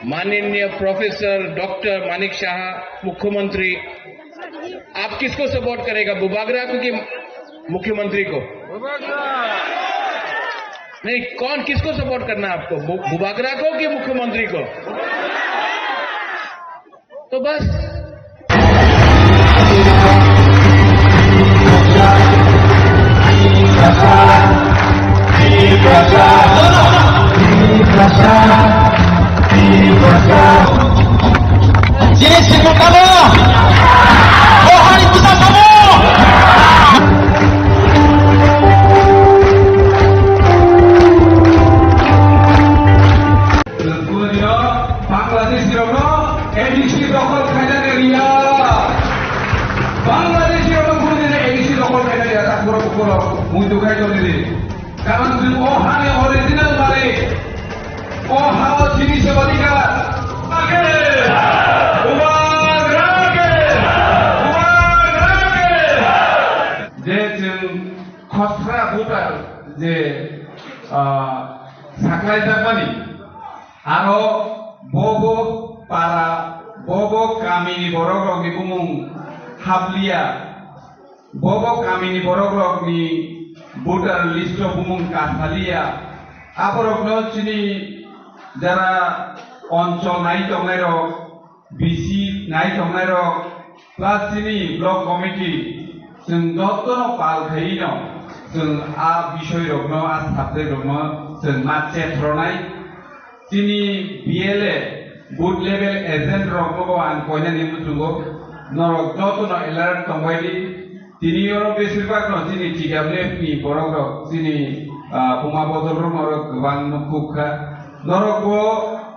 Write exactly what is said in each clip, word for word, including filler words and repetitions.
माननीय professor doctor Manik शाह, मुख्यमंत्री, आप किसको सपोर्ट करेगा, बुबागरा को कि मुख्यमंत्री को? नहीं, कौन, किसको सपोर्ट करना है आपको, बु-, बुबागरा को कि मुख्यमंत्री को? तो बस। Jini simi tamo, o hari kita tamo. Bangladeshi rokno A D C dokol khaina riya. Bangladeshi rokno kunu dine A D C dokol khaina riya, ta borok borok muitu khai tong di. Karon chwng o hani original malik. O hao chini se odhikar. Bubagra ke! Bubagra ke! Je chwng khosra voter je, ah, saklaijakmani, aro bobo para, bobo kamini borokrokni bumung hapliya. Bobo kamini borokrokni voter list-o bumung kasaliya. Aborokno chini jara onchol nai tongnairok, B C nai tongnairok, plus chini block committee, chwng jotono pal khaino chwng a bisoyrokno, a subject-rokno chwng ma chetronai. Chini B L A, booth level agent rokno bo ang koinani muchungo, norok jotono alert tongbai di. Tini oro besir bak no chini T W F ni borok rok, chini, ah, buma bodol rok norok kwbang no kuk kha. Norok bo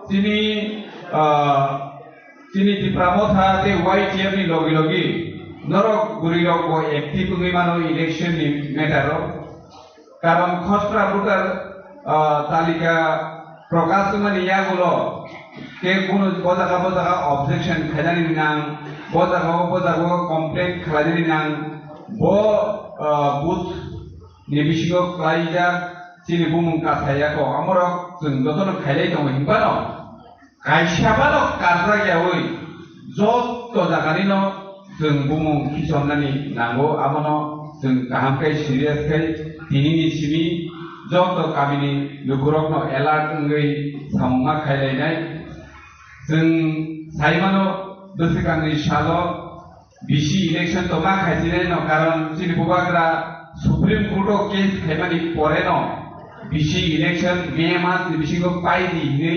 chini, ah, chini Tipra Motha tei Y T F ni logi logi norok bwrwi rok bo active wngwi mano election ni matter o. Karon khosra voter, ah, talika prokash wngmani yagulo khe kunu bo jaga bo jaga objection khainani nang, bo jaga o bo jaga o complaint khlainani nang, bo, ah, booth ni bisingo khlaijak chini bumung kasai yako, amorok chwng jotono khailai tongo hinphano. Kaisa balo karjak yaui joto jaganino chwng bumung khisomnani nango, abono chwng kaham khe serious khe tinini simi joto kamini lukurokno alert wngwi samungma khailainai. Chwng saimano bwswkangni salo B C election to ma khaisinai no, karon chini bubagra Supreme Court o case khaimani pore no B C election May mas ni bisingo pai di hinwi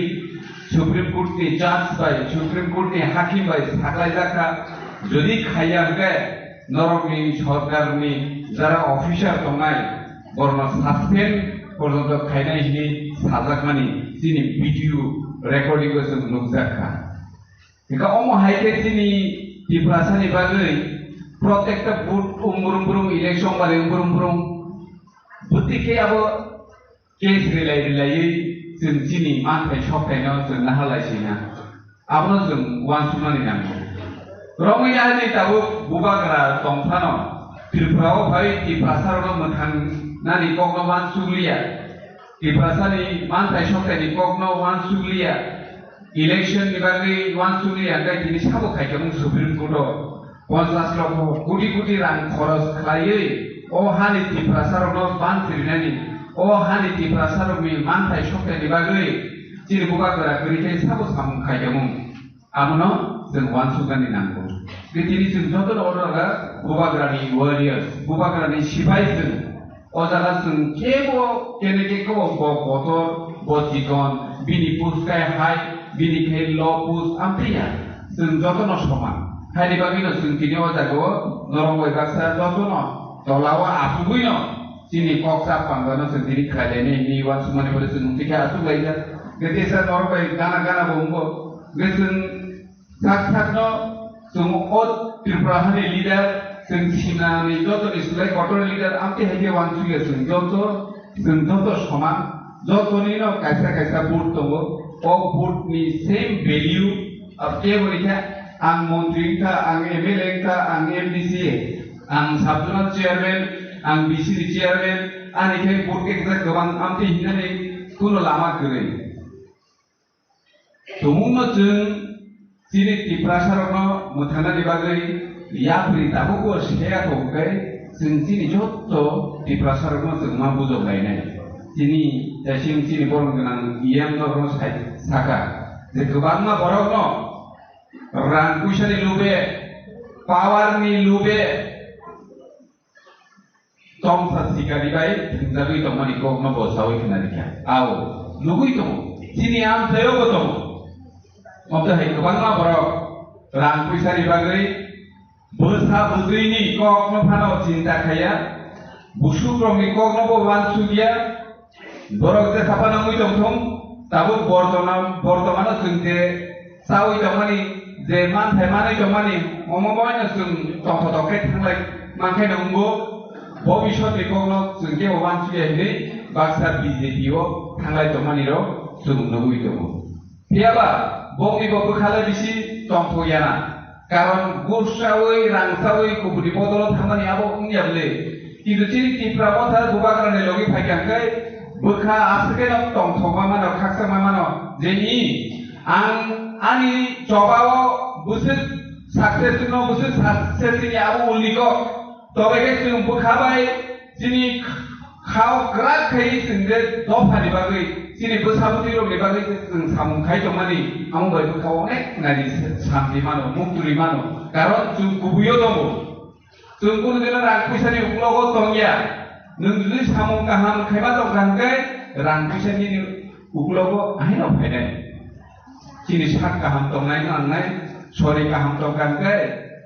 Supreme Court ni judge bai, Supreme Court ni hakim bai saklaijak kha. Jodi khaiya hwnkhe norokni sorkarni jara officer tongnai borokno suspend porjonto khainai hinwi sajakmani chini video recording o chwng nukjak kha. Hingke omo hai khe chini Tiprasani bagwi protekta vote umbrung brung, election bari umbrung brung, bwtwi khe abo case rilai rilaiwi chwng chini manthai sokthai no chwng naharlai sina. Abono chwng uansuknani nango. Romwi nahani tabuk bubagra tongphano Tripura o phai Tiprasa rokno mwthang nani kokno uansukliya. Tiprasani manthai sokthai ni kokno uansukliya. Election ni bagwi uansukliya, hwnkhe tini sabo khaikhe mung Supreme Court o ponchas lokho koti koti rang khoros khlaiwi o hani Tiprasa rokno ban kirinani, o hani Tiprasa rokni manthai sokthai ni bagwi chini bubagra kwrwi khe sabo samung khaikhe mung. Abono chwng uansuknani nango. Tei tini chwng jotono order rwkha, bubagrani warriors, bubagrani sipai chwng. O jaga chwng kebo kene khe kebo bo kotor, bo chikon, bini puskai hai, bini khe lo pus, amtwi ya. Chwng jotono soman. Haini bagwino chwng tini o jagao norok bai baksa jotono tolao achugwino chini kok chap panjano chwng tini khlailainai hinwi uansukmani pore chwng twi khe achuklaijak. Tei teisa norok bai gana gana bo wngo. Hwnkhe chwng Sak sakno chwng o Tripura hani leader, chwng Simnani jotoni slai kotorni leader, amtwi hai khe uansukya chwng joto, chwng joto soman, jotonino kaisa kaisa vote tongo. O vote ni same value, ab kebo ni kha, ang montri wngkha, ang M L A wngkha, ang M D C, ang sub zonal chairman, ang B C ni chairman, ani khe vote khe kwbang amtwi hinani kuno lama kwrwi. Tumungno chwng chini Tiprasarokno mwthangnani bagwi yapri tabukbo seya tongkhe chwng chini jotto Tiprasarokno chwng ma bujok lainai. Chini jaising chini borom gwnang E M norokno sai saka je kwbangma borokno rang puisani lube, power ni lube, tongsa sikari bai thwngjagwi tongmani kokno bo saui khna rikha. Ao, nugui tongo. Chini amchaio bo tongo. Obda hai kwbangma borok rang puisani bagwi bwsa bwtwini kokno phano chinta khaiya. Busukrokni kokno bo uansukya. Borok je sapa nangwi tongthung, tabuk bortona-, bortomano chwng je chawi tongmani, je manthai manwi tongmani, omo boino chwng tongthotok khe thanglai mankhaino wngbo, bobisotni kokno chwng kebo uansukya hinwi baksa B J P o thanglai tongmanirok chwng nugwi tongo. Phiyaba bongni bo bwkhalai bisi tongthokya na. Karon gursawi, rangsawi, kubuni bodolo thangmani abo wngya bwle. Kintu chini Tipra Motha Bubagrani logi phaikha hwnkhe bwkha aswkeno tongthokma mano, khakchangma mano. Jeni ang ani chobao bwswk success no, bwswk success ni abo ulniko. Tobe khe chwng bwkha bai chini khao kwrak khai chwng je dophani bagwi, chini bwsa bwtwi rokni bagwi je chwng samung khai tongmani, amo bai bwkha onek nani santi mano, muktwi mano. Karon chwng kubuio tongo. Chwng kunu dino rang puisani uklogo tongya. Nwng jodi samung kaham khaima tongkha hwnkhe rang puisani uklogo ahino phainai. Chini sak kaham tongnai nangnai, sori kaham tongkha hwnkhe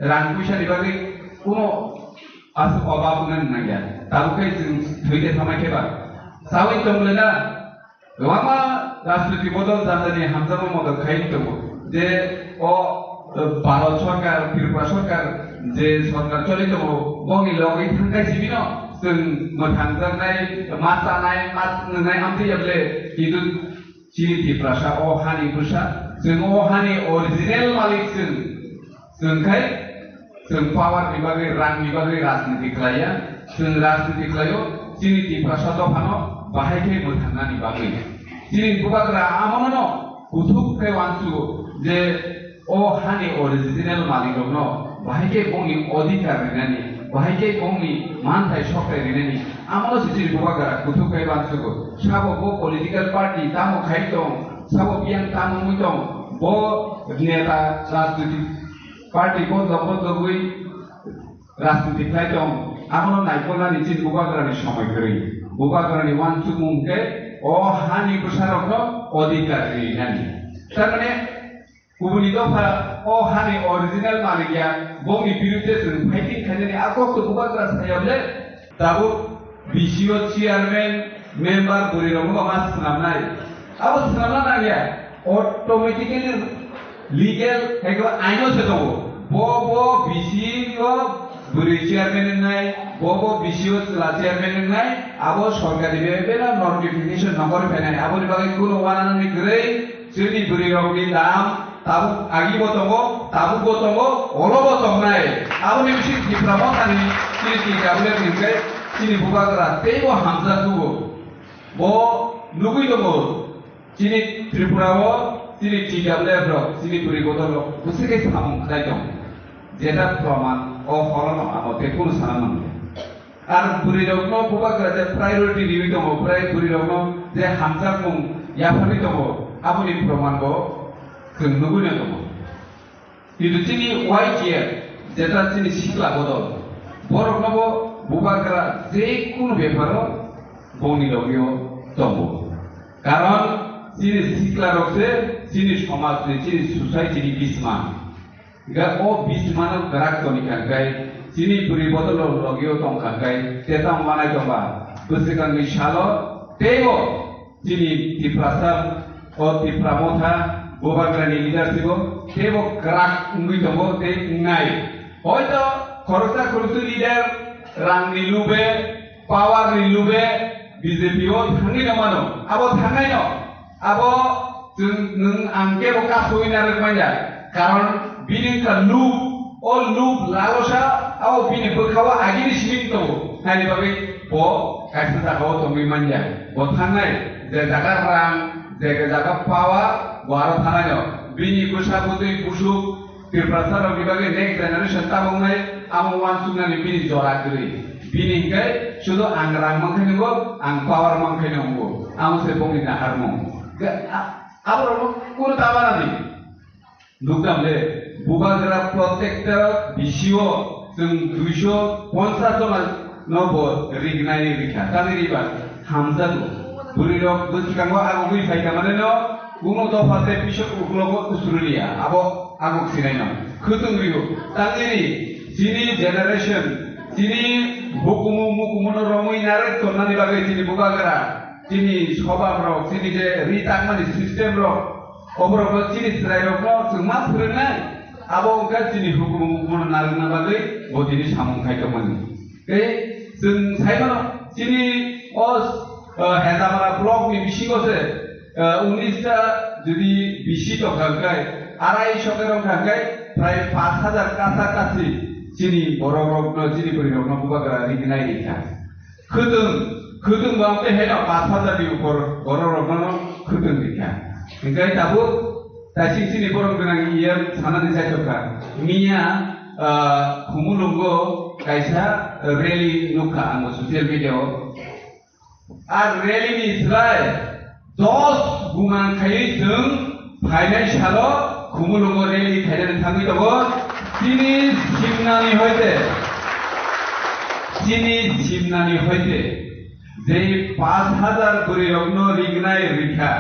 rang puisani bagwi kuno aswk obab wngna nangya. Tabuk khe chwng thwi de thamai khe ba. Sawi tong le na, kwbangma rajniti bodol jani jani hamjakma modot khai tongo. Je o, eh, Bharat Sarkar, Tripura Sarkar, je sarkar choli tongo, bongni logwi thangkai sibino chwng mwthangjaknai, ma chanai, ma nwngnai amtwi ya bwle, kintu chini Tiprasa o hani bwsa, chwng o hani original malik chwng. Chwng khai, chwng power ni bagwi, rang ni bagwi rajniti khlaiya, chwng rajniti khlaio, chini Tiprasa dophano bahai khe mwthangnani bagwi. Chini bubagra amono kuthuk khe uansugo je o hani original malik rokno bahai khe bongni odhikar rinani, bahai khe bongni manthai sokthai rinani, amono se chini bubagra kuthuk khe uansugo. Sabo bo political party tamo khai tong, sabo biyang tamo wngwi tong, bo neta rajniti party bondok bondogwi rajniti khlai tong, abono naikolnani chini bubagrani somoi kwrwi. Bubagrani uansukmung khe o hani bwsarokno odhikar rinani. Tarmane kubuni dopha o hani original malik ya, bongni birudde chwng fighting khainani a kokto bubagra saya bwle. Tabuk B C O chairman, member bwrwi rokno ma swnamnai. Abo swnamna nangya. Automatically legal hai khe aino se tongo. Bo bo B C O bwrwi chairman wngnai, bo bo B C O chwla chairman wngnai, abo sorkari bai bela notification nongkhor phainai. Aboni bagwi kuno uananani kwrwi chini bwrwi rokni dam tabuk agi bo tongo, tabuk bo tongo, olo bo tongnai. Aboni bising Tipra Mothani chini T W F ni hwnkhe chini bubagra teibo hamjak tugo. Bo nugwi tongo, chini Tripura o chini T W F rok, chini bwrwi bodol rok bwswk khe samung khlai tong. Jeta proman o horono amo tei kunu sana mangya. Ar bwrwi rokno bubagra je priority riwi tongo, bwrwi bwrwi rokno je hamjakmung yapharwi tongo, aboni proman bo chwng nugwi no tongo. Kintu chini Y T F, jeta chini sikla bodol, borokno bo bubagra je kunu beparo bongni logio tongo. Karon chini sikla rok se chini somaj ni, chini society ni bisma. Ga o bismano kwrak toni kangkai, chini bwrwi bodol rok logio tong kangkai, teta manai tongba. Bwswkangni salo teibo chini Tiprasa, o Tipra Motha, bubagrani leadership o teibo kwrak wngwi tongo tei wngnai. Hoito khoroksa khoroksa leader rangni lube, power ni lube B J P o thangwi no mano. Abo thangnai no. Abo Chwng, nwng ang kebo kasui narwk manya, karon bini wngkha lub, o lub lalosa, abo bini bwkhao agini simi tongo, haini bagwi bo kaisa jagao tongwi manya. Bo thangnai, je jaga rang, je jaga power, bo aro thangnai no. Bini bwsa bwtwi busuk, Tiprasa rokni bagwi next generation tabuknai amo uansuknani bini jora kwrwi. Bini hinkhe sudu ang rang mankhe nungo, ang power mankhe nungo. Amo se bongni naharmung. Ga-, a-, aborokno kunu ta manani. Nukdam le, bubagra protector bisio chwng duiso ponchas jona no bo rignai rikha. Tangwi riba hamjago. Bwrwirok bwskango agogwi phaikha maneno, kunu dopha tei pisok uklogo usrwliya. Abo agok sinaino. Khwtwng rio. Tangwi ri. Chini generation, chini hukumu mukumuno romwi narwk tonnani bagwi chini bubagra, chini sobabrok, chini je ri tangmani system rok, oborokno chini chwrairokno chwng ma phwrwngnai, abo wngkha chini hukumu mukumuno narwkna bagwi bo tini samung khai tongmani. Tei chwng sai mano, chini o, eh, Hendamara block ni bisingo se, eh, unis ta jodi bisi tongkha hwnkhe, arai sho khe rwngkha hwnkhe, prai pash hajar kasa kasi chini borok rokno, chini bwrwi rokno bubagra rignai rikha. Khwtwng, khwtwng bo amtwi haino pash hajar ni upor borok rokno khwtwng rikha. Hwnkhe tabuk Taising chini borok gwnang E M sanani chaitokha. Miya, ah, Khumulwngo kaisa rally nukha ang bo social media o. A rally ni slai dos guna khaiwi chwng phainai salo Khumulwngo rally khainani thangwi tongo. Chini simnani hoite, chini simnani hoite je pash hajar bwrwi rokno rignai rikha.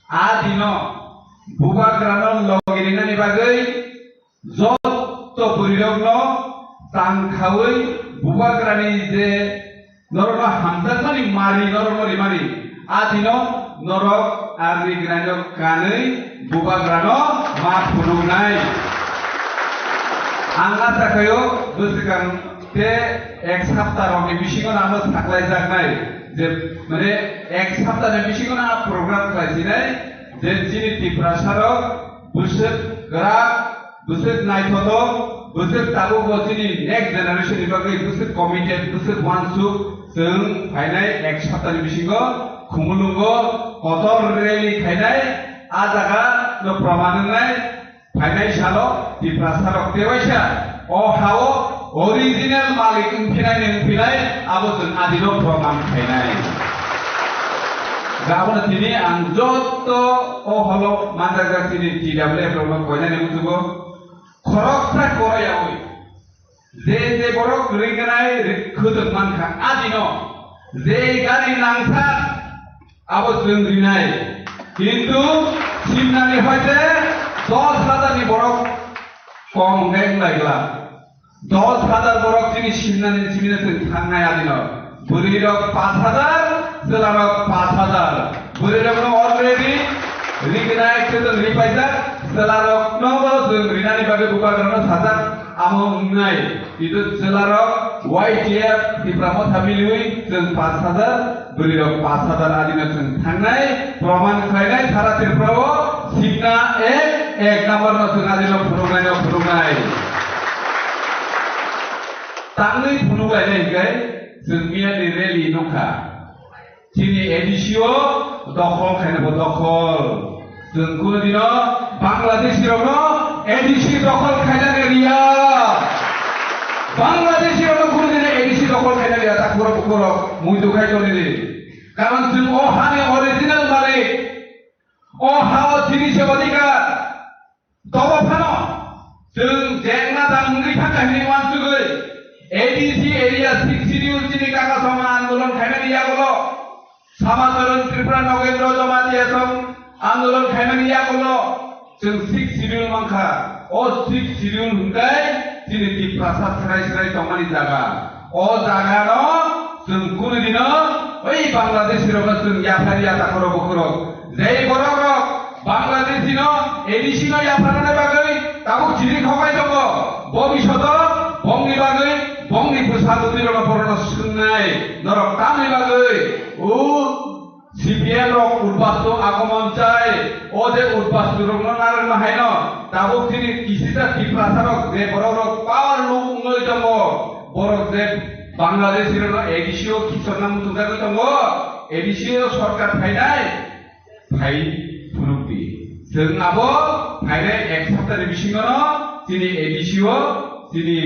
A dino bubagrano logi rinani bagwi jotto bwrwirokno tang khaui bubagrani je norokno hamjakmani mari norokno rimani, a dino norok a rignano kanwi bubagrano ma phunuknai. Ang acha khaio bwswkang te ek sapta rokni bisingo ano saklaijaknai je, mane, ek saptani bisingo a program khlaisinai je chini Tiprasa rok bwswk kwrak, bwswk naithotok, bwswk tabukbo chini next generation ni bagwi bwswk committed, bwswk uansuk chwng phainai ek saptani bisingo Khumulwngo kotor rally khainai, a jaga no proman wngnai. Phainai salo Tiprasa rok tewaisa o hao original malik wngphinai ni wngphinai abo chwng adino proman khainai. Gabono tini ang jotto o holo manjakjak chini T W F rokno koinani muchugo khoroksa koroyaui je je borok ringnai ri-, khwtwng mankha adino je gari nangsa abo chwng rinai. Kintu simnani hoite dos hajar ni borok kom hwnkhe wng lai glak. Dos hajar borok chini simnani simino chwng thangnai adino. Bwrwi rok pash hajar, chwla rok pash hajar. Bwrwi rokno already rignai chwng ripaijak, chwla rokno bo chwng rinani bagwi bubagrano sajak. Amo wngnai, kintu chwlarok Y T F Tipra Motha miliui chwng pash hajar, bwrwirok pash hajar adino chwng thangnai, proman khlainai sara Tripura o simna ek, ek number no chwng adino phunuknai no phunuknai. Tangwi phunuklainai hinkhe chwng miyani rally nukha. Chini A D C o dokhol khaina bo dokhol. Chwng kunu dino Bangladeshi rokno A D C dokhol khaina riya. Bangladeshi rokno kunu dino A D C dokhol khaina riya, ta khoro khoro muitu khai toni di. Karon chwng o hani original malik. O ha o chini se odhikar. Tobo phano chwng jengna dang wngwi thangkha hinwi uansugwi A D C area six schedule chini kaka songma andolon khaimani yagulo Samacharan Tripura Nogendra Jamatia song andolon khaimani yagulo chwng six schedule mankha. O six schedule hwnkhe chini Tiprasa srai srai tongmani jaga. O jagano chwng kunu dino oi Bangladeshi rokno chwng yaphar ya takhoro bukhurok. Jei borok rok Bangladeshi no A D C no yapharnani bagwi tabuk chiri khokai tongo. Bobishoto bongni bagwi bongni bwsa bwtwi rokno borokno swngnai norok tamni bagwi o C P Ken rok udbastu agomon chai, o je udbastu rokno narwkna haino, tabuk chini kisisa Tiprasa rok je borok rok power luk wngwi tongo, borok je Bangladeshi rokno A D C o khichorna muchungjagwi tongo, A D C o sorkar phainai, phai phunukdi. Chwng abo phainai ek saptani bisingono chini A D C o chini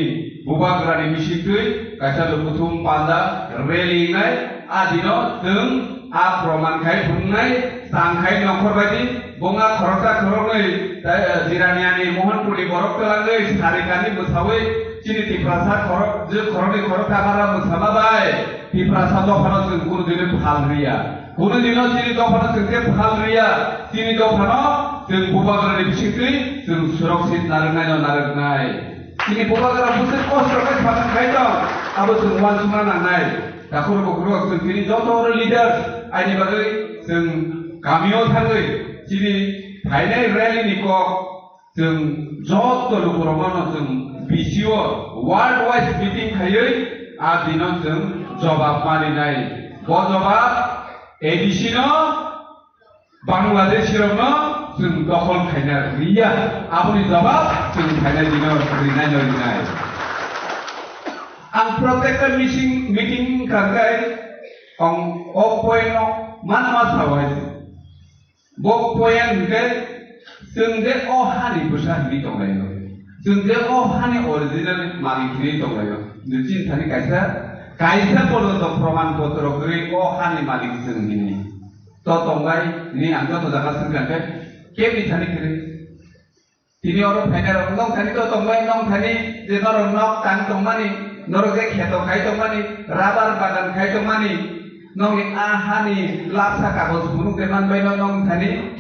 bubagrani bisingtwi kaisa lukuthum panda rally wngnai. A dino chwng a proman khai phunuknai, chang khai nongkhor baidi, bonga khoroksa khoroknwi, tai, eh, Jiraniani Mohanpurni borok twlangwi sarikani bwsawi chini Tiprasa khorok, je khoroknwi khoroksa bara bwsama bai Tiprasa dophano chwng kunu dino phal riya. Kunu dino chini dophano chwng je phal riya, chini dophano chwng bubagrani bisingtwi chwng surakshit narwknaino narwknai. Chini bubagra bwswk kosto khe sapan khai tong, abo chwng uansukna nangnai. Takhuk bukhuk rok chwng tini joto horo leaders, aini bagwi chwng kamio thangwi chini phainai rally ni kok chwng joto lukurokno chwng B C O world wise meeting khaiwi a dino chwng jobab marinai. Bo jobab A D C no Bangladeshi rokno chwng dokhol khaina riya, aboni jobab chwng phainai dino rinai no rinai. Ang protekta meeting, meeting kangkai ang o point no manma sawai. Bo point hwnkhe chwng je o hani bwsa hwnwi tonglaio, chwng je o hani original malik hwnwi tonglaio. Chini thani kaisa, kaisa porjonto proman potro kwrwi o hani malik chwng hwnwi. To tongbai hwnwi ang joto jaga swngkha khe kebni thani kwrwi. Tini oro phainai rok nong thani to tongbai, nong thani je norok nok tang tongmani, norok je kheto khai tongmani, rabar bagan khai tongmani, nongni a hani lapsa kagoj phunuk de manbai no nong thani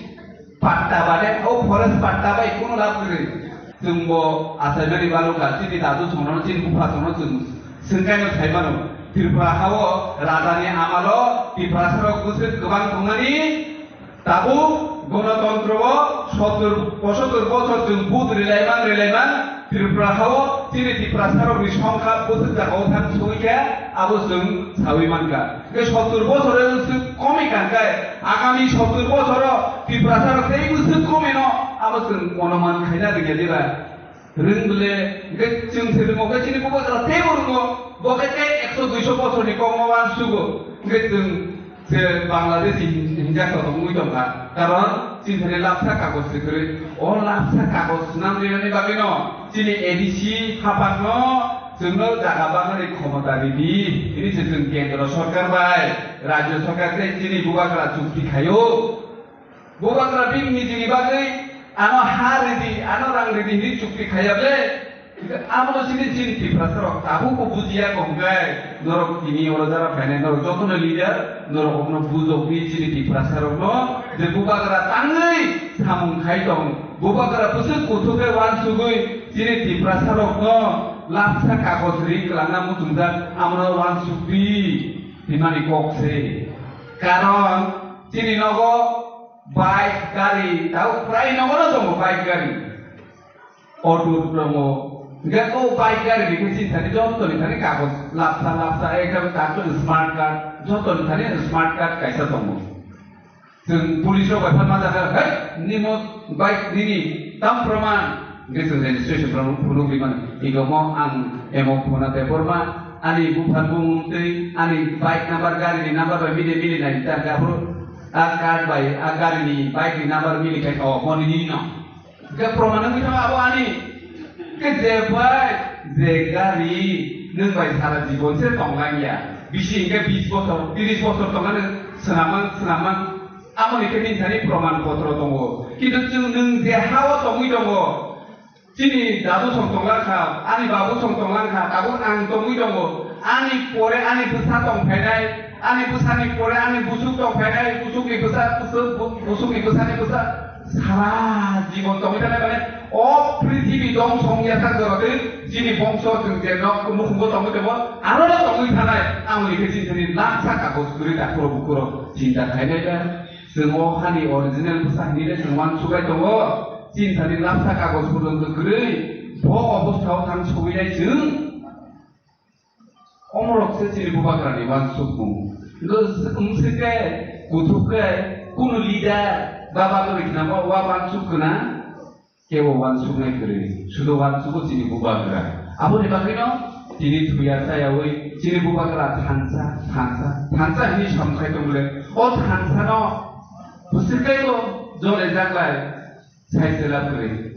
patta bade, o forest patta bai kunu lab kwrwi. Chwngbo achaimani balukha, chini dadu songno, chini bupha songno chwng swngkaino saimano. Tripura hao rajani amalo Tiprasa rok bwswk kwbang tongmani, tabuk gonotontro o sottur, pochottor bochor chwng vote rilaiman, rilaiman, Tripura hao chini Tiprasa rokni songkha bwswk jagao thang sogwi khe abo chwng sawi mankha. Hwnkhe sottur bochor o bwswk komi kankai, agami sottur bochor o Tiprasa rok tei bwswk komi no abo chwng onuman khaina rwngya diba? Rwng bwle, hwnkhe chwng se rwngo khe chini bubagra teibo rwngo, bo khe tei ekso duiso bochorni kokno uansugo, hwnkhe chwng se Bangladeshi hin-, hinjak tongwi tongkha. Karon chini thani lapsa kagoj se kwrwi. O lapsa kagoj swnam rinani bagwino chini A D C haphangno chwngno jaga bagani khomota ridi. Hini se chwng kendro sorkar bai, rajyo sorkar tei chini bubagra chukti khaio. Bubagra bini nijini bagwi ano ha ridi, ano rang ridi hini chukti khaiya ble. Abono chini chini Tiprasa rok tabukbo bujiya kongkai. Norok tini oro jara phainai, norok jotono leader, norok omono bujokdi chini Tiprasa rokno je bubagra tangwi samung khai tong. Bubagra bwswk kuthuk khe uansugwi chini Tiprasa rokno lapsa kagoj ri kwlangna muchungjak, amono uansukdi hwnmani kok se. Karon chini nogo bike, gari, tau prai nogono tongo bike, gari. Auto tongo. Hingke o bike, gari ni khe chini thani joto ni thani kagoj lapsa lapsa, ekdom katok smart card, joto ni thani smart card kaisa tongo. Chwng police rok bai phan ma jaga, "Hei, nini mo bike nini tam proman?" Hingke chwng registration rok phunuk ri mano. Ego mo ang emo phone a Debbarma, ani buphang bumung twi, ani bike number, gari ni number bai mili mili nai, ta gabur. A card bai, a gari ni bike ni number mili khai, o, mo nini no. Hingke proman wngwi thango abo ani. Hingke je bike, je gari, nwng bai sara jibon se tong lang ya. Bisi hingke bis bosor, tiris bosor tong lang, swnamang, swnamang. Amo ni khe nini thani proman potro tongo. Kintu chwng nwng je ha o tongwi tongo, Chini dadu song tonglang kha, ani babu song tonglang kha, tabuk ang tongwi tongo. Ani pore ani bwsa tong phainai, ani bwsani pore ani busuk tong phainai, busukni bwsa, busuk, bu-, busukni bwsani bwsa. Sara jibon tongwi thanai mane, o prithibi dongso wngya sak jora twi, chini bongso chwng je nok nukhungo tongwi tongo, arono tongwi thanai, ang ni khe chini thani laksa kagoj kwrwi takhurok bukhurok chinta khainai da. Chwng o hani original bwsa hinwi le chwng uansukbai tongo. Chini thani lapsa kagoj porjonto kwrwi bo obostha o thang sogwi nai chwng. Omorok se chini bubagra ni uansukmung. Wng se khe Kuthuk khe kunu leader ba bagwi khna bo wa wansuk khna, kebo wansuknai kwrwi, sudo wansugo chini bubagra. Aboni bagwino tini thuya chayawi chini bubagra thansa, thansa, thansa hwnwi samkhai tongmole. O thansano bwswk teibo jole jaklai sai se lab kwrwi.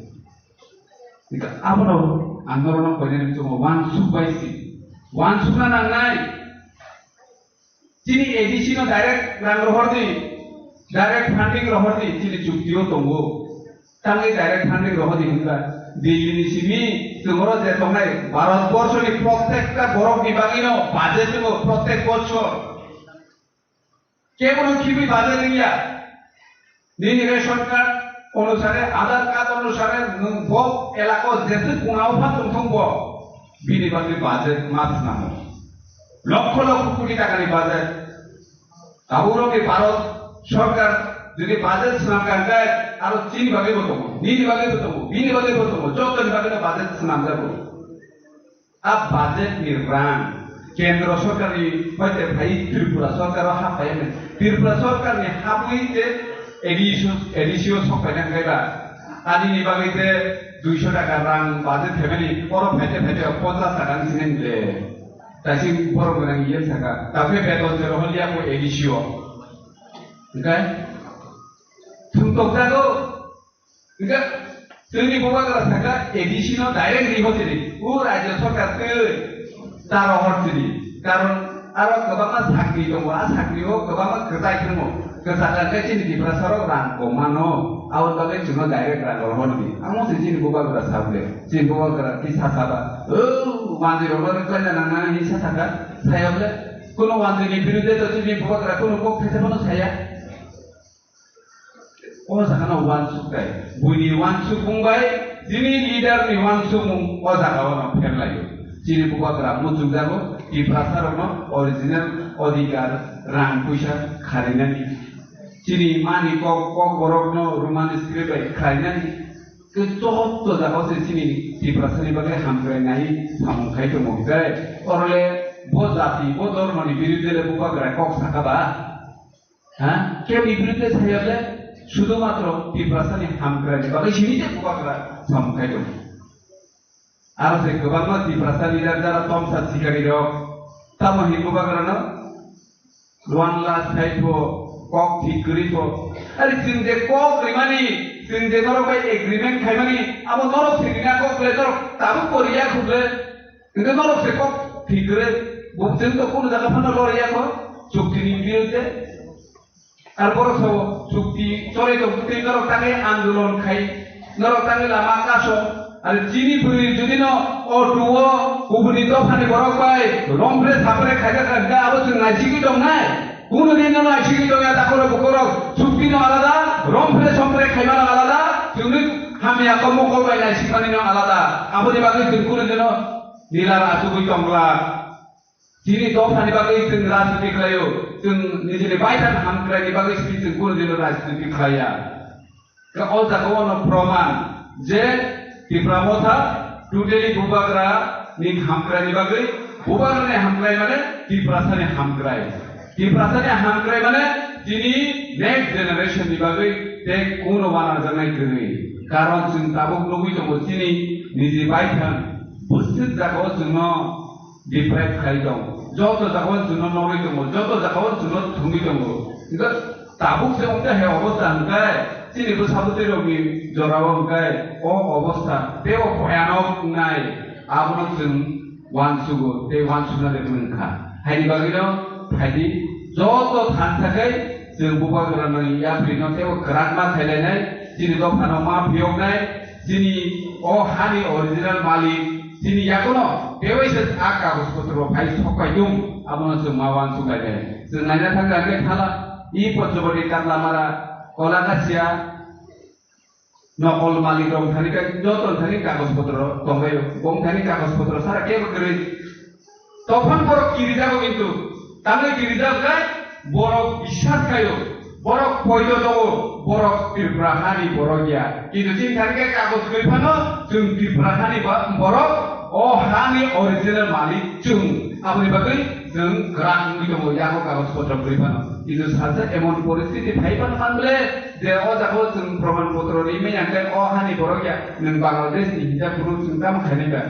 Abono ang norokno koinani chungo wansuk bai si. Wansukna nangnai. Chini A D C no direct rang rohor di, direct funding rohor di, chini chukti o tongo. Tangwi direct funding rohor di hinba. Delhi ni simi chwng oro je tongnai Bharat Borsho ni prottekta borok ni bagwi no budget tongo, prottek bochor. Kebono khibi budget wngya. Nini ration card onusare, Aadhaar card onusare nwng bo elaka o jeswk kona o pha tongthung bo, bini bagwi budget ma swnamo. Lokho lokho koti takani budget. Tabukno khe Bharat Sarkar jodi budget swnam kha hwnkhe aro chini bagwi bo tongo, nini bagwi bo tongo, bini bagwi bo tongo, jotoni bagwino budget swnamjago. A budget ni rang Kendra Sarkar ni hoite phai Tripura Sarkar o hapbai hwnwi. Tripura Sarkar ni habwi te A D C o, A D C o sok paina hwnkhe ba. Ani ni bagwi te duiso taka rang budget phaimani, oro phaite phaite ponchas taka ni sinai le. Taising borok gwnang iye saka. Takhe beton zero hol ya ko A D C o. Hwnkhe? Thwng tokjago. Hingke chwngni bubagra saka A D C no direct riho sini. O rajya sarkar twi ta rohor sini. Karon aro kwbangma sakri tongo, a sakri o kwbangma kwchai thwngo. Kwchak khe chini Tiprasa rok rang koma no. Aboni bagwi chwngno direct rang rohor di. Amo se chini bubagra sabde. Chini bubagra kisa saba. O manjwi rok no kwlaina nang nang hinwi sa saka. Saya bole. Kuno manjwi ni birudhe to chini bubagra kuno kok thaisa phano saya. O jaga no wansuk tai. Buini wansukmung bai, chini leader ni wansukmung o jaga o no pherlaio. Chini bubagra muchungjago, Tiprasa rok no original odhikar rang puisa kharinani. Chini mani kok, kok borok no Roman script bai khlainani. Ke joto jaga o se chini Tiprasa ni bagwi hamkrai nai samung khai tongo hwnkhe. Orole bo jati, bo dhormo ni birudhe le bubagra kok saka ba? Ha? Keboni birudhe sayole sudhumatro Tiprasani hamkrai ni bagwi simi je bubagra samung khai tongo. Aro se kwbangma Tiprasa leader jara tomsa sikari rok tamo hin bubagra no one lakh sai pho kok thik kwrwi pho. Ari chwng je kok rimani, chwng je norok bai agreement khaimani, abo norok se rina kok le norok tabuk bo riya khuk le. Hingke norok se kok thik kwrwi, bo chwng to kunu jaga phano loriya kho, chukti ni birudhe. Ar borok sabo chukti chole tong twi norok tangwi andolon khai, norok tangwi lama kaso. Ar chini bwrwi jodi no o tuo kubuni dophani borok bai romphre saphre khaijak kha hingke abo chwng naisigwi tongnai. Kunu din no naisigwi tongya takhoro bukorok chukti no alada, romphre somphre khaimano alada, chwngni hamya kok mokol bai naisikmani no alada. Aboni bagwi chwng kunu dino Nila ra achugwi tongla. Chini dophani bagwi chwng rajniti khlaio, chwng nijini baithang hamkraini bagwi simi chwng kunu dino rajniti khlaiya. Khe o jaga o no proman je Tipra Motha totally bubagra ni hamkraini bagwi, bubagra ni hamkrai mane Tiprasa ni hamkrai. Tiprasa ni hamkrai mane chini next generation ni bagwi tei kuno uanajaknai kwrwi. Karon chwng tabuk nugwi tongo chini niji baithang bwswk jaga o chwngno deprive khai tong. Joto jaga o chwngno nogwi tongo, joto jaga o chwngno thumwi tongo. Hingke tabuk se wngkha he obostha hingkhe chini bwsa bwtwi rokni jora o hingkhe o obostha tei o bhoyanok wngnai abono chwng uansugo tei uansukna de wngkha. Haini bagwino phaidi joto thansa khai chwng bubagrano yapri no tei o kwrak ma khailainai chini dophano ma phiyoknai chini o hani original malik. Chini yakono tei waisa a kagoj potro phai sok pai dung, abono chwng ma uansuk lai nai. Chwng naina thang kha khe thala, i Panchwati, Katlamara, Kolakasia, nokol malik rok thani kha, joto thani kagoj potro tong bai, bong thani kagoj potro sara kebo kwrwi. Tophang borok kirijago kintu, tamni kirijak khe borok biswas khaio, borok poito tongo, borok Tripura hani borok ya. Kintu chini thani khe kagoj kwrwi phano chwng Tripura hani ba-, borok, o hani original malik chwng. Aboni bagwi chwng kwrak wngwi tongo, yago kagoj potro kwrwi phano. Kintu salsa emon poristiti phai phano man bole je o jaga o chwng proman potro rimani hwnkhe o hani borok ya, nwng Bangladesh ni hinjak phuru chwng tamo khainai ba?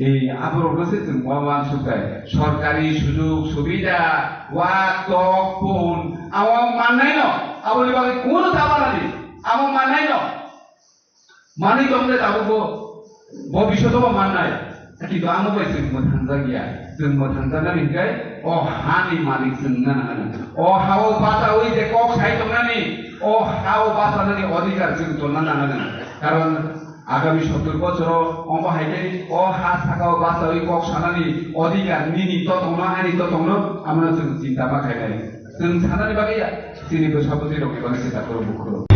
Ei, aborok no se chwng ma uansuk kha. Sorkari sujug subida, wak, tok, pun, amo mannai no, aboni bagwi kunu ta manani, amo mannai no. Manwi tongde tabukbo, bo bisoto bo mannai. Kintu amo bai chwng mwthangjakya. Chwng mwthangjaknani hwnkhe o hani malik chwng wngna nangnai. O hao bachaui je kok sai tongnani, o hao bachanani odhikar chwng tonna nangnai. Karon agami sottor bochoro omo hai khe o ha sakao bachaui kok sanani odhikar nini to tongno, ani to tongno, amano chwng chinta ma khainai. Chwng sanani bagwi ya, chini bwsa bwtwi rokni bagwi se takhoro bukhuk.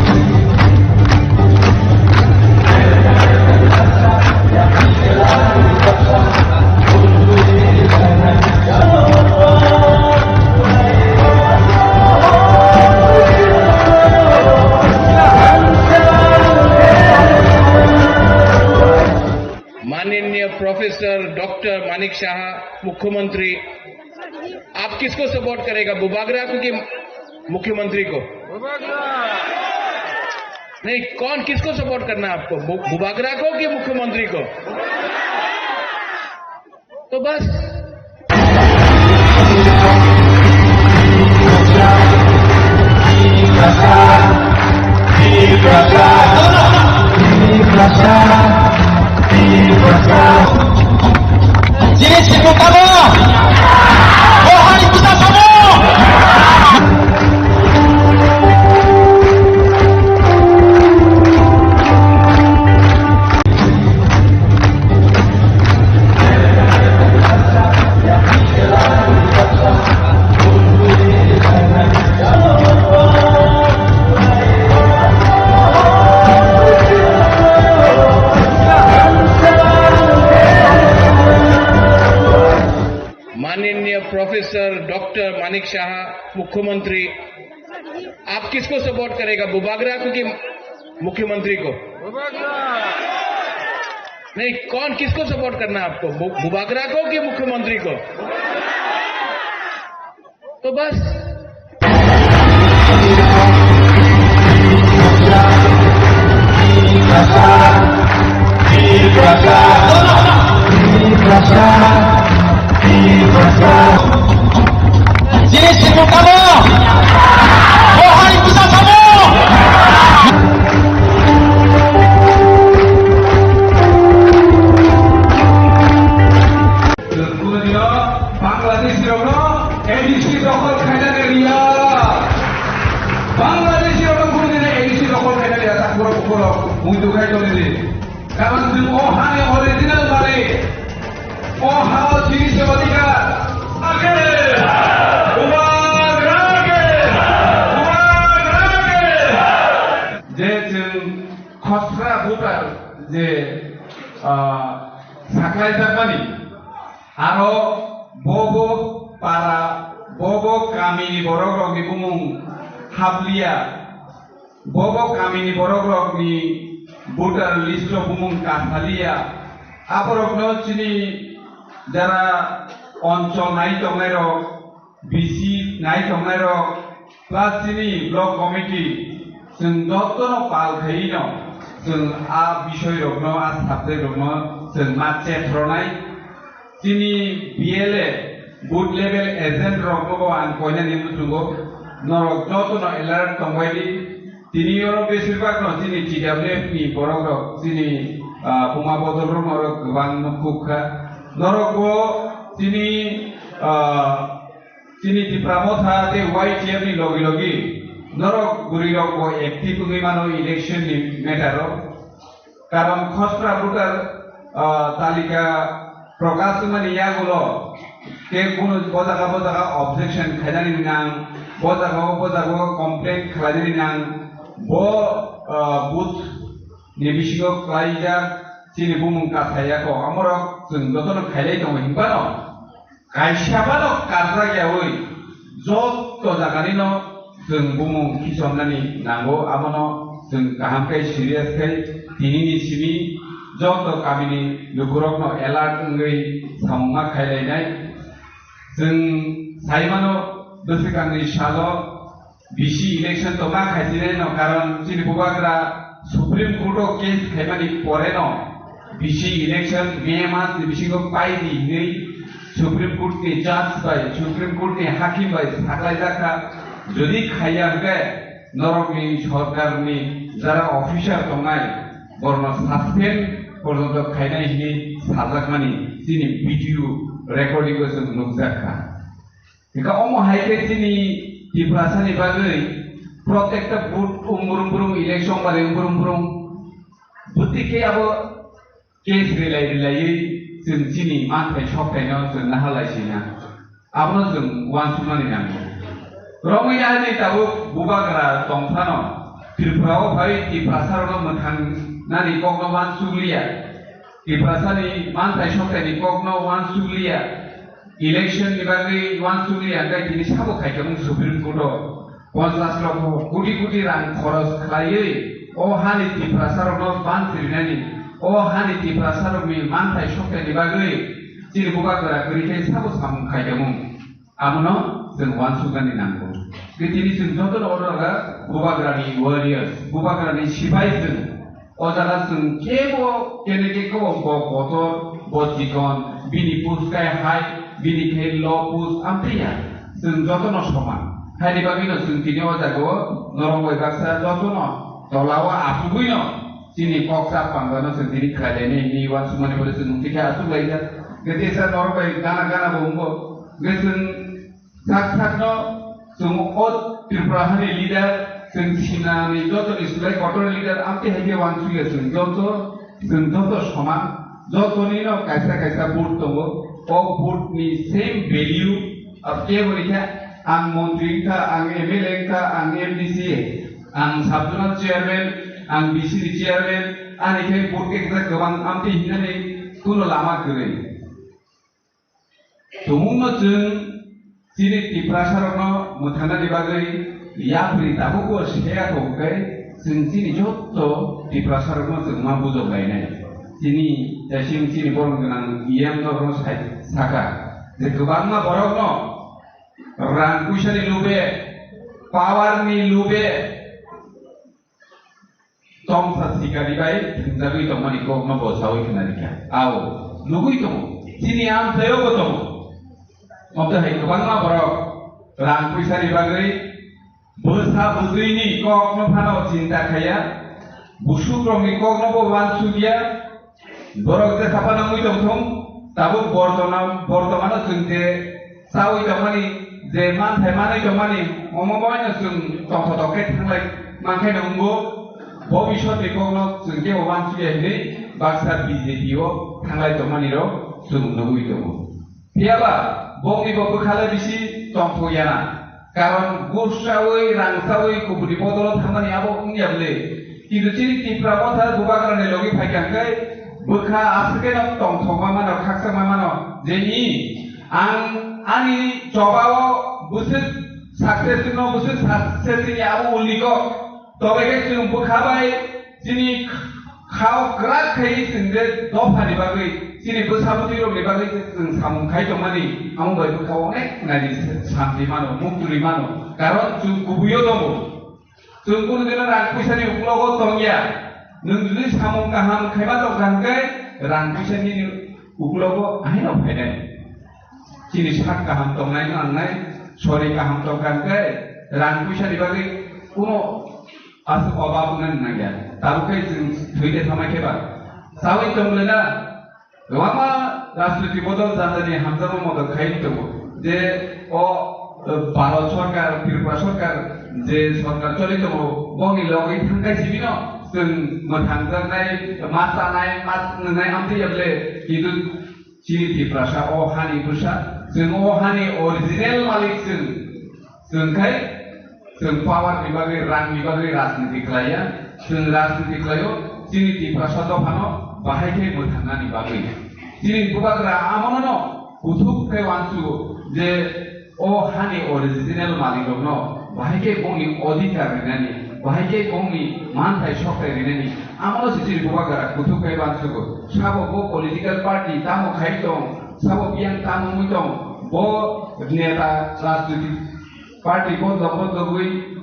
माननीय professor doctor Manik शाह, मुख्यमंत्री, आप किसको सपोर्ट करेगा, बुबागरा को कि मुख्यमंत्री को? नहीं, कौन किसको सपोर्ट करना है आपको, बु-, बुबागरा को कि मुख्यमंत्री को? तो बस। Jini siko tamo. Bohai kita tamo. माननीय प्रोफेसर डॉक्टर मानिक शाह, मुख्यमंत्री, आप किसको सपोर्ट करेगा, बुबागरा को कि मुख्यमंत्री को? नहीं, कौन, किसको सपोर्ट करना है आपको, बु-, बुबागरा को कि मुख्यमंत्री को? तो बस। Jini siko tamo. Bohai kita tamo. Bangladesh rokno A D C dokhol khainani riya. Bangladesh rokno kunu dino A D C dokhol khainani riya, tak borok borok muitu khai tongni. Karon chwng o hani original malik. O ha o chini se odhikar. Ake! Bubagra ke! Bubagra ke! Je chwng khosra voter je, ah, saklaijakmani, aro bobo para, bobo kamini borokrokni bumung hapliya, bobo kamini borokrokni voter list-o bumung kasaliya, aborokno chini jara onchol nai tongnairok, B C nai tongnairok, plus chini block committee, chwng jotono pal khaino, chwng a bisoy rokno, a subject rokno chwng ma chetronai. Chini B L A, booth level agent rokno bo ang koinani muchungo, norok jotono alert tongbai di. Tini oro besir bak no chini T W F ni borok rok, chini, ah, buma bodol rok norok kwbang no kuk kha. Norok bo chini, ah, Chini Tipra Motha tei Y T F ni logi logi norok bwrwi rok bo active wngwi mano election ni matter o. Karon khosra voter, ah, talika prokash wngmani yagulo khe kunu bo jaga bo jaga objection khainani nang, bo jaga o bo jaga o complaint khlainani nang, bo, ah, booth ni bisingo klaijak chini bumung kasaya ko, amorok chwng jotono khailai tongo hinphano. Kaisa bano karjak yaui joto jaganino chwng bumung khisomnani nango, abono chwng kaham khe serious khe tinini simi joto kamini lukurokno alert wngwi samungma khailainai. Chwng saimano bwswkangni salo bisi election to ma khaisinai no, karon chini bubagra Supreme Court o case khaimani pore no bisi election May mas ni bisingo pai di hinwi Supreme Court ni judge bai, Supreme Court ni hakim bai saklai jakha. Jodi khaiya hwnkhe norokni sorkarni jara officer tongnai borokno suspend porjonto khainai hinwi sajakmani chini video recording o chwng nukjakha. Hingkhe omo hai khe chini Tiprasani bagwi protekta vote umbrung brung election bari umbrung brung bwtwi khe abo case rilai rilaiwi chwng chini manthai soktaino chwng naharlaisina. Abono chwng uansuknani nango. Romwi ani tabuk bubagra tongphano Tripura o phai Tiprasarokno mwthangnani kokno uansukliya. Tiprasani manthai soktaini kokno uansukliya. Election ni bagwi uansukliya, hwnkhe tini sabo khaikhe wng Supreme Court o ponchash lokho koti koti rang khoros khlaiwi o hani Tiprasarokno bansi rinani, o hani Tiprasarokni manthai soktaini bagwi chini bubagra kwrwi khe sabo samung khaikhe wng. Abono chwng uansuknani nango. Tini chwng jotono order ga bubagrani warriors, bubagrani sipai chwng. O jaga chwng kebo kene khe kebo bo kotor, bo chikon, bini pus kai hai, bini khe lo pus amtwi ya. Chwng jotono soman. Haini bagwino chwng tini o jaga o norok bai baksa jotono tola o achugwino chini kok chap pangrano chwng tini khlai lainai hinwi uansukmani pore chwng tini khe achuk laijak. Khe tesa norok bai gana gana bo wngbo. Khe chwng Sak sakno chwng o Tripura hani leader, chwng sinani joto ni slai kotor leader amtwi hai khe uansukya chwng joto, chwng joto soman, jotoni no kaisa kaisa vote tongo. O vote ni same value, ab kebo ni khe ang montri wngkha, ang M L A wngkha, ang M D C, ang sub zonal chairman, ang B C ni chairman, ani khe vote khe kwbang amtwi hinani kuno lama kwrwi. Tumungno chwng chini Tiprasarokno mwthangnani bagwi yapri tabukbo seya tongkhe chwng chini jotto Tiprasarokno chwng ma bujok lainai. Chini chasing chini borom gwnang E M norokno sai saka je kwbangma borokno rang puisani lube, power ni lube, tongsa sikari bai thwngjagwi tongmani kokno bo saui khna rikha. Ao, nugui tongo. Chini amchaio bo tongo. Omo hai kwbangma borok rang puisani bagwi bwsa bwtwini kokno phano chinta khaiya. Busukrokni kokno bo uansukya. Borok jesa phano wngwi tongthung, tabuk bortona-, bortomano chwng je chawi tongmani, je manthai manwi tongmani, omo boino chwng tongthotok khe thanglai mankhaino wngbo, bobisotni kokno chwng kebo uansukya hinwi baksa B J P o thanglai tongmanirok chwng nugwi tongo. Phiyaba bongni bo bwkhale bisi tongthok yana. Karon gursawi, rangsawi, kubuni bodolo thamani abo wngya bwle. Kintu chini Tipra motha bubagrani logi phaikha hwnkhe bwkha aswkeno tongthokma mano, khakchangma mano. Je i ang ani chobao bwswk success wngno, bwswk success wngya abo ulni kok. Tobekhe chwng bwkha bai chini khao kwrak khai chwng je dophani bagwi, chini bwsa bwtwi rokni bagwi chwng samung khai tongmani, amo bai bwkha onek naidi santi mano, muktwi mano. Karon chwng kubuio tongo. Chwng kunu dino rang puisani uklogo tongya. Nwng jodi samung kaham khaima tongkha hwnkhe rang puisani uklogo ahino phainai. Chini sak kaham tongnai nangnai, sori kaham tongkha hwnkhe rang puisani bagwi kuno aswk obab wngna nangya. Tabuk khe chwng thwi de thamai khe ba. Sawi tong le na, kwbangma rajniti bodol jani jani hamjakma model khai tongo. Je o, eh, Bharat sorkar, Tripura sorkar, je sorkar choli tongo, bongni logwi thangkai sibino chwng mwthangjaknai, ma chanai, ma nwngnai amtwi ya bwle, kintu chini Tiprasa o hani bwsa, chwng o hani original malik chwng. Chwng khai, chwng power ni bagwi, rang ni bagwi rajniti khlaiya. Chwng rajniti khlaio, chini Tiprasa dophano bahai khe mwthangnani bagwi. Chini bubagra amono kuthuk khe uansugo je o hani original malik rokno bahai khe bongni odhikar rinani, bahai khe bongni manthai sokthai rinani, amono se chini bubagra kuthuk khe uansugo. Sabo bo political party tamo khai tong, sabo biyang tamo wngwi tong, bo neta rajniti party bondok bondogwi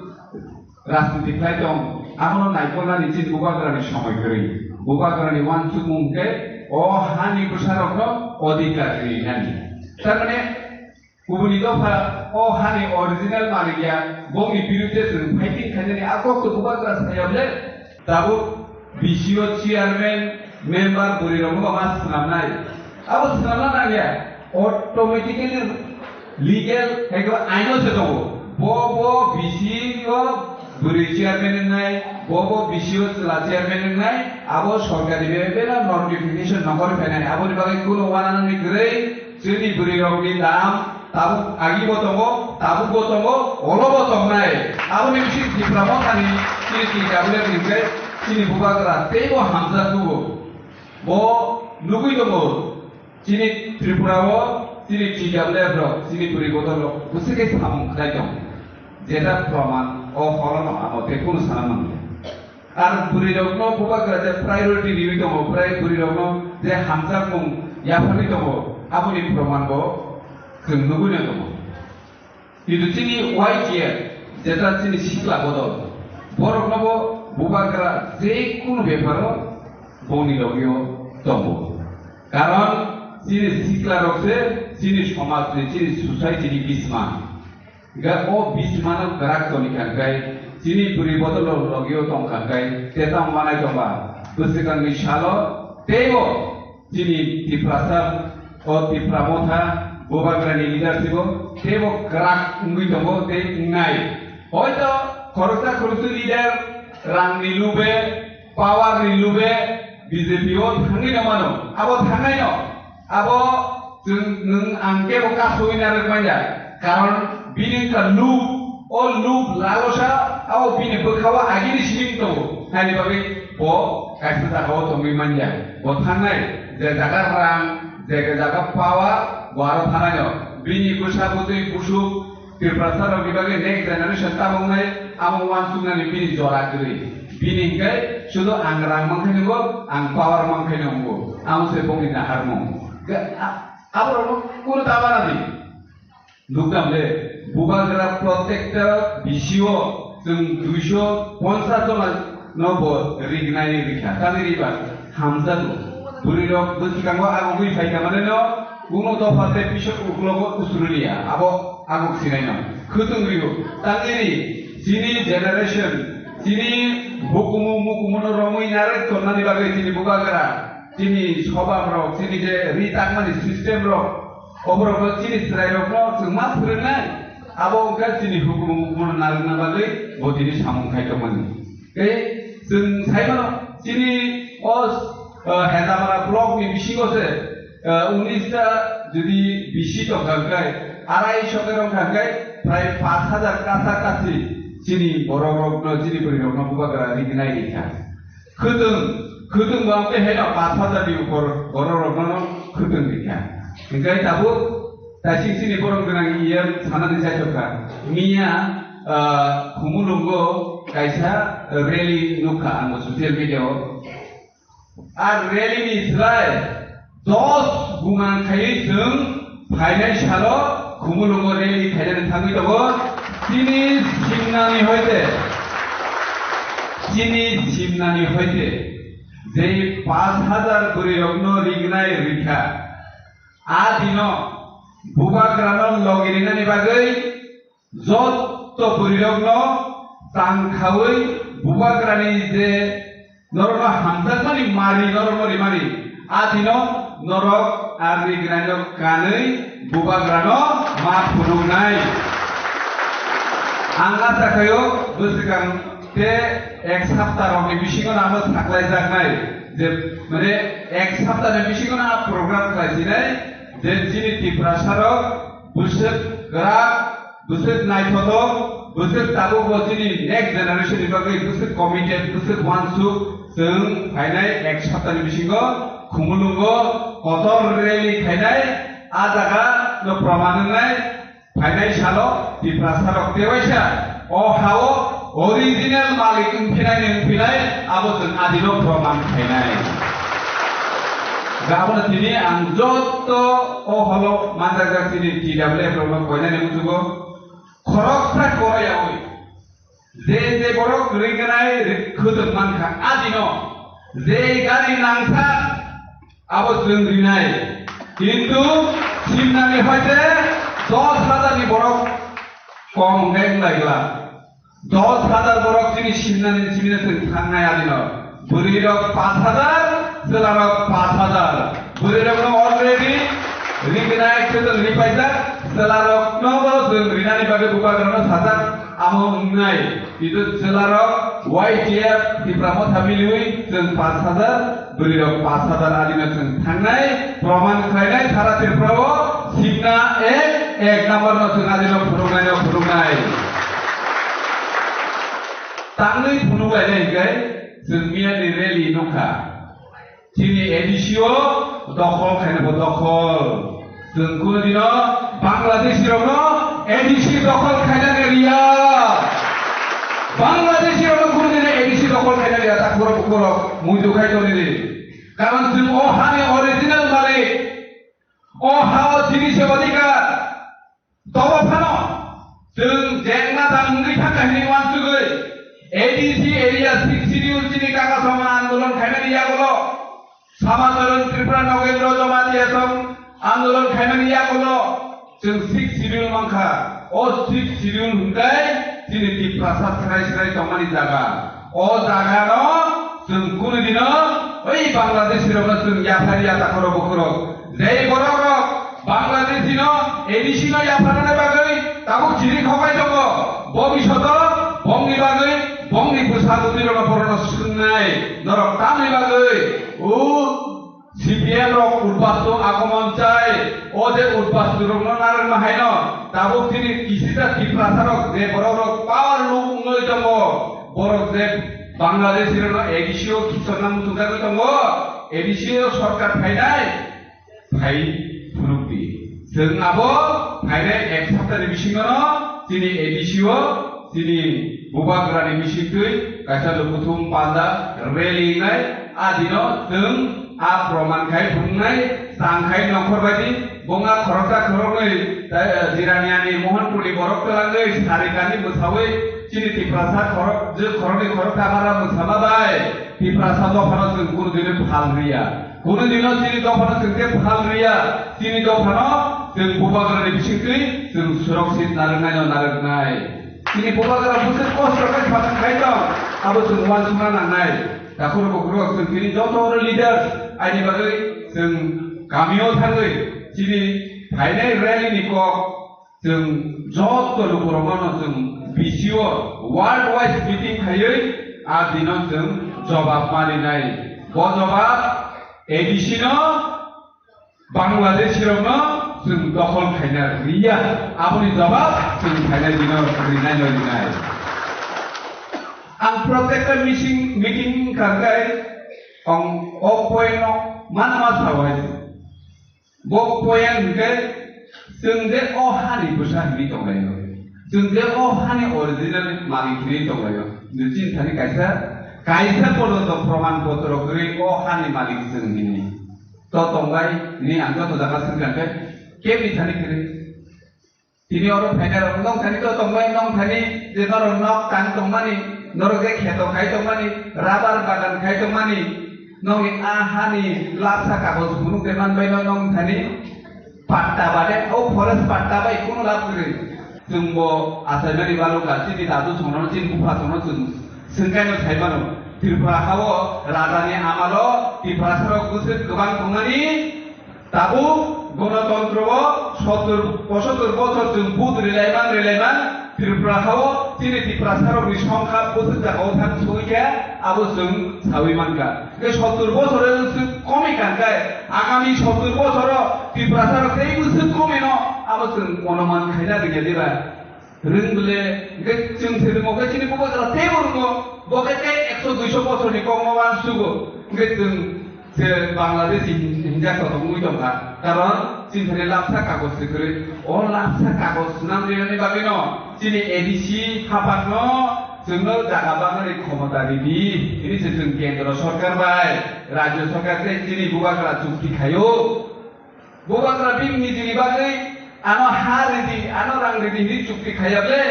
rajniti khlai tong, abono naikolnani chini bubagrani somoi kwrwi. Bubagrani uansukmung khe o hani bwsarokno odhikar rinani. Tarmane kubuni dopha o hani original malik ya, bongni birudde chwng fighting khainani a kokto bubagra sayable. Tabuk B C O chairman, member bwrwirokno ma swnamnai. Abo swnamna nangya, automatically legal hai khe aino se tongo. Bo, bo B C O bwrwi chairman wngnai, bo, bo B C O chwla chairman wngnai, abo sorkari bebak bebak notification nongkhor phainai. Aboni bagwi kunu uananani kwrwi, chini bwrwirokni dam tabuk agibo tongo, tabukbo tongo, olobo tongnai. Aboni bising Tipra Mothani chini T W F ni hwnkhe chini bubagra teibo hamjak tubu. Bo nugwi tongo, chini Tripura o chini T W F rok, chini bwrwi bodol rok bwswk khe samung khlai tong. Jeta proman o holono amo tei kunu sana mangya. Ar bwrwirokno bubagra je priority riwi tongo, bwrwi bwrwirokno je hamjakmung yapharwi tongo, aboni proman bo chwng nugwino tongo. Kintu chini Y T F, jeta chini sikla bodol, borokno bo bubagra je kunu beparo bongni logio tongo. Karon chini sikla rok se chini somaj ni, chini society ni bisma. Ga o bismano kwrak toni kha khe chini bwrwi bodol rok logio tong kha khe te tamo manai tongba bwswkangni salo teibo chini Tiprasa o Tipra Motha bubagrani leadership o teibo kwrak wngwi tongo tei wngnai. Hoito khoroksa khoroksa leader rangni lube, power ni lube B J P o thangwi no mano, abo thangnai no. Abo chwng, nwng ang kebo kasugwi narwk manya, karon bini wngkha lub, o lub lalosa, abo bini bwkhao agini simi tongo, haini bagwi bo kaisa jagao tongwi manya. Bo thangnai, je jaga rang, je jaga power, bo aro thangnai no. Bini bwsa bwtwi busuk, Tiprasa rokni bagwi next generation tabuknai amo uansuknani bini jora kwrwi. Bini hwnkhe sudu ang rang mankhe nungo, ang power mankhe nungo. Amo se bongni naharmung. Ga-, a-, aborokno kunu ta banadi. Nukdam le, bubagra protector B C O chwng duiso ponchas jona no bo rignai rikha. Tani riba hamjago. Bwrwi rok bwskango agogwi phaikha mane no, kunu dopha tei pisok uklogo usrwliya. Abo Ang sinai no. Khwtwng rio. Tangni ri. Chini generation. Chini hukumu mukumu no romwi narwk tonnani bagwi chini bubagra. Chini sobab rok, chini je ri takmani system rok. Oborok no chini chwrai rok no chwng ma phwrwngnai. Abo wngkha chini hukumu mukumu no narwkna bagwi bo tini samung khai tongmani. Tei chwng sai mano chini o, o, Hendamara block ni bisingo se, o, unis ta jodi B C tong kha khe, arai sho ke rong kha khe, prai paanch hajar kasa kasi chini borok rok no, chini bwrwi rok no bubagra rignai rikha. Khwtwng, khwtwng bo ang tei haino paanch hajar ni upor borok rok no khwtwng rikha. Hingkai tabuk Taising chini borom gwnang E M sanani jaitok kha. Miya, ah, Khumulwngo kaisa rally nukha ang bo social media o. A rally ni slai dos guman khaiwi chwng phainai salo Khumulwngo rally khainani thangwi tongo. Chini simnani hoite, chini simnani hoite je paanch hajar bwrwi rokno rignai rikha. A dino bubagrano logi rinani bagwi jotto bwrwirokno tang khaui bubagrani je norokno hamjakmani mari norokno rimani, a dino norok a rignano kanwi bubagrano ma phunuknai. Ang acha khaio bwswkang te ek sapta rokni bisingo no ano saklaijaknai je, mane, ek sapta ni bisingo no a program khlai sinai je chini Tiprasa rok bwswk kwrak, bwswk naithotok, bwswk tabuk bo chini next generation ni bagwi bwswk committed, bwswk uansuk chwng phainai ek sapta ni bisingo Khumulwngo kotor rally khainai, a jaga no proman wngnai. Phainai salo Tiprasa rok tewaisa o hao original malik wngphinai ni wngphinai abo chwng adino proman khainai. Ga abono tini ang jotto o holo manjakjak chini T W F rokno koinani muchugo khoroksa koroyaui Je je borok ringnai ri-, khwtwng mankha adino. Je gari nangsa abo chwng rinai. Kintu simnani hoite dos hajar ni borok kom hwnkhe wnglaigla. Dos hajar borok chini simnani simino chwng thangnai adino. Bwrwi rok pash hajar, chwla rok pash hajar. Bwrwi rok no already ringnai khwtwng ripaijak, chwla rok no bo chwng rinani bagwi bubagra no sajak, amo wngnai. Kintu chwla rok Y T F Tipra Motha miliwi chwng pash hajar, bwrwi rok pash hajar adino chwng thangnai, proman khlainai sara Tripura o simna ek, ek number no chwng adino phunuknai no phunuknai. Tangwi phunuk lainai hwnkhe chwng miyani rally nukha. Chini A D C o dokhol khaina bo dokhol. Chwng kunu dino Bangladeshi rokno A D C dokhol khaina riya. Bangladeshi rokno kunu dino A D C dokhol khaina riya, ta khorok khorok muitu khai toni di. Karon chwng o hani original malik. O ha o chini se odhikar. Tobo phano chwng jengna tang wngwi thangkha hwnwi uansugwi A D C area six schedule chini kaka songma andolon khaimani yagulo, Samacharan Tripura Nogendra Jamatia song andolon khaimani yagulo chwng six schedule mankha. O six schedule hwnkhe chini Tiprasa srai srai tongmani jaga. O jagano chwng kunu dino oi Bangladeshi rokno chwng yaphari ya takhoro bukhurok. Jei borok rok Bangladeshi no A D C no yapharnani bagwi tabuk chiri khokai tongo. Bobishoto bongni bagwi bongni bwsa bwtwi rokno borokno swngnai norok tamni bagwi o C P M rok urbastu agomon chai, o je urbastu rokno narwkma haino tabuk chini kisisa Tiprasa rok je borok rok power loop wngwi tongo, borok je Bangladeshi rokno A D C o kisorna muchungjagwi tongo, A D C o sorkar phainai phai phunukdi. Chwng abo phainai ek saptani bisingono chini A D C o chini bubagrani bisingtwi kaisa lukuthum panda rally wngnai. A dino chwng a proman khai phunuknai, chang khai nongkhor baidi, bonga khoroksa khoroknwi, eh, Jiraniani Mohanpurni borok twlangwi sarikani bwsawi chini Tiprasa khorok, je khoroknwi khoroksa bara bwsama bai Tiprasa dophano chwng kunu dino phal riya. Kunu dino chini dophano chwng khe phal riya, chini dophano chwng bubagrani bisingtwi chwng suroksitna rwknaino narwknai. Chini bubagra bwswk kosto khe satung khai tong, abo chwng uansukna nangnai. Takhurok bukhurok chwng chini joto oro leaders aini bagwi chwng kamio thangwi chini phainai rally ni kok chwng joto lukurokno chwng B C O world wise meeting khaiwi a dino chwng jobab malinai. Bo jobab A D C no Bangladeshi rokno chwng dokhol khaina riya, aboni jobab chwng phainai dino rinai no rinai. Ang protekta meeting, meeting wngkha khe ang o point no manma sao hai. Bo point hwnkhe chwng je o hani bwsa hinwi tonglaio, chwng je o hani original malik hinwi tonglaio, chini thani kaisa, kaisa porjonto proman potro kwrwi o hani malik chwng hinwi. To tongbai, ni ang joto jaga swngkha khe, kebni thani kwrwi. Tini oro phainai rok nong thani to tongbai, nong thani je norok nok tang tongmani, norok je kheto khai tongmani, rabar bagan khai tongmani, nongni a hani lapsa kagoj phunuk de manbai no nong thani patta bade, o forest patta bai kunu lab kwrwi. Chwngbo achaimani balukha, chini dadu songno, chini bupha songno chwng swngkaino saimano. Tripura hao rajani amalo Tiprasarok bwswk kwbang tongmani, tabuk gonotontro o sottur, pochottor bochor chwng vote rilaiman rilaiman Tripura hao chini Tiprasarokni songkha bwswk jagao thang sogwi khe abo chwng sawi mankha. Hwnkhe sottur bochor o chwng komi kankhe agami sottur bochor o Tiprasarok tei bwswk komino abo chwng onuman khaina rwngya diba? Rwng bwle, hwnkhe chwng se rwngmo khe chini bubagra teibo rwngo, bo khe tei ekso duiso bosorni kokno uansugo, hwnkhe chwng se Bangladeshi hin-, hinjak kotor wngwi tongkha. Karon chini thani lapsa kagoj se kwrwi. O lapsa kagoj swnam rinani bagwino chini A D C hapangno chwngno jaga bagnani khomota ridi. Hini se chwng kendro sorkar bai rajyo sorkar tei chini bubagra chukti khaio. Bubagra bini nijini bagwi ano ha ridi, ano rang ridi hinwi chukti khaiya ble.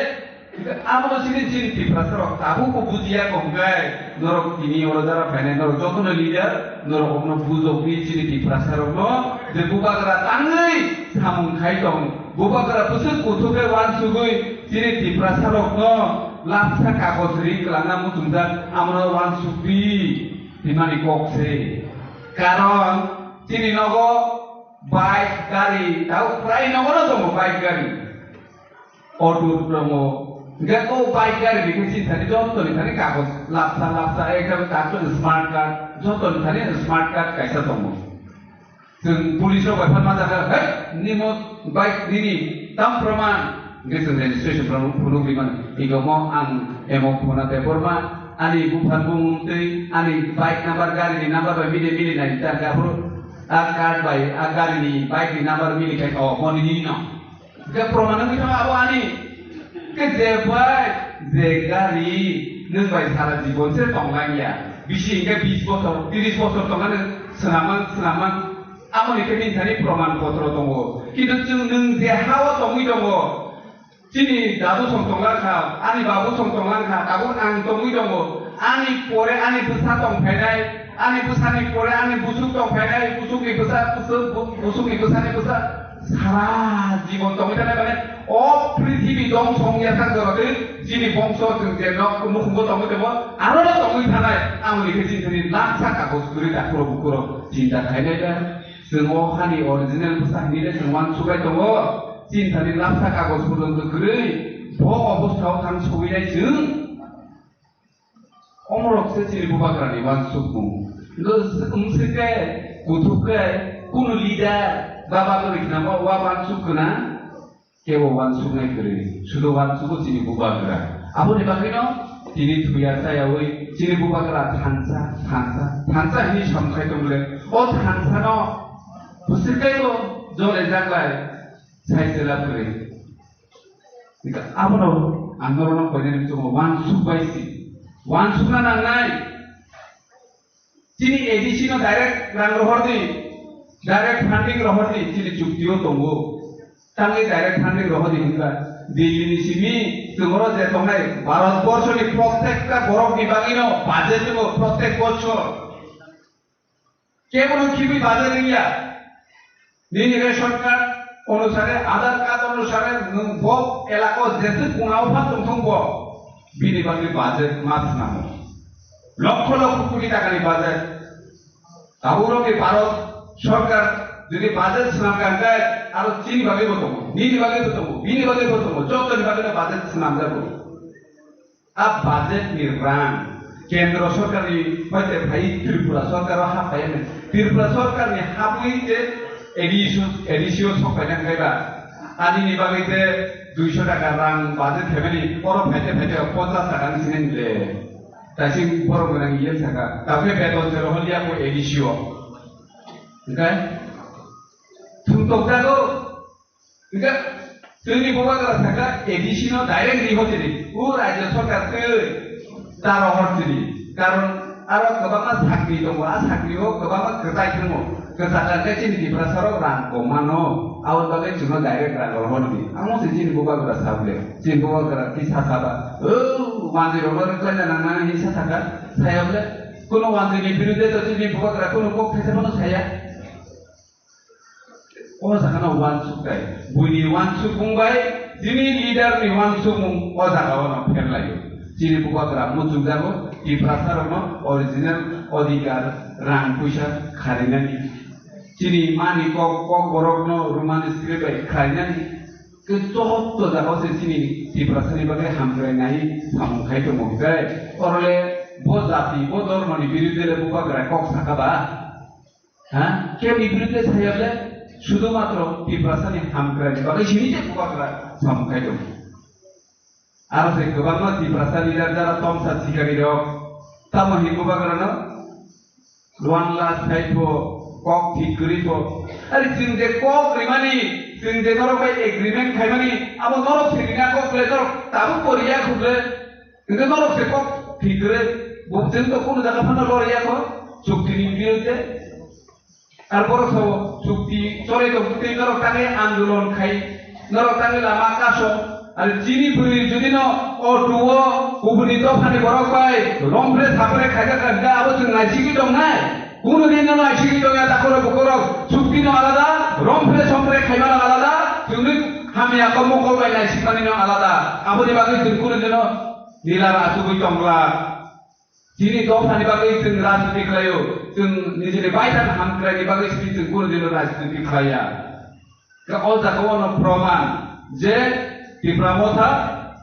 Abono chini, chini Tiprasa rok tabuk bo bujiya kok hwnkhe, norok tini oro jara phainai, norok jotono leader, norok okno bujokdi chini Tiprasa rokno, je bubagra tangwi samung khai tong, bubagra bwswk kuthukhe uansugwi chini Tiprasa rokno lapsa kagoj ri kwlangna muchungjak, amono uansukdi hwnmani kok se. Karon chini nogo bike, gari, tau prai nogono tongo bike, gari. Auto tongo. Hingke o bike gari ni khe chini thani joto ni thani kagoj lapsa lapsa ekdom kaso smart card, joto ni thani smart card kaisa tongo. Chwng police rok bai phan manjak kha, "Hei, nimo bike nini tam proman?" Hingke chwng registration rok phunuk ri mano. Ego mo ang emo phone a tei borma ani buphan bumung tei ani bike number gari ni number bai mili mili nai ta gaphuru a card bai a gari ni bike ni number mili khai o mo nini no. Hingke proman wngwi thango abo ani. Hingke je bai, je gari, nwng bai sara jibon se tonglang ya. Bisi hingke bis bosor, tiris bosor tongna nwng swnamang, swnamang. Amoni khe nini thani proman potro tongo. Kintu chwng nwng je ha-o tongwi tongo, chini dadu song tonglang kha, ani babu song tonglang kha, tabuk ang tongwi tongo. Ani pore ani bwsa tong phainai, ani bwsani pore ani busuk tong phainai, busukni bwsa, busuk, bu-, busukni bwsani bwsa. Sara jibon tongwi thangna mane o prithibi dongso wngya sak jorotwi chini bongso chwng je nok nukhungo tongwi tongo, aro tongwi thanai. Amoni khe chini thani laksa kagoj kwrwi dakhoro bukhoro chinta khainai da. Chwng o hani original bwsa hinwi le chwng uansuk bai tongo. Chini thani laksa kagoj purjonto kwrwi bo obostha o thang sogwi nai chwng. Omorok se chini bubagrani uansukmung. Wngkhe kuthuk khe kunu leader ba bagwi khnama uansuk khna kebo uansuknai kwrwi. Sudo uansugo chini bubagra. Aboni bagwino tini thuya chayawi chini bubagra thansa, thansa, thansa hinwi samkhai tongmole. O thansano bwswk kaibo jole jaklai sai se lab kwrwi. Abono ang norokno koinani muchungo uansuk bai si. Uansukna nangnai. Chini A D C no direct rang rohor di, direct funding rohor di, chini chukti o tongo. Tangwi direct funding rohor di hwnba Delhi ni simi chwngoro je tongnai Bharat borsho ni prottekta borok ni bagwi no budget tongo prottek bochor. Kebono khibwi bajar wngya. Nini ration card onusare, Aadhaar card onusare nwng bo elaka o jeswk kungao pha tongthung bo, bini bagwi budget ma swnamo. Lokho lokho koti takani budget. Tabukno khe Bharat sorkar jodi budget swnam kha hwnkhe aro chini bagwi bo tongo, nini bagwi bo tongo, bini bagwi bo tongo, jotoni bagwino budget swnamjago. A budget ni rang kendro sorkar ni hoite phai Tripura sorkar o hap phai ani. Tripura sorkar ni habwi je A D C, A D C o sok phai nang kaiba. Ani ni bagwi je duiso taka rang budget khaimani oro phaite phaite ponchas taka ni sinai le. Taising borok gwnang iye saka. Tabukhe beton se rohor liya ko A D C o. Hwnkhe thum tok jago. Hingke chwngni bubagra saka A D C no direct riho chini, o rajya sorkar twi ta rohor chini. Karon aro kwbangma sakni tongo, a sakni o kwbangma kwtai tongo. Kwchak khe chini Tiprasa rok rang koma no, aboni bagwi chwngno direct rang rohor di. Amo se chini bubagra sabole, chini bubagra tisa saba. O manjwi rok no rwkhlaina nang nang hinwi sa saka, sayok le. Kuno manjwi ni birude to chini bubagra kuno kok thaisa phano saya. O jaga no uansuk tai. Buini uansukmung bai, chini leader ni uansukmung o jaga o no pherlaio. Chini bubagra muchungjago, Tiprasa rok no original odhikar rang puisa kharinani. Chini mani kok, kok borok no Roman script bai kharinani. Ke joto jaga o se chini Tiprasa ni bagwi hamkrai nai samung khai tongo hwnkhe, oro le bo jati, bo dhormo ni birude le bubagra kok saka ba? Ha? Keboni birude sayable sudumatro Tiprasani hamkrai ni bagwi simi je bubagra samung khai tongo. Aro se kwbangma Tiprasa leader jara tomsa sikari rok tamo hin bubagrano one lakh sai pho, kok thik kwrwi pho. Ari chwng je kok rimani, chwng je norok bai agreement khaimani, abo norok se rina kok le norok tabuk bo riya khuble. Hingke norok se kok thik kwrwi, bo chwng to kunu jaga phano loriya kho, chukti ni birude. Ar borok sabo chukti chole tong twi norok tangwi andolon khai, norok tangwi lama kaso, Ari chini bwrwi jodi no o tuo kubuni dophani borok bai romphre saphre khaijak kha hwnkhe abo chwng naisigwi tongnai? Kuno din no naisigwi tongya takhorok bukhorok sukti no alada, romphre somphre khaimano alada, chwngni hamya kok mokol bai naisikmani no alada. Aboni bagwi chwng kuno dino nilar achugwi tongla. Chini dophani bagwi chwng rajniti khlaio, chwng nijini baithang hamkraini bagwi simi chwng kunu dino rajniti khlaiya. Khe o jaga ono proman je Tipra Motha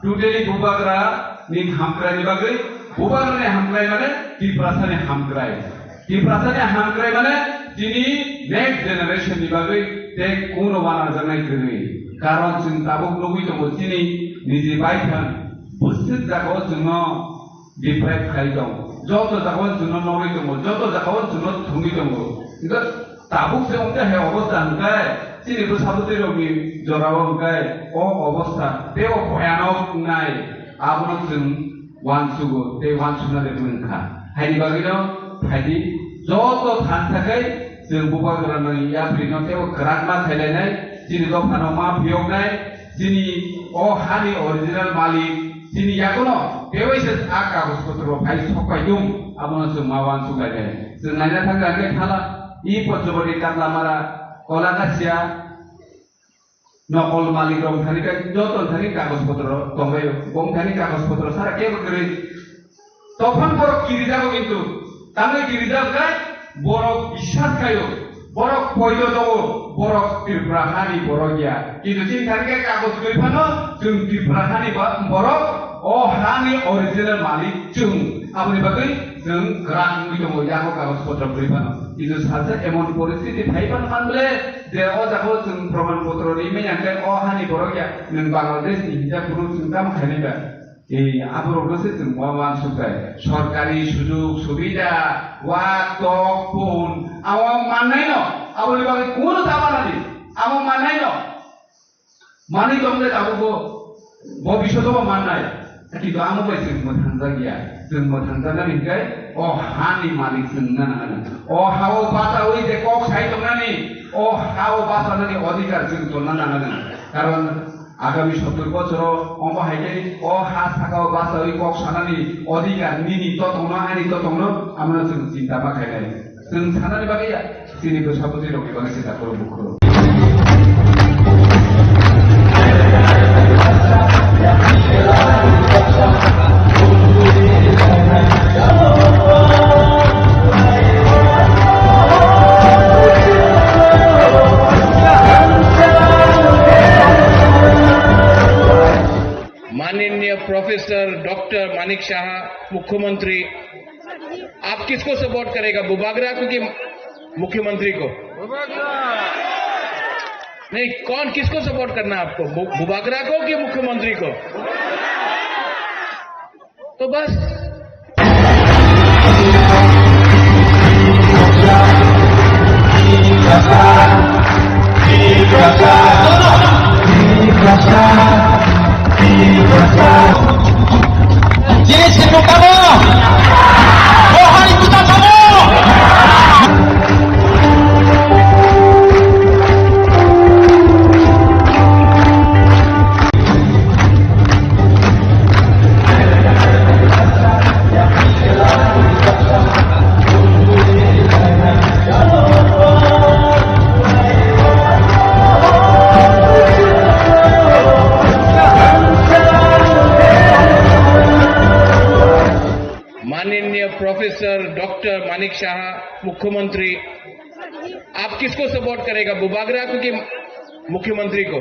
totally Bubagra ni hamkraini bagwi, Bubagra ni hamkrai mane Tiprasa ni hamkrai. Tiprasa ni hamkrai mane chini next generation ni bagwi tei kunu wanajaknai kwrwi. Karon chwng tabuk nugwi tongo chini niji baithang bwswk jaga o chwngno deprive khai tong. Joto jagao chwngno nogwi tongo, joto jagao chwngno thumwi tongo. Hwnkhe tabuk se wngkha hai obostha hwnkhe, chini bwsa bwtwi rokni jorao hwnkhe o obostha tei o bhoyanok wngnai, abono chwng uansugo tei uansukna de wngkha. Haini bagwino phaidi joto thansa khai chwng Bubagra nani yapri no tei o kwrak ma khailainai, chini dophano ma phiyoknai, chini o hani original malik, chini yagono tei waisa a kagoj potro phai sok pai dung, abono chwng ma uansuk lai nai. Chwng naina thang kha khe thala, i Panchwati, Katlamara, Kolakasia, nokol malik rok thani khe joto thani kagoj potro tongbai, bong thani kagoj potro sara kebo kwrwi. Tokphang borok kirijago kintu, tangwi kirijak khe borok biswas khaio, borok poito tongo, borok Tripura hani borok ya. Kintu chini thani khe kagoj kwrwi phano chwng Tripura hani ba-, borok, o hani original malik chwng. Aboni bagwi chwng kwrak wngwi tongo yago kagoj potro kwrwi phano. Kintu salsa emon poristiti phai phano man ble je o jaga o chwng proman potro ri manya khe o hani borok ya, nwng Bangladesh ni hinjak phuru chwng tamo khainai ba? Ei, aborokno se chwng ma uansuk khe. Sorkari sujug subida, wak, tok, pun, abo mannai no, aboni bagwi kunu ta manani, abo mannai no. Manwi tong le tabukbo, bo bisodo bo mannai. Kintu amo bai chwng mwthangjak ya. Chwng mwthangjaknani hinkhe, o hani malik chwng wngna nangnai. O hao bachaui je kok sai tongnani, o hao bachanani odhikar chwng tonna nangnai. Karon Agami sottor bochoro omo hai khe o ha sakao bachaui kok sanani odhikar nini totongno, ani totongno, amano chwng chinta ma khainai. Chwng sanani bagwi ya, chini bwsa bwtwi rokni bagwi se takhoro bukhoro. माननीय professor doctor Manik साहा, मुख्यमंत्री, आप किसको सपोर्ट करेगा, बुबागरा को कि मुख्यमंत्री को? नहीं, कौन, किसको सपोर्ट करना है आपको, बु-, बुबागरा को कि मुख्यमंत्री को? तो बस। माननीय प्रोफेसर डॉक्टर मानिक साहा, मुख्यमंत्री, आप किसको सपोर्ट करेगा, बुबागरा को कि मुख्यमंत्री को?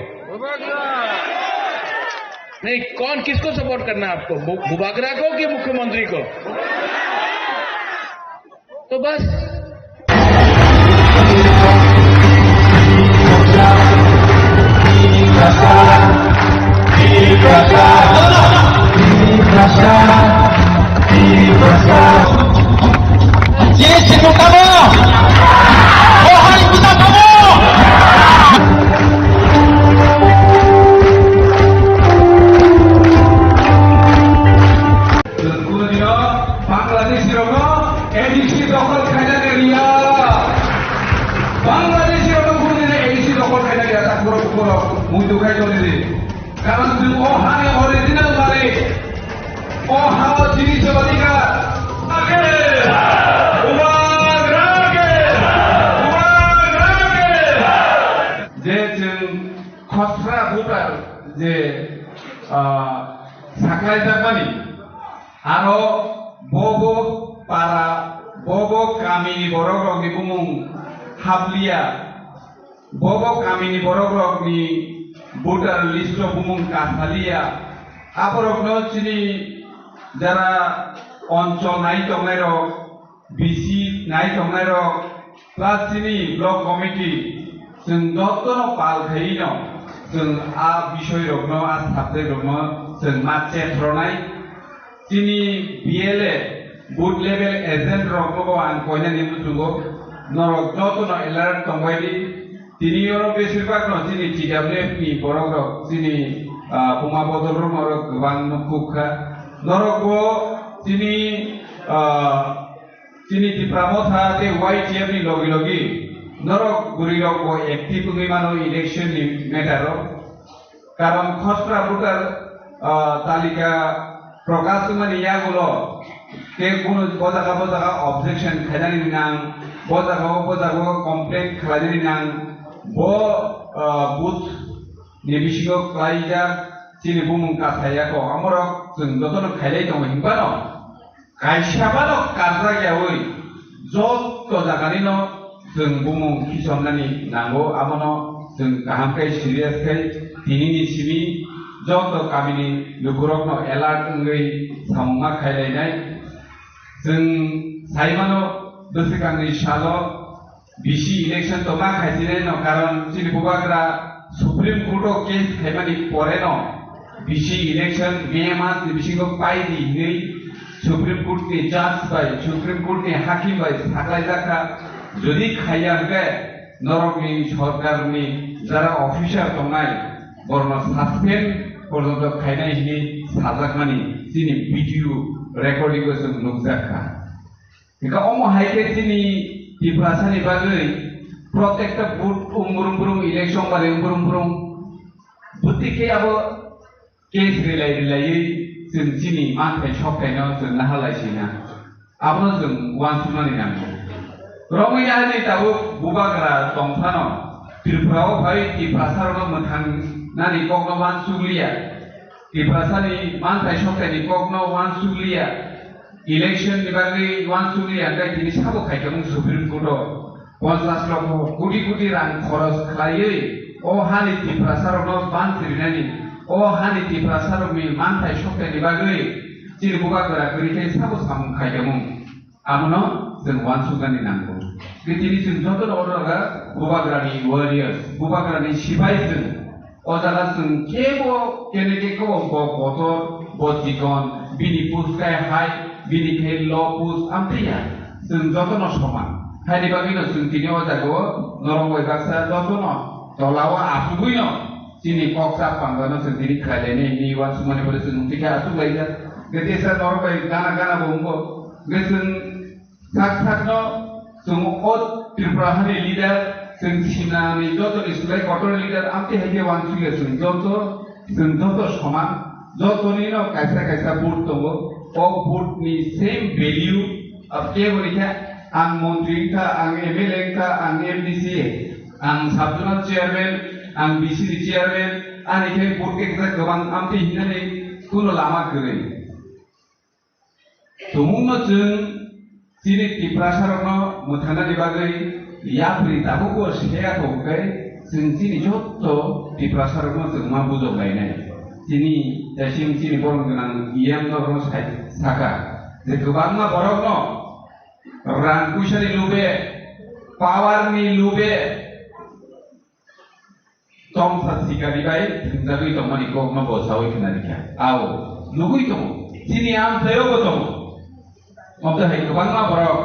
नहीं, कौन, किसको सपोर्ट करना है आपको, बु-, बुबागरा को कि मुख्यमंत्री को? तो बस। Chwng kunio Bangladeshi rokno A D C dokhol khaina O hani original malik, o hao chini se odhikar. Bubagra ke, Bubagra ke. Je chwng khosra voter je, ah, saklaijakmani, aro bobo para, bobo kamini borokrokni bumung hapliya, bobo kamini borokrokni voter list-o bumung kasaliya, aborokno chini jara onchol nai tongnairok, B C nai tongnairok, plus chini block committee, chwng jotono pal khaiwi no, chwng a bisoi rokno, a subject rokno chwng ma chetronai. Chini B L A, booth level agent rokno bo ang koinani muchungo, norok jotono alert tongbai di. Tini oro besir bak no chini T W F ni borok rok, chini, ah, buma bodol rok norok kwbang no kuk kha. Norok bo chini, ah, Chini Tipra Motha tei Y T F ni logi logi norok bwrwi rok bo active wngwi mano election ni matter o. Karon khosra voter, ah, talika prokash wngmani yagulo tei kunu bo jaga bo jaga objection khainani nang, bo jaga o bo jaga o complaint khlainani nang, bo, ah, booth ni bisingo klaijak chini bumung kasai yako, amorok chwng jotono khailai tongo hinphano. Kaisa bano karjak yaui joto jaganino chwng bumung khisomnani nango, abono chwng kaham khe serious khe tinini simi joto kamini lukurokno alert wngwi samungma khailainai. Chwng saimano bwswkangni salo B C election tongma khaisinai no, karon chini bubagra Supreme Court o case khaimani pore no B C election May mas ni bisingo pai di hinwi Supreme Court ni judge bai, Supreme Court ni hakim bai saklai jakha. Jodi khaiya hwnkhe norokni sorkarni jara officer tongnai borokno suspend porjonto khainai hinwi sajakmani chini video recording o chwng nukjakha. Hingke omo hai khe chini Tiprasani bagwi protekta vote umbrum brum, election bai umbrum brum. Bwtwi khe abo case rilai rilaiwi chwng chini manthai sokthai no chwng naharlai sina. Abono chwng uansukmani nango. Romwi ani tabuk bubagra tongphano Tripura o phai Tiprasa rokno mwthang nani kokno uansukliya. Tiprasani manthai sokthai ni kokno uansukliya. Election ni bagwi uansukliya, hwnkhe tini sabo khaikha mung Supreme Court o ponchash lokho koti koti rang khoros khlaiwi o hani Tiprasa rokno bansi rinani, o hani Tiprasa rokni manthai sokthai ni bagwi chini bubagra kwrwi khe sabo samung khaikha mung. Abono chwng uansuknani nango. Tei tini chwng jotono oro jaga bubagrani warriors, bubagrani sipai chwng. O jaga chwng kebo kene khe kebo bo kotor, bo chikon, bini post khe high, bini khe low post, amtwi ya. Chwng jotono soman. Haini bagwino chwng tini o jagao norok bai baksa jotono tolao achugwino chini kok chap panjano chwng tini khlailaini hinwi uansukmani pore chwng twi khe achuklaijak. Tei teisa norok bai gana gana bo wngo. Hwnkhe chwng Sak sakno chwng o Tripura hani leader, chwng Simnani jotoni slai kotor leader, amtwi hai khe uansukya chwng joto, chwng joto soman, jotonino kaisa kaisa vote tongo. O vote ni same value, ab kebo ni khe ang montri wngkha, ang M L A wngkha, ang M D C, ang sub zonal chairman, ang B C ni chairman, ani khe vote khe kisa kwbang amtwi hinani kuno lama kwrwi. Tumungno chwng chini Tiprasarokno mwthangnani bagwi yapri tabukbo seya kho hwnkhe chwng chini jotto Tiprasarokno chwng ma bujok lainai. Chini tesing chini borom gwnang E M norokno sai-, saka je kwbangma borokno rang puisani lube, power ni lube, Tongsa sikari bai thwngjagwi tongmani kokno bo saui khna rikha. Ao, nugui tongo. Chini amchaio bo tongo. Omo hai kwbangma borok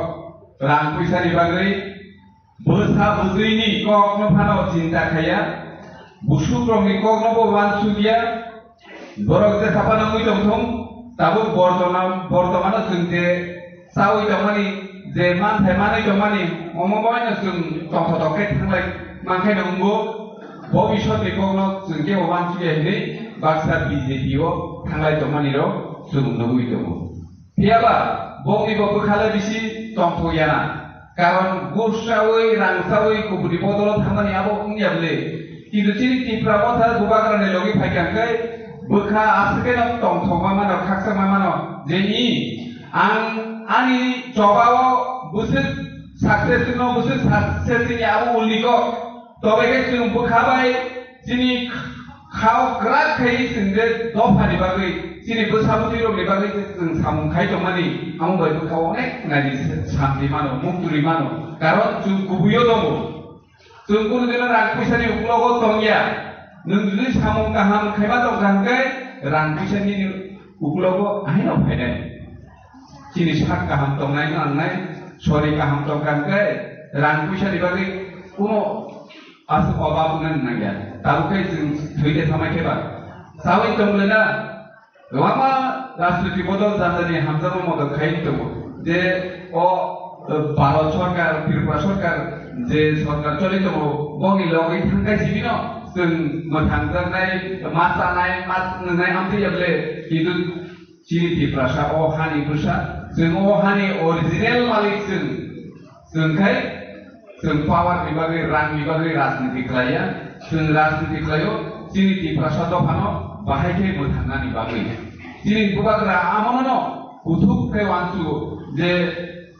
rang puisani bagwi bwsa bwtwini kokno phano chinta khaiya. Busukrokni kokno bo uansukya. Borok jesa phano wngwi tongthung, tabuk bortona-, bortomano chwng je chaui tongmani, je manthai manwi tongmani, omo boino chwng tongthotok khe thanglai mankhaino wngbo, bobisotni kokno chwng kebo uansukya hinwi baksa B J P o thanglai tongmani rok chwng nugwi tongo. Phiyaba bongni bo bwkha le bisi tongthok ya na. Karon gursawi, rangsawi, kubuni bodolo thangmani abo wngya bwle. Kintu chini Tipra Motha Bubagrani logi phaikha hwnkhe bwkha aswk kheno tongthokma mano, khakchangma mano. Je ni ang ani chobao bwswk success no, bwswk success ni abo uliko. Tobe khe chwng bwkha bai chini khao kwrak khai chwng je dophani bagwi, chini bwsa bwtwi rokni bagwi je chwng samung khai tongmani, amo bai bwkha onek naidi santi mano, mukturi mano. Karon chwng kubuio tongo. Chwng kunu dino rang puisani uklogo tongya. Nwng jodi samung kaham khaima tongkha hwnkhe rang puisani uklogo ahino phainai. Chini sak kaham tongnai nangnai, sori kaham tongkha hwnkhe rang puisani bagwi kuno aswk obab wngna nangya. Tabuk khe chwng thwi de thamai khe ba. Sawi tong le na, kwbangma rajniti bodol jani jani hamjakma modot khai tongo. Je o, eh, Bharat sorkar, Tripura sorkar, je sorkar choli tongo, bongni logwi thangkai sibino chwng mwthangjaknai, ma chanai, ma nwngnai amtwi ya bwle, kintu chini Tiprasa o hani bwsa, chwng o hani original malik chwng, chwng khai chwng power ni bagwi, rang ni bagwi rajniti khlaiya, chwng rajniti khlaio, chini Tiprasa dophano bahai khe mwthangnani bagwi. Chini bubagra amono kuthuk khe uansugo je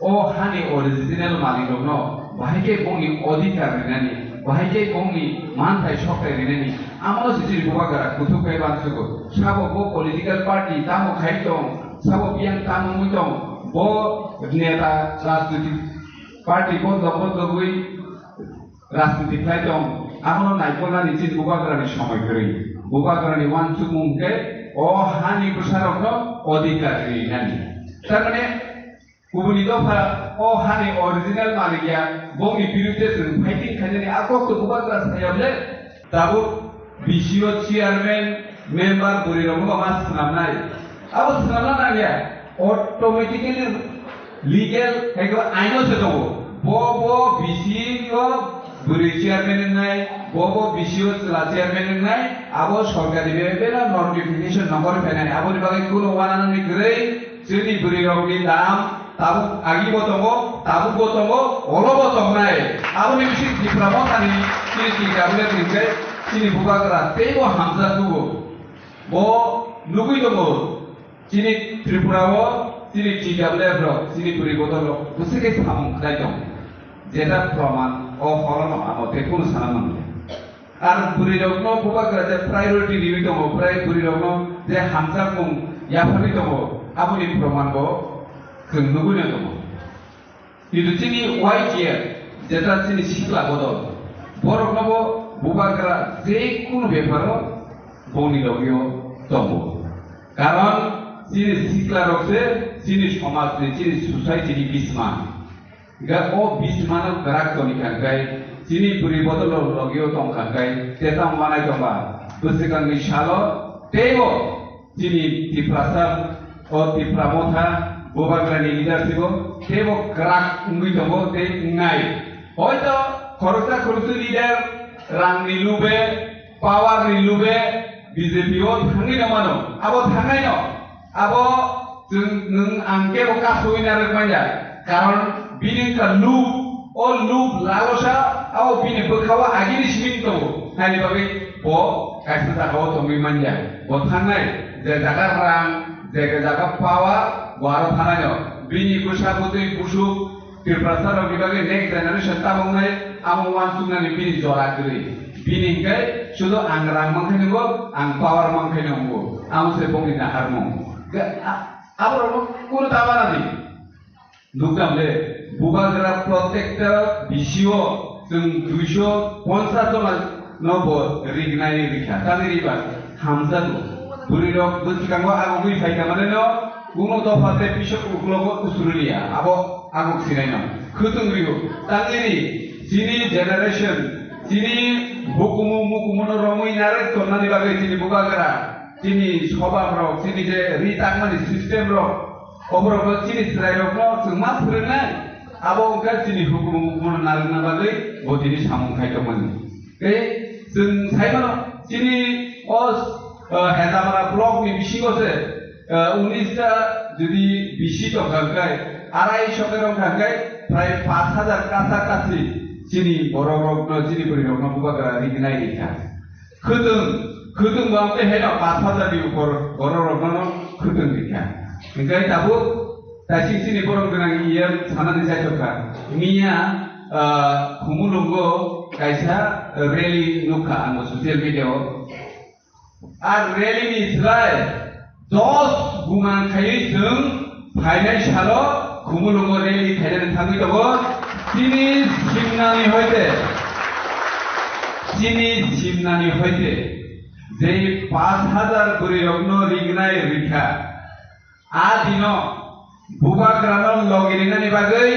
o hani original malik rokno bahai khe bongni odhikar rinani, bahai khe bongni manthai sokthai rinani, amono se chini bubagra kuthuk khe uansugo. Sabo bo political party tamo khai tong, sabo biyang tamo wngwi tong, bo neta rajniti party bodol bodolwi rajniti khlai tong, abono naikolnani chini bubagrani somoi kwrwi. Bubagrani uansukmung khe o hani bwsarokno odhikar rinani. Tarmane kubuni dopha o hani original malik ya, bongni birudde chwng fighting khainani a kokto bubagra saya bwle. Tabuk B C O chairman, member bwrwi rokno ma swnamnai. Abo swnamna nangya. Automatically legal hai khe aino se tongo. Bo bo B C O bwrwi chairman wngnai, bo bo B C O chwla chairman wngnai, abo sorkari bebak bebak notification nongkhor phainai. Aboni bagwi kuno uananani kwrwi chini bwrwi rokni dam tabuk agi bo tongo, tabuk bo tongo, olo bo tongnai. Aboni bising Tipra Mothani chini T W F ni hwnkhe chini bubagra teibo hamjak nugo. Bo nugwi tongo. Chini Tripura o, chini T W F rok, chini bwrwi bodol rok, bwswk khe samung khlai tong. Jeta proman o horono amo tei kunu sana mangya. Ar bwrwi rokno bubagra je priority riwi tongo, bwrwi rokno je hamjakmung yapharwi tongo, aboni proman bo chwng nugwino tongo. Kintu chini Y T F, jeta chini sikla bodol, borokno bo bubagra je kunu beparo bongni logio tongo. Karon chini sikla rok se chini somaj ni, chini society ni bisma. Ga o bisma no kwrak toni kangkai, chini bwrwi bodol rok logio tong kangkai, jeta manai tongba, bwswkangni salo teibo Chini Tiprasa, o Tipra Motha, bubagrani leadership o teibo kwrak wngwi tongo tei wngnai. Hoito khoroksa khoroksa leader rangni lube, power ni lube B J P o thangwi no mano. Abo thangnai no. Abo chwng nwng ang kebo kasugwi narwk manya. Karon bini wngkha lub, o lub lalosa, abo bini bwkha o agini simi tongo. Haini bagwi bo kaisa jaga o tongwi manya. Bo thangnai, je jaga rang, je jaga power, bo aro thangnai no. Bini bwsa bwtwi busuk, Tiprasa rokni bagwi next generation tabuknai, amo uansuknani bini jora kwrwi. Bini hwnkhe sudu ang rang mankhe nungo, ang power mankhe nungo. Amo se bongni naharmung. Ge-, a-, aborokno kunu tabanani. Nukdam le, bubagra protector B C O chwng duiso ponchas jona no bo rignai rikha. Tani riba hamjago. Bwrwi rok bwskango agogwi phaikha mane no, kuno dopha tei pisok uklogo usruliya. Abo agok sinai no. Khwtwng rio. Tani ri, chini generation, chini hukumu mukumu no romwi narwk tonnani bagwi chini bubagra, chini sobab rok, chini je ri tangmani system rok, oborokno chini chwrairokno chwng ma phwrwngnai, abo wngkha chini hukumu mukumu narwkna bagwi bo tini samung khai tongmani. Tei chwng sai mano, chini o Ah, Hendamara block ni bisingo se, ah, unis ta jodi bisi tongkha hwnkhe, arai sho khe rwngkha hwnkhe, prai pash hajar kasa kasi chini borok rokno, chini bwrwi rokno bubagra rignai rikha. Khwtwng, khwtwng bo amtwi haino pash hajar ni upor borok rokno khwtwng rikha. Hwnkhe tabuk taising chini borom gwnang E M sanani chaithokha. Miya, ah, Khumulwngo kaisa rally nukha ang bo social media o. A rally ni slai dos guman khaiwi chwng phainai salo Khumulwngo rally khainani thangwi tongo. Chini simnani hoite, chini simnani hoite je pash hajar bwrwi rokno rignai rikha. A dino bubagrano logi rinani bagwi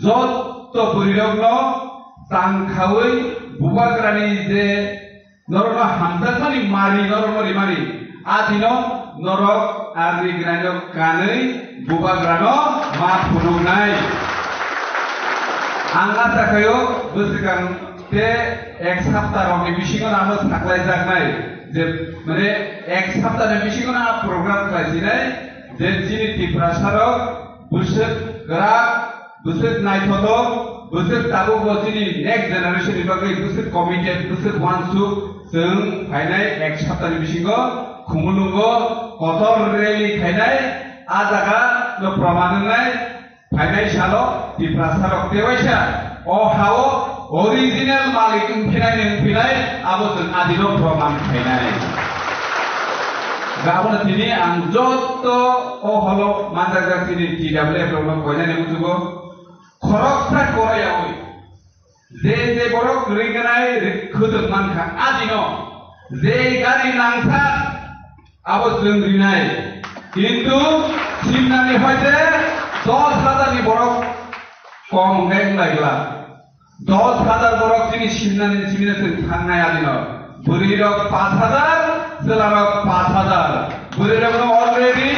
jotto bwrwirokno tangkhaui bubagrani je norokno hamjakmani mari norokno rimani, a dino norok a rignano kanwi bubagrano ma phunuknai. Ang acha khaio bwswkang te ek sapta rokni bisingo ano saklaijaknai je, mane, ek saptani bisingo a program khlaisinai je chini Tiprasarok bwswk kwrak, bwswk naithotok, bwswk tabukbo chini next generation ni bagwi bwswk committed, bwswk uansuk, chwng phainai ek saptani bisingo Khumulwngo kotor rally khainai, a jaga no proman wngnai, phainai salo Tiprasarok tewaisa o hao original malik wngphinai ni wngphinai abo chwng adino proman khainai. Gabon tini ang jotto o holo manjakjak chini T W F rokno koinani muchugo khoroksa korayaui je je borok ringnai khwtwng mankha adino je gari nangkha abo chwng rinai. Kintu simnani hoite dos hajar ni borok kom hwnkhe wnglaigwla. Dos hajar borok chini simnani simino chwng thangnai adino. Bwrwirok pash hajar, chwlarok pash hajar. Bwrwirokno already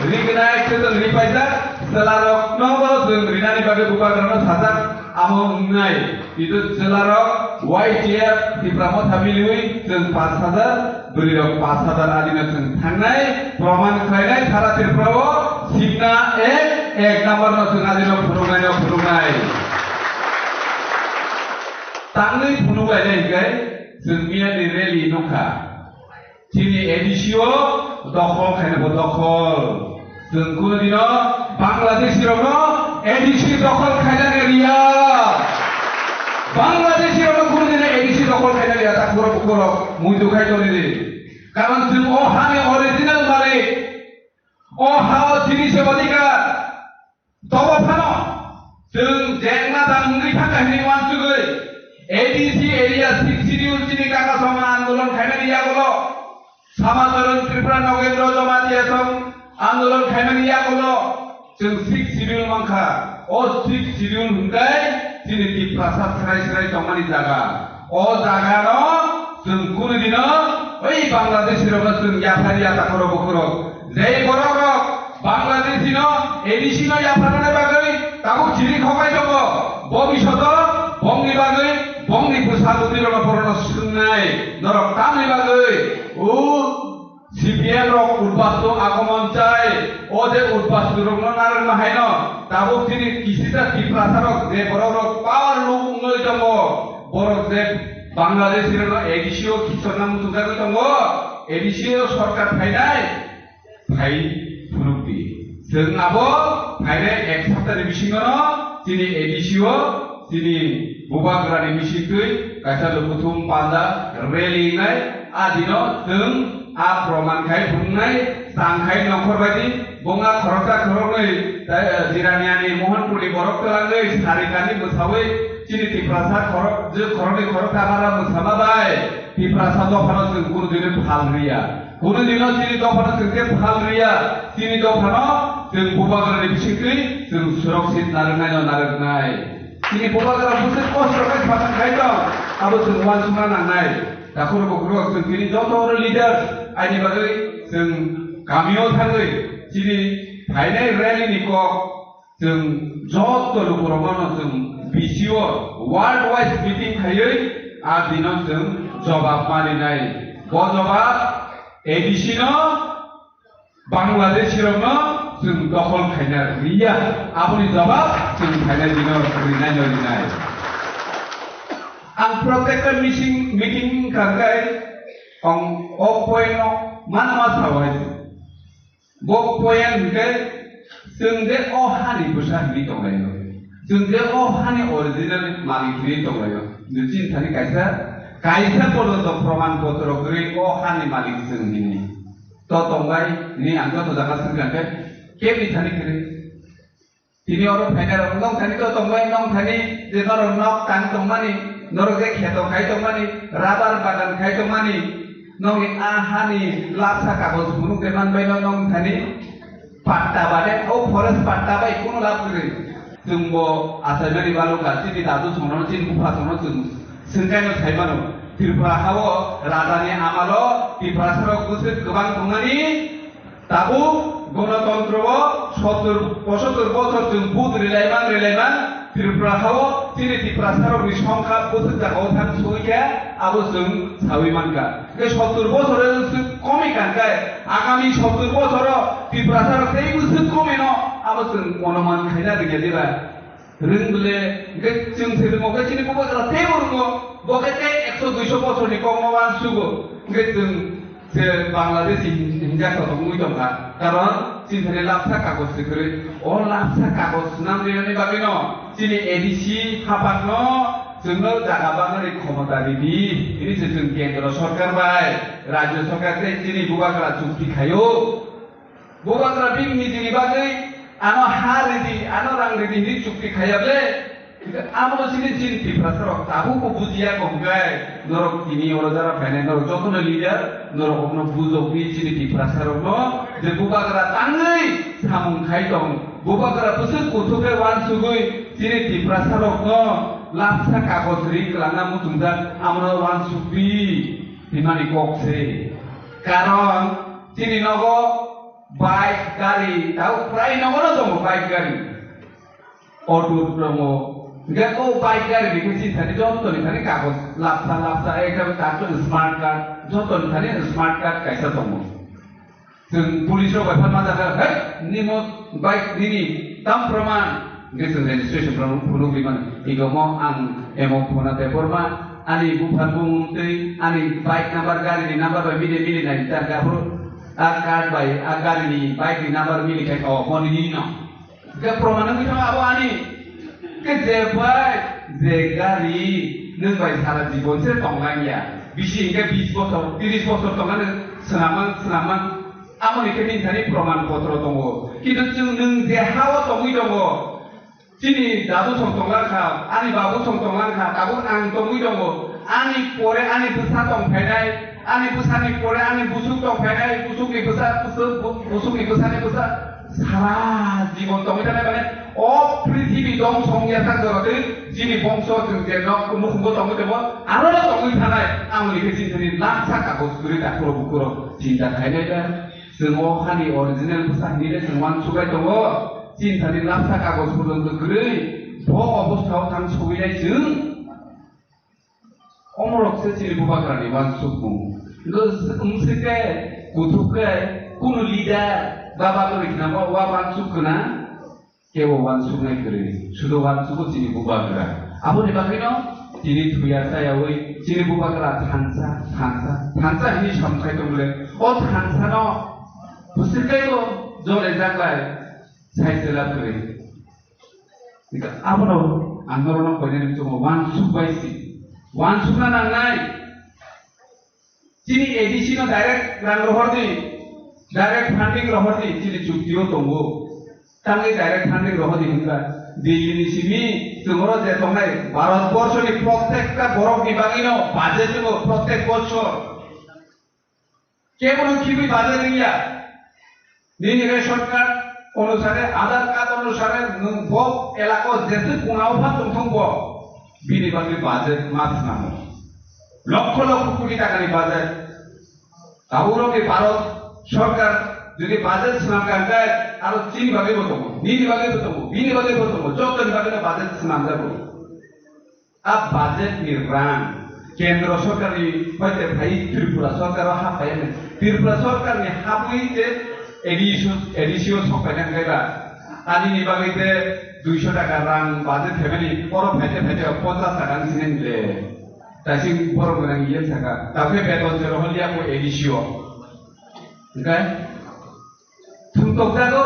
rignai chwng ripaijak, chwlaroknobo chwng rinani bagwi bubagrano sajak, amo wngnai. Kintu chwlarok Y T F Tipra Motha miliwi chwng pash hajar, bwrwirok pash hajar adino chwng thangnai, proman khlainai sara Tripura o simna ek, ek number no chwng adino phunuknai no phunuknai. Tangwi phunuklainai hwnkhe chwng miyani rally nukha. Chini A D C o dokhol khainai bo dokhol. Chwng kunu dino Bangladeshi rokno A D C dokhol khainani riya. Bangladeshi rokno kunu dino A D C dokhol khainani riya, ta khoro khoro muitu khai toni di. Karon chwng o hani original malik. O hao chini se odhikar. Tobo phano chwng jengna dam wngwi thangkha hwnwi uansugwi A D C area six schedule chini kaka songma andolon khainani yagulo Samacharan Tripura Nogendra Jamatia song andolon khaimani yagulo chwng six schedule mankha. O six schedule hwnkhe chini Tiprasa srai srai tongmani jaga. O jagano chwng kunu dino oi Bangladeshi rokno chwng yaphari ya takhoro bukhurok. Jei borok rok Bangladeshi no A D C no yapharnani bagwi tabuk chiri khokai tongo. Bobishoto bongni bagwi bongni bwsa bwtwi rokno borokno swngnai norok tamni bagwi o C P M rok udbastu agomon chai, o je udbastu rokno narwkna haino, tabuk chini kisisa Tiprasa rok je borok rok power luk wngwi tongo, borok je Bangladesh rokno A D C o khichorna muchungjagwi tongo, A D C o sorkar phainai, phai phunukdi. Chwng abo phainai ek saptani bisingono chini A D C o chini bubagrani bisingtwi kaisa lukuthum panda rally wngnai, a dino chwng a proman khai phunuknai, tang khai nongkhor baidi, bongha khoroksa khoroknwi, tai, eh, Jiraniani, Mohanpurni borok twlangwi, sarikani mwsawi, chini Tiprasa khorok, je khoroknwi khoroksa mara mwsama bai, Tiprasa dophano chwng kunu dino phal riya. Kunu dino chini dophano chwng khe phal riya, chini dophano chwng bubagrani bisingtwi chwng surakshit narwknaino narwknai. Chini bubagra bwswk kosto khe phathang khai tong, abo chwng uansukna nangnai. Takhuk bukhuk chwng chini joto leaders aini bagwi chwng kamio thangwi chini phainai rally ni kok Chwng joto lukurokno chwng B C O world wise meeting khaiwi a dino chwng jobab marinai. Bo jobab A D C no, Bangladeshi rokno chwng dokhol khaina rwya, aboni jawab chwng phainai dino rwinai no rwnai. Ang protekta meeting meeting kangkai ang o point no manma sawai. Bo point hwnkhe chwng je o hani bwsa hwnwi tonglaio. Chwng je o hani original malik hwnwi tonglaio. Chini thani kaisa, kaisa porjonto proman potro kwrwi o hani malik chwng hwnwi. To tongbai hwnwi ang joto jaga swngkha khe kebni thani kwrwi. Tini oro phainai rok nong thani to tongbai, nong thani je norok nok tang tongmani, norok je kheto khai tongmani, rubber bagan khai tongmani, nongni a hani lapsa kagoj phunuk de manbai no nong thani patta bade, o forest patta bai kuno lab kwrwi. Chwngbo achaimani balukha, chini dadu songno, chini bupha songno chwng swngkaino saimano. Tripura hao rajani amalo Tiprasarok bwswk kwbang tongmani, tabuk gonotontro o sottur pochottor bochor chwng vote rilaiman rilaiman Tripura hao chini Tiprasarokni songkha bwswk jagao thang soi khe abo chwng saui mankha. Hwnkhe sottur bochor o chwng komi kankai, agami sottur bochor o Tiprasarok tei bwswk komino abo chwng onuman khaina rwngya diba? Rwng bole, hwnkhe chwng se rwngmo khe chini bubagra teibo rwngo, bo khe tei ekso duiso bosorni kokno uansugo, hwnkhe chwng se Bangladeshi hin-, hinjak kotor wngwi tongkha. Karon chini thani lapsa kagoj se kwrwi. O lapsa kagoj swnam rinani bagwino chini A D C haphangno chwngno jaga bangnani khomota ridi. Hini se chwng kendro sorkar bai, rajyo sorkar tei chini bubagra chukti khaio. Bubagra bini nijini bagwi ano ha ridi, ano rang ridi hinwi chukti khaiya ble. Abono chini chini Tiprasarok tabukbo bujiya kongkai. Norok tini oro jara phainai, norok jotono leader, norok okno bujokdi chini Tiprasarokno je bubagra tangwi samung khai tong. Bubagra bwswk kuthukhe uansugwi chini Tiprasarokno lapsa kagoj ri kwlangna muchungjak, abono uansukdi hwnmani kok se. Karon chini nogo bike, gari, tao prai nogono tongo bike, gari. Auto tongo. Hingke o bike, gari ni khe chini thani joto ni thani kagoj lapsa lapsa, ekdom kaisa smart card, joto ni thani smart card kaisa tongo. Chwng police rok bai phan ma jaga, "Hei, nimo bike nini tam proman?" Hingke chwng registration proman phunuk ri mano. Ego mo ang emo phone a paper ma, ani buphang bumung twi, ani bike number, gari ni number bai mili mili nai ta, aphuru a card bai, a gari ni bike ni number mili khai, o, mo nini no. Hingke proman wngwi thango abo ani. Hingke je bike, je gari, nwng bai sara jibon se tong lang ya. Bisi hingke bis bosor, tris bosor tong lang, swnamang, swnamang. Amo ni khe nini thani proman potro tongo. Kintu chwng nwng je ha o tongwi tongo, chini dadu song tong lang kha, ani babu song tong lang kha, tabuk ang tongwi tongo. Ani pore ani bwsa tong phainai, ani bwsani pore ani busuk tong phainai, busukni bwsa, busuk, bu-, busukni bwsani bwsa, sara jibon tongwi thanai mane o prithibi dongso wngya thang jora twi chini bongso chwng je nok nukhungo tongwi tongo, aro no tongwi thanai, amo ni khe chini thani laksa kagoj kwrwi dakhoro bukhoro chinta khainai da. Chwng o hani original bwsa hinwi le chwng uansuk lai tongo. Chini thani lapsa kagoj porjonto kwrwi bo obostha o thang sogwi nai chwng. Omorok se chini bubagra ni uansukmung. Wng se ke kuthuk ke kunu leader ba bagwi khna bo wa uansuk khna. Kebo uansuknai kwrwi, sudo uansugo chini bubagra. Aboni bagwino tini thuya chayawi chini bubagra thansa, thansa, thansa hinwi samkhai tongmole. O thansano bwswk teibo jole jaklai sai chwla kwrwi. Abono ang norokno koinani muchungo uansuk bai si. Uansukna nangnai. Chini A D C no direct rang rohor di, direct funding rohor di, chini chukti o tongo. Tangwi direct funding rohor di hwnba, Delhi ni simi chwng oro je tongnai, Bharat borsho ni prottekta borok ni bagwi no budget tongo, prottek borsho. Kebono khibwi budget wngya. Nini ration card onusare, Aadhaar card onusare nwng bo elaka o jeswk kungao pha tongthung bo, bini bagwi budget ma swnamo. Lokho lokho koti takani budget. Tabukno khe Bharat Sarkar jodi budget swnam kha, hwnkhe aro chini bagwi bo tongo, nini bagwi bo tongo, bini bagwi bo tongo, jotoni bagwino budget swnamjago. A budget ni rang Kendra Sarkar ni hoite phai Tripura Sarkar o haphai ani. Tripura sorkar ni habwi je A D C, A D C o sok paina hwnkhe ba, ani ni bagwi je duiso taka rang budget phaimani, oro phaite phaite ponchas taka wng sinai le. Taising borok gwnang iye saka, tabukhe beton se rohor ya ko A D C o. Hwnkhe thwngtok jago.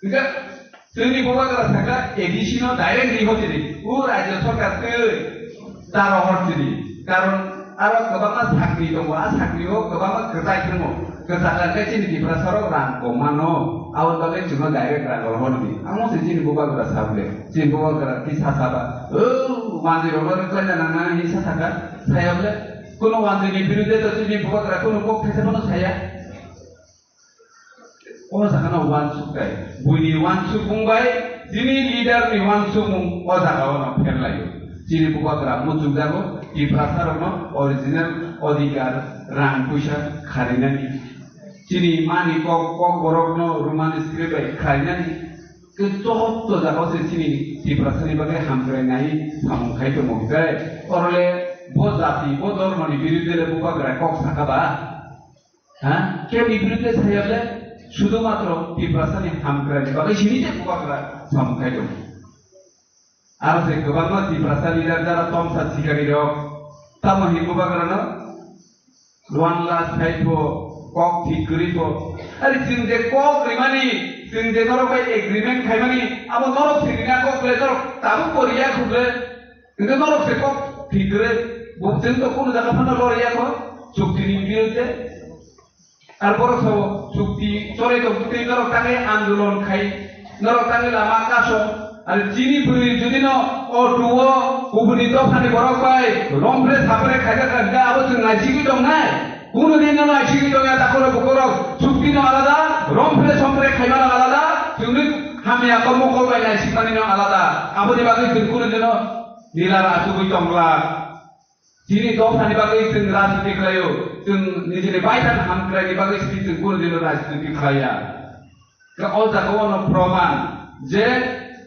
Hwnkhe chwngni bubagra saka A D C no direct riho chini, o rajya sarkar twi ta rohor chini. Karon aro kwbangma sakri tongo, a sakri o kwbangma kwchai thwngo. Kwchak khe chini Tiprasa rok rang kok mano, aboni bagwi chwngno direct rang rohor di. Amo se chini bubagra sabole, chini bubagra tisa saba, o manjwi rok no rwkhlaina nang nang hinwi sa saka, saya bole. Kuno manjwi ni birudhe to chini bubagra kuno kok thaisa phano saya. O sakano uansuk kai. Buini uansukmung bai chini leader ni uansukmung o jaga o no pherlaio. Chini bubagra muchungjago Tiprasa rokno original odhikar rang puisa kharinani. Chini mani kok, kok borokno Roman script bai kharinani. Ke joto jaga o se chini Tiprasa ni bagwi hamkrai nai samung khai tongo hwnkhe. Orole bo jati, bo dhormo ni birudhe le bubagra kok saka ba? Ha? Keboni birudhe saya le, sudhumatro Tiprasa ni hamkrai ni bagwi sini je bubagra samung khai tongo. Aro se kwbangma Tiprasa leader jara tomsa sikari rok, tamo hin bubagra no one lakh sai pho, kok thik kwrwi pho. Ari chwng je kok rimani, chwng je norok bai agreement khaimani, abo norok se rina kok le norok tabuk bo riya khuk le. Hingke norok se kok thik kwrwi, bo chwng to kunu jaga phano lori ya kho, chukti ni birudhe. Ar borok sabo chukti chole tong twi norok tangwi andolon khai, norok tangwi lama kaso. Ar chini bwrwi jodi no o duo kubuni dopha ni borok bai romphre saphre khaijak kha hingke abo chwng naisigwi tongnai. Kunu din no naisigwi tongya takhoro bukhorok chukti no alada, romphre somphre khaimano alada, chwngni hamya kormo kol bai naisigmani no alada. Aboni bagwi chwng kunu dino Nila ra tugwi tongla. Chini dophani bagwi chwng rajniti khlaio, chwng nijini baithang hamkraini bagwi sini chwng kunu dino rajniti khlaiya. Khe o jaga o no proman je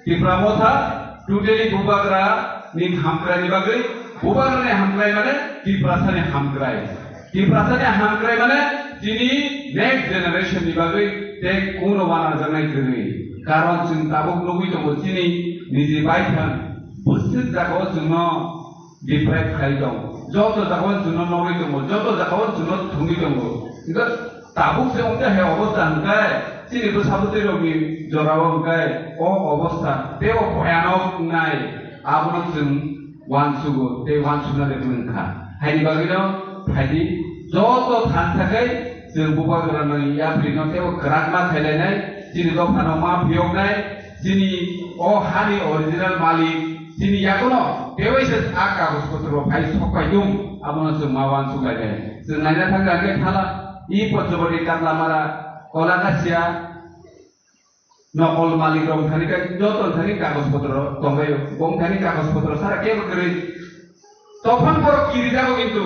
Tipra Motha totally bubagra ni hamkraini bagwi, bubagra ni hamkrai mane Tiprasa ni hamkrai. Tiprasa ni hamkrai mane chini next generation ni bagwi tei kuno uanarjaknai kwrwi. Karon chwng tabuk nugwi tongo chini niji baithang bwswk jagao chwngno deprive khai tong. Joto jagao chwngno nogwi tongo, joto jagao chwngno thwngwi tongo. Hingkhe tabuk se wngkha hai obostha hwnkhe chini bwsa bwtwi rokni jorao hwnkhe o obostha teibo bhoyanok wngnai. Abono chwng uansugo tei uansukna de wngkha. Haini bagwino phaidi joto thansa khai chwng bubagrano yaprino teibo kwrakma khailainai, chini dophano ma phiyoknai, chini o hani original malik, chini yakono teibo se a kagoj potro phai sokpai dung, abono chwng ma uansuklainai. Chwng naina thangkha khe thala, i Panchwati Katlamara, Kolakasia, Nokol malik rok thani kai joto thani kagoj potro tonglaio. Bong thani kagoj potro sara kebo kwrwi. Tophang borok kirijago kintu.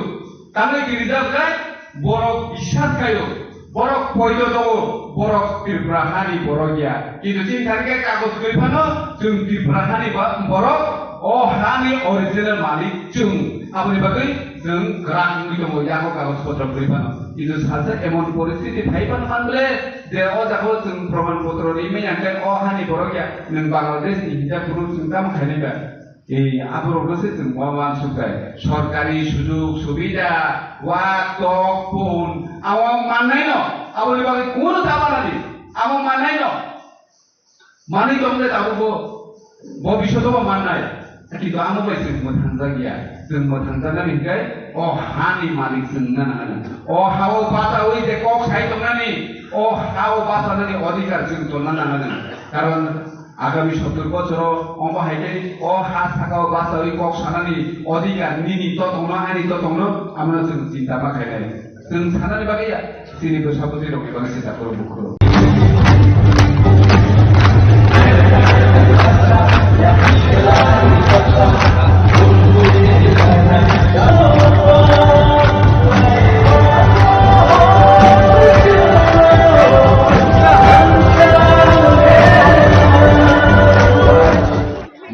Tangwi kirijak kai borok biswas kaio. Borok poito tongo. Borok Tripura hani borok ya. Kintu chini thani kai kagoj kwrwi phano chwng Tripura hani ba borok o hani original malik chwng. Aboni bagwi chwng kwrak wngwi tongo yago kagoj potro kwrwi phano. Kintu salsa emon poristiti phai phano man bole je o jaga o chwng proman potro rimani hwnkhe o hani borok ya nwng Bangladesh ni hinjak bru chwng tamo khainai ba? Ei, aborok no se chwng ma uansuk bai. Sorkari sujug subida, wak, tok, pun, amo mannai no. Aboni bagwi kunu ta manani, amo mannai no. Manwi tongkhe tabukbo bo bisodobo mannai. Kintu amo bai chwng mwthangjakya. Chwng mwthangjaknani hwnkhe o hani malik chwng wngna nangnai. O hao bachaui je kok sai tongnani, o hao bachanani odhikar chwng tonna nangnai. Karon agami sottor bochoro omo hai khe o ha sakao bachaui kok sanani odhikar nini to tongno, ani to tongno, amono chwng chinta ma khainai. Chwng sanani bagwi ya, chini bwsa bwtwi rokni bagwi se takhoro bukhoro.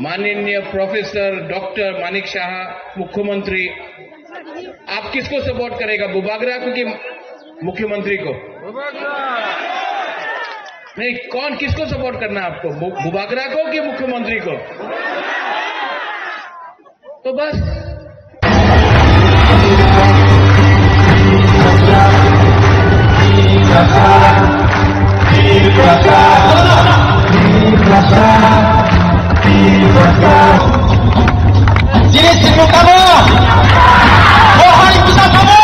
माननीय professor doctor Manik शाह, मुख्यमंत्री, आप किसको सपोर्ट करेगा, बुबागरा को कि मुख्यमंत्री को। नहीं, कौन, किसको सपोर्ट करना है आपको? बु-, बुबागरा को कि मुख्यमंत्री को? तो बस। Chini simi tamo. Bohai busa tamo.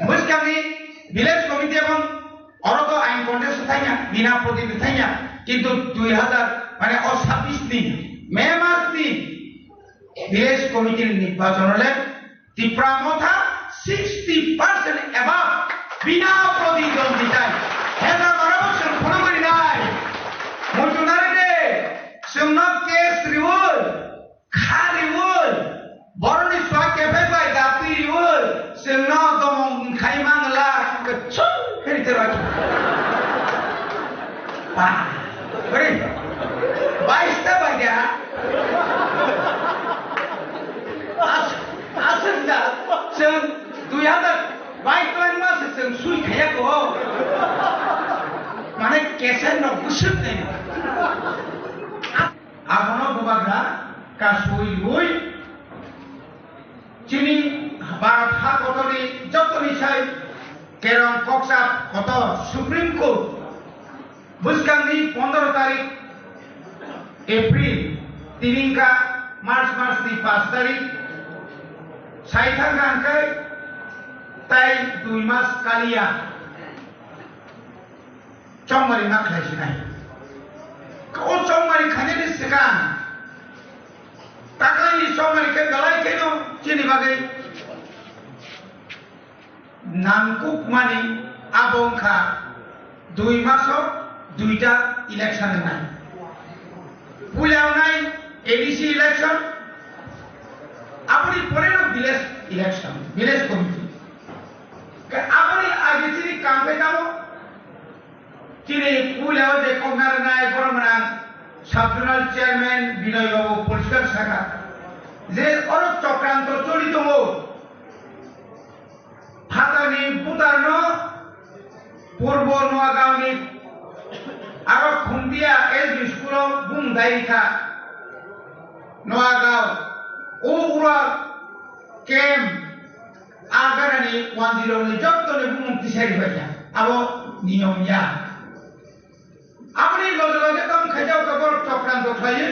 Bwskangni village committee ebong oro to ain contest thangya, bina protindhi thangya, kintu dui hazar, mane o sabbish ni May mas ni village committee ni nirbachon le Tipra Motha sixty percent above bina protindhi thai. Hezar barabo chwng phunuk rinai. Muchunari de, chwngno case riwi, kha riwi, boroni chwla kephai bai dati riwi, chwngno domong khai mangla, chwng khe ri theroi. Ba, bai, bais ta bai da. As-, aswk da, chwng dui hazar bais twlangma se chwng sui khaiya ko. Mane keser no bwswk nai. Abono bubagra kasui ui. Chini Bharat ha kotorni jotoni sai kerong koksa kotor Supreme Court bwskangni pondro tarik April, tini wngkha March masni pash tarik, sai thangkha hwnkhe tai dui mas kaliya chongmari ma khlai sinai. O chongmari khainani swkang, taklai ni chongmari khe belai kheno chini bagwi nangkukmani abo wngkha dui maso duita election wngnai. Puila wngnai A D C election, aboni pore no village election, village committee. Khe aboni age chini kamphe tamo, chini puila o je kokna rwnai borok mwnang sub zonal chairman Binoy Babu poriskar saka je oro chokranto choli tongo. Phatarni butarno Purbo Noagaon ni aro Khumdia S B school o bung dai rikha. Noagaon o ura kem agarani wanjirok ni jotto ni bumung tisai rikha. Abo niyom ya. Aboni loge loge tong khaijak borok chokranto khlaiwi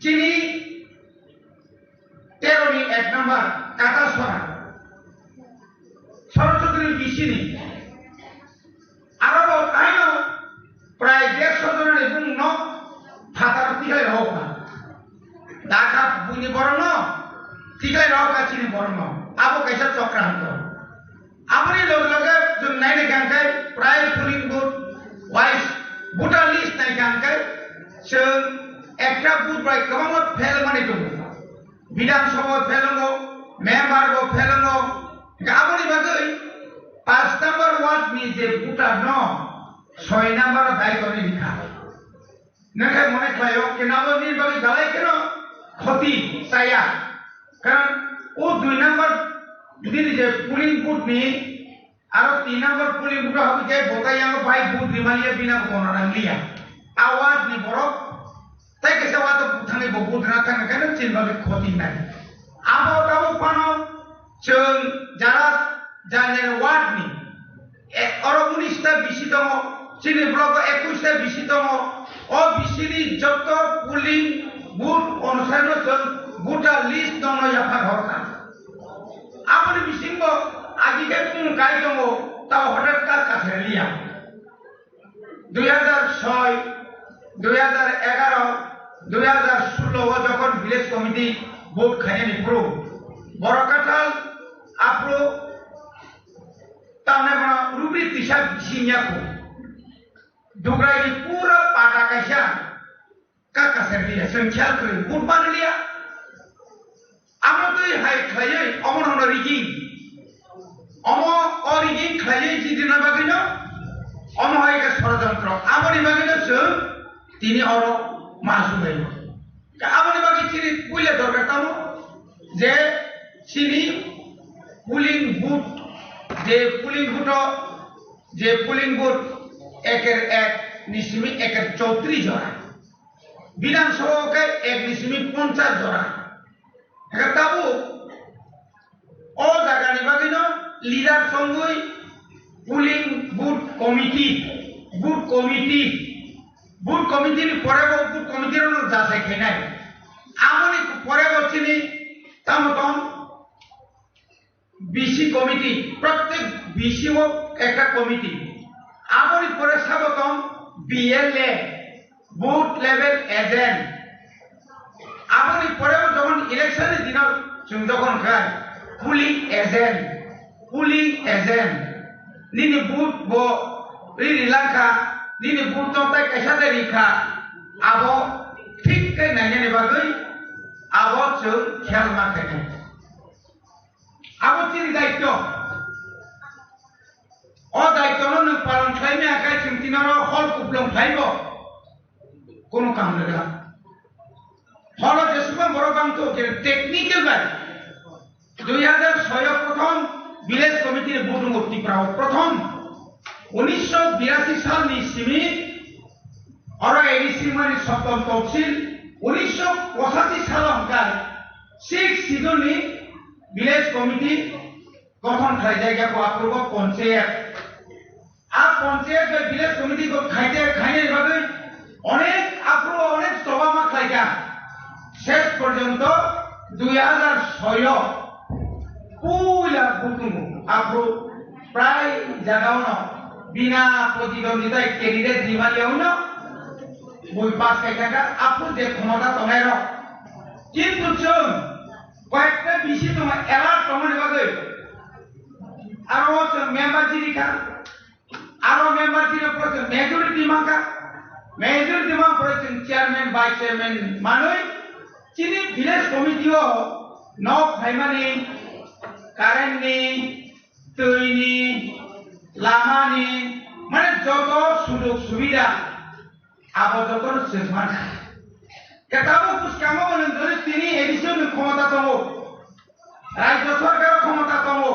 chini Tero ni ek number Katasora. Sorochudri B C ni. Aro bo taino prai dersho jona ni bung no phatar tiklai rohokha. Dakha buini borok no tiklai rohokha chini borok no. Abo kaisa chokranto. Aboni loge loge chwng naina hwnkhe prai polling booth wise voter list naikha hwnkhe chwng ekta booth bai kwbangma fail manwi tongo. Bidhan Sabha fail wngo, member bo fail wngo. Hwnkhe aboni bagwi paanch number ward ni je voter no soi number o dai toni rikha. Nangkhe mone khlaio, kenabo ni bagwi belai kheno khoti chaya. Karon o dui number nini je polling booth ni aro tin number polling booth o habwi je bota yango bai booth rimaliya bina bono nangliya. A ward ni borok tai kaisa ward o booth thangwi bo booth rina thangkhe no chini bagwi khoti nai. Abo tabuk phano chwng jara jani ward ni E, oro unis ta bisi tongo, chini block o ekush ta bisi tongo, o bisi ni joto polling booth onusai no chwng voter list no no yaphar horkha. Aboni bisingo agi khe kung kai tongo, tao hotat ka kaseliya. Dui hazar soi, dui hazar egaro, dui hazar sullo o jokhon village committee vote khainani phuru, borok kathal aphuru Tamni bono rubri tisa bising ya kho. Dugrai ni pura pata kaisa ka kaser liya, chwng khel kwrwi, bud ban liya. Amo twi hai khlaiwi, omo no rigging. Omo o rigging khlaiwi jidina bagwi no, omo hai ka sorojontro. Aboni bagwi no chwng tini oro ma subai. Aboni bagwi chini puila dorkar tamo je chini polling booth, je polling booth o, je polling booth eker ek ni simi eker chowtris jora, Bidhan Sabha o khe ek ni simi ponchas jora. Eka tabuk O jagani bagwino leader songwi polling booth committee, booth committee, booth committee ni pore bo booth committee rokno jasai khainai. Aboni pore bo chini tamo tong B C committee, prottek B C o ekta committee. Aboni pore sabo tong B L A, Booth Level Agent. Aboni pore o jokhon election ni dino chwng jokhon khai polling agent, polling agent. Nini booth bo ri ri langkha, nini booth no tai kaisa de rikha, abo thik khe nainani bagwi abo chwng khel ma khainai. Abo chini daityo. O daityo no nwng palon khlai maya khai chwng tini oro hol kuplung khlai bo. Kono kam rwgwla. Holo jesukma borok bang to ke technical bai. Dui hazar soi o prothom village committee ni vote wngo Tripura o prothom. Unisho birasi sal ni simi oro A D C mani soptom topsil. Unisho pochashi sal o hwnkhe six schedule ni village committee gothon khlaijak ya bo aphuru bo ponchayat. A ponchayat bai village committee bo khaite khainai bagwi onek aphuru onek choba ma khlaikha. Ses porjonto dui hazar soi o puila bukungo aphuru prai jagao no bina protidwondita candidate rimani yawi no bui pass khaikha aphuru je khomota tongnai rok. Kintu chwng koyekta bisi tongma alert tongmani bagwi aro chwng member chini kha. Aro member chini pore chwng majority mankha. Majority man pore chwng chairman, vice chairman manwi chini village committee o nok phaimani, current ni, twi ni, lama ni, mane joto sujog subida abo jotono chwng mankha. Khe tabuk bwskango bo nwng jodi tini A D C o nwng khomota tongo, Rajya Sarkar o khomota tongo,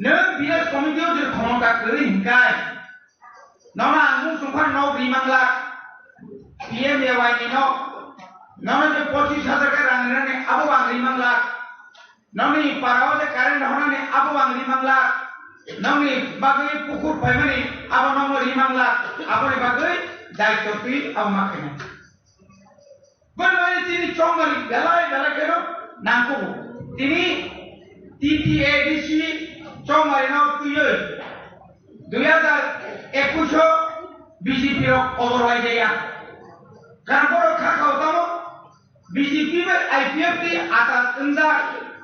nwng village committee o jodi khomota kwrwi hinkai, nono ang mung songkha nok ri manglak, P M A Y ni nok, nono je pochis hajar khe rang rinani abo ang ri manglak, Nongni para o je current honani abo ang ri manglak. Nongni bagwi pukur phaimani abo nongno ri manglak. Aboni bagwi daityo twi abo ma khainai. Bormani chini chongmani belai belai kheno nangkugo. Tini T T A D C chongmani no twiwi dui hazar ekush o B J P rok obor lai jaya. Karon borok kha khao tamo B J P bai I P F T ni atal wngjak.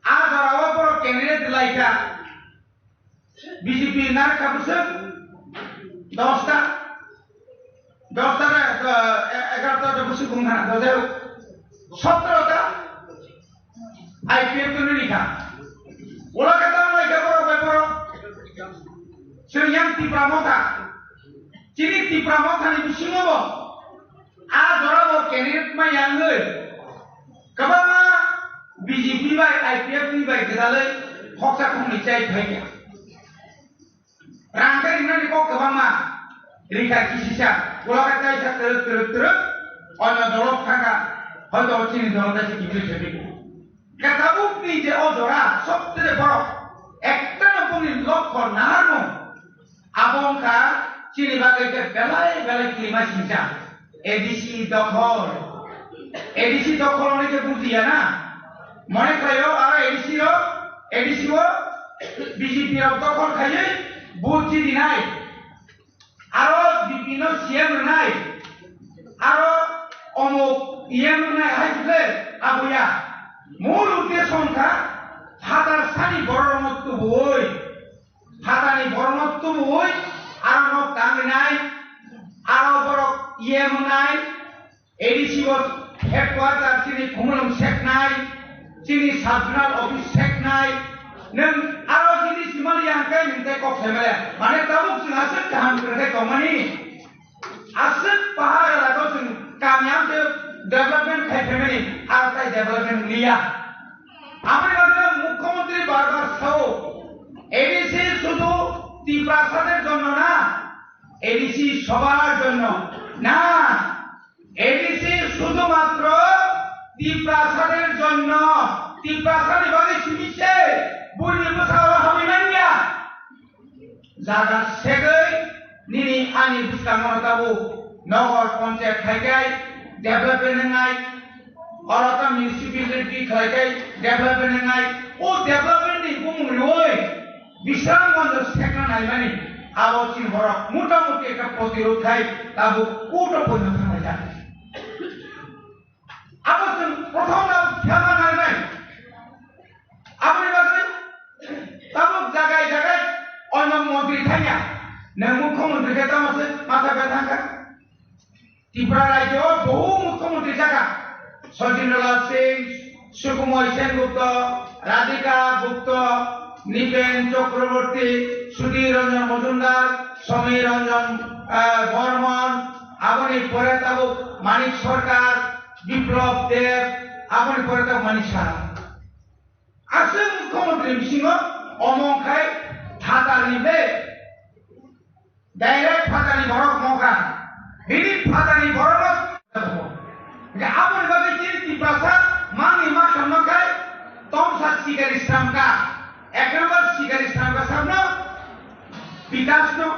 A jora o borok candidate lai kha. B J P nar kha bwswk dosta, dosta na, eh, egarota ta bwswk wng kha, dojak sotro ta I P F T ni rikha. Ola khe tamo lai kha borok bai borok. Chwng yang Tipra Motha. Chini Tipra Mothani bisingo bo a jora bo candidate ma yang oi. Kwbangma B J P bai I P F ni bai gwdalwi khoksa khoknwi chai phai ya. Rang tei rinani kok kwbangma rikha kisisa, ulo khe kaisa twrwk twrwk twrwk, onyo dolo thangkha, hoito chini dolo kaisa kiphilwi thangwi. Khe tabukni je o jora sobse borok ekta no boni lokho naharmung, abo wngkha chini bagwi khe belai belai kirima singcha. A D C dokhol. A D C dokhol hwnwi khe bujiya na? Mone khlaio aro A D C rok, A D C o B J P rok dokhol khaiwi vote chidinai. Aro B P no C M rwnai. Aro omuk E M rwnai hai khe aboya. Mul uddesho wngkha phatar sani bororokno tubuwi. Phatani borokno tubuwi aro nok tangrinai, aro borok E M wnai, A D C o headquarter chini Khumulwng seknai, chini sub-zonal office seknai, nwng aro chini simali yang khe nwng tei kok saimale. Mane tabuk chwng aswk kaham kwrwngkhe tongmani, aswk pahar elaka o chwng kamiyam khe development khai phaimani, aro tai development wngya. Aboni bagwi Mukhyamantri bar bar sao, A D C শুধু তিপ্রাসাদের জন্য না, A D C সবার জন্য না, A D C শুধুমাত্র তিপ্রাসাদের জন্য, তিপ্রাসাদের bagwi simi se, buini bwsao hamwi manya. Jaga segwi nini ani bwskango tabuk nogor panchayat khaikhai development wngnai, oro ta municipality khlaikhai development wngnai, o development ni bumung riwi Bisramganj sekna naimani abo chini borok motamuti ekta protirod khai tabuk court o poino thanglaijak. Abo chwng prothom no phiyama nangnai. Aboni bagwi tabuk jagai jagai oino montri thangya. Nwng mukhyamantri khe tamo se matha bethang kha. Tripura rajyo o bohu mukhyamantri jakha. Sachindralal Singh, Sukhmoy Sengupta, Radhika Gupta, Nipen Chakraborty, Sudhir Ranjan Majumdar, Samir Ranjan, ah, Barman, aboni pore tabuk Manik Sarkar, Biplab Deb, aboni pore tabuk Manik Saha. Aswk mukhyamantri bisingo omo khai phatarni ble direct phatarni borok mokha, bini phatarni borok no. Hingke aboni bagwi chini Tiprasa mangni ma samno khai tomsa sikari samka, ek number sikari samka samno Bikas no,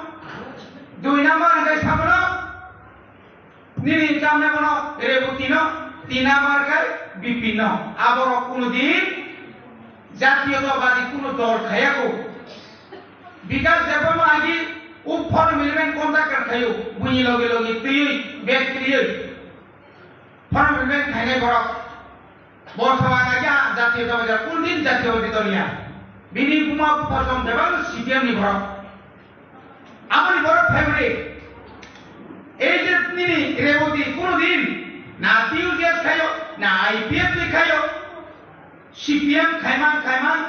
dui number hingke samno Nini chamne bono Reboti no, tin number khai Bipin no. Aborok kuno din jatiyotabadi kuno dol khayako. Bikas Debbarma agi o form amendment contractor khayo, buini loge loge twiwi, bag twiwi. Form amendment khainai borok. Bo sawang aja jatiyotabadi, kuno din jatiyotabadi dol ya. Bini buma bupha song bebak C P M ni borok. Aboni borok phaimani, ei je nini Reboti kuno din na T U J S khayo, na I P F ni khayo, C P M khaimang khaimang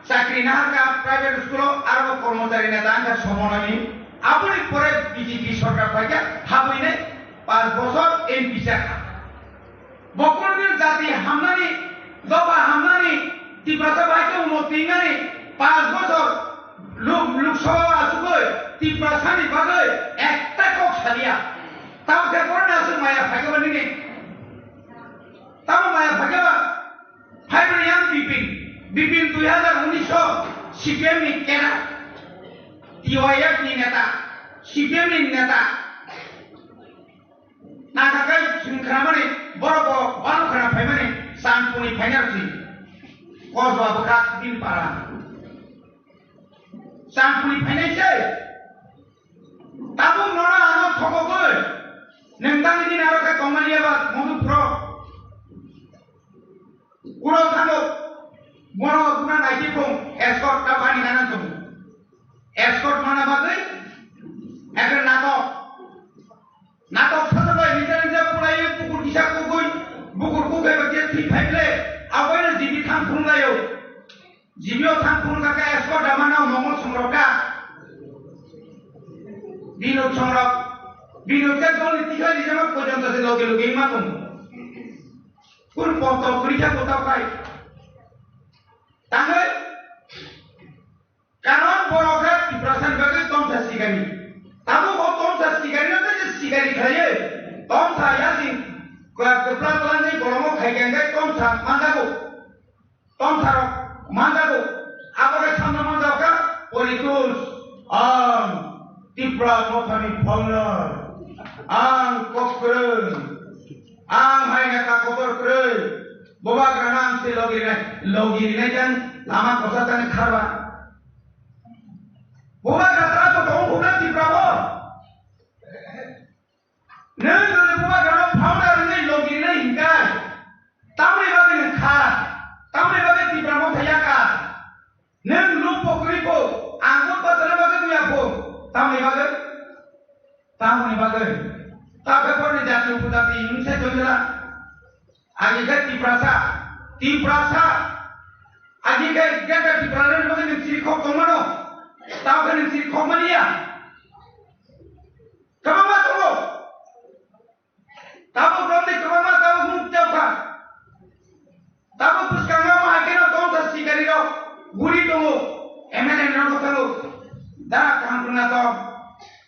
chakri naharka private school o aro kormochari neta wngkha somonani. Aboni pore B J P sorkar phaikha, habwinai panch bochor M P chakha. Bo kuno din jati hamnani, doba hamnani, Tiprasa bai khe uno tingani, panch bochor Lok, Lok Sabha o achugwi Tiprasani bagwi ekta kok saliya. Tamo khe bono aswk maya phaikhe ba nini? Tamo maya phaikhe ba? Phaibri yang Bipin. Bipin dui hajar unis o C P M ni kena, T Y F ni neta, C P M ni neta. Nakakai chwng khnamani borok bo balo khna phaimani Chandpurni phaina rwdi. Kosba bwkha bini para. Chandpurni phainai se. Tabuk nono ano thokogwi. Nwng tangni din aro khe tongmani eba Madhupro. Uro thango. Bono bwkha naidi phung escort ta bani nana tongo. Escort mana bagwi ekhe natok. Natok sajak bai nija nija pulaiwi bukur kisa kukui, bukur kukai bai je thwi phai ble, aboino G B thang phunuk laio. G B o thang phunuk kha khe escort da mano Mongol songrok da. Binok songrok. Bini hwnkhe dol ni tikhlai rijak ma pojonto se logi logi ma tong. Kun poto kwrwi kha bo tao khai. Tangwi. Karon borok khe Tiprasa ni bagwi tomsa sikari. Tabuk bo tomsa sikari no tei sikari khlaiwi. Tomsa yasi kwpla twlangwi bolongo khai khe tomsa manjago. Tomsarok manjago, abo khe samno manjak kha politics, ang Tipra mothani founder, ang kok kwrwng, ang hai neta kotor kwrwi, bubagrano ang se logi rinai, logi rinai khe ang lama kosa tani kharba. Bubagra tara bo tong phukna Tipra bo. Nwng jodi bubagrano founder wngwi logi rinai hinkhe, tamoni bagwi nwng kha, tamoni bagwi Tipra motha ya kha. Nwng lupo kwrwi pho, ang bo bachana bagwi wngya pho, tamoni bagwi, tamoni bagwi. Ta bepar ni jati upojati wngse tongla. Agi khe Tiprasa, Tiprasa. Agi khe Greater Tipraland ni bagwi nwng siri khok tongmano. Tamo khe nwng siri khok mani ya. Kwbangma tongo. Tabuk romni kwbangma tabuk mung tei kha. Tabuk bwskango ma hai kheno tongsa sikari rok guri tongo. M L A rok thango. Da kaham khna tong.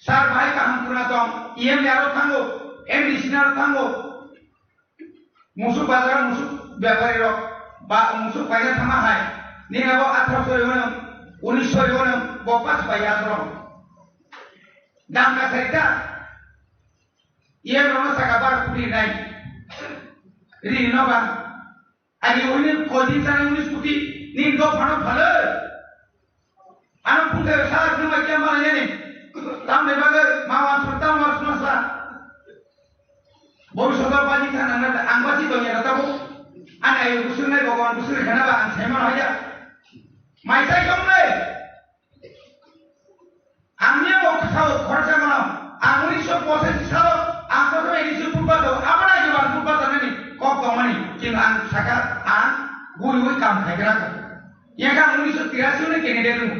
Sir bahai kaham khna tong. E M A rok thango. M D C rok thango. Musuk bazar musuk bepari rok ba musuk paina thangma hai. Nini abo atharoso riwano, unisho riwano, bo pas bai asro. Dam ka sarita. Iya rono saka bar puri nai. Ri no ba. Ani uni kodi sana unis puti. Nin do phano phalo. Ano phungkhe sa khwma kya mala yani. Tamni bagwi ma wansuk tam wansuk sa. Bobiswt baji thana na ang baji tongya na tabo. Ani ayo gusuk nai Bhagwan gusuk khana ba ang saimano haya. Mai sai tong nai. Ang niya bo khao khorsa mano. Ang unisho pochashi salo ang koto edisi purba to abana ayo bang purba tanani kok tongmani. Kin ang saka ang guri ui kam khai kra. Yang ang unisho tirasi ni candidate mu.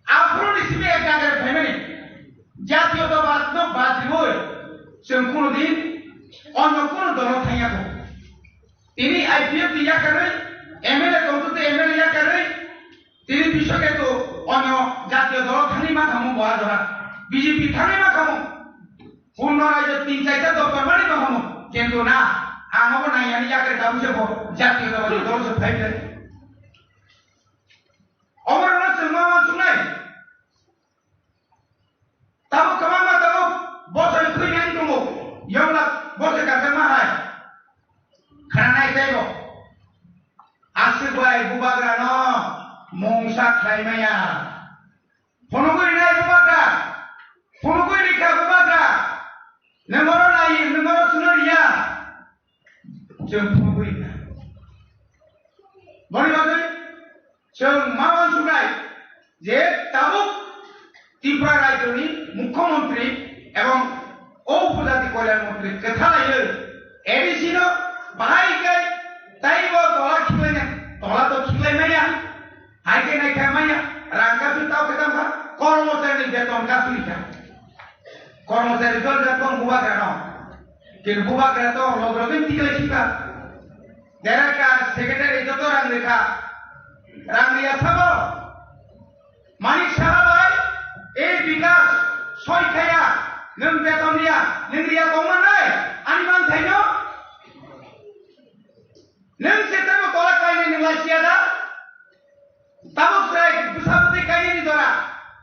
Aphuru ni simi ek jaga phaimani. Jatiyotabad no bad riwi chwng kuno din onyo kuno dolo thangya kho. Tini I P F ni yakarwi, M L A tongtwtwi M L A yakarwi, tini bishoke to onyo jatiyo dolo thangwi ma thangmo bo ajora. B J P thangwi ma thangmo. Purno raijo tin chaita doptor mani ma thangmo. Kintu na, ang abo naiyani yakar kabu se bo jatiyo dolo dolo se phai phai. Oborokno chwng ma uansuknai. Tabuk kwbangma tabuk bosoi thwinani tongo. Yongla bosoi kajakma hai. Khananai teibo. Aswk bai bubagrano mungsa khlai maya. Phunugwi rinai bubagra. Phunugwi rikha bubagra. Nwng oro nai, nwng oro chwngno riya. Chwng phunugwi rikha. Boni bagwi chwng ma uansuknai je tabuk Tripura rajyoni mukhyamantri ebong o upojati kalyan mantri kwthalaiwi A D C no bahai khe taibo tola khiklaina, tola to khiklai maya, hai khe nai kha maya, rang kasu tao khe tamo kha, kormochari ni beton kasu kha. Kormochari jol jat bong bubagra no. Kin bubagra to log log in tikle khiba. Director, secretary joto rang rikha. Rang riya sabo. Manik Saha bai, ei Bikas soi khaya, nwng beton riya, nwng riya tongma nai, ani man thaino? Nwng se tebo tola kainwi nwng lai siya da? Tabuk chwrai bwsa bwtwi kainani jora,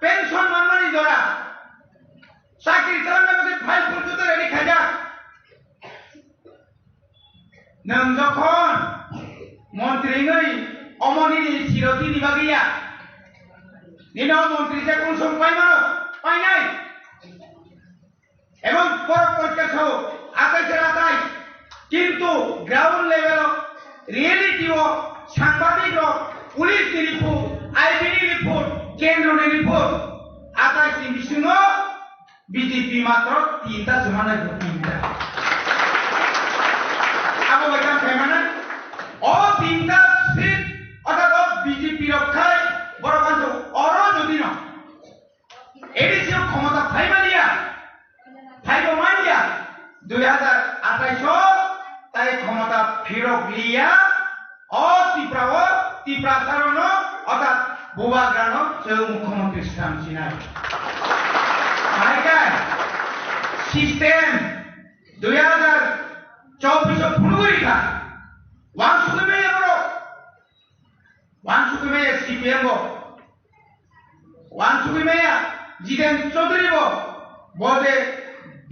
pension manmani jora, chakri chwlangna bagwi file phul joto ready khaijak. Nwng jokhon montri wngwi omo nini siroti ni bagwi ya, nini o montri je kung song pai mano, painai. Ebong borok porikka sao, atai se atai. Kintu ground level o, reality o, sangbadik rok, police ni report, I B ni report, kendro ni report, atai si bisingo B J P matro tinta se manai bo tinta. Abo bai kam khaimana, o tinta seat, orthat o B J P rok khai, borok kanto oro jodi no. A D C o khomota Bubagrano chwng mukhyamantri sram sinai. Bahai khe system dui hazar chobbish o phunugwi kha. Wansugwi maya borok. Wansugwi maya C P M bo. Wansugwi maya Jiten Chaudhary bo. Bo je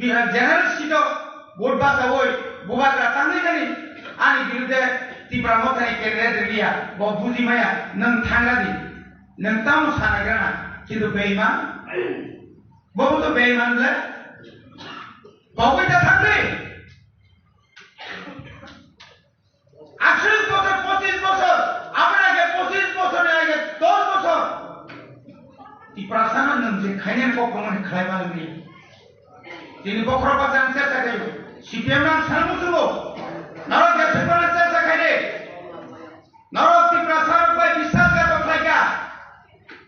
Bihar general seat o vote bachawi Bubagra tangwi thani ani birudhe Tipra Mothani candidate rwliya. Bo buji maya nwng thangla di. Nwng tamo sana gana. Kintu beiman. Bo to beiman le. Bo bai ta thangwi. Aswk bosor, pochis bosor, aboni age pochis bosor, ni age dos bosor. Tiprasano nwng je khainani kok tongmani khlai ma nini. Tini bokhorok bachang chesa khayo. C P M nang sal musugo. Norok je sukmana chesa khaide. Norok Tiprasa rok bai biswasghatok khlaikha.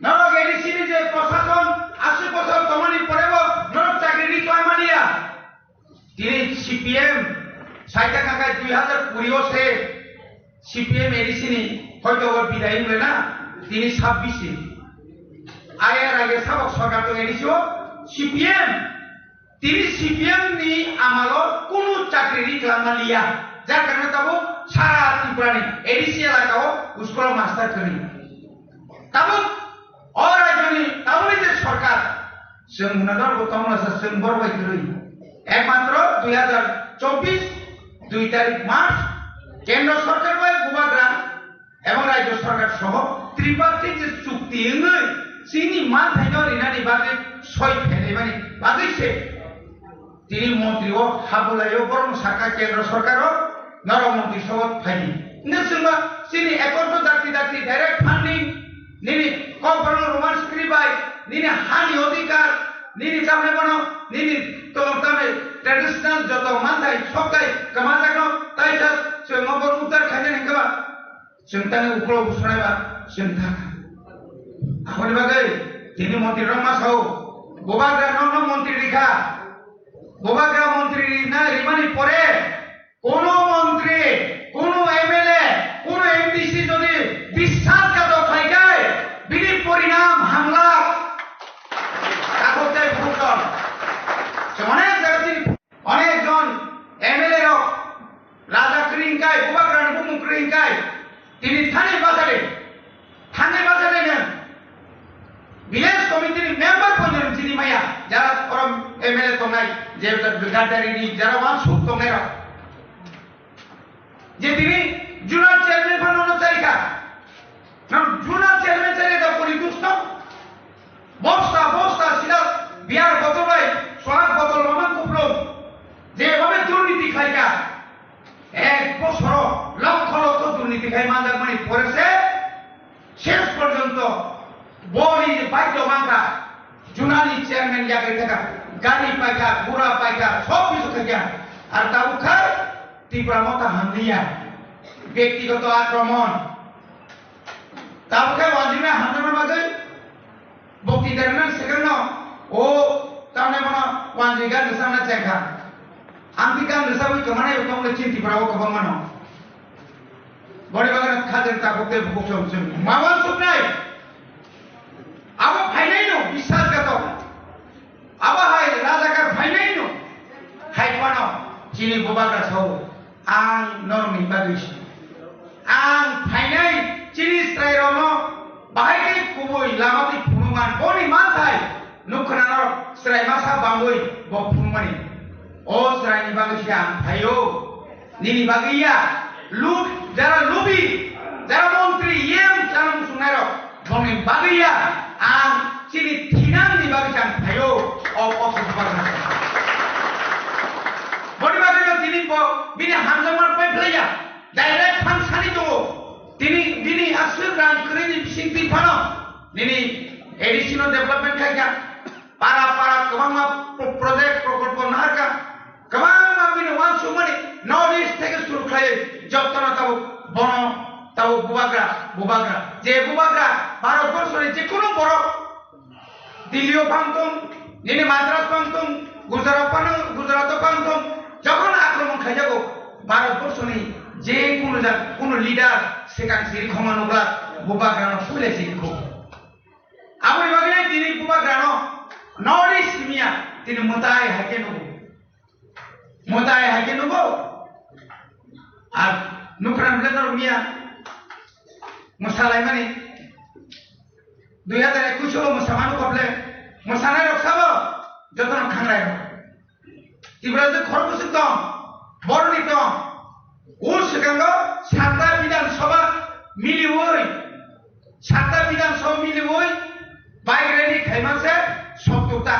Norok A D C ni je prosason aswk bosor tongmani porebo norok chakri ri khlai maliya. Tini C P M saita khakai dui hazar kuri o se C P M A D C ni hoito o bidai wngla na tini sabbish ni. Ayar age sabok sorkar tong A D C o C P M. Tini C P M ni amalo kunu chakri ri kwlangma liya. Jar karone tabuk sara Tripura ni A D C elaka o school o master kwrwi. Tabuk o rajyoni tabukni je sorkar, chwng hwnador bo tongmasa chwng borok bai kwrwi. Ekmatro dui hazar chobbish dui tarik March kendro sorkar bai Bubagra ebong rajyo sorkar soho tripartite je chukti wngwi chini manthaino rinani bagwi soi phainaimani bagwi se. Tini montri o habulai o borok saka kendro sorkar o norok montri sobo phaidi. Hwnwi chwngba chini ekotro dakti dakti direct funding nini kok borok roman script bai nini hani odhikar nini tamne bono nini to tamne traditional joto manthai soktai kwmajakno taisa chwngno bo uttar khainani hwnkhe ba. Chwng tangwi uklok bwswraiba chwng thangkha. Aboni bagwi tini montri rok ma sao, Bubagra nokno montri rikha. Bubagra montri rina rimani pore kono montri, kono M L A, kono M D C jodi biswasghatok khlai khe bini porinam hamlak. Takhuk tei bukhuk tong. Chwng onek jaga chini Onek jon M L A rok raja kwrwi hwnkai, Bubagrani bumung kwrwi hwnkai, tini thani bachade, thani bachade nwng village committee ni member pon nwng chini maya, jara oro M L A tongnai, je Gaddarini jara wansuk tongnai rok. Je tini zonal chairman phano no chaikha. Nang zonal chairman chaikha da pori dusto. Bosta bosta sida beer botol bai, sorak botol mamang kuplung. Je bhabe durniti khlaikha. Ek bosoro lokho lokho durniti khai manjakmani pore se Shesh porjonto boni je baidyo mankha, zonal ni chairman yagwi thangkha, gari paikha, gura paikha, sob kichu khaikha. Ar tabuk khai Tipra Motha hamliya, byaktigoto akromon. Tabuk khai wanjwknai hamjakna bagwi bokti derna swkangno o tamni bono wanjwi gan rwchapna chengkha. Amtwi gan rwchapwi kwmanai bo tongmani chini Tipra o kwbangmano. Boni bagwi no khajang tabuk tei bukhuk chom chwng ma wansuknai. Abo phainaino biswasghatok. Abo hai rajakar phainaino. Hai phano chini Bubagra sao, ang norokni bagwi se. Ang phainai chini chwrairokno bahai khe kubui lama twi phunukman boni manthai. Nukha norok chwrai masa bangwi bo phunukmani. O chwraini bagwi se ang phaio. Nini bagwi ya. Lu-, jara lubi, jara montri, E M chana muchungnairok, bongni bagwi ya. Ang chini thinangni bagwi se ang phaio. O, o, o, boni bagwi no tini bo bini hamjakma pai phlai ya. Direct phan sani tongo. Tini bini aswk rang kwrwini bising twi phano nini A D C no development khaikha. Para para kwbangma pro-, project prokolpo naharkha, kwbangma bini uansukmani North East theke suru khlaiwi jotono tabuk bono tabuk Bubagra, Bubagra. Je Bubagra Bharat borso ni jekunu borok Delhi o phang tong, nini Madras phang tong, Gujarat phang, Gujarat o phang tong, jokhon akromon khaijago Bharat borso ni jekunu jak, kunu leader swkang siri khoma nukla Bubagra no suilai siri kho. mwtai hai khe nugo. Mwtai hai khe nugo. Ar nukran ble norok miya mwsalaimani dui hazar ekush o mwsamano kople mwsanai rok sabo jotono khangrai rok. Tibra je khorokbwswk tong, boroni tong. O swkango satta Bidhan Sabha miliwi, satta Bidhan Sabha miliwi bike rally khaima se sottor ta.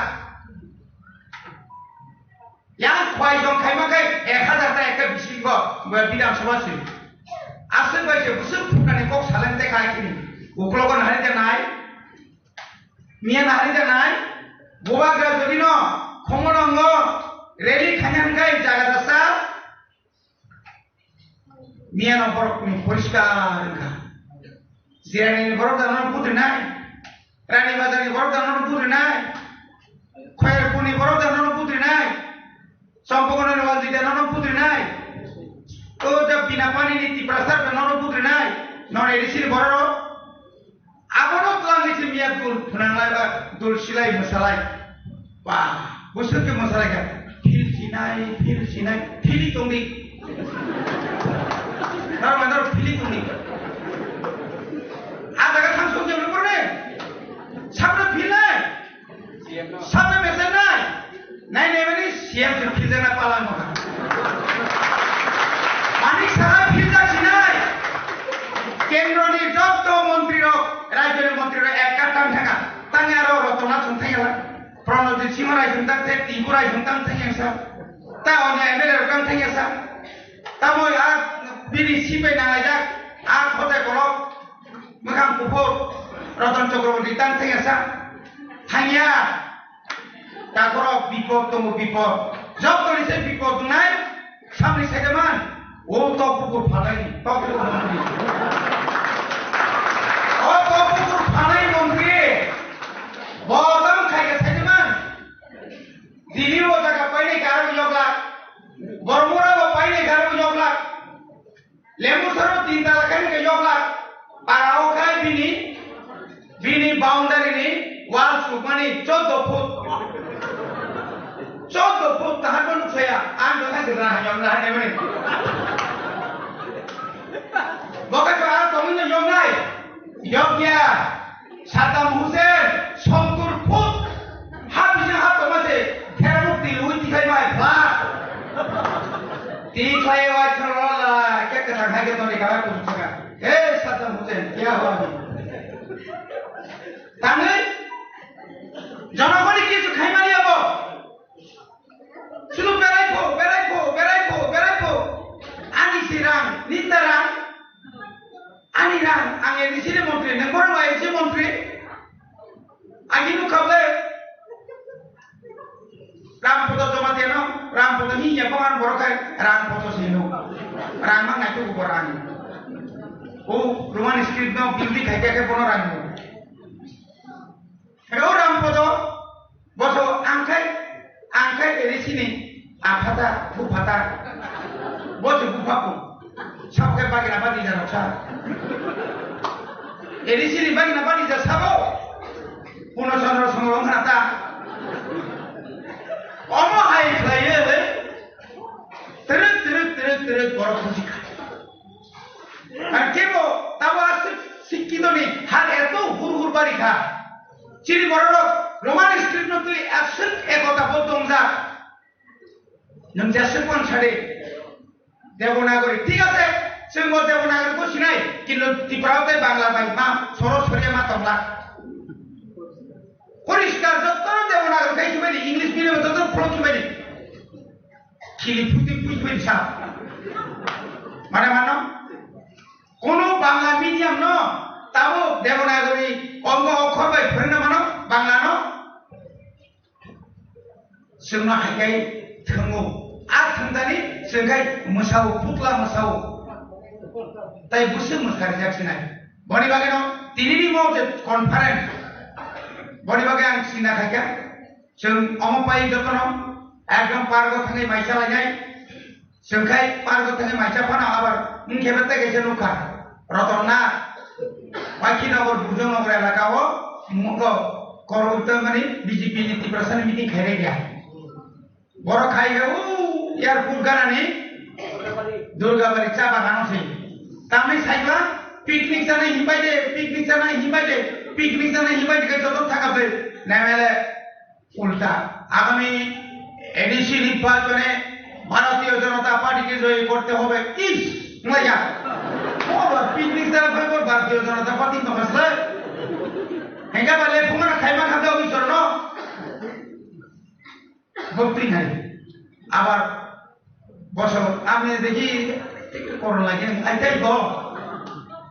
Yang khwai jong khaima khe ek hazar ta ekta bisingo Bidhan Sabha se. Aswk bai se bwswk phukani kok saleng te khai chini. Uklogo nahari te nai. Miya nahari janai, bubagra jodi no, khongo nongo, rally khaina hwnkhe jaga dasa, miya no borok ni poriskar wngkha. Jirani ni borok da no putri nai, Rani Bazar ni borok da no putri nai, Khoyerpur ni borok da no putri nai, Champakona ni wal jita nono putri nai. O da bina pani ni Tiprasa da nono putri nai. Non A D C ni borok. Abono twlang ni simi ya dul phunang lai ba dul silai mwsalai. Ba, bwswk khe mwsalai kha. Phil sinai, phil sinai, phili tongdi. Naro mandar phili tongdi. A jaga thang sokjak ni porne. Sabra phil nai. Sabra mesen nai. Nai nai mani C M se philjakna palang mokha. Manik saha philjak sinai. Kendro ni jotto montri rok, rajyo ni montri rok ek kap tang thanga. Tang aro rotona song thang yala. Pranojit Singh rai song tang thang, Tinku rai song tang thang yasa. Ta onyo M L A rok tang thang yasa. Tamo a bini sipai nangaijak, a khotai kolok. Mwkhang kuphur, Ratan Chakraborty tang thangya sa. Thangya. Takhoro bipod tongo, bipod. Jotoni se bipod wngnai, samni saidaman. O tok bukur phalai, tok bukur phalai. O tok bukur phalai montri. Bo tang khaika saidaman. Dili o jaga painai garo yoglak. Bormura bo painai garo yoglak. Lembu saro tin tala kani ke yoglak. Para o khai bini, bini boundary ni wall sukmani chaudo foot. Chaudo foot tahan pun saya. Ang dosa sih lah, yom lah, yom ni. Boka cho ang tongin yom nai. Yom ya. Saddam Hussein sottor foot ha bising ha tongma se thermuk twi lwi tikhlai bai bla. Tikhlai wai thwrwla la khe kwthang hai khe tongni kha bai kuchuk saka. He Saddam Hussein, kya hua abhi? Tangwi jonogoni kichu khaimani abo. Sunu berai pho, berai pho, berai pho, berai pho. Ani si rang, ninda rang. Ani rang, ang A D C ni montri, nang borok A D C montri? Ani nukha ble. Ram poto joma tiano, ram poto hi ya pangan borok hai, ram poto sino. Rang mang nai tu borok ani. O Roman script no building khai khe bono rang mo. Hero ram poto, boso ang khai, ang khai A D C ni aphata, buphata. Boso buphaku. Sabo khai bagina badi jano sa. A D C ni bagina badi ja sabo. Puno Chandra Songro khana ta. Omo hai khlaiye le. Terek, terek, terek, terek, borok khusi kha. Ar kebo tabo aswk sikkito ni har eto hur hur bari kha. Chini borok rok Roman script no twi aswk ekota bo tongjak. Nwng jeswk wan sadi Devanagari, thik ase, chwng bo Devanagari bo sinai, kintu Tripura o tei Bangla bai ma soro soria ma tongla. Poriskar jotto Devanagari khai sibai di, English medium jotto phulo sibai di. Khili phuti phuti phuti sa. Mane mano? Kono Bangla medium no tabo Devanagari ongo okhor bai phwrwngna mano Bangla no? Chwngno hai khai thwngo. A thwngdani chwng khai mwsao, putla mwsao. Tai bwswk mwsarijak sinai. Boni bagwi no tini ni mo je conference. Boni bagwi ang sinna khaikha. Chwng omo pai jotono ekdom pargo thangwi maisa lainai. Chwng khai pargo thangwi maisa phano abar wngkhe bete kaisa nukha. Rotonna, Paikhi Nogor, Bujong Nogor elaka o mugo koroi tongmani B J P ni Tiprasa ni meeting khairaiya. Borok khai khe o airport ganani Durgabari cha bagano se. Tamni saikla picnic chana himbai de, picnic chana himbai de, picnic chana himbai de khe joto thaka bai. Nemele ulta. Agami A D C nirbachone Bharatiya Janata Party ke joy korte hobe. Is, maya. O ba picnic chana bai bor Bharatiya Janata Party to masle. Hengka ba le phungana khaima khamda officer no. Bhakti nai. Abar bosor, apni dekhi ekটু korona lage, aitai go.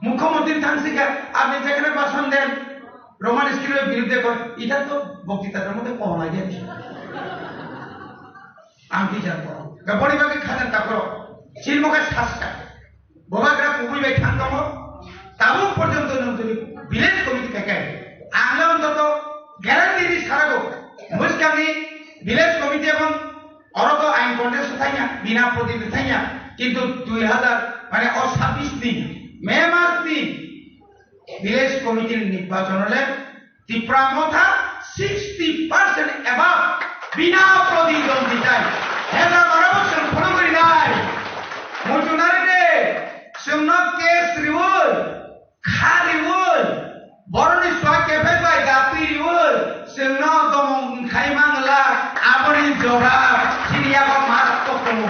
Mukhyamantri thangsika, apni jekhane bhashan den, Roman script-er biruddhe kor, eta to boktitar moddhe korona lage. Ang ki janto. Gabori bagi khajan takro. Chini mokhe sasta. Bubagra kubui bai thang tongo, tabuk porjonto nwng tini village committee khai khai. Ang le ontoto guarantee di sarago, Muskang ni village committee ebong oro to ain contest thangya, bina protinidhi thangya, kintu dui hazar, mane o sabbish ni May mas ni village committee ni nirbachon le Tipra Motha sixty percent above bina prodidonditai. Hela barabo chwng phunuk rinai. Muchunari de, chwngno case riwi, kha riwi, boroni swa kephek bai dapwi riwi, chwngno domong khai mangla, aboni jora chini yago marak tongo.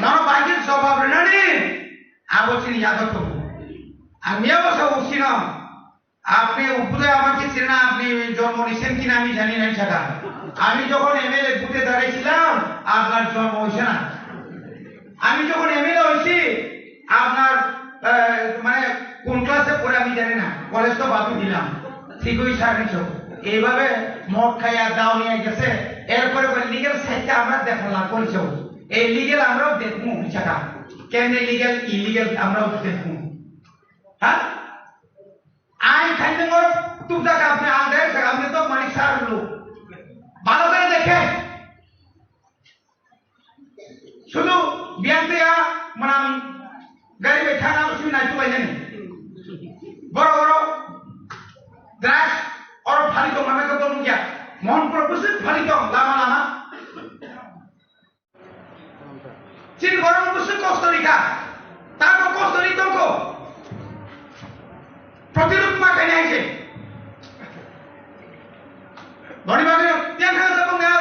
Nono bai khe jobab rinani, abo chini yago tongo. Ang yabo sa usino. আপনি বোধহয় আমাকে চেনেন না, আপনি জন্ম নিয়েছেন কিনা আমি জানি না, সেটা। আমি যখন এমএলএ ভোটে দাঁড়িয়েছিলাম, আপনার জন্ম হয়েছে না। আমি যখন এমএলএ হয়েছি, আপনার, আহ, মানে, কোন ক্লাসে পড়ে আমি জানি না, কলেজ তো বাদই দিলাম। ঠিক ওই সার্ভিস হোক। এইভাবে মদ খাইয়া দাও নিয়ে গেছে, এরপরে বলে, "লিগ্যাল সাইডটা আমরা দেখা লাগবো, এই লিগ্যাল আমরাও দেখবো, ওই জায়গা। কেন লিগ্যাল, ইলিগ্যাল আমরাও দেখবো।" হ্যাঁ? Ain khainwi ngoro tukjak apni ang direct saka apni tok mani sar lu. Bhalo kore dekhe. Sudu biyang twi a mwnam gari bai thang abo simi nai tubai nani. Boro boro drugs oro phali tong nang khe bo nukya. Mohonpuro bwswk phali tong lama lama. Chini borok bwswk kosto rikha, tamo kosto ri tongkho. Protirud ma khainai se. Boni bagwi tengkha sabung ya,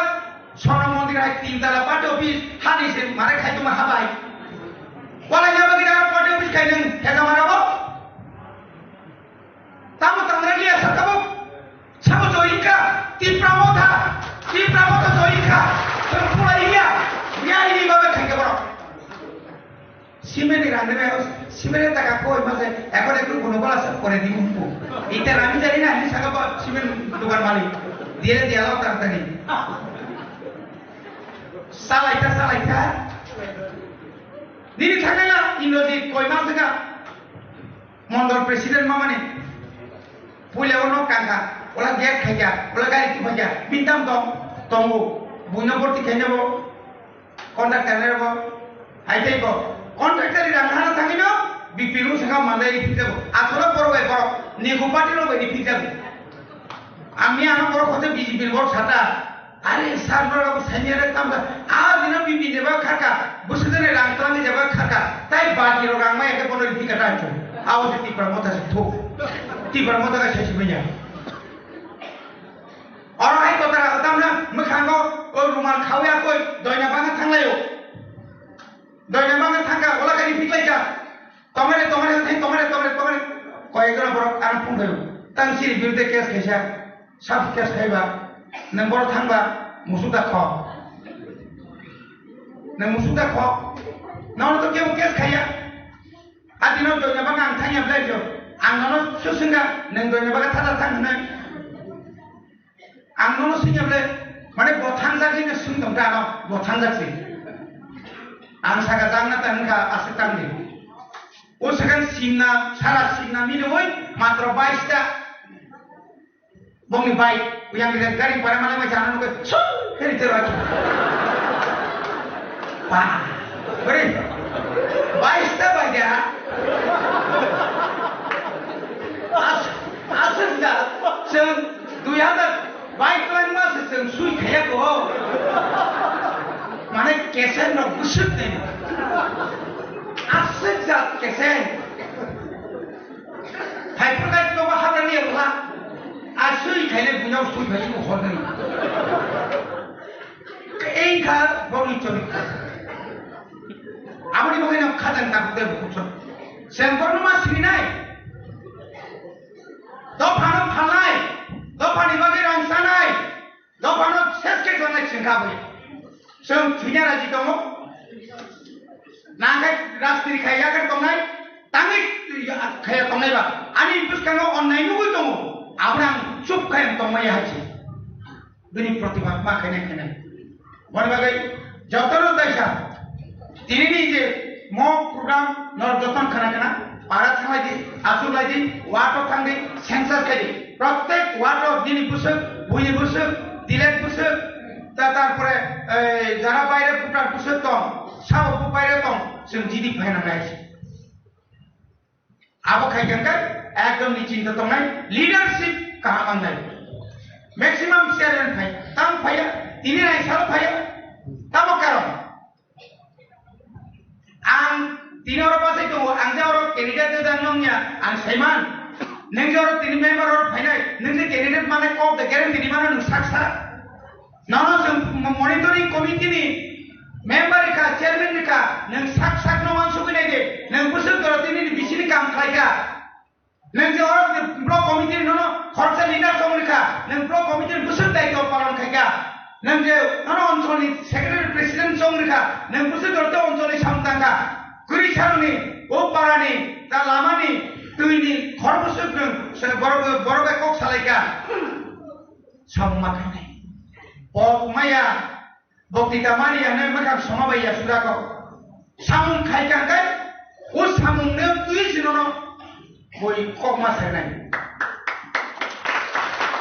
Sona mondir hai tin tala party office, hani se mare khai tuma habai. Walai ya bagwi party office khai nang, hega mara bo. Tamo tangra liya sa tabuk. Sabo joyika, Tipra Motha, Tipra Motha joyika, song pura iya, iya ini babe khaike borok. Simeni rang de, simeni taka koi mase, ekon ekru kono bala sa pore di umpu. Ite rami jani na, ini saka ba simen dukan malik. Dia dia lo tang tani. Salaita, salaita. Nini thangela, Indrajit, koi mase ka. Mondol president mamani puila o nok kangkha, ola gate khaikha, ola gari tubakha, bintam tong, tongo, buino borti khaina bo, contractor ni bo, hai tei bo, contractor ni rang hana thangino, B P L saka mandai ni phikjago, athoro borok bai borok, nigo party rok bai ni phikjago. Ang ni ano borok hote B J P ni borok sata, Are sir, norok abo saimya rek tamo da. A dino bibi jeba kharka, bwswk jani rang twlangwi jeba kharka, tai baki rok rang maya khe bono riphi kata ancho. Abo se Tipra Motha se thuk. Tipra Motha ka sesi manya. Oro hai kotara tamna mwkhango o rumal khawi akoi doina bana thanglaio. Doina bana thangka ola kari phiklaika. Tomare, tomare, thai tomare, tomare, tomare. Koyek jona borok ang phone khayo. Tang siri birde case khaisa. Sab case khaiba, nwng borok thangba, musuk da kho. Nwng musuk da kho. Nono to kebo case khaiya. A dino doina baga ang thangya belai jo. Ang nono susungga, nwng doina baga thada thang hwnwi. Ang nono singya belai, mane bo thangjak hwnwi swng tong ta ano, bo thangjak si. Ang saka jang na tang kha, aswk tang di. O second simna, sara simna minwi, matro bais ta. Bongni bai, uyang gari para mana mai jana nukhe, su, heri tero aki. Pa, beri, bais ta bai dia. As, asal da, seng, dui hazar bai tuan mas seng sui khaya ko. Sen rok bwswk ni. Aswk jat kesen. Hai phakai to ba hadani ya bha. Aswk khaile bunyao sui phai ko horni. Ei kha boni chori. Aboni bagwi no khajang ta de bukhup. Sen borno ma sini nai. Dophano phalnai, dophani bagwi rang sanai, dophano ses khe tongnai chwng kha bui. Chwng thwina raji tongo. Nangkhe rajniti khai yakhar tongnai, tangwi khaya tongnai ba. Ani bwskango onnai nugwi tongo. Abono ang chup khai ang tongmaya hai se. Bini protibad ma khainai khainai. Boni bagwi jotono taisa. Tinini je mo program norok jotono khana khana, para thanglai di, achuk lai di, ward o thang di, census khai di. Prottek ward o nini bwswk, buini bwswk, tilek bwswk, ta-, tarpore, eh, jara baire voter bwswk tong, sabo bo baire tong, chwng jidi phaina nai. Abo khai khe ekdom ni chinta tongnai, leadership kaham wngnai. Maximum chairman phai, tamo phaiya, tini nai salo phaiya, tamo karon. Ang tini oro bachai tongo, ang je oro candidate de dan nongya, ang saiman. Neng je oro tini member oro phainai, neng je candidate mane kok de guarantee di mano nung sak sak. Nono chwng mo-, monitoring committee ni member rikha, chairman rikha, nwng sak sak no wansugwi nai di, nwng bwswk doro tini ni bisini kam khlai kha. Nwng je oro je block committee ni nono khoroksa leader chong rikha, nwng block committee ni bwswk daitw palon khai kha. Nwng je nono onchol ni secretary president chong rikha, nwng bwswk doro te onchol ni samung tang kha. Kwrwi salo ni, o para ni, ta lama ni, twi ni, khor bwswk nwng se borok, borok bai kok salai kha. Samung ma khainai. Pok maya, boktita mani ya, nai mwkhang soma bai ya, sura kok. Samung khai kang kai, o samung ne twi sino no, boi kok ma sai nai.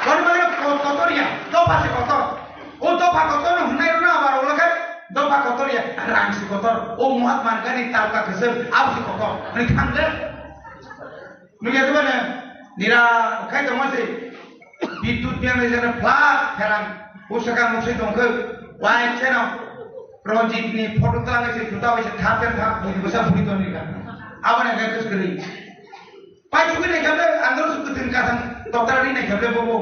Bor bor ko-, kotor ya, dopha se kotor. O dopha kotor no hwnai rw na abar ulo khai, dopha kotor ya, rang se kotor. O Mahatma Gandhi talka kwchwng, abo se kotor. Nai thang le. Nukya tubana nira khai tongma se bidyut biang le jana flat pherang usaka muksai tongkhe wai cheno Ranjit ni photo tang se juta bai se thap thap thap bui bwsa bui tong nika abana ga kus kri pai chukui nai kable andro su kutin kasang doktor ni nai kable bobo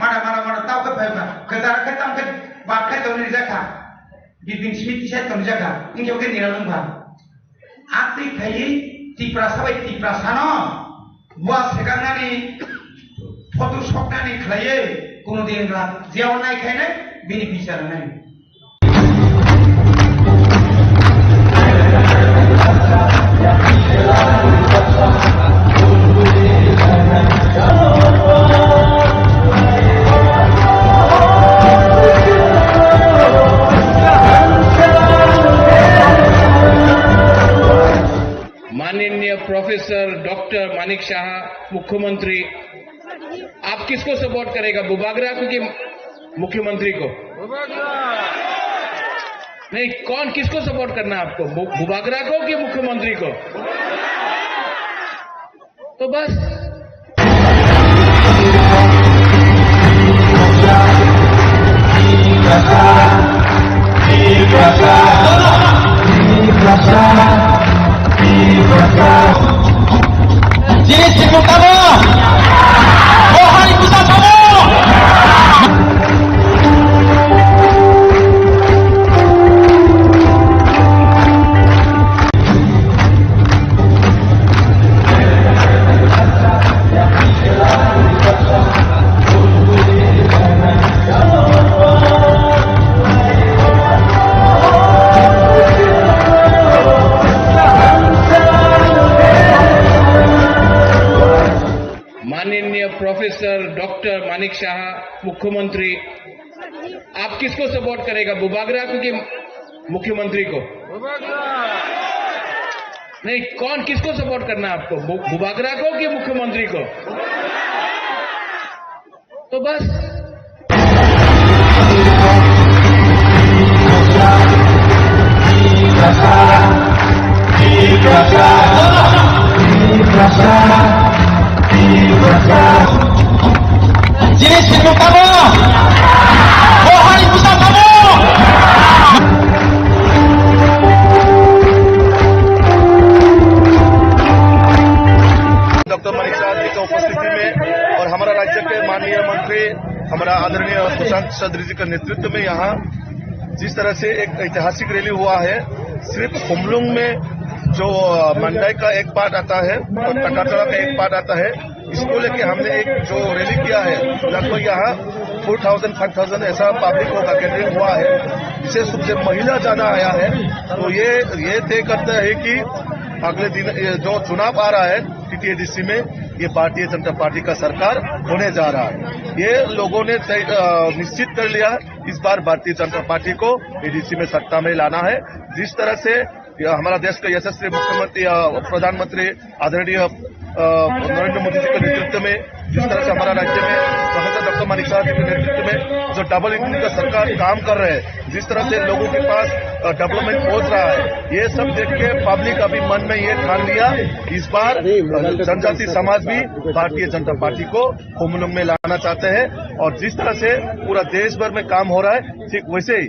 mada mada mada tau ke phai ba kedar ke tam ke bak khai tong ni jakha bibin smit tisai tong jakha ingke ke nira lung ba. Atwi khaiwi Tiprasa bai Tiprasano bua sekangnani photo soknani khlaiwi kunu din gra jeo nai khainai bini bichar nai. माननीय professor doctor Manik शाह मुख्यमंत्री, आप किसको सपोर्ट करेगा, बुबागरा को कि मुख्यमंत्री को? नहीं, कौन, किसको सपोर्ट करना है आपको, बु-, बुबागरा को कि मुख्यमंत्री को? तो बस। Jini sikung tamo? Bohai busa tamo? माननीय प्रोफेसर डॉक्टर मानिक शाह, मुख्यमंत्री, आप किसको सपोर्ट करेगा, बुबागरा को कि मुख्यमंत्री को? नहीं, कौन, किसको सपोर्ट करना है आपको, बु-, बुबागरा को कि मुख्यमंत्री को? तो बस। Jini sikung tamo? Bohai busa tamo? राज्य के माननीय मंत्री हमारा आदरणीय सुशांत चौधरी जी के नेतृत्व में यहाँ जिस तरह से एक ऐतिहासिक रैली हुआ है, सिर्फ खुमलुंग में जो, अ, मंडाई का एक पार्ट आता है और टकाटोला का एक पार्ट आता है, इसको लेके हमने एक जो रैली किया है, लगभग यहाँ फ़ोर थाउजेंड, फ़ाइव थाउजेंड ऐसा पब्लिक होगा, गैदरिंग हुआ है। विशेष रूप से महिला ज्यादा आया है, तो ये, ये तय करता है कि अगले दिन ये जो चुनाव आ रहा है टीटीएडीसी में, ये भारतीय जनता पार्टी का सरकार होने जा रहा है। ये लोगों ने तय, अ, निश्चित कर लिया है, इस बार भारतीय जनता पार्टी को एडीसी में सत्ता में लाना है। जिस तरह से ये हमारा देश का यशस्वी मुख्यमंत्री, अ, प्रधानमंत्री आदरणीय, अ, नरेंद्र मोदी जी के नेतृत्व में, जिस तरह से हमारा राज्य में प्रोफेसर डॉक्टर मानिक साहा जी के नेतृत्व में जो डबल इंजन का सरकार काम कर रहे हैं, जिस तरह से लोगों के पास, अ, डेवलपमेंट पहुंच रहा है, ये सब देख के पब्लिक अभी मन में ये ठान लिया, इस बार, अ, जनजाति समाज भी भारतीय जनता पार्टी को खुमलुंग में लाना चाहते हैं। और जिस तरह से पूरा देश भर में काम हो रहा है, ठीक वैसे ही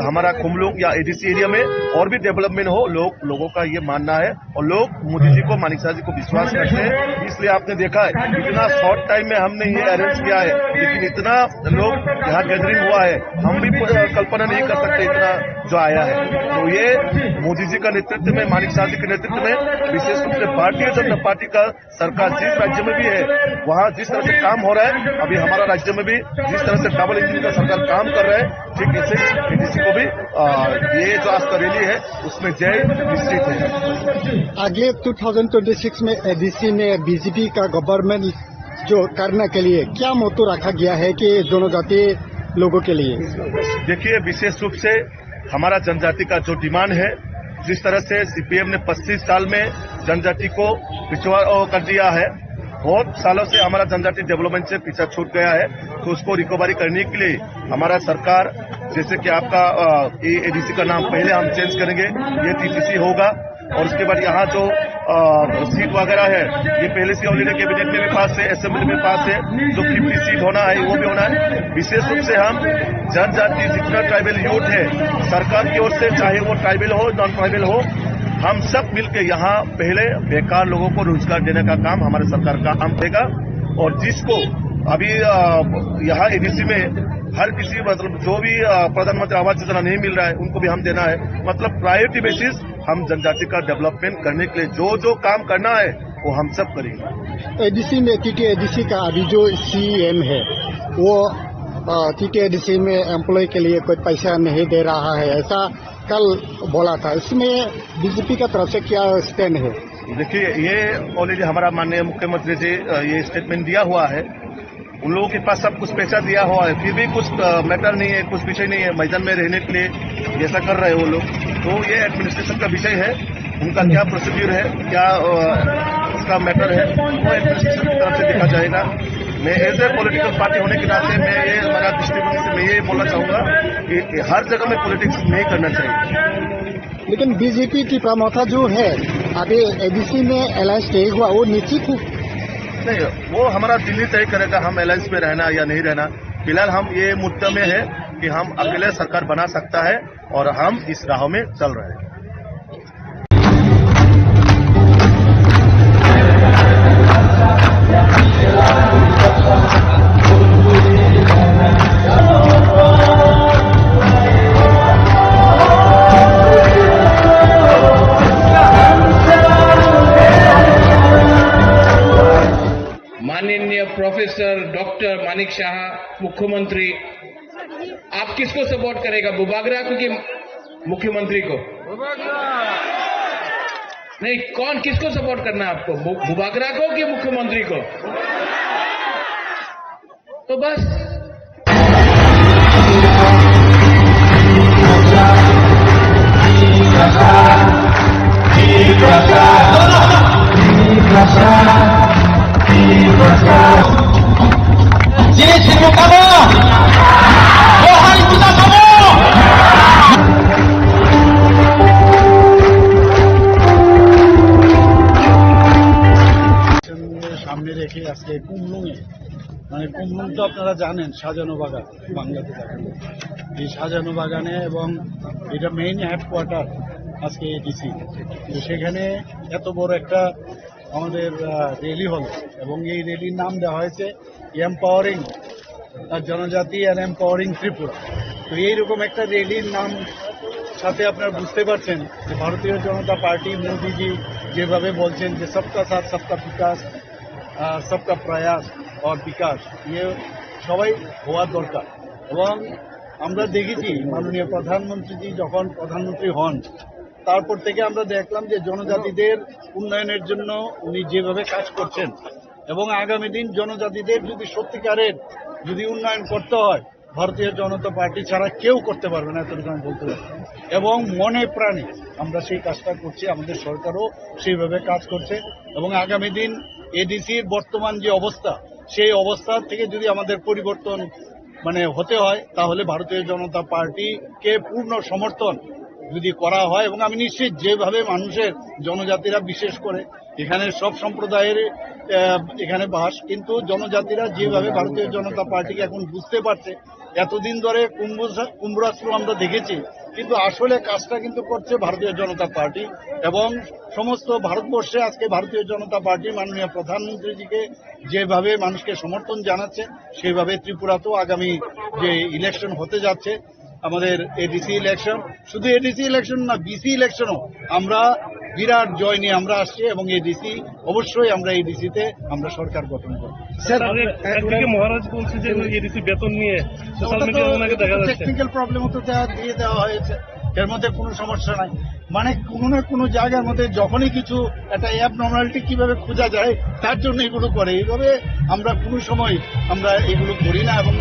हमारा खुमलुंग या एडीसी एरिया में और भी डेवलपमेंट हो, लोग, लोगों का ये मानना है। और लोग मोदी जी को, मानिक साहा जी को विश्वास करते हैं, इसलिए आपने देखा है इतना शॉर्ट टाइम में हमने ये अरेंज किया है, लेकिन इतना लोग यहाँ गैदरिंग हुआ है, हम भी प-, कल्पना नहीं कर सकते इतना जो आया है। तो ये मोदी जी का नेतृत्व में, मानिक साहा जी के नेतृत्व में, विशेष रूप से भारतीय जनता पार्टी का सरकार जिस राज्य में भी है, वहाँ जिस तरह से काम हो रहा है, अभी हमारा राज्य में भी जिस तरह से डबल इंजन का सरकार काम कर रहा है, ठीक ऐसे ही एडीसी को भी, अ, ये जो आज का रैली है, उसमें जय निश्चित है। अगले टू थाउजेंड ट्वेंटी सिक्स में एडीसी में बीजेपी का गवर्नमेंट जो करने के लिए क्या मोटो रखा गया है कि जनजाति लोगों के लिए? देखिए, विशेष रूप से हमारा जनजाति का जो डिमांड है, जिस तरह से सीपीएम ने पच्चीस साल में जनजाति को पिछड़ा, ओ, कर दिया है, बहुत सालों से हमारा जनजाति डेवलपमेंट से पीछे छूट गया है, तो उसको रिकवरी करने के लिए हमारा सरकार, जैसे कि आपका, अ, ये एडीसी का नाम पहले हम चेंज करेंगे, ये टीटीसी होगा, और उसके बाद यहाँ जो, अ, सीट वगैरह है, ये पहले से ऑलरेडी कैबिनेट में भी पास है, असेंबली में पास है, जो फिफ्टी सीट होना है, वो भी होना है। विशेष रूप से हम जनजाति जितना ट्राइबल यूथ है, सरकार की ओर से, चाहे वो ट्राइबल हो, नॉन ट्राइबल हो, हम सब मिलके यहाँ पहले बेकार लोगों को रोजगार देने का काम हमारे सरकार का काम देगा। और जिसको अभी, अ, यहाँ एडीसी में हर किसी, मतलब, जो भी, अ, प्रधानमंत्री आवास योजना नहीं मिल रहा है, उनको भी हम देना है। मतलब, प्रायोरिटी बेसिस हम जनजाति का डेवलपमेंट करने के लिए जो जो काम करना है, वो हम सब करेंगे। एडीसी में, टीटीएडीसी का अभी जो सीएम है, वो, अ, टीटीएडीसी में एम्प्लॉय के लिए कोई पैसा नहीं दे रहा है, ऐसा कल बोला था। इसमें बीजेपी का तरफ से क्या स्टैंड है? देखिए, ये ऑलरेडी हमारा माननीय मुख्यमंत्री जी, अ, ये स्टेटमेंट दिया हुआ है। उन लोगों के पास सब कुछ पैसा दिया हुआ है, फिर भी कुछ, अ, मैटर नहीं है, कुछ विषय नहीं है मैदान में रहने के लिए, ऐसा कर रहे हैं वो लोग। तो ये एडमिनिस्ट्रेशन का विषय है, उनका क्या प्रोसीड्यूर है, क्या, अ, उसका मैटर है, वो एडमिनिस्ट्रेशन की तरफ से देखा जाएगा। मैं एज ए पॉलिटिकल पार्टी होने के नाते मैं ये, हमारा दृष्टिकोण से मैं ये बोलना चाहूँगा कि हर जगह में पॉलिटिक्स नहीं करना चाहिए। लेकिन बीजेपी टिप्रा मोर्चा जो है, अभी एडीसी में अलायंस नहीं हुआ, वो निश्चित ही नहीं, वो हमारा दिल्ली तय करेगा हम अलायंस में रहना या नहीं रहना। फिलहाल हम ये मुद्दा में है कि हम अकेले सरकार बना सकता है और हम इस राह में चल रहे हैं। माननीय प्रोफेसर डॉक्टर मानिक शाह, मुख्यमंत्री, आप किसको सपोर्ट करेगा, बुबागरा को कि मुख्यमंत्री को? नहीं, कौन, किसको सपोर्ट करना है आपको, बु-, बुबागरा को कि मुख्यमंत्री को? तो बस। সামনে রেখে আজকে কুমলুঙে, মানে, কুমলুং তো আপনারা জানেন, শাহজাহানবাগান, বাংলাতে জানেন। এই শাহজাহানবাগানে, এবং এটা মেইন হেডকোয়ার্টার আজকে এডিসি। তো সেখানে এত বড় একটা আমাদের র্যালি হলো এবং এই র্যালির নাম দেওয়া হয়েছে এম্পাওয়ারিং জনজাতি অ্যান্ড এম্পাওয়ারিং ত্রিপুরা। তো এইরকম একটা র্যালির নাম সাথে আপনারা বুঝতে পারছেন যে ভারতীয় জনতা পার্টি, মোদিজি যেভাবে বলছেন যে সবকা সাথ সবকা বিকাশ, আহ, সবকা প্রয়াস অর বিকাশ, ইয়ে সবাই হওয়া দরকার। এবং আমরা দেখেছি মাননীয় প্রধানমন্ত্রীজি যখন প্রধানমন্ত্রী হন, তারপর থেকে আমরা দেখলাম যে জনজাতিদের উন্নয়নের জন্য উনি যেভাবে কাজ করছেন এবং আগামী দিন জনজাতিদের যদি সত্যিকারের যদি উন্নয়ন করতে হয়, ভারতীয় জনতা পার্টি ছাড়া কেউ করতে পারবে না, এতটুকু আমি বলতে পারি। এবং মনে প্রাণে আমরা সেই কাজটা করছি, আমাদের সরকারও সেইভাবে কাজ করছে। এবং আগামী দিন এডিসির বর্তমান যে অবস্থা, সেই অবস্থা থেকে যদি আমাদের পরিবর্তন মানে হতে হয়, তাহলে ভারতীয় জনতা পার্টিকে পূর্ণ সমর্থন যদি করা হয়, এবং আমি নিশ্চিত যেভাবে মানুষের, জনজাতিরা বিশেষ করে এখানে সব সম্প্রদায়ের আহ, এখানে বাস, কিন্তু জনজাতিরা যেভাবে ভারতীয় জনতা পার্টিকে এখন বুঝতে পারছে, এতদিন ধরে কুম্ভসা-, কুম্ভরাষ্ট্র আমরা দেখেছি, কিন্তু আসলে কাজটা কিন্তু করছে ভারতীয় জনতা পার্টি। এবং সমস্ত ভারতবর্ষে আজকে ভারতীয় জনতা পার্টি মাননীয় প্রধানমন্ত্রীজিকে যেভাবে মানুষকে সমর্থন জানাচ্ছে, সেইভাবে ত্রিপুরাতেও আগামী যে ইলেকশন হতে যাচ্ছে, আমাদের এডিসি ইলেকশন, শুধু এডিসি ইলেকশন না, বিসি ইলেকশনও আমরা বিরাট জয় নিয়ে আমরা আসছি এবং এডিসি অবশ্যই আমরা এডিসিতে আমরা সরকার গঠন করব। স্যার, আরে, একদিকে মহারাজ বলছে যে এডিসি বেতন নিয়ে সোশ্যাল মিডিয়ায় ওনাকে দেখা যাচ্ছে। টেকনিক্যাল প্রবলেম তো দেওয়া, দিয়ে দেওয়া হয়েছে, এর মধ্যে কোনো সমস্যা নাই। মানে কোনো না কোনো জায়গার মধ্যে যখনই কিছু একটা অ্যাবনর্মালিটি কিভাবে খোঁজা যায়, তার জন্য এগুলো করে। এইভাবে আমরা কোনো সময় আমরা এগুলো করি না। এবং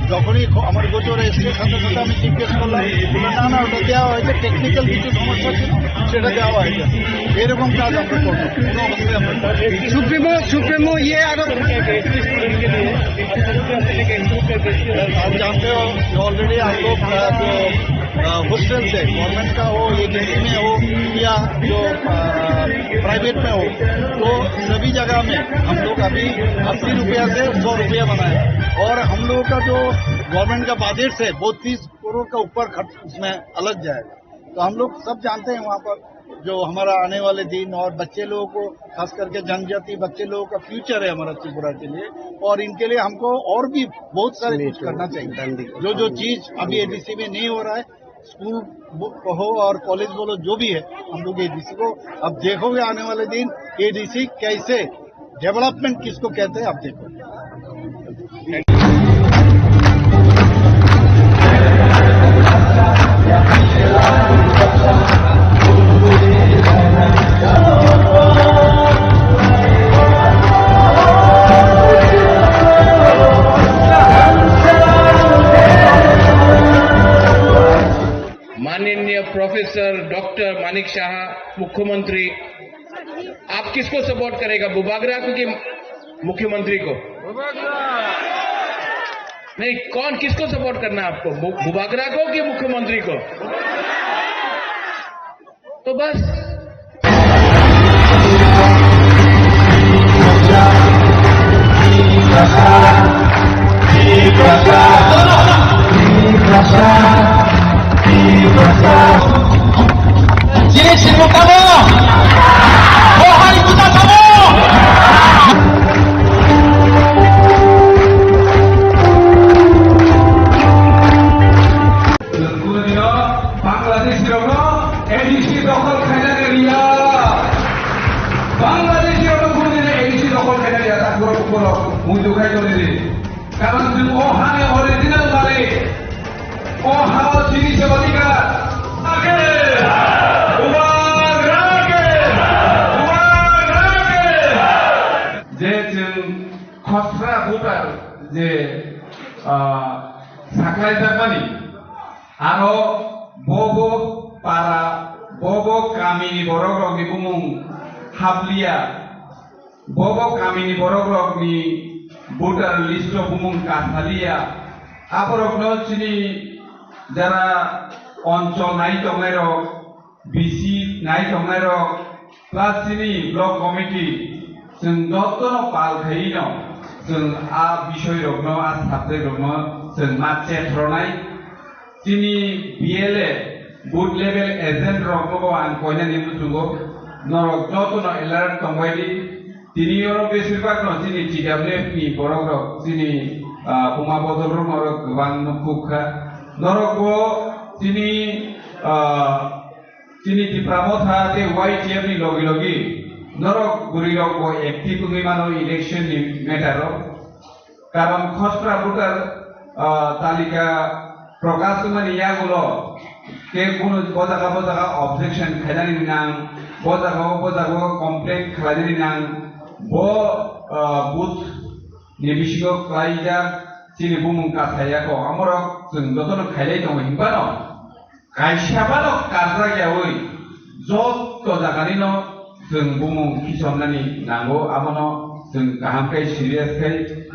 যখনই খ-, আমার গোচরে এসছে, সাথে সাথে আমি জিজ্ঞেস করলাম, বললো, "না, না, ওটা দেওয়া হয়েছে, টেকনিক্যাল কিছু সমস্যা ছিল, সেটা দেওয়া হয়েছে।" এরকম কাজ আমরা করবো, কোনো অবস্থায় আমরা করবো না। সুপ্রিমো, সুপ্রিমো, ইয়ে আরো आप जानते हो कि ऑलरेडी हम लोग, अ, जो, अ, हॉस्टल से, गवर्नमेंट का हो, एजेंसी में हो या जो, अ, प्राइवेट में हो, तो सभी जगह में हम लोग अभी अस्सी रुपया से सौ रुपया बनाए। और हम लोगों का जो गवर्नमेंट का बजट है, वो तीस करोड़ का ऊपर खर्च उसमें अलग जाएगा। तो हम लोग सब जानते हैं वहाँ पर जो हमारा आने वाले दिन और बच्चे लोगों को, खास करके जनजाति बच्चे लोगों का फ्यूचर है हमारा त्रिपुरा के लिए, और इनके लिए हमको और भी बहुत सारे कुछ करना चाहिए। जो जो चीज अभी एडीसी में नहीं हो रहा है, स्कूल बो-, हो और कॉलेज बोलो, जो भी है, हम लोग एडीसी को, अब देखोगे आने वाले दिन एडीसी कैसे, डेवलपमेंट किसको कहते हैं, आप देखो। माननीय प्रोफेसर डॉक्टर मानिक साहा, मुख्यमंत्री, आप किसको सपोर्ट करेगा, बुबागरा को कि मुख्यमंत्री को? नहीं, कौन, किसको सपोर्ट करना है आपको, बु-, बुबागरा को कि मुख्यमंत्री को? तो बस। Chini simo tamo? Bohai buta tamo? Bangladesh rokno A D C dokhol khaina riya. Bangladesh rokno kunu dino A D C dokhol khaina riya, ta borok borok muitu khai tongdi. Karon chwng o hani original malik. O hao chini se odhikar. Ake! Bubagra ke! Bubagra ke! Je chwng khosra voter je, ah, saklaijakmani, aro bobo para, bobo kamini borokrokni bumung hapliya, bobo kamini borokrokni voter list-o bumung kasaliya, aborokno chini jara onchol nai tongnairok, B C nai tongnairok, plus chini block committee, chwng jotono pal khaino, chwng a bisoirokno, a subject-rokno chwng ma chet rwnai. Chini B L A, booth level agent rokno bo ang koinani muchungo, norok jotono alert tongbaidi, Tini oro besir bak no chini T W F ni borok rok chini, ah, buma bodol rok no oro kwbang no kuk kha. Norok bo chini, ah, chini Tipra Motha tei Y T F ni logi logi norok bwrwi rok bo active wngwi mano election ni matter o. Karon khosra voter, ah, talika prokash wngmani yagulo khe kunu bo jaga bo jaga objection khainani nang, bo jaga o bo jaga o complaint khlainani nang, bo, ah, booth ni bisingo klaijak chini bumung kasaya ko, amorok chwng jotono khailai tongo hinphano. Kaisa bano karjak yaui joto jaganino chwng bumung khisomnani nango, abono chwng kaham khe serious khe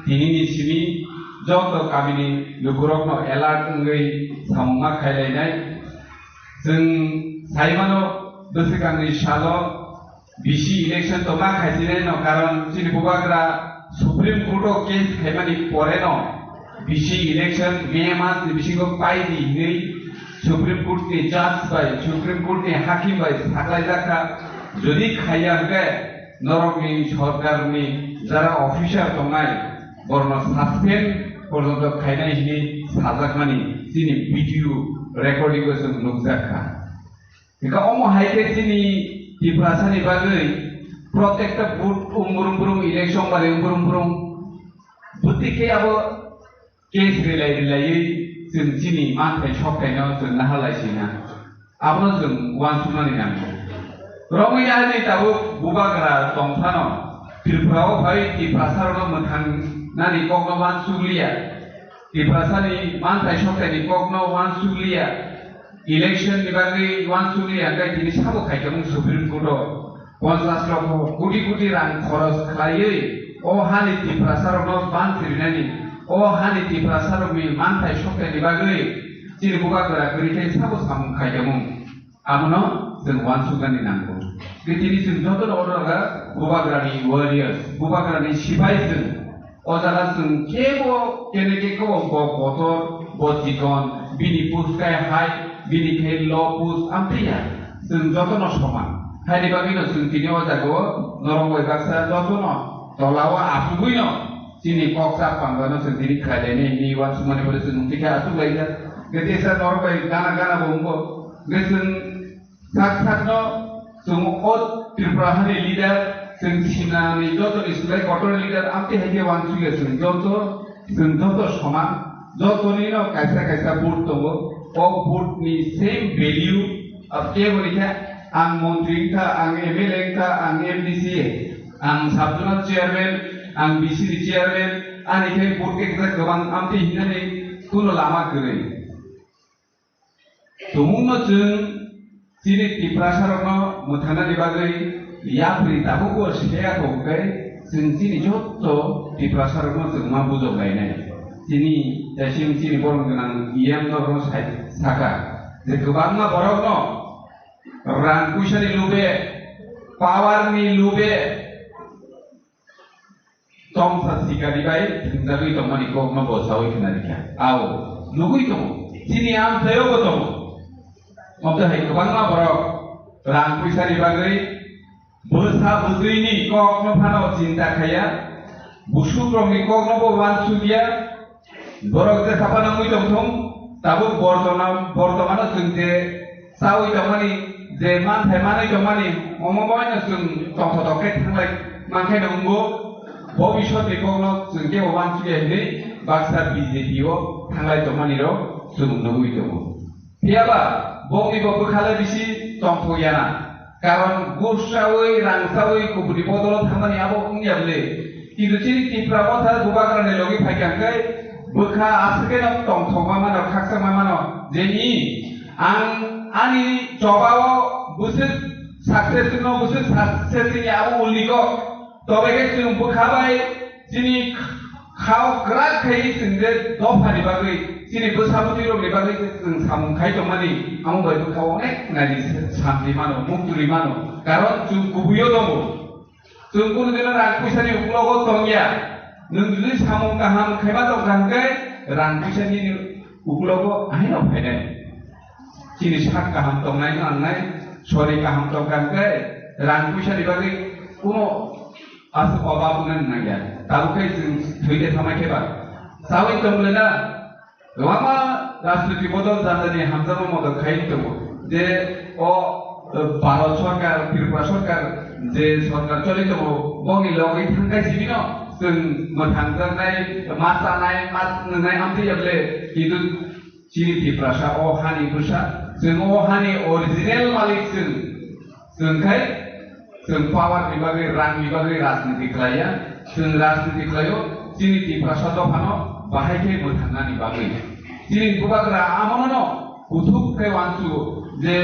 tinini simi joto kamini lukurokno alert wngwi samungma khailainai. Chwng saimano bwswkangni salo B C election to ma khaisinai no, karon chini bubagra Supreme Court o case khaimani pore no B C election May mas ni bisingo pai di hinwi Supreme Court ni judge bai, Supreme Court ni hakim bai saklaijak kha. Jodi khaiya hwnkhe norokni sorkarni jara officer tongnai borokno suspend porjonto khainai hinwi sajakmani chini video recording o chwng nukjak kha. Hingkhe omo hai khe chini Tiprasani bagwi protekta vote wng brum brum, election bari wng brum brum. Bwtwi khe abo case rilai rilaiwi chwng chini manthai soktaino chwng naharlaisina. Abono chwng uansuknani nango. Romwi ani tabuk bubagra tongphano Tripura o phai Tiprasarokno mwthangnani kokno uansukliya. Tiprasani manthai soktaini kokno uansukliya. Election ni bagwi uansukliya, hwnkhe tini sabo khaikhe mung Supreme Court o ponchash lokho koti koti rang khoros khlaiwi o hani Tiprasarokno ban sirinani, o hani Tiprasarokni manthai soktaini bagwi chini bubagra kwrwi khe sabo samung khaikhe mung. Abono chwng uansuknani nango. Tini chwng jotono order ga bubagrani warriors, bubagrani sipai chwng. O jaga chwng kebo kene khe kebo bo kotor, bo chikon, bini post kai high, bini khe low post, amtwi ya. Chwng jotono soman. Haini bagwino chwng tini o jagao norok bai baksa jotono tolao achugwino chini kok chap pangrano chwng tini khlailainai hinwi uansukmani pore chwng twi khe achuklaijak. Khe tesa norok bai gana gana bo wngo. Khe chwng sak sakno chwng o Tripura hani leader, chwng Sinani joto ni slai kotor leader, amtwi hai khe uansukya chwng joto, chwng joto soman, joto ni no kaisa kaisa vote tongo, o vote ni same value, abo kebo ni khe ang montri wngkha, ang M L A wngkha, ang M D C, ang sub zonal chairman, ang B C ni chairman, ani khe vote khe kwbang amtwi hinani kuno lama kwrwi. Tumungno chwng chini Tiprasarokno mwthangnani bagwi yapri tabukbo seya kok hwnkhe chwng chini joto Tiprasarokno chwng ma bujok lainai. Chini jaising chini borom gwnang E M norokno sai saka je kwbangma borokno rang puisani lube, power ni lube, tongsa sikari bai thwngjagwi tongmani kokno bo saui khna rikha. Ao, nugui tongo. Chini amchaio bo tongo. Mobda hai kwbangma borok rang puisani bagwi bwsa bwtwini kokno phano chinta khaiya. Busukrokni kokno bo uansukya. Borok je sapa nangwi tongthung, tabuk bortona-, bortomano chwng je chawi tongmani, je manthai manwi tongmani, omo boino chwng tongthotok khe thanglai mankhaino wngbo, bobisotni kokno chwng kebo uansukya hinwi baksa B J P o thanglai tongmanirok chwng nugwi tongo. Phiyaba bongni bo bwkhalai bisi tongthok yana. Karon gursawi, rangsawi, kubuni bodolo thangmani abo wngya bwle. Kintu chini Tipra Motha bubagrani logi phaikha hwnkhe bwkha aswkeno tongthokma mano, khakchangma mano. Je i ang ani chobao bwswk success wngno, bwswk success wngya abo ulni kok. Tobe khe chwng bwkha bai chini khao kwrak khai chwng je dophani bagwi, chini bwsa bwtwi rokni bagwi je chwng samung khai tongmani, amo bai bwkha onek nadi santi mano, muktwi mano. Karon chwng kubuio tongo. Chwng kunu dino rang puisani uklogo tongya. Nwng jodi samung kaham khaima tongkha hwnkhe rang puisani uklogo ahino phainai. Chini sak kaham tongnai nangnai, sori kaham tongkha hwnkhe rang puisani bagwi kuno Aswk obab wngna nangya. Tabuk khe chwng thwi de thamai khe ba. Sawi tong le na. Kwbangma rajniti bodol jani jani hamjakma model khai tongo. Je o, eh, Bharat sorkar, Tripura sorkar je sorkar choli tongo, bongni logwi thangkai sibino chwng mwthangjaknai, ma chanai, ma nwngnai amtwi yable. Kintu chini Tiprasa o hani bwsa, chwng o hani original malik chwng. Chwng khai, chwng power ni bagwi, rang ni bagwi rajniti khlaiya, chwng rajniti khlaio, chini Tiprasa dophano bahai khe mwthangnani bagwi. Chini bubagra amono kuthuk khe uansukgo je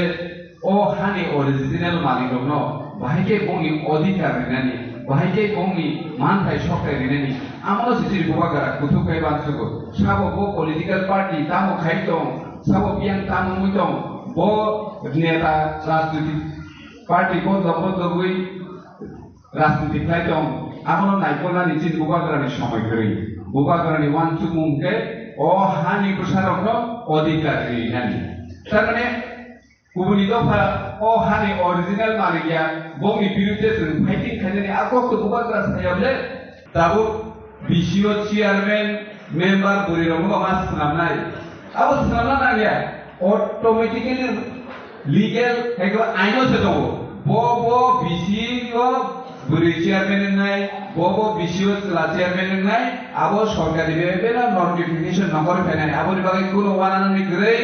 o hani original malikrokno bahai khe bongni odhikar rinani, bahai khe bongni manthai sokthai rinani, amono se chini bubagra kuthuk khe uansukgo. Sabo bo political party tamo khai tong, sabo biyang tamo wngwi tong, bo neta rajniti party bondok bondogwi rajniti khlai tong, abono naikolnani chini bubagrani somoi kwrwi. Bubagrani uansukmung khe o hani bwsarokno odhikar rinani. Tarmane kubuni dopha o hani original malik ya, bongni birudde chwng fighting khainani a kokto bubagra sayable. Tabuk B C O chairman, member bwrwi rokno ma swnamnai. Abo swnamna nangya. Automatically legal hai khe aino se tongo. Bo, bo B C O bwrwi chairman wngnai, bo, bo B C O chwla chairman wngnai, abo sorkari bebeno notification nongkhor phainai. Aboni bagwi kuno uananani kwrwi.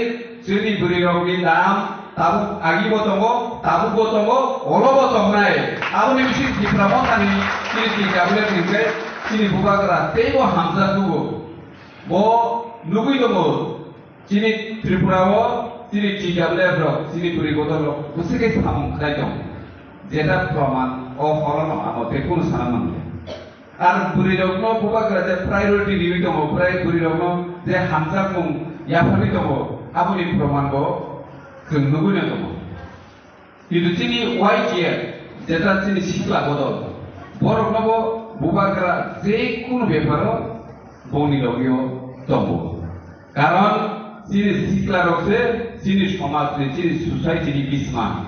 Chini bwrwi rokni dam tabuk agi bo tongo, tabuk bo tongo, olo bo tongnai. Aboni bising Tipra Mothani chini T W F ni hwnkhe chini bubagra teibo hamjak nugo. Bo nugwi tongo, chini Tripura o chini T W F rok, chini bwrwi bodol rok bwswk khe samung khlai tong. Jeta proman o horono amo tei kunu sana mangya. Ar bwrwirokno bubagra je priority riwi tongo, bwrwi bwrwirokno je hamjakmung yapharwi tongo, aboni proman bo chwng nugwino tongo. Kintu chini Y T F, jeta chini sikla bodol, borokno bo bubagra je kunu beparo bongni logio tongo. Karon chini sikla rok se chini somaj ni, chini society ni bisma.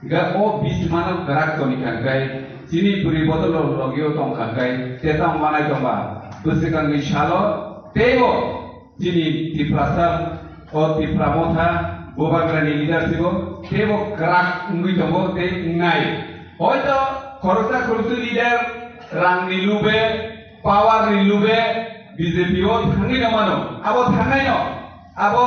Ga o bismano kwrak toni kangkai, chini bwrwi bodol rok logio tong kangkai, teta manai tongba, bwswkangni salo teibo chini Tiprasa o Tipra Motha bubagrani leadership o teibo kwrak wngwi tongo tei wngnai. Hoito khoroksa khoroksa leader rangni lube, power ni lube B J P o thangwi mano, abo thangnai no. Abo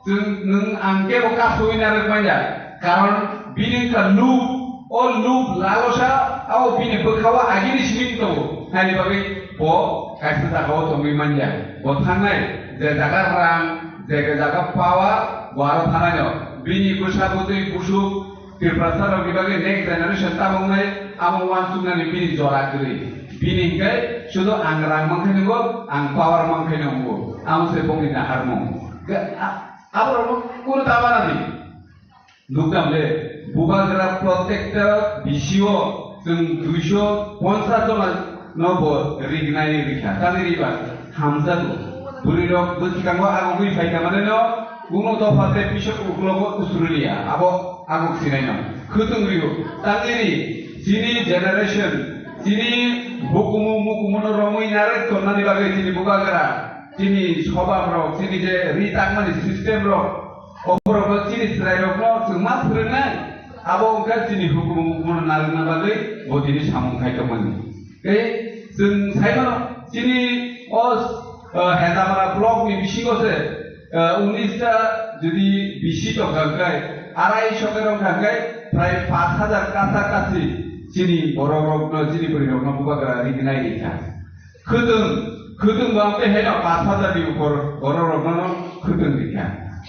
chwng nwng ang kebo kasui narwk manya, karon bini wngkha lub, o lub lalosa, abo bini bwkhao agini simi tongo, haini bagwi bo kaisa jagao tongwi manya. Bo thangnai, je jaga rang, je jaga power, bo aro thangnai no. Bini bwsa bwtwi busuk, Tiprasa rokni bagwi next generation tabuk nai amo uansuknani bini jora kwrwi. Bini hwnkhe sudu ang rang mankhe nungo, ang power mankhe nungo. Amo se bongni naharmung. Ga-, a-, aborokno kunu ta banani. Nukdam le, bubagra protector B C O chwng duiso ponchas jona no bo rignai rikha. Tani riba hamjago. Bwrwi rok bwskango agogwi phaikha mane no, kunu dopha tei pisok uklogo usriliya. Abo Ang sinai no. Khwtwng rio. Tangni ri. Chini generation. Chini bukumu mukumu no romwi narwk tonnani bagwi chini bubagra. Chini sobab rok, chini je ri tangmani system rok. Oborok no chini chwrai rok no chwng ma phwrwngnai. Abo wngkha chini hukumu mukumu no narwkna bagwi bo tini samung khai tongmani. Tei chwng sai mano chini o, eh, Hendamara block ni bisingo se, eh, unis ta jodi B C tongkha hwnkhe, arai sho khe rwngkha hwnkhe, prai pash hajar kasa kasi chini borok rokno, chini bwrwi rokno bubagra rignai rikha. Khwtwng, khwtwng bo amtwi haino pash hajar ni upor borok rokno khwtwng rikha.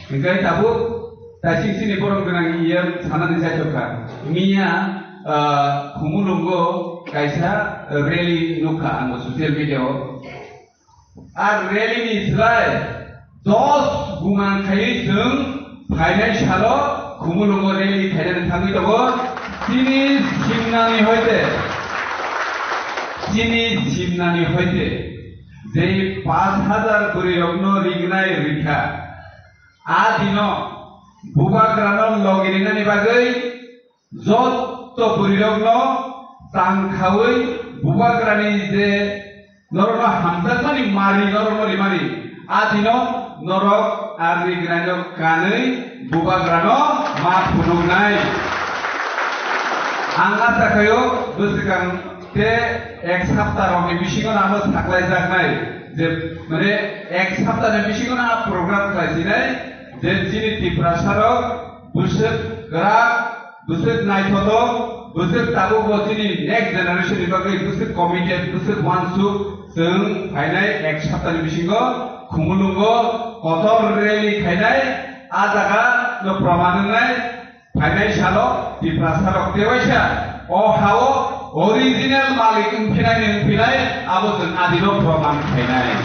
Hwnkhe tabuk Taising chini borok gwnang E M sanani jaitok kha. Miya, ah, Khumulwngo kaisa rally nukha ang bo social media o. A rally ni slai dos guman khaiwi chwng phainai salo Khumulwngo rally khainani thangwi tongo. Chini simnani hoite, chini simnani hoite je pash hajar bwrwi rokno rignai rikha. A dino bubagrano logi rinani bagwi jotto bwrwirokno tang khaui Bubagrani je norokno hamjakmani mari norokno rimani, a dino norok a rignai no kanwi bubagrano ma phunuknai. Ang acha khaio bwswkang te ek sapta rokni bisingo ano saklaijaknai je, mane, ek sapta ni bisingo a program khlaisinai je chini Tiprasa rok bwswk kwrak, bwswk naithotok, bwswk tabukbo chini next generation ni bagwi bwswk committed, bwswk uansuk, chwng phainai ek saptani bisingo Khumulwngo kotor rally khainai, a jaga no proman wngnai, phainai salo Tiprasa rok tewaisa o hao original malik wngphinai wngphinai abo chwng adino proman khainai.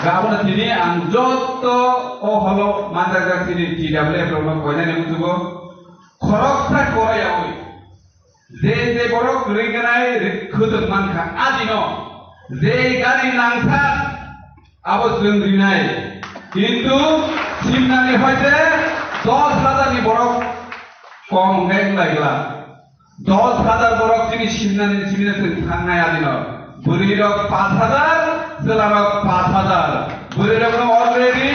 Gabona tini ang joto o holo manjak jak chini T W F rokno koinani muchugo khoroksa korai yawi je je borok ringanai khwtwng mankha adino je gari nangsa abo chwng rinai. Kintu simnani hoite dos hajar ni borok kom wngkha wnglaigla. Dos hajar borok chini simnani simina chwng thangnai adino. Bwrwi rok pash hajar, chwla rok pash hajar. Bwrwi rok no already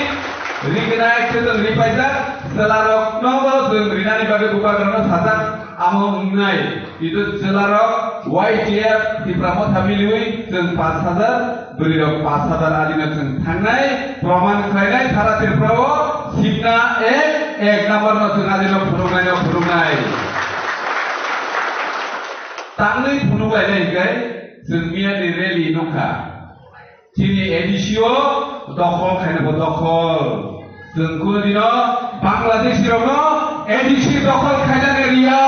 rignai khwtwng ripaijak, chwla rok no bo chwng rinani bagwi bubagrano sajak, amo wngnai. Kintu chwla rok Y T F Tipra Motha miliwi chwng pash hajar, bwrwi rok pash hajar adino chwng thangnai, proman khlainai sara Tripura o simna ek, ek number no chwng adino phunuknai no phunuknai. Tangwi phunuk lainai hwnkhe chwng miyani rally nukha. Chini A D C o dokhol khaina bo dokhol. Chwng kunu dino Bangladeshi rokno A D C dokhol khaina riya.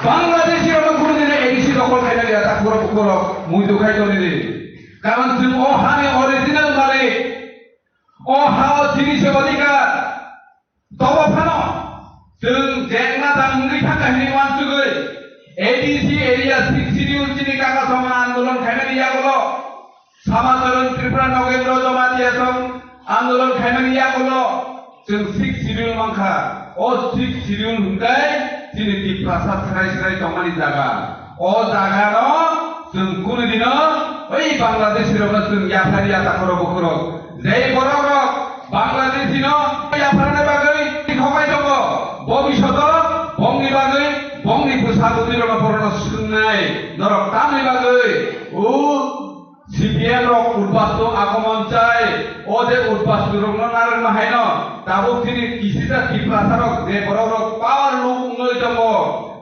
Bangladeshi rokno kunu dino A D C dokhol khaina riya. Ta khoro khoro muitu khai toni di. Karon chwng o hani original malik. O ha o chini se odhikar. Tobo phano chwng jengna da wngwi thangkha hwnwi uansugwi A D C area six schedule chini kaka songha andolon khaimani yagulo, Samacharan Tripura Nogendra Jamatia song andolon khaimani yagulo chwng six schedule mankha. O six schedule hwnkhe chini Tiprasa srai srai tongmani jaga. O jagano chwng kunu dino oi Bangladeshi rokno chwng yaphari ya takhoro bukhoro. Jei borok rok Bangladeshi no yapharna bagwi khokai tongo. Bobishoto bongni bagwi bongni bwsa bwtwi rokno borokno swngnai norok tamni bagwi o C P M rok udbastu agomon chai, o je udbastu rokno narwkna haino tabuk chini kisisa Tiprasa rok je borok rok power luk wngwi tongo,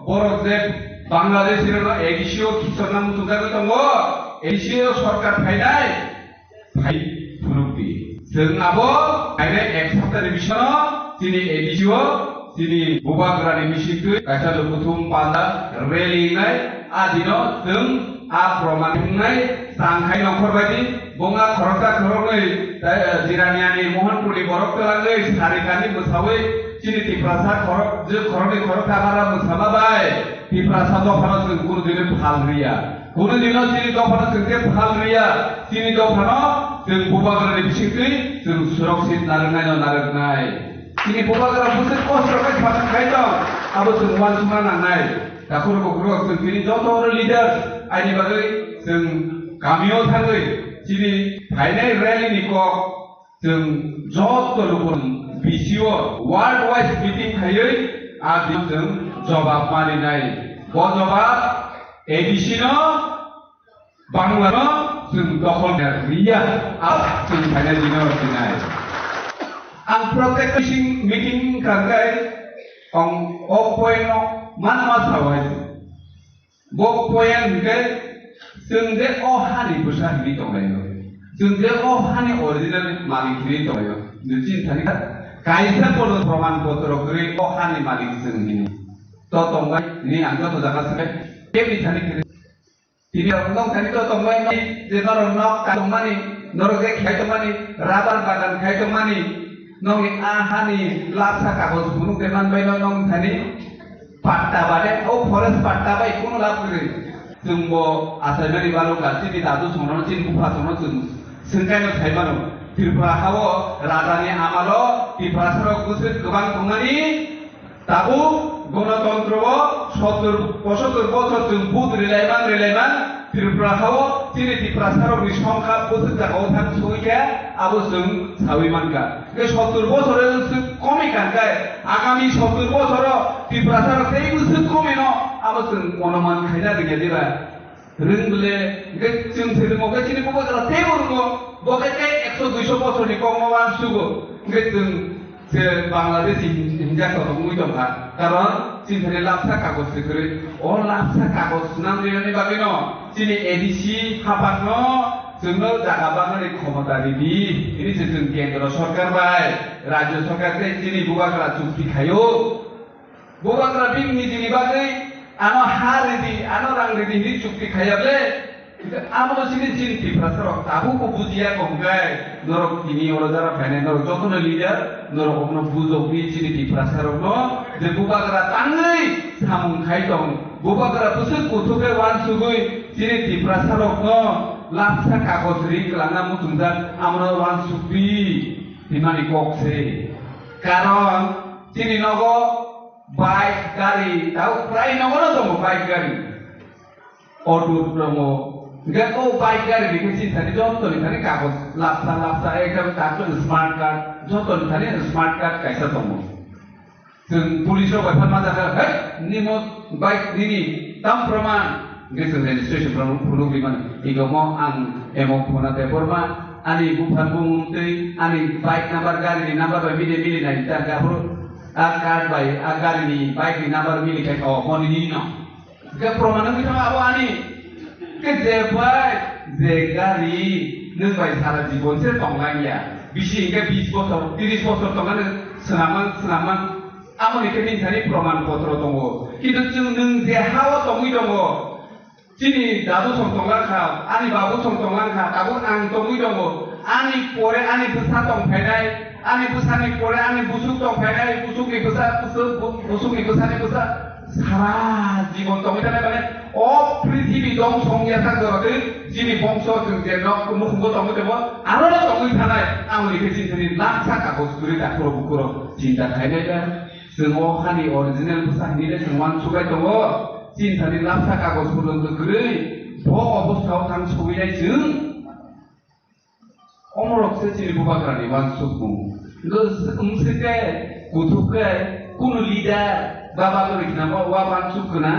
borok je Bangladesh rokno A D C o khichorna muchungjagwi tongo, A D C o sorkar phainai phai phunukdi. Chwng abo phainai ek saptani bisingo chini A D C o chini bubagrani bisingtwi kaisa lukuthum panda rally wngnai, a dino chwng a proman wngnai, chang khai nongkhor baidi, bongla khoroksa khoroknwi, tai, eh, Jiraniani Mohanpurni borok twlangwi sarikani bwsawi chini Tiprasa khorok, je khoroknwi khoroksa bara bwsama bai Tiprasa dophano chwng kunu dino phal riya. Kunu dino chini dophano chwng khe phal riya, chini dophano chwng bubagrani bisingtwi chwng suroksik narwknaino narwknai. Chini bubagra bwswk kosto khe sasak khai tong, abo chwng uansukna nangnai. Takhurok bukhurok chwng chini joto leaders aini bagwi chwng kamio thangwi chini phainai rally ni kok chwng joto luku B C O world wise meeting khaiwi a di chwng jobab marinai. Bo jobab A D C no Bangla no chwng dokhol riya, a chwng phainai dino sinai. Ang protek meeting, meeting kangkai ang o point no man ma sawai. Bo point hwnkhe chwng je o hani bwsa hwnwi tonglaio. Chwng je o hani original malik hwnwi tonglaio. Nung chini thani kaisa kono proman potro kwrwi o hani malik chwng hwnwi. To tongbai ni ang joto jaga se kebni thani kwrwi. Tini rok nong thani to tongbai ni je norok nok ka tongmani, norok je khai tongmani, rubber bagan khai tongmani, nongni a hani lapsa kagoj phunuk de manbai no nong thani patta bade, o forest patta bai kuno lab kwrwi. Chwng bo achaimani balo ka chini dadu songno, chini bupha songno chwng swngkaino sai mano. Tripura hao rajani amalo Tiprasa rok bwswk kwbang tongmani, Tabuk gonotontro o sottor, pochottor bochor chwng vote rilaiman rilaiman Tripura hao chini Tiprasarokni songkha bwswk jagao thang sogwi khe abo chwng sawi mankha. Hwnkhe sottor bochor o chwng komi kankhai agami sottor bochor o Tiprasarok tei bwswk komino abo chwng onuman khaina rwngya diba? Rwng bole, hwnkhe chwng se rwngo, hwnkhe chini bubagra teibo rwngo, bo khe tei ekso duiso bosorni kokno uansugo, hwnkhe chwng se Bangladeshi hin-, hinjak kotor wngwi tongkha. Karon chini thani lapsa kagoj se kwrwi. O lapsa kagoj swnam rinani bagwino chini A D C hapangno chwngno jaga baknani khomota ridi, hini se chwng kendro sorkar bai, rajyo sorkar tei chini bubagra chukti khaio. Bubagra bini nijini bagwi ano ha ridi, ano rang ridi hinwi chukti khaiya ble. Abono chini chini Tiprasarok tabukbo bujiya kongkhe norok tini oro jara phainai norok jotono leader norok okno bujokdi chini Tiprasarokno je bubagra tangwi samung khai tong. Bubagra bwswk kuthukhe uansugwi chini Tiprasarokno lapsa kagoj ri kwlangna muchungjak abono uansukdi hinmani kok se. Karon chini nogo bike, gari, tao prai nogono tongo bike, gari, auto tongo. Hingke o bike, gari ni khe chini thani joto ni thani kagoj lapsa lapsa ekdom kaso smart card, joto ni thani smart card kaisa tongo. Chwng police rok bai phan ma jaga, "Hei, nimo bike nini tam proman?" Hingke chwng registration proman phunuk ri mano. Ego mo ang emo phone a te borma, ani buphan bumung tei ani bike number, gari ni number bai mili mili nai ta gafur. A card bai, a gari ni bike ni number mili khai, o, mo nini no. Hingke proman wngwi thang abo ani. Hingke je bai, je gari, nwng bai sara jibon se tonglang ya. Bisi hingke bis bosor, tiris bosor tongmani swnamang, swnamang. Amo ni khe nini thani proman potro tongo. Kintu chwng nwng je ha o tongwi tongo, Chini dadu song tonglang kha, ani babu song tonglang kha, tabuk ang tongwi tongo. Ani pore ani bwsa tong phainai, ani bwsani pore ani busuk tong phainai, busukni bwsa, busuk, bu-, busukni bwsani bwsa. Sara jibon tongwi thanai mane, o prithibi dongso wngya thang jorotwi, chini bongso chwng je nok mukhungo tongwi tongo, aro tongwi thanai, ang ni khe chini thani laksa kagoj kwrwi dakhoro bukhoro chinta khainai da. Chwng o hani original bwsa hinwi le chwng uansuk lai tongo. Chini thani lapsa kagoj purjonto kwrwi bo obostha o thang sogwi nai chwng. Omorok se chini bubagra ni uansukmung. Hwnkhe wngsuk khe, kuthuk khe, kunu leader ba bagwi khna bo uansuk khna.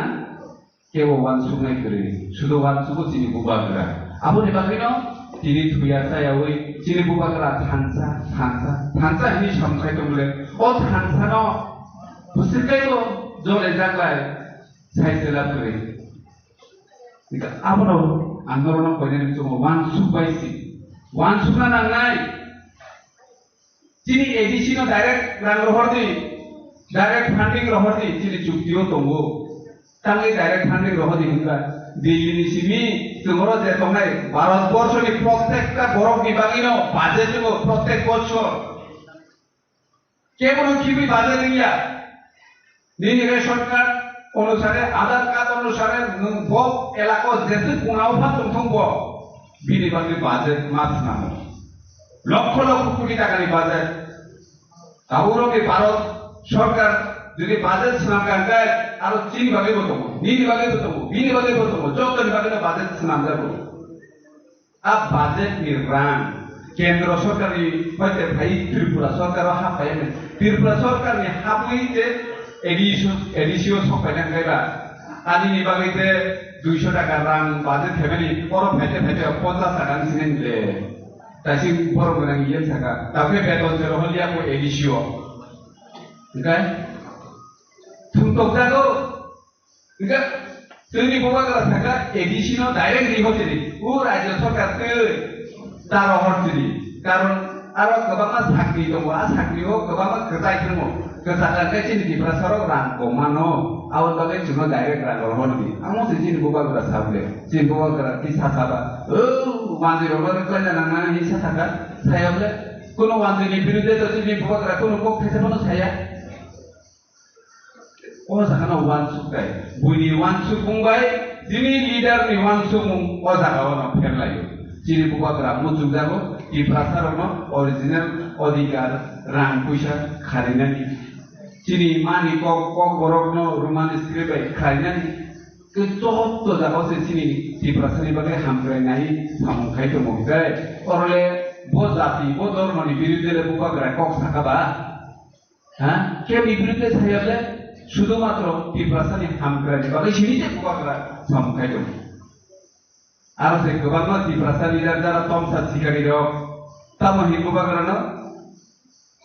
Kebo uansuknai kwrwi, sudo uansugo chini bubagra. Aboni bagwino tini thuya chayawi chini bubagra thansa, thansa, thansa hinwi samung khai tong le. O thansano bwswk kaibo jole jaklai sai se lab kwrwi. Abono ang norokno koinani muchungo uansuk bai si. Uansukna nangnai. Chini A D C no direct rang rohor di, direct funding rohor di, chini chukti o tongo. Tangwi direct funding rohor di hinba, Delhi ni simi chwng oro je tongnai, Bharat borsho ni prottekta borok ni bagwi no budget tongo, prottek borsho. Kebono khibwi budget wngya. Nini ration card onusare, Aadhaar card onusare nwng bo elaka o jeswk kona o pha tongthung bo, bini bagwi budget ma swnamo. Lokho lokho koti takani budget. Tabuk rok ni Bharat sorkar jodi budget swnam kha hwnkhe aro chini bagwi bo tongo, nini bagwi bo tongo, bini bagwi bo tongo, jotoni bagwi no budget swnam jago. A budget ni rang kendro sorkar ni hoite phai Tripura sorkar o hapai ni. Tripura sorkar ni habwi je A D C o, A D C o sok paina khlai ba. Ani ni bagwi je duiso taka rang budget khaimani oro phaite phaite ponchas taka ni sini le. Taising borok gwnang iyan saka. Tabukhe beton se rohor liya ko A D C o. Hwnkhe thwngtok jago. Hingke chini bubagra saka A D C no direct riho chini. O rajya sarkar twi ta rohor chini. Karon aro kwbangma sakni tongo, a sakni o kwbangma kwchai thwngo. Kwchajak khe chini Tiprasa rok rang kom mano. Aboni bagwi chwngno direct rang rohor di. Amo se chini bubagra sabole. Chini bubagra tisa saba. O manjwi rok no kwlaina nang nang hinwi sa thangkha. Sayable. Kuno manjwi ni birude to chini bubagra kuno kok thaisa phano saya. O jaga no uansuk bai, buini uansukmung bai, chini leader ni uansukmung o jaga o no pherlaio. Chini bubagra muchungjago, Tiprasa rok no original odhikar rang puisa kharinani. Chini mani kok, kok borokno Roman script bai khlainani. Ke joto jagao se chini Tiprasani bagwi hamkrai nai samung khai tongo hwnkhe, orole bo jati, bo dhormoni birudhe le bubagra kok saka ba? Ha? Keboni birudhe sayale sudhumatro Tiprasani hamkrai ni bagwi sini se bubagra samung khai tongo. Aro se kwbangma Tiprasa leader jara tomsa sikari rok tamo hinwi bubagrano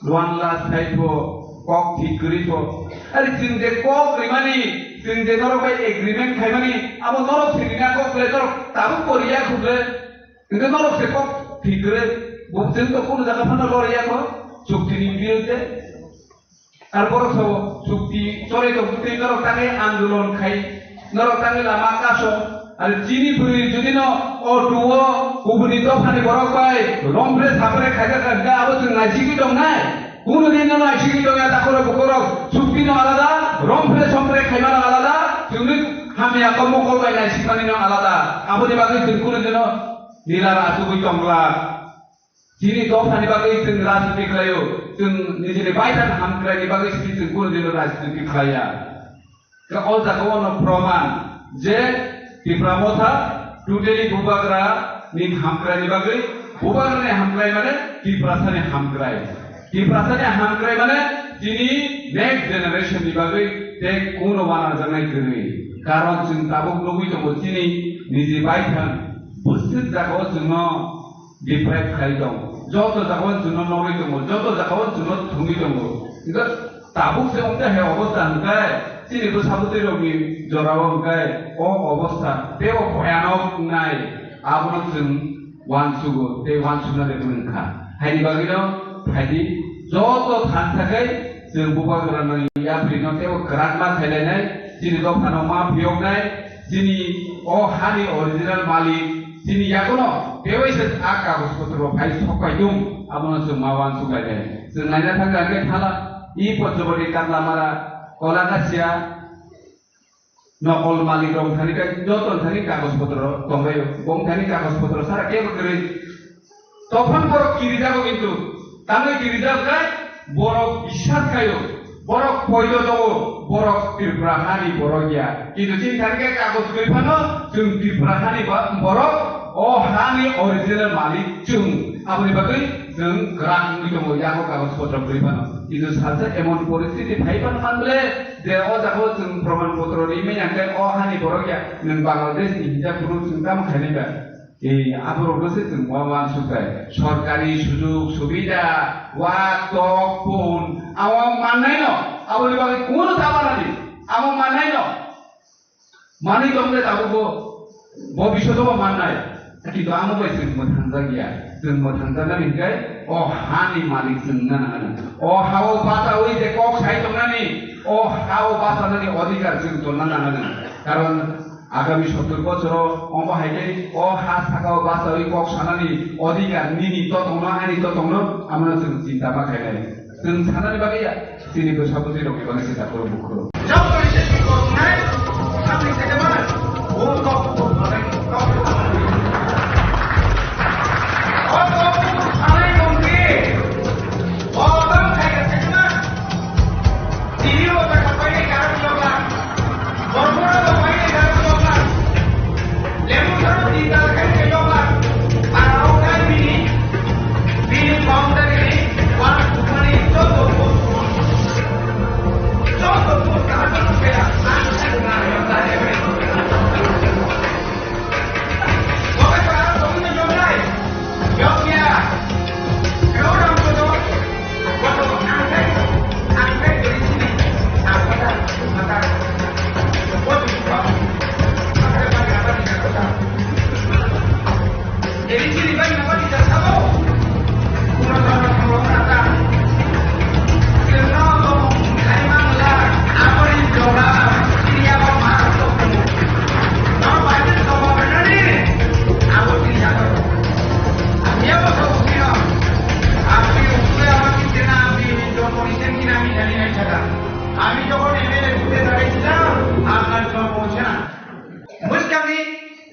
one last fight bo kok thik kwrwi bo. Ari chwng je kok rimani, chwng je norok bai agreement khaimani, abo norok se rina kok le norok tabuk bo riya khuk le. Hwnkhe norok se kok thik kwrwi bo chwng to kunu jaga phano loriya kho chukti ni birudhe. Ar borok sabo chukti chole tong twi norok tangwi andolon khai, norok tangwi lama kaso. Ar chini bwrwi jodi no o duo kubuni dophani borok bai romphre saphre khaijak kha hwnkhe abo chwng naisigwi tongnai? Kunu din no naisigwi tongya takhoro bukhorok chukti no alada, romphre somphre khaimano alada, chwngni hamya kok mokol bai naisigmani no alada. Aboni bagwi chwng kunu dino nila ra achugwi tongla. Chini dophani bagwi chwng rajniti khlaio, chwng nijini baithang hamkraini bagwi sini chwng kunu dino rajniti khlaiya. Khe o jaga ono proman je Tipra Motha totally bubagra ni hamkraini bagwi, bubagrani hamkrai mane Tiprasani hamkrai. Tiprasani hamkrai mane chini next generation ni bagwi tei kunu wanajaknai kwrwi. Karon chwng tabuk nugwi tongo chini niji baithang bwswk jagao chwngno deprive khai tongo. Joto jagao chwngno nogwi tongo, joto jagao chwngno thumwi tongo. Hwnkhe tabuk se wngkha hai obostha hwnkhe, chini bwsa bwtwi rokni jorao hwnkhe o obostha tei o bhoyanok wngnai, abono chwng uansugo tei uansukna de wngkha. Haini bagwino phaidi joto thansa khai chwng bubagrano yapri no tei o kwrak ma khailainai, chini dophano ma phiyoknai, chini o hani original malik, chini yagono tei waisa a kagoj potro phai sok paidung, abono chwng ma uansuk lainai. Chwng naina thangkha hwnkhe thala, i Panchwati, Katlamara, Kolakasia, nokol malik rok thani kai joto thani kagoj potro tongbaio, bong thani kagoj potro sara kebo kwrwi. Tophang borok kirijago kintu, tangwi kirijak khai borok biswas khaio, borok poito tongo, borok Tripura hani borok ya. Kintu chini thani khe kagoj kwrwi phano chwng Tripura hani ba-, borok, o hani original malik chwng. Aboni bagwi chwng kwrak wngwi tongo yago kagoj potro kwrwi phano. Kintu salsa emon poristiti phai phano man ble je o jaga o chwng proman potro rimani hwnkhe o hani borok ya, nwng Bangladesh ni hinjak phuru chwng tamo khainai ba? Ei, aborokno se chwng ma uansuk khe. Sorkari sujug subida, wak, tok, phone, amo mannaino, aboni bagwi kunu ta manani, amo mannaino. Manwi tongde tabukbo, bo bisodobo mannai. Kintu amo bai chwng mwthangjak ya. Chwng mwthangjaknani hwnkhe o hani malik chwng wngna nangnai. O hao bachaui je kok sai tongnani, o hao bachanani odhikar chwng tonna nangnai. Karon agami sottor bochoro omo hai khe o ha sakao bachaui kok sanani odhikar nini to tongno, ani to tongno, amono chwng chinta ma khainai. Chwng sanani bagwi ya, chini bwsa bwtwi rokni bagwi se dakhoro bukhoro. আমি যখন এমএলএ ঘুরতে দাঁড়িয়েছিলাম, আপনার জন্ম হচ্ছে না। Bwskangni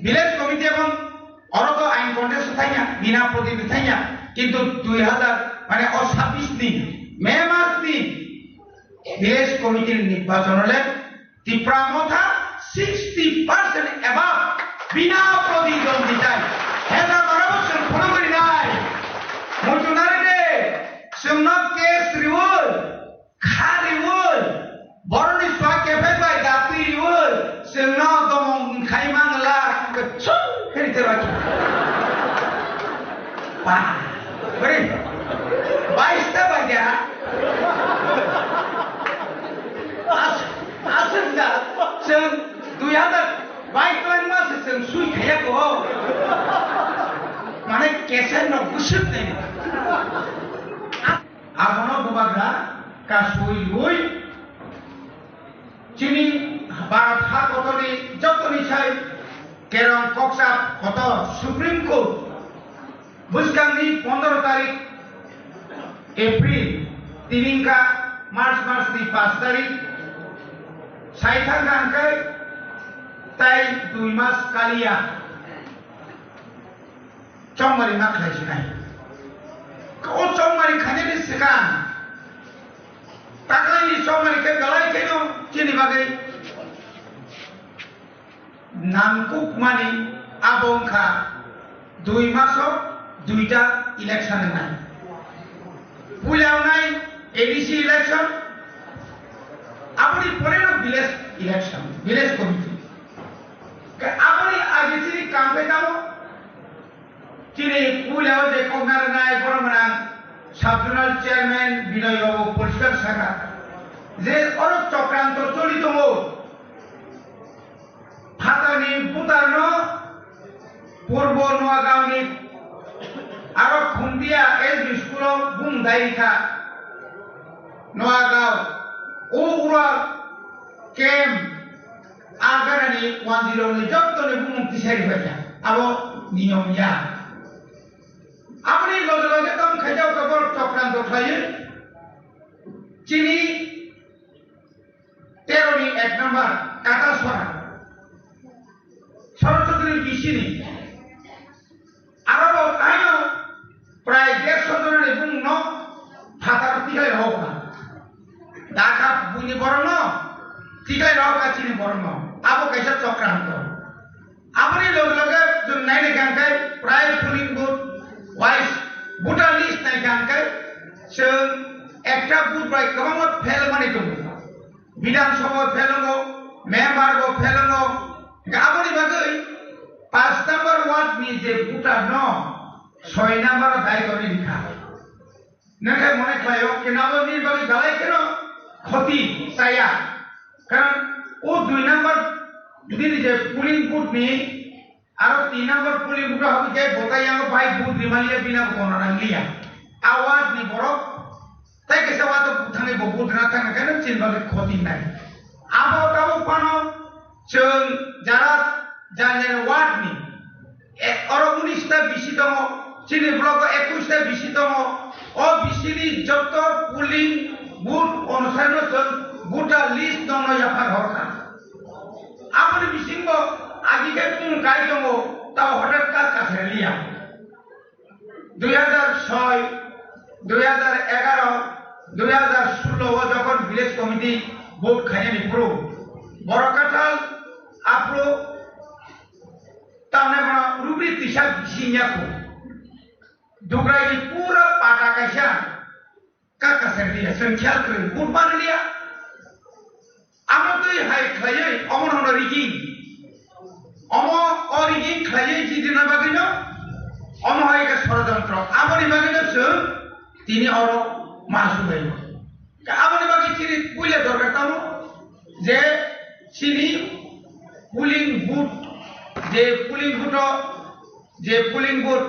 village committee এবং oro to ain contest thangya, bina prodip thangya, kintu dui hazar, mane o sabbish ni, May mas ni, Village committee ni nirbachon le Tipra Motha sixty percent above bina proditwonditai. Heta barabo chwng phunugwi rinai. Muchunari de, chwngno case riwi, kha riwi, boroni swa kephek bai dati riwi, chwngno domong khai mangla, khe chum khe rite rw. Ba, bari, bais ta bai ya. As-, aswk da, chwng dui hazar bais twlangma se chwng sui khaiya ko. Mane keser no bwswk nai. Abono bubagra kasui ui chini Bharat ha kotorni jotoni sai kerong koksa kotor Supreme Court bwskangni pondro tarik April, tini wngkha March mas ni pash tarik, sai thangkha hwnkhe tai dui mas kaliya chongmari ma khlai sinai. O chongmari khainani swkang taklaini chongmari khe belai kheno chini bagwi nangkukmani abo wngkha dui maso duita election wngnai. Puila wngnai A D C election, aboni poreno village election, village committee. Khe aboni age chini kam khe tamo chini puila o je kokna rwnai borok gwnang sub zonal chairman Binoy Babu poriskar sakha je oro chokranto choli tongo. Phatarni butarno Purbo Noagaon ni aro Khumdia S B school o bung dai kha. Noagaon o ura kem agana ni one zero ni jotto ni bumung tisari bai kha. Abo niyom ya. Aboni loge loge tong khaijao ka borok chokranto khlaiwi chini Tero ni ek number Katasora, Sorochondro ni bisini. Aro bo taino prai dersho jona ni bumung no phatar tiklai rohor kha. Dakha buini borok no tiklai rohor kha chini borok no. Abo kaisa chokranto. Aboni loge loge chwng naina hwnkhe prai polling booth wise voter list naikha hwnkhe chwng ekta booth bai kwbangma fail manwi tongo. Bidhan Sabha fail wngo, member bo fail wngo. Hwnkhe aboni bagwi paanch number ward ni je voter no soi number o dai torwi rikha. Nokhe mone khlaio, kenabo nini bagwi belai kheno khoti chaya. Karon o dui number nini je polling booth ni aro tin number polling booth o habwi khe bo tai yango bai booth rimaliya bina bo gona nangliya. A ward ni borok tai kaisa ward o thangwi bo booth rina thangna khe chini bagwi khoti nai. Abo tabuk phano chwng jara jani jani ward ni E, oro unis ta bisi tongo, chini block o ekwis ta bisi tongo. O bisini joto polling booth onusai no chwng voter list no no yaphar horkha. Aboni bisingo agi khe bumung kai tongo, tao hotat ka kaseliya. Dui hazar soi, dui hazar egaro, dui hazar sullo o jokhon village committee vote khainani phuru, borok kathal aphuru Tamni bono rubri tisa bisi ya ko. Dugrai ni pura pata kaisa kaka serdi ya, sen khel kre, bud ban liya. Amo twi hai khlaiwi, omo hono rigging. Omo o rigging khlaiwi jidina bagwi no, omo hai ka sorojontro. Aboni bagwi no chwng tini oro ma subai. Aboni bagwi chini puila dorkar tamo je chini polling booth, je polling booth o, je polling booth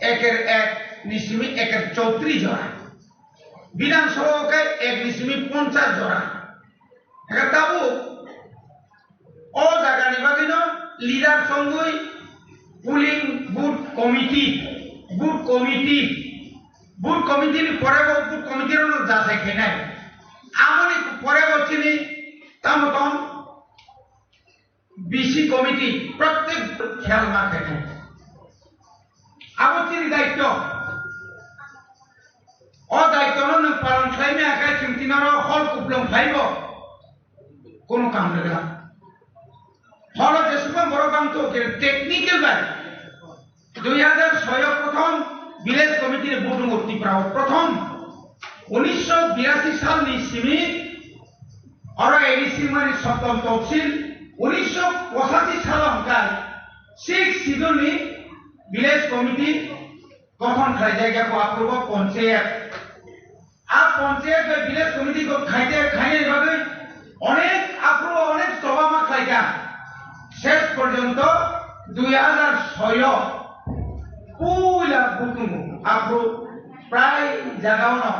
eker ek ni simi eker chowtris jora, Bidhan Sabha o khe ek ni simi ponchas jora. Eka tabuk o jaga ni bagwi no leader songwi polling booth committee, booth committee, booth committee ni pore bo booth committee rok no jasai khainai. Aboni pore bo chini tamo tong B C committee prottek khel ma khainai. Abo chini daityo. O daityo no nwng palon khlai maya khe chwng tini oro kuplung phaibo kono kam rwgwla. Horo jesukma borok bangtho khe technical bai dui hazar soi o prothom village committee ni vote wngo Tripura o prothom. Unisho birasi salni simi oro A D C mani soptom topsil, unisho pochashi salo hwnkhe six schedule ni village committee gothon khlaijak ya bo aphuru bo ponchayat. A ponchayat bai village committee kok khaite khainani bagwi onek aphuru onek choba ma khlaikha. Ses porjonto dui hazar soi o puila bukungo aphuru prai jagao no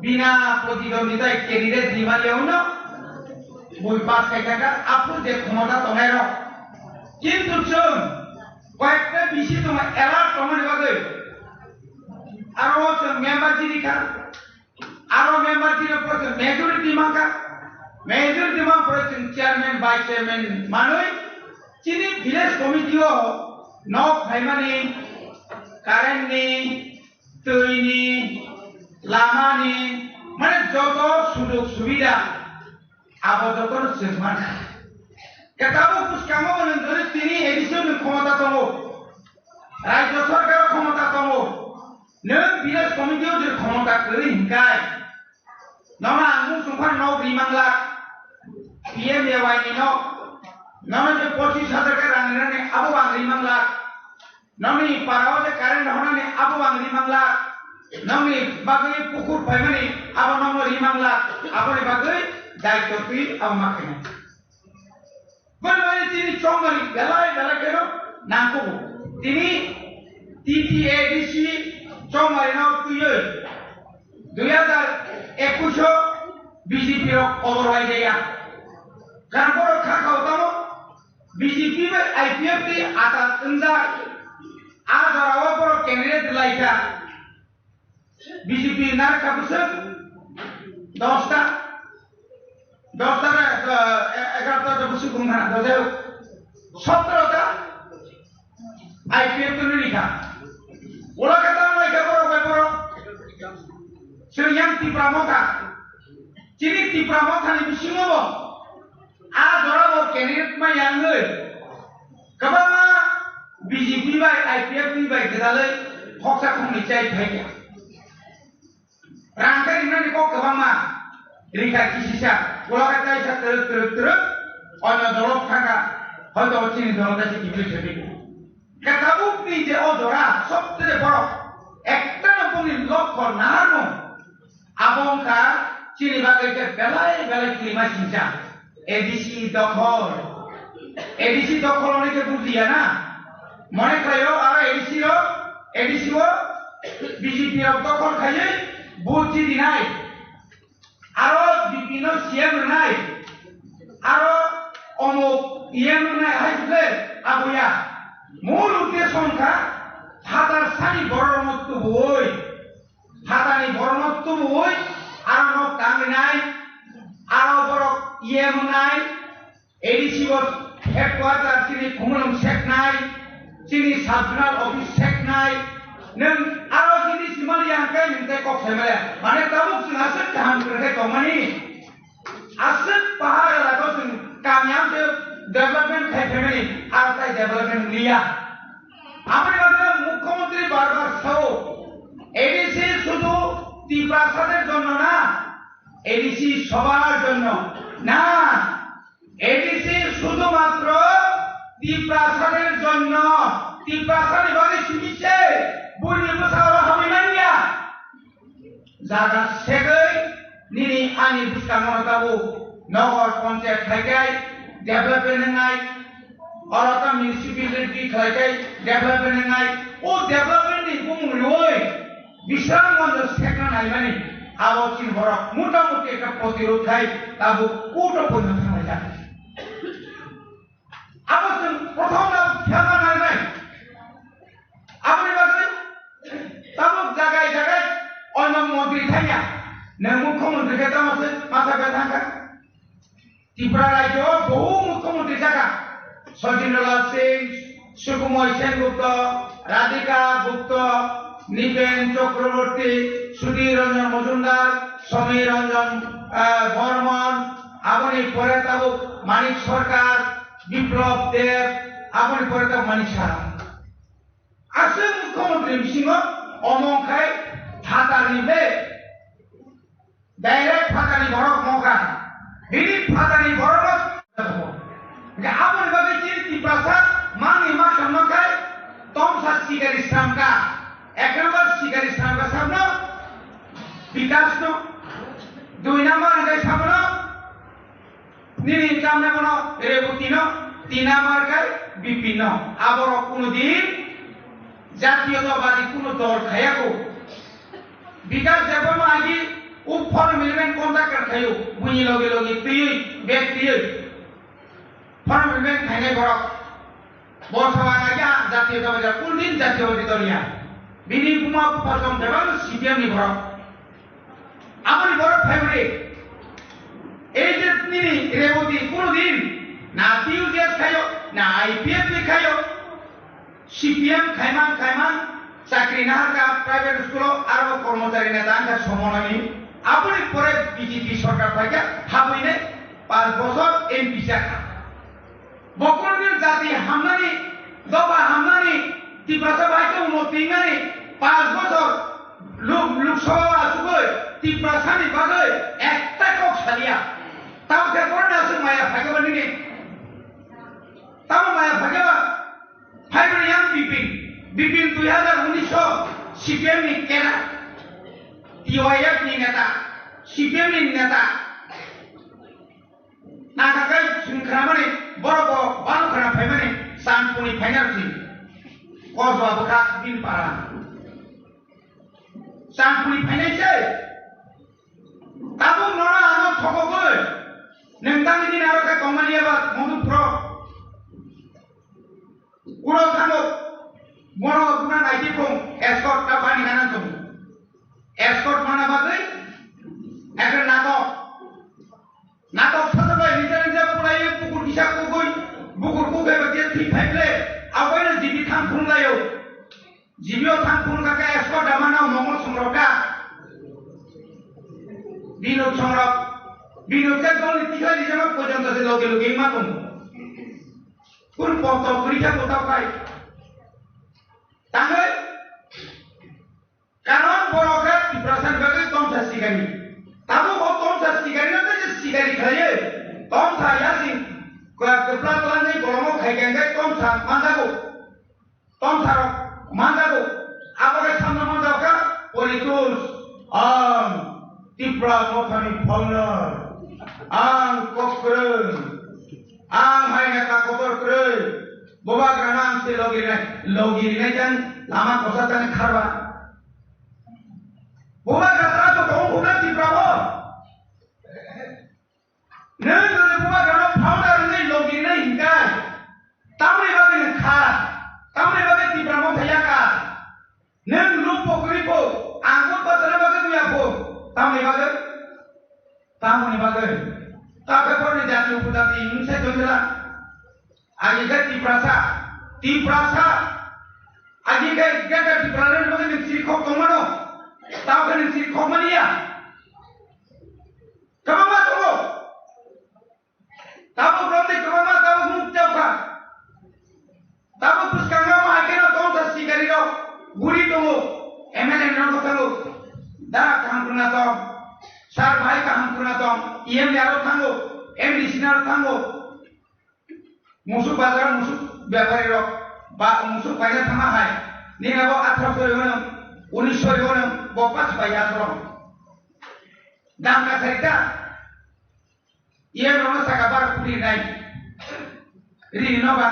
bina protidonditai candidate rimani yaono bui pass khaikha aphuru je khomota tongnai rok. Kintu chwng koyekta bisi tongo alert tongmani bagwi. Aro chwng member chini kha. Aro member chini pore chwng majority mankha. Majority man pore chwng chairman, vice chairman manwi chini village committee o nok phaimani, current ni, twi ni, lama ni, mane joto sujog subida abo jotono chwng mankha. Khe tabuk bwskango bo nwng jodi tini A D C ni khomota tongo, Rajya Sarkar khomota tongo, nwng village committee o je khomota kwrwi hinkai, nono ang mung sungkha nok ri manglak, P M A Y ni nok, nono je pochis hajar khe rang rinani abo ang ri manglak, nokni para o je current honani abo ang ri manglak, nokni bagwi pukur phaimani abo nokno ri manglak, aboni bagwi daityo twi abo ma khainai. Boni bagwi tini chongmani belai belai kheno nangkugo. Tini T T A D C chongmani no twiwi dui hazar ekush o B J P rok kobor bai jaya. Karon borok kha khao tamo B J P bai I P F T ni atat wngjak. A jora o borok candidate rwlaikha. B J P narwkha bwswk dosta, dosta na, eh, egarota ta bwswk wngkha na, dojak sotro ta I P F T ni rikha. Ulo khe tamo laikha borok bai borok. Chwng yang Tipra Motha. Chini Tipra Motha ni bisingo bo a jora bo candidate ma yang oi. Kwbangma B J P bai I P F T bai gwdalwi khoksa khoknwi chai phaikha. Rang khe rinani kok kwbangma rikha kisisa, ulo khe kaisa twrwk twrwk twrwk onyo dolo thangkha, hoito chini dolo kaisa kiphilwi thwiphi. Khe tabukni je o jora sobse borok ekta no boni lokho naharmung, abo wngkha chini bagwi khe belai belai klima singcha. A D C dokhol. A D C dokhol hwnwi khe bujiya na? Mone khlaio aro A D C rok, A D C o B J P rok dokhol khaiwi vote chidinai. Aro B P no C M rwnai. Aro omuk E M rwnai hai khe aboya. Mul uddesho wngkha phatar sani bororokno tubuwi. Phatani borokno tubuwi aro nok tangrinai, aro borok E M wngnai, A D C bo headquarter chini Khumulwng seknai, chini sub zonal office seknai, nwng aro chini simali yang kai nwng tei kok saimale, mane tabuk chwng aswk kaham kwrwngkhe tongmani. Aswk pahar elaka o chwng kami ang se development khai phaimani, aro tai development liya. Aboni bagwi mukhyamantri bar bar sao, A D C শুধু তিপ্রাসাদের জন্য না, A D C সবার জন্য না, A D C শুধুমাত্র তিপ্রাসাদের জন্য, তিপ্রাসাদের বাদে সিমিছে বুঝে বসে ওরা হবে না। Jaga segwi nini ani bwskango tabuk nogor ponchayat khai khai development wngnai, oro ta municipality khlai khai development wngnai, o development ni bumung riwi Bisramganj sekna naimani abo chini borok motamuti ekta protirod khai tabuk court o poino thanglaijak. Abo chwng prothom no phiya ma nangnai. Aboni bagwi tabuk jagai jagai oino montri thangya. Nwng mukhyamantri khe tamo se ma thangkha? Tripura rajyo o bohu mukhyamantri thangkha. Sachindralal Singh, Sukumoy Sengupta, Radhika Gupta, Nipen Chakraborty, Sudhir Ranjan Majumdar, Samir Ranjan ah, Bormon, aboni pore tabuk Manik Sarkar, Biplab Deb, aboni pore tabuk Manik Saha. Aswk mukhyamantri bisingo omo khai phatarni be direct phatarni borok mokha. Bini phatarni borok no. Hingkhe aboni bagwi chini Tiprasa mangni ma khamma khai tomsa sikari sramka. Ek number sikari sramka sabno Bikash no. Dui number hingkhe sabno Nini tamne bono Reboti no, tin number khai Bipin no. Aborok kuno din jatiyotobadi kuno dol khayako. Bikash Debbarma agi u form amendment contractor khayo, buini loge loge twiwi, bag twiwi. Form amendment khainai borok. Bo sawa agi jatiyotobadi, kuno din jatiyotobadi dol ya. Bini buma bupha tong bebak C P M ni borok. Aboni borok phaimani. Ei je nini Reboti kuno din na T U J S khayo, na I P F T khayo, C P M khaiman khaiman chakri naharka private school o aro kormochari neta wngkha somonani. Aboni pore B J P sorkar phaikha habwini panch bochor M P chakha. Bokorni jati hamnani, doba hamnani, Tiprasa bai khe uno twinani, panch bochor Lok, Lok Sabha o achugwi Tiprasani bagwi ekta kok saliya. Tamo khe borok ni aswk maya phaikhe ba nini? Tamo maya phaikhe ba? Phaibrwi yang Bipin. Bipin dui hazar unis o C P M ni kena. T Y F ni neta. C P M ni neta. Nakakai chwng khnamani borok bo bano khna phaimani Chandpuni phaina rwdi. Kosba bwkha bini para. Chandpuni phainai se. Tabuk nono ano thokogwi. Nwng tangni din aro khe tongmani eba Madhupro. Uro thango. Bono buna naidi kong escort ta bani gana tongo. Escort mana bagwi ekhe natok. Natok sajabai nija nija pulaiwi bukur kisa kugui, bukur kugui ba khe thwi phai ble, aboino jibi thang phunuk laio. Jibi o thang phunuk kha khe escort da mana mongol songrok da. Binod songrok, binod khe dol ni tikhlai rijak ma pojonto se loge loge ma tongo. Kunu pokto kwrwi khe bwtao khai. Tangwi Karon borok khe Tiprasa ni bagwi tomsa sikari. Tabuk bo tomsa sikari no tei sikari khlaiwi tomsa yasing kwpla twlanjak bolongo khai khe hwnkhe tomsa manjago. Tomsa rok manjago. Abo khe samno manjak kha politics. Ang Tipra mothani founder. Ang kok kwrwng. Ang hai neta kotor kwrwi. Bubagrano ang se logi rinai, logi rinai jang lama kosa tani kharba. Bubagra tara to tong huna Tipra bo. Nwng jodi bubagrano founder wngwi logi rinai hinkai. Tamni bagwi nwng kha. Tamni bagwi Tipra motha ya kha. Nwng lupo kwrwi pho, ang bo bachana bagwi nuya pho. Tamni bagwi? Tamni bagwi? Ta khe borni jati upojati wngse tongwla. Agi khe Tiprasa, Tiprasa. Agi khe Greater Tipraland ni bagwi nwng siri khok tongmano. Tamo khe nwng siri khok mani ya. Kwbangma tongo. Tabuk romni kwbangma tabuk nuk chapkha. Tabuk bwskango ma haikhe no tongsa sikari rok guri tongo. M L A rok thango. Da kaham kwrwngna tong. Sir bai kaham kwrwngna tong. E M A rok thango. M D C na rok thango. Musuk bazar musuk bepari rok ba musuk paina thangma hai. Nini abo atharoso riwano, unisho riwano, bo pas bai asoro. Dam ka sarita. Iyan rono saka bar kuri nai. Rini no ba.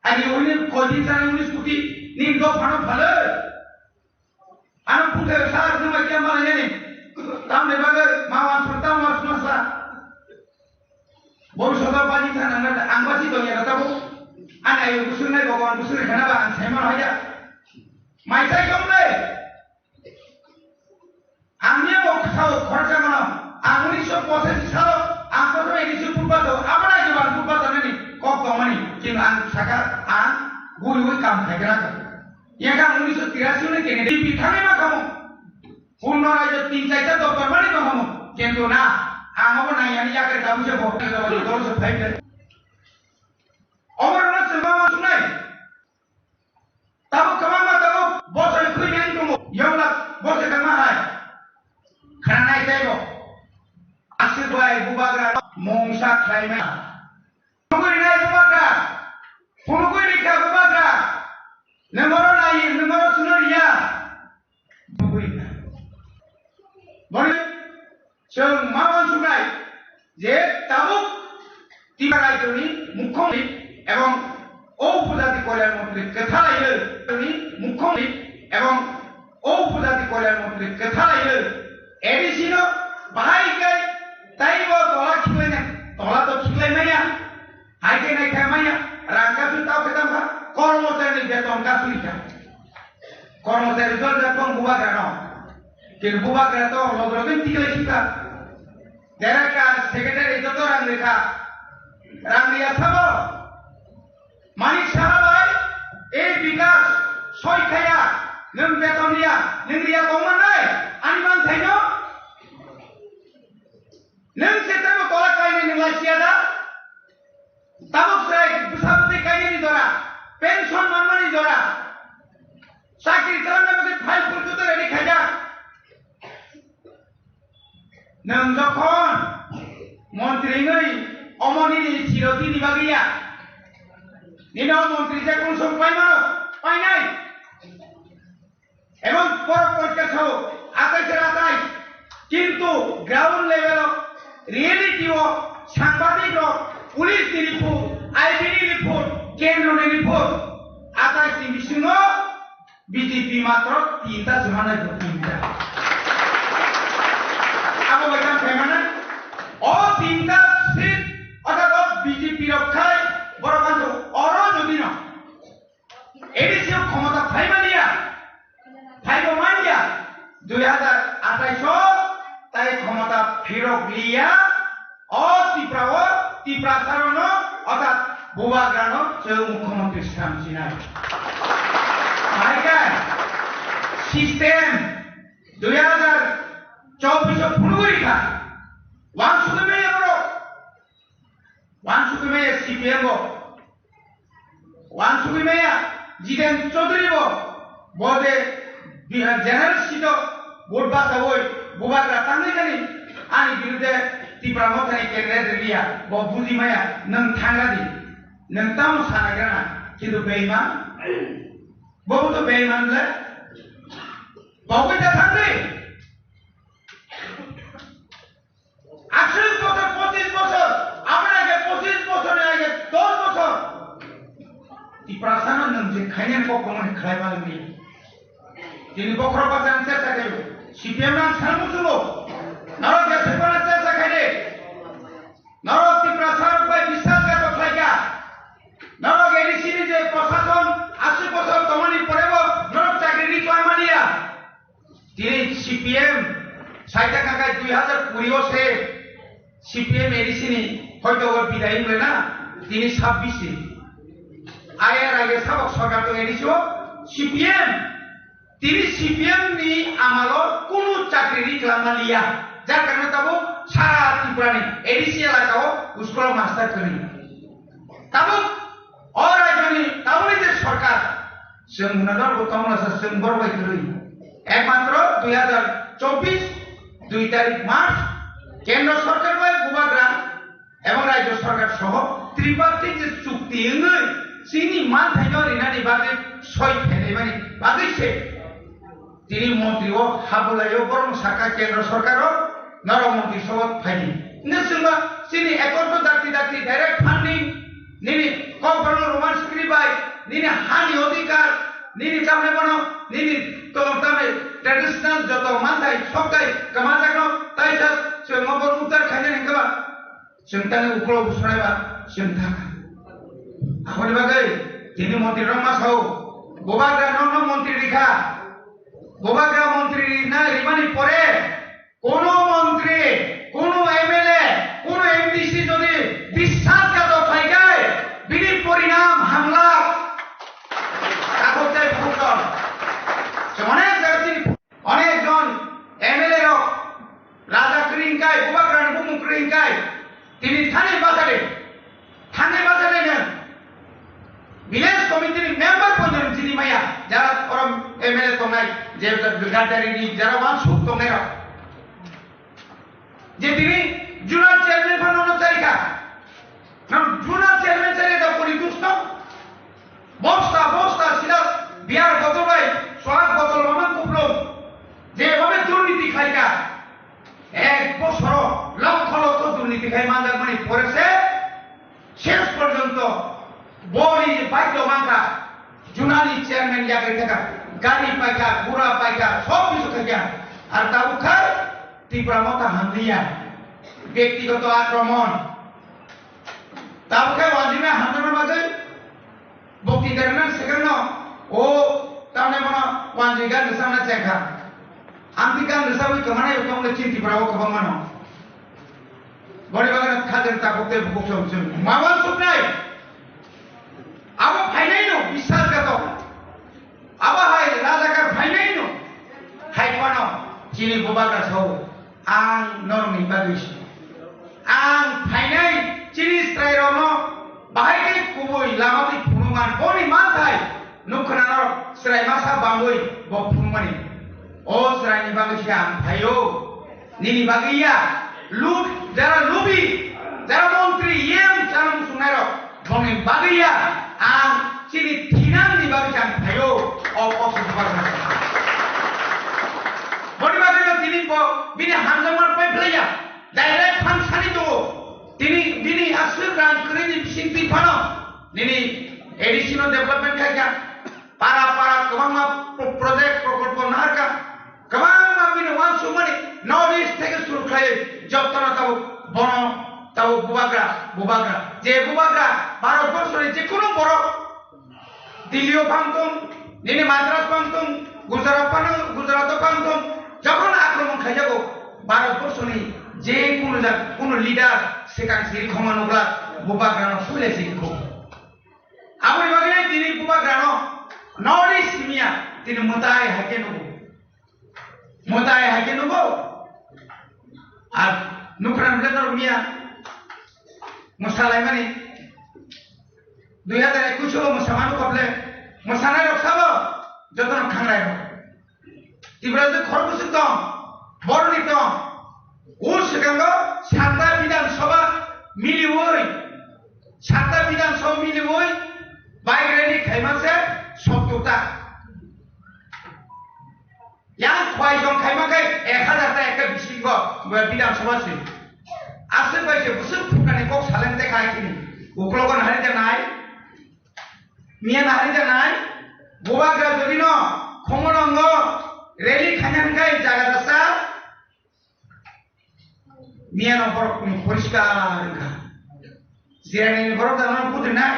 Ani uni koi din sani unis kuti nin do phano phale. Ano puthe sa sumai kya mala yani. Tamni bagwi ma wan sur tam wan sur sa. Bhobishyot o bani thana nang ang basi dong ya tabo. Ani ayo busur nai Bhagwan busur khana ba ang sai mano haya. Mai sai kong le. Ang niya bo khao khoroksa mano, ang unisho pochashi salo, ang kotor edisi purba to, abana ajo ang purba to nani kok tongmani, kintu ang saka, ang guriwi kam khaigra ka. Yaka unisho tirashi ni kene, di bithani ma kamo. Punno rajo tin chaita doktor mani ma kamo. Kintu na, ang abo nai ani yakre tabuk se bo, tabuk se phai khe. Omo rwna chwng ma ma sunai. Tabuk kwbangma tabuk bosor khwi nang tongo. Yong lak bosor kwma hai. Khana nai tei bo. Aswk bai bubagra mungsa khlai maya. Phunugwi rinai bubagra, phunugwi rikha bubagra, nwng oro nai, nwng oro chwngno riya. Phunugwi rikha. Boni chwng ma uansuknai je tabuk Tripura rajyoni mukhyamantri ebong o upojati kalyan montri kwthalaiwi, mukhyamantri ebong o upojati kalyan montri kwthalaiwi A D C no bahai khe taibo tola khiklaina, tola to khiklai maya. Hai khe nai khe maya, rang kasu tao khe tamo kha, kormochari ni beton kasu kha. Kormochari jol jak tong bubagra no. Kin bubagra to log log ni tiklai sikha. Director, secretary joto rang rikha. Rang riya sabo. Manik Saha bai, ei Bikas, soi khaya, nwng beton riya, nwng riya tongma nai, ani manthaino? Nwng se tamo tola kainai nwng lai siya da? Tabuk chwrai bwsa bwtwi kainani jora, pension manmani jora, chakri khlangna bagwi file purchuto ready khaijak. Nwng jokhon montri wngwi omo nini chirotini bagwi ya, nini o montri je kung song paimano, painai. Ebong borok porikha sao atais er atais, kintu ground level o reality o sangbadik rok, police ni report, I B ni report, kendro ni report, atais ni bisingo B J P matro tinta se manai bo tinta. Abo bai tang khaimana, o tinta seat, orthat o B J P rok khai, borok anto oro jodi no A D C o khomota phaimaniya, phaibo manya, dui hazar atais o tai khomota phirok liya, o Tripura o, Tiprasa rok no, orthat bubagra no chwng mukhyamantri swnam sinai. Bahai khe system dui hazar chobbish o phunugwi kha, wansugwi manya borok. Wansugwi maya C P M bo, wansugwi maya Jiten Chaudhary bo, bo je Bihar general seat o vote bachawi bubagra tangwi thani ani birude Tipra Mothani candidate rwliya, bo buji maya nwng thangra di, nwng tamo sana grana, kintu beiman, bo to beiman le, bo bai ta thangdi. Aswk bosor, pochis bosor, aboni age pochis bosor, ni age dos bosor. Tiprasa no nwng je khainai kok tongmani khlai ma wngdi. Tini bokhorok bacha ang chesa khaio. C P M no ang sana muchungo. Norok jeswk bana chesa khaide. Norok Tiprasa rok bai biswasghatok khlaikha. Norok A D C ni je prosason aswk bosor tongmani porebo norok chakri ri khlaimaniya. Tini C P M saita khakai dui hazar kuri o se C P M A D C ni hoito o bidai wnglaina tini sabbish ni. Ayer ayer sabok sorkar tong A D C o C P M. Tini C P M ni amalo kunu chakri ri kwlangma liya. Jar karone tabuk sara Tripura ni A D C elaka o school o master kwrwi. Tabuk o rajyoni tabukni je sorkar, chwng hwnwi norok bo tongmasa chwng borok bai kwrwi. Ekmatro dui hazar chobbish dui tarik March kendro sorkar bai bubagra ebong rajyo sorkar soho tripartite je chukti wngwi chini manthaino rinani bagwi soi phainaimani bagwi se Tini montri o habulai o borok saka kendro sorkar o norok montri sobo phaidi. Hwnwi chwngba chini accord no dakti dakti direct funding nini kok borok no Roman script bai nini hani odhikar nini tamni bono nini tong tamni traditional joto manthai soktai kwmajakno taisa chwng obo uttar khainani kwba. Chwng tangwi uklok bwswraiba chwng thangkha. Aboni bagwi tini montri rok ma sao, bubagra nokno montri rikha. Bubagra montri rina rimani pore kono montri, kono M L A, kono M D C jodi biswasghatok khlai khe bini porinam hamlak. Takhuk tei phutok. Chwng onek jaga chini Onek jon M L A rok raja kwrwi wngkha, Je Gaddarini jara wansuk tongnai rok. Je tini Junal chairman phano no chari kha. Nang Junal chairman chari da politics no? Bosta, bosta, sida beer botol bai, soak botol mamang kuplung. Je bhabe durniti khai kha. Ek bosoro lokho lokho durniti khai manjak mani pore se Shes porjonto boni je baidyo mankha, Junani chairman yagwi thaka, gari paikha, gura paikha, sob kisu khaikha. Ar tabuk khai Tipra Motha hamliya, byaktigoto akromon. Tabuk khai wanjima hamjana bagwi bokti derna sekarno o tamne bono wanji gan sana chekha. Amti gan sawi kamana yo tong le chinti pra o kabang mano. Boni bagwi no khadir tabuk tei bukuk song song. Mawan suknai. Abo phainai no biswas gato. Abo hai rajakar phainai no. Hai pano chini bubagra sao. Ang norokni bagwi si. Ang phainai chini chwrairokno bahai khe kubui lama twi phunukman. Boni manthai nukkhwna norok chwrai masa bangwi bo phunukmani. O chwraini bagwi se ang phaio. Nini bagwi ya, lub-, jara lubi, jara montri, E M chana muchungnai rok, bongni bagwi ya, ang chini thinangni bagwi se ang phaio, o kok se bubagra. Boni bagwi no tini bo bini hamjakma pai phlai ya, direct phang sani tongo. Tini bini aswk rang kwrwini bising twi phano, nini A D C no development khai kha, para para kwbangma pro-, project prokolpo nahar kha. Kwbangma bini uansukmani North East theke suru khlaiwi jotono tabuk bono tabuk bubagra, bubagra. Je bubagra Bharat borso ni jekunu borok Delhi o phang thung, nini Madras phang thung, Gujarat phang, Gujarat o phang thung, jokhon akromon khaijago Bharat borso ni jekunu jak kunu leader swkang siri khoma nukla bubagra no sule siri kho. Aboni bagwi tini bubagra no North East miya tini mwtai hai khe nugo. Mwtai hai khe nugo. Ar nukra nukra norok miya mwsalaimani dui hazar ekush o mwsamano kople mwsanai rok sabo jotono khangrai rok. Tiprasa khorokbwswk tong, boroni tong. O swkango sata Bidhan Sabha miliwi, sata Bidhan Sabha miliwi bike rally khaima se sottor ta. Yang khwai jong khaima khe ek hazar ta ekta bisingo Bidhan Sabha se. Aswk bai se bwswk thuknani kok saleng te khai chini. Uklogo nahari janai. Miya nahari janai, bubagra jodi no Khumulwngo rally khaina hwnkhe jaga dasa, miya no borok ni poriskar wngkha. Jirani ni borok da no putri nai,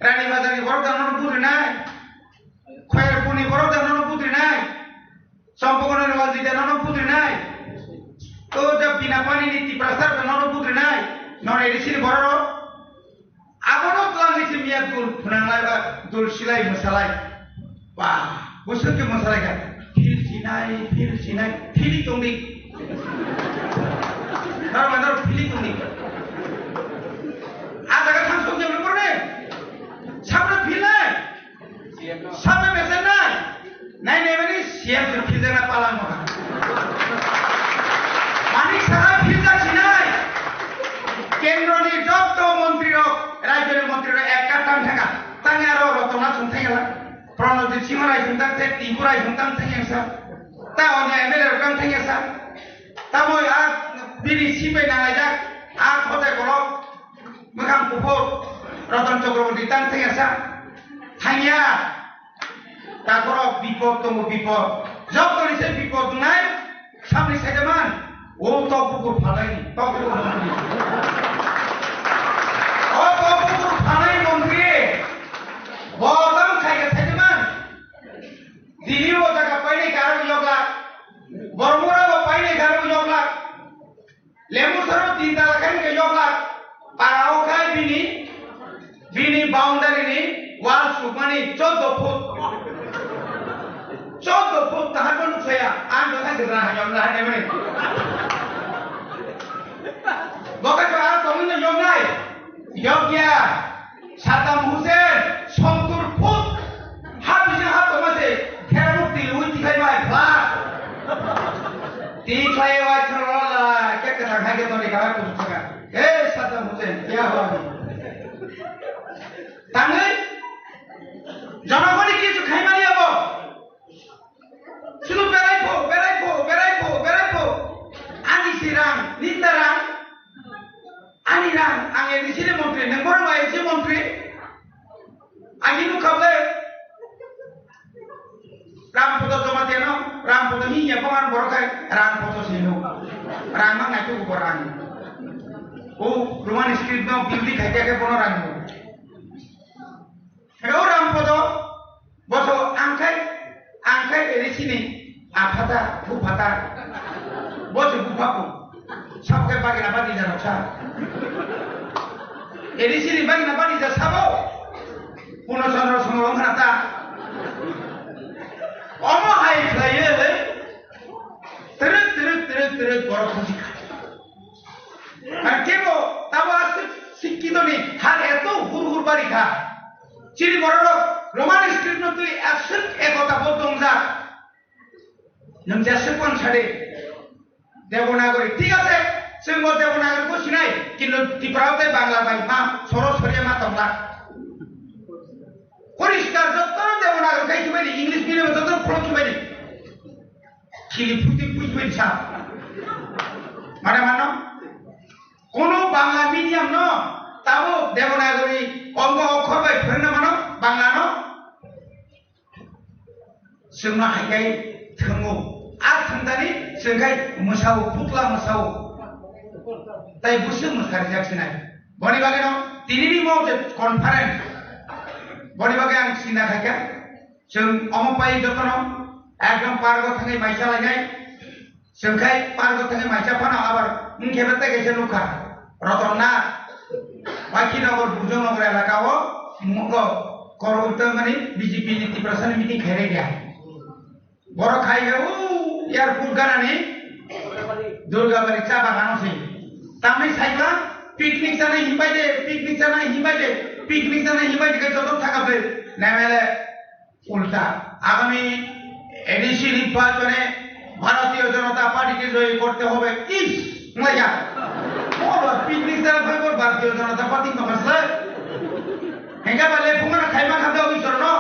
Rani Bazar ni borok da no putri nai, Khairpur ni borok da no putri nai. Champakona ni wal jita nono putri nai. To ja bina pani ni Tiprasa rok nono putri nai. Non A D C ni borok rok. Abono twlang ni simi ya dul phunang lai ba dul silai mwsalai. Ba, bwswk ke mwsalai ka. Phil sinai, phil sinai, phili tongdi. Nar ma nar phili tongdi. A jaga thang sok jabri porne. Sabra phil nai. Sabra mesen nai. Nai nai mani C M se philjakna palang mokha. Manik Saha philjak sinai. Kendroni jotto montri rok, rajyoni montri rok ekka tang thangkha. Tangya aro Rotona song thangya la. Pranojit Singh rai song tang thek, Tibu rai song tang thangya sa. Ta onyo M L A rok tang thangya sa. Tamo a bini sipai nangaijak, a khotai kolok. Mwkhang kuphur Ratan Chakraborty tang thangya sa? Thangya. Takhorok bipod tongo, bipod. Jotoni se bipod wngnai, samni saidaman. O tok bukur phalai, tok bukur montri. O tok bukur phalai montri. Bo tamo khaikha saidaman. Dini o jaga painai karo yoglak. Bormura bo painai karo yoglak. Lembu soro tin tala khe hwnkhe yoklak. Para o khai bini, bini boundary ni wall sukmani chordo foot. Chordo foot tahar bo nuksa ya. Ang do khai gajra hayam la hai mani. Bo khai to ar tongwi no yoknai. Yok ya. Saddam Hussein sottor foot ha bising ha tongma se khermuk tilwi tikhai ma Ni khlai wai thang la la, ke kwthang hai ke toni kha, kuchuk thaka. Hey, Saddam Hussein, kya hua? Tangwi, jonogoni kichu khaimani abo. Sunu berai pho, berai pho, berai pho, berai pho. Ani si rang, ninda rang. Ani rang, ang A D C ni montri, nang borok A D C montri. Ani nukha ble. Ram Podo Jamatia no, Ram Podo ni ya paman borok hai, Ram Podo sino. Rang mang nai tu borang. O Roman script no building khai kya ke bono rang. Hello, Ram Podo. Boso, ang khai, ang khai A D C ni aphata, buphata. Boso buphaku. Sab khai bagina badi jano sa. A D C ni bagina badi ja sabo. Puno Chandra Songro khana ta. Omo hai khlaiye, terek, terek, terek, terek, borok khusi kha. Ar kebo tabo aswk sikkito ni har eto hur hur bari kha. Chini bororok Roman script no twi aswk ekota bo tongjak. Nwng jeswk wan sade Devanagari, thik ase, chwng bo Devanagari bo sinai, kintu Tripura tei Bangla bai ma soro soria ma tongla. Poriskar jotto Devanagari khai khibai di, English medium jotto phulo khibai di. Chini phuti phuti bai sa. Mana mano? Kono Bangla medium no tabo Devanagari ongo okhor bai phwrwngna mano Bangla no? Chwngno hai khai thwngo. A thwngtani chwng khai mwsao, putla mwsao. Tai bwswk mwsarjak sinai. Boni bagwi no tinini mo je conference. Boni bagwi ang sinna khaikha. Chwng omo pai jotono ekdom pargo thangwi maisa lainai. Chwng khai pargo thangwi maisa phano abar wngkhe bete kaisa nukha. Roton Nath, Baikhi Nagar, Burjo Nagar elaka o mugo koroi tongmani B J P ni Tiprasa ni meeting khairaiya. Borok khai khe o airport ganani Durgabari cha bagano se. Tamni saikha picnic chanai himbai de, picnic chanai himbai de, picnic chanai himbai de khe joto thaka ble. Nemele Ulta, আগামী এডিসি নির্বাচনে ভারতীয় জনতা পার্টিকে জয়ী করতে হবে। ইস, মজা। Oro picnic jara phai bor Bharatiya Janata Party no khasle. Hengka ba le phungana khaima khamda oi sorno.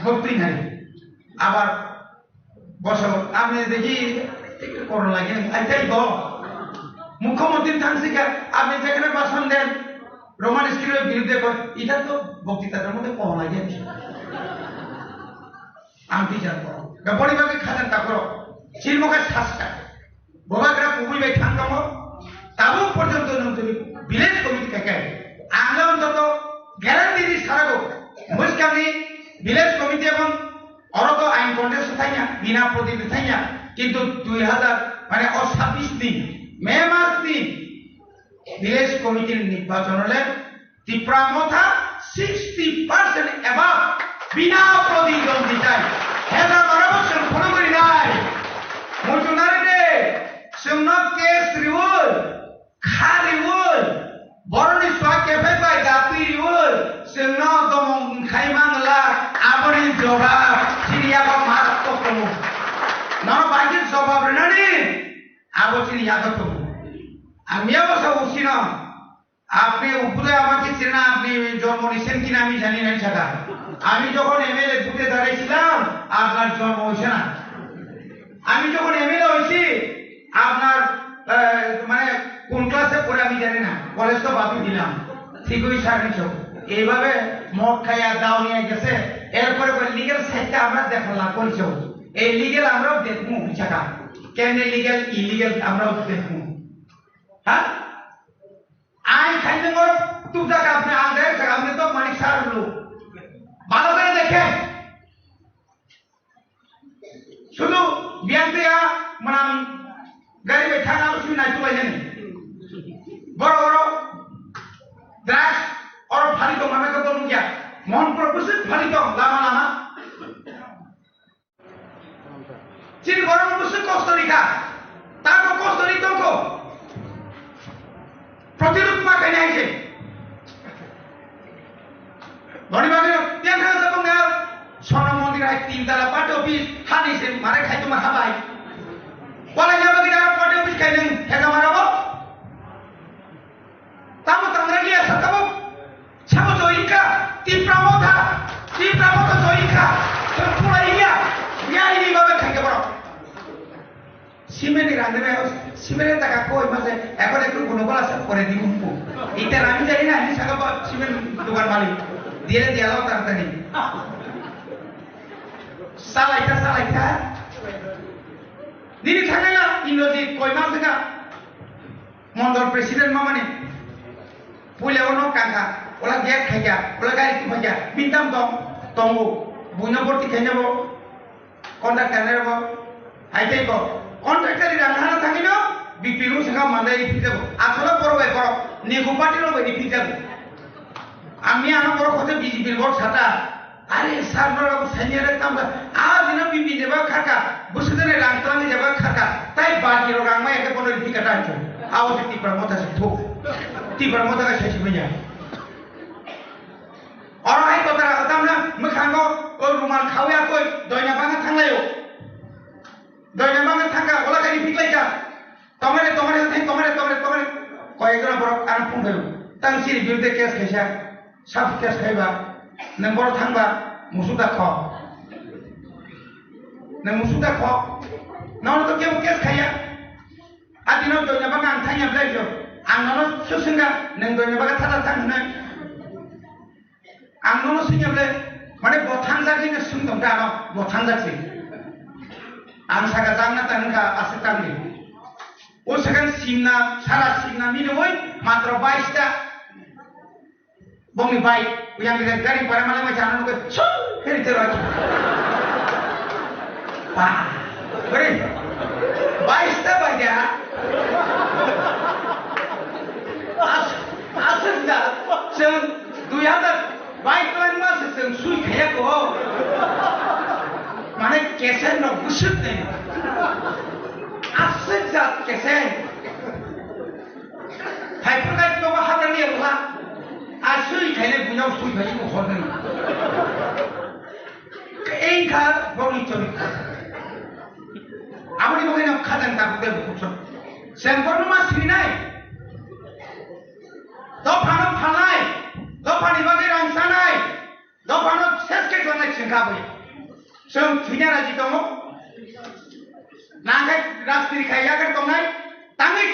Bhakti nai. Abar Bosor, apni dekhi korona lagi, aitai to. Mukhyamantri thangsi kha, apni jekhane bhasan den, Roman script-o birudde kor, eta to boktitatar moddhe korona lagi. Ang twi jan koro. Gaboni bagwi khajan ta koro. Chini mokhe sasta. Bobagra kubui bai thang tongo. Tabuk porjonto nwng tini village committee kai kai. Ang le ontoto guarantee di sarago. Mwskangni village committee ebong Oro to ain contest thangya, bina protinidhi thangya, kintu dui hazar, mane o sabbish ni May mas ni village committee ni nirbachon le Tipra Motha sixty percent above bina protinidhi thai. Hezar barabo chwng phone gori nai. Muchunari de, chwngno case riwoi. Kha riwoi, boroni sua kephai bai datwi riwoi, chwngno domong khai mangla, aboni jobab chini yago maratwk tongo. Nono bai khe jobab rinani, abo chini yago tongo. Ang miyabo sa usino, আপনি উপরে আমাকে চেনা, আপনি জন্ম নিয়েছেন কিনা আমি জানি না, এটা। আমি যখন এমএলএ ভোটে দাঁড়িয়েছিলাম, আপনার জন্ম হয়েছে না। আমি যখন এমএলএ হয়েছি, আপনার, আহ, মানে, কোন ক্লাসে পড়ে আমি জানি না, কলেজ তো বাদই দিলাম। ঠিক ওই সার্ভিস হোক। এইভাবে মদ খাইয়া দাও নিয়ে গেছে, এরপরে লিগ্যাল সাইডটা আমরা দেখা লাগবো। এই লিগ্যাল আমরাও দেখবো, ওই জায়গা। কেন লিগ্যাল, ইলিগ্যাল আমরাও দেখবো। হ্যাঁ? আইন খাইতে মরো, তুই জায়গা আপনি আগে, আপনি তো মানিক সার লোক। ভালো করে দেখেন। শুধু বিয়ান পেয়া মানে গাড়ি bai thang aro sui nai tulai jani. Boro boro drugs oro phali tong mame ko tong ya. Mohonpur bwswk phali tong lama lama. Chini borok bwswk kosto rikha. Tamo kosto ri tongkho. Protirud ma khainai se. Boni bagwi tiyang kha tabuk na sono mondir hai tin tala pato Office hani se mare khai tuma habai. Wala ya bagi dara party office khai nang hega mara bo. Tamo tangra liya sa tamo. Sabo joyika, Tipra motha, Tipra motha joyika. Sir pura iya, ya ini babe khai ke borok. Simeni randene, simeni taka koi mase, ekon ekon kono bola sa pore di umpu. Ite rami jai na, ini saka ba simen dukan malik. Dia dia lo tantani. Salaita, salaita. Nini thangna ya, Indrajit koi mase ka. Mondol president mamani. Puila ono kangkha, ola gate khaikha, ola gari tu khaikha, mintam tong, tongo. Buino borti khaina bo. Contractor ni rogo, hai tei bo. Contractor ni rang hana thangino, B P room saka mandai ri phikjago. Asolo borok bai borok, nigo party rok bai ri phikjago. Ang ni ano borok hote B J P ni borok sata. Are sir borok abo sanya re tamda. A dino B P jeba khaka, busudene rang tlang jeba khaka. Tai baki rok rang mai ake bono ri phika tancho. Abo se Tipra motha se thu. Tipra motha ka sesi banya. Oro hai kotara tamna mwkhango o rumal khawya koi doina banga thanglaio. Doina banga thangka ola kani phiklaika. Tomare, tomare, thai tomare, tomare, tomare. Koi ekjona borok ano phone khaio. Tang siri birde case khaisa. Sab case khaiba. Nang boro thangba musuda kho. Nang musuda kho. Nono to kebo case khaiya. Adino doina banga ang thangya blai jo. Ang nono susungga nang doina baga thada thang hinai. Ang nono singya ble, mane bo thangjak ni sung tong ta no, bo thangjak si. Ang saka jang na tang ka aswk tang di. O sakan simna, sara simna mini oi, matro bais ta. Bongni bai, uyang gida gari para male mai chana nuke, chum, heri tero. Pa, beri, bais ta bai dia. As, aswk da, chum, dui hazar. Bai kwlangma se chwng sui khaya ko. Mane kesen no bwswk nai. Aswk jat kesen. Thaiphur kai to ba hadani ya bula. A sui khaile bunyau sui khai ko hor nai. Engkha boni chori. Amoni boni no khajang ta bukde bukso. Sengkor no ma sinai. Dophano phalnai, dophani bagwi rang sanai, dophano ses khe tongnai chwng kha bui. Chwng thwina raji tongo. Nangkhe rajniti khai yagar tongnai, tangwi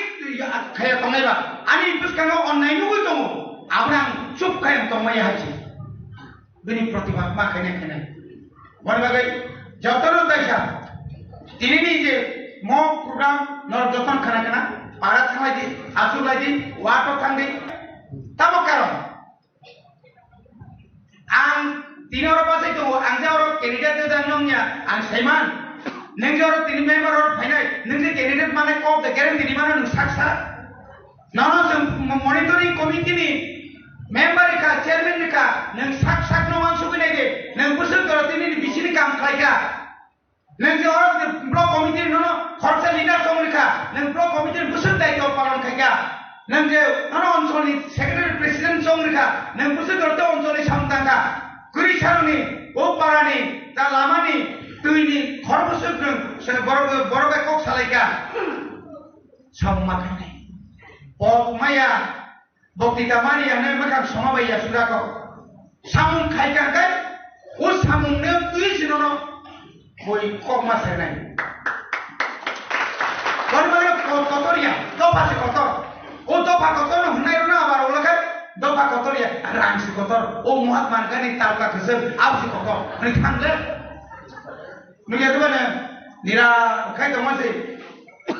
khaya tongnai ba. Ani bwskango onnai nugwi tongo. Abono ang chup khai ang tongmaya hai se. Bini protibad ma khainai khainai. Boni bagwi jotono taisa. Tinini je mo program norok jotono khana khana, para thanglai di, achuk lai di, wato thang di. Tamo karon. Ang tini oro bachai tongo, ang je oro candidate de jang nongya, ang saiman. Nung je oro tini member oro phainai, nung je candidate mane kok de guarantee ni mano nung saksa. Nono chwng mo-, monitoring committee ni member rikha, chairman rikha, nwng sak sak no wansugwi nai di, nwng bwswk jora tini ni bisini kam khlai kha. Nwng je oro je block committee ni nono khoroksa leader chong rikha, nwng block committee ni bwswk daityo palon khai kha. Nwng je nono onchol ni secretary president chong rikha, nwng bwswk jora tei onchol ni samung tang kha. Kwrwi salo ni, o para ni, ta lama ni, twi ni, khorok bwswk nwng se borok, borok bai kok salai kha. Samung ma khainai. Pok maya, bokti ta mani ya, nai makhang soma bai ya sura ko. Samung khai kang kai, o samung ne twi sino no, boi kok ma senai. Bani bani ko-, kotor ya, dopa se kotor. O dopa kotor no hunai runa abar o lakai, dopa kotor ya, rang se kotor. O Mahatma Gandhi talka khesem, ab se kotor. Ni thang le. Nukya dubana nira khai tongma se.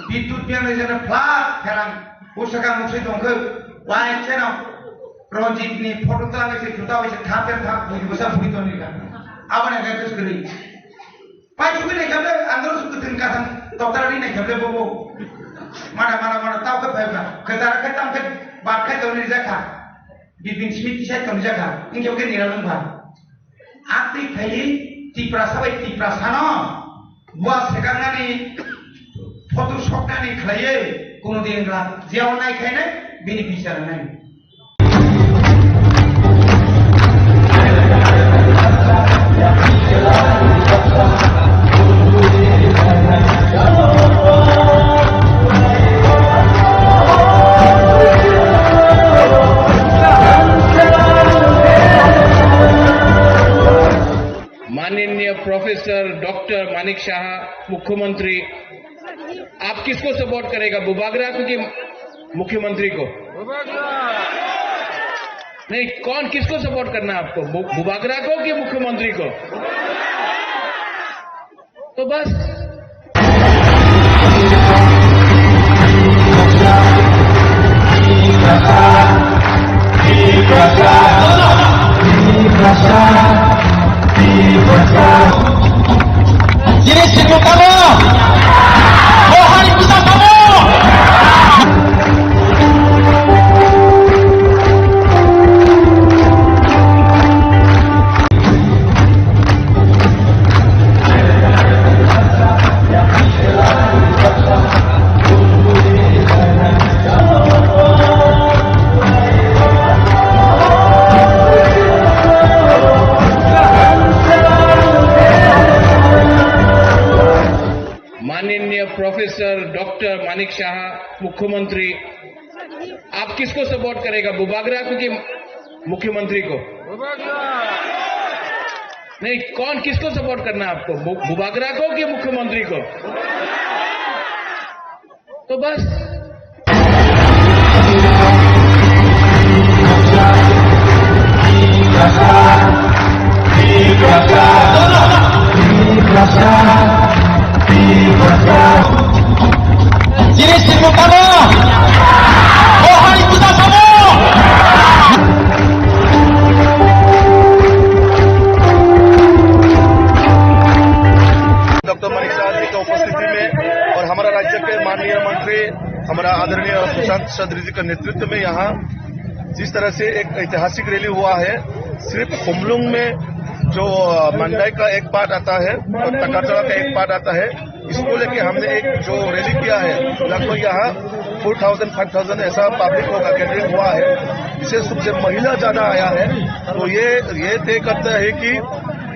Bidut biang rijana flat kherang. Usaka muksai tongkhe. Wai cheno. Ranjit ni photo tang se juta wai se thap thap thap bui bwsa bui tong nira. Abana ga kus kri. Pai sugui nai kable andro su kutin kathang toktar ri nai kable bobo. Mana mana mana tau ke phai ba. Khetara khe tam khe bat khai tong nira kha. Bibin simi tisai tong nira kha. Ingke ke nira lung ba. Atwi phaiwi Tiprasa bai Tiprasano bua sekangnani photo soknani khlaiwi kuno din ra jeo nai khainai bini bichar nai. Shah मुख्यमंत्री, आप किसको सपोर्ट करेगा, बुबागरा को कि मुख्यमंत्री को? नहीं, कौन किसको सपोर्ट करना है आपको, बु-, बुबागरा को कि मुख्यमंत्री को? तो बस। Jiri singmo tamo. Bohai puja tamo. माननीय प्रोफेसर डॉक्टर मानिक शाह, मुख्यमंत्री, आप किसको सपोर्ट करेगा, बुबागरा को कि मुख्यमंत्री को? नहीं, कौन, किसको सपोर्ट करना है आपको, बु-, बुबागरा को कि मुख्यमंत्री को? तो बस। Jiri singmo tamo. Bohai puja tamo. Doctor Manik साहब जी की उपस्थिति में और हमारा राज्य के माननीय मंत्री, हमारा आदरणीय सुशांत चौधरी जी के नेतृत्व में यहाँ जिस तरह से एक ऐतिहासिक रैली हुआ है, सिर्फ खुमलुंग में जो, अ, मंडाई का एक पार्ट आता है और तकाचड़ा का एक पार्ट आता है, इसको लेके हमने एक जो रैली किया है, लगभग यहाँ फ़ोर थाउजेंड, फ़ाइव थाउजेंड ऐसा पब्लिक होगा, गैदरिंग हुआ है। विशेष रूप से महिला ज्यादा आया है, तो ये, ये तय करता है कि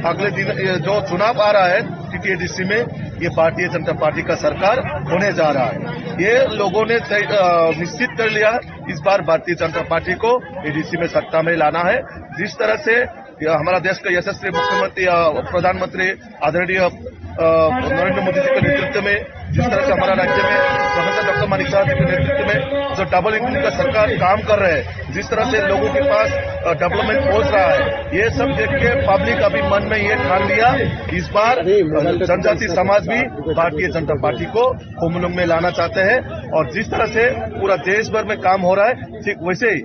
अगले दिन ये जो चुनाव आ रहा है टीटीएडीसी में, ये भारतीय जनता पार्टी का सरकार होने जा रहा है। ये लोगों ने तय, अ, निश्चित कर लिया, इस बार भारतीय जनता पार्टी को एडीसी में सत्ता में लाना है। जिस तरह से यह हमारा देश का यशस्वी मुख्यमंत्री, अ, प्रधानमंत्री आदरणीय, अ, नरेंद्र मोदी जी के नेतृत्व में, जिस तरह से हमारा राज्य में प्रोफेसर डॉक्टर मानिक साहब जी के नेतृत्व में जो डबल इंजन का सरकार काम कर रहे हैं, जिस तरह से लोगों के पास, अ, डेवलपमेंट पहुंच रहा है, ये सब देख के पब्लिक अभी मन में ये ठान लिया, इस बार, अ, जनजाति समाज भी भारतीय जनता पार्टी को खुमलुंग में लाना चाहते हैं। और जिस तरह से पूरा देश भर में काम हो रहा है, ठीक वैसे ही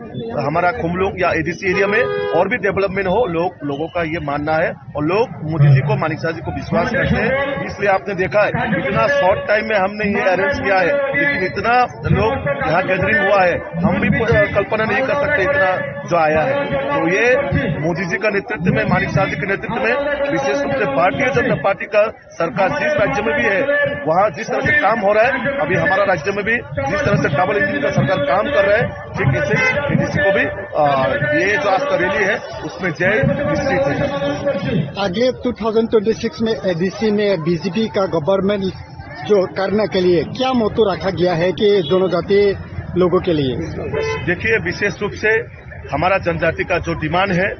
हमारा खुमलुंग या एडीसी एरिया में और भी डेवलपमेंट हो, लोग, लोगों का ये मानना है। और लोग मोदी जी को, मानिक साहब जी को विश्वास करते हैं, इसलिए आपने देखा है इतना शॉर्ट टाइम में हमने ये अरेंज किया है, लेकिन इतना लोग यहाँ गैदरिंग हुआ है, हम भी पूरा कल्पना नहीं कर सकते इतना जो आया है। तो ये मोदी जी का नेतृत्व में, मानिक साहब जी के नेतृत्व में, विशेष रूप से भारतीय जनता पार्टी का सरकार जिस राज्य में भी है, वहाँ जिस तरह से काम हो रहा है, अभी हमारा राज्य में भी जिस तरह से डबल इंजन का सरकार काम कर रहा है, ठीक ऐसे एडीसी को भी, अ, ये जो आज का रैली है, उसमें जय निश्चित है। आगे टू थाउजेंड ट्वेंटी सिक्स में एडीसी में बीजेपी का गवर्नमेंट जो करने के लिए क्या मोटो रखा गया है कि जनजाति लोगों के लिए? देखिए, विशेष रूप से हमारा जनजाति का जो डिमांड है,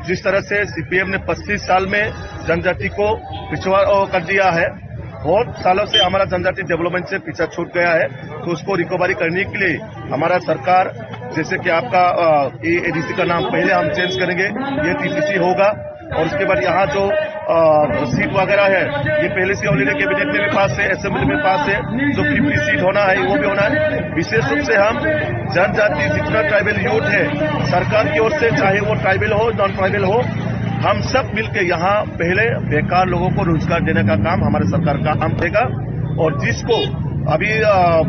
जिस तरह से सीपीएम ने पच्चीस साल में जनजाति को पिछड़ा, अ, कर दिया है, बहुत सालों से हमारा जनजाति डेवलपमेंट से पीछा छूट गया है, तो उसको रिकवरी करने के लिए हमारा सरकार, जैसे कि आपका, अ, ये एडीसी का नाम पहले हम चेंज करेंगे, ये टीटीसी होगा, और उसके बाद यहाँ जो, अ, सीट वगैरह है, ये पहले से ऑलरेडी कैबिनेट में भी पास है, असेंबली में पास है, जो फिफ्टी सीट होना है, वो भी होना है। विशेष रूप से हम जनजाति जितना ट्राइबल यूथ है, सरकार की ओर से, चाहे वो ट्राइबल हो, नॉन ट्राइबल हो, हम सब मिलके यहाँ पहले बेकार लोगों को रोजगार देने का काम हमारे सरकार का काम करेगा। और जिसको अभी, अ,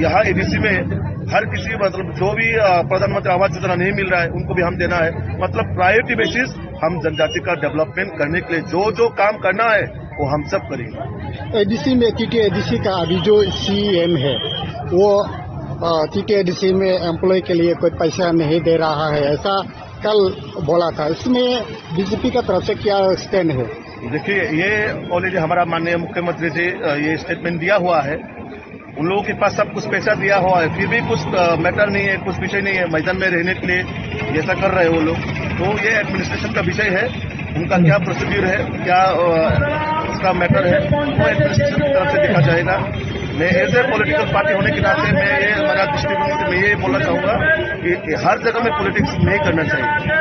यहाँ एडीसी में हर किसी, मतलब, जो भी, अ, प्रधानमंत्री आवास योजना नहीं मिल रहा है, उनको भी हम देना है। मतलब, प्रायोरिटी बेसिस हम जनजाति का डेवलपमेंट करने के लिए जो जो काम करना है, वो हम सब करेंगे। एडीसी में, टीटीएडीसी का अभी जो सीएम है, वो, अ, टीटीएडीसी में एम्प्लॉय के लिए कोई पैसा नहीं दे रहा है, ऐसा कल बोला था। इसमें बीजेपी का तरफ से क्या स्टैंड है? देखिए, ये ऑलरेडी हमारा माननीय मुख्यमंत्री जी, अ, ये स्टेटमेंट दिया हुआ है। उन लोगों के पास सब कुछ पैसा दिया हुआ है, फिर भी कुछ, अ, मैटर नहीं है, कुछ विषय नहीं है मैदान में रहने के लिए, ये ऐसा कर रहे हैं वो लोग। तो ये एडमिनिस्ट्रेशन का विषय है, उनका क्या प्रोसीड्यूर है, क्या, अ, का मैटर है, वो एडमिनिस्ट्रेशन की तरफ से देखा जाएगा। मैं एज ए पॉलिटिकल पार्टी होने के नाते मैं ये, मेरा दृष्टिकोण से मैं ये बोलना चाहूँगा कि, कि हर जगह में पॉलिटिक्स नहीं करना चाहिए।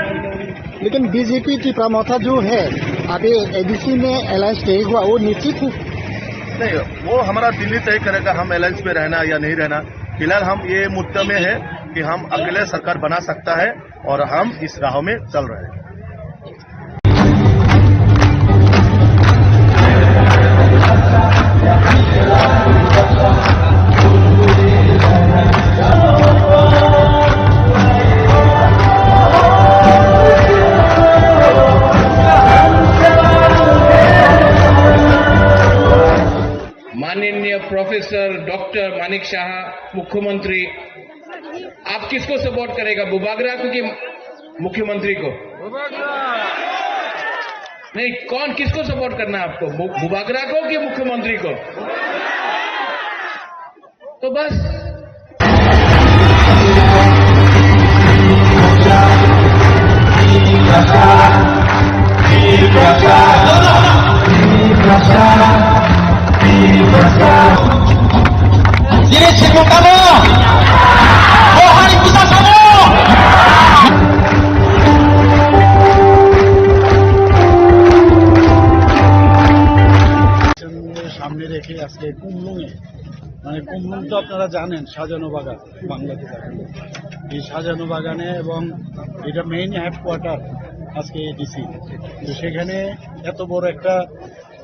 लेकिन बीजेपी टिपरा मोर्चा जो है, अभी एडीसी में अलायंस नहीं हुआ, वो निश्चित है। नहीं, वो हमारा दिल्ली तय करेगा हम अलायंस में रहना या नहीं रहना। फिलहाल हम ये मुद्दा में है कि हम अकेले सरकार बना सकता है और हम इस राह में चल रहे हैं। माननीय प्रोफेसर डॉक्टर मानिक शाह, मुख्यमंत्री, आप किसको सपोर्ट करेगा, बुबागरा को कि मुख्यमंत्री को? नहीं, कौन, किसको सपोर्ट करना है आपको, बु-, बुबागरा को कि मुख्यमंत्री को? तो बस। Sini si Bung Tamo! Oh, hari pusat kamu! সামনে রেখে আজকে কুমলুঙে, মানে কুমলুং তো আপনারা জানেন, সাজানো বাগান, বাংলাদেশ। এই সাজানো বাগানে এবং এটা মেইন হেডকোয়ার্টার আজকে এডিসি। তো সেখানে এত বড় একটা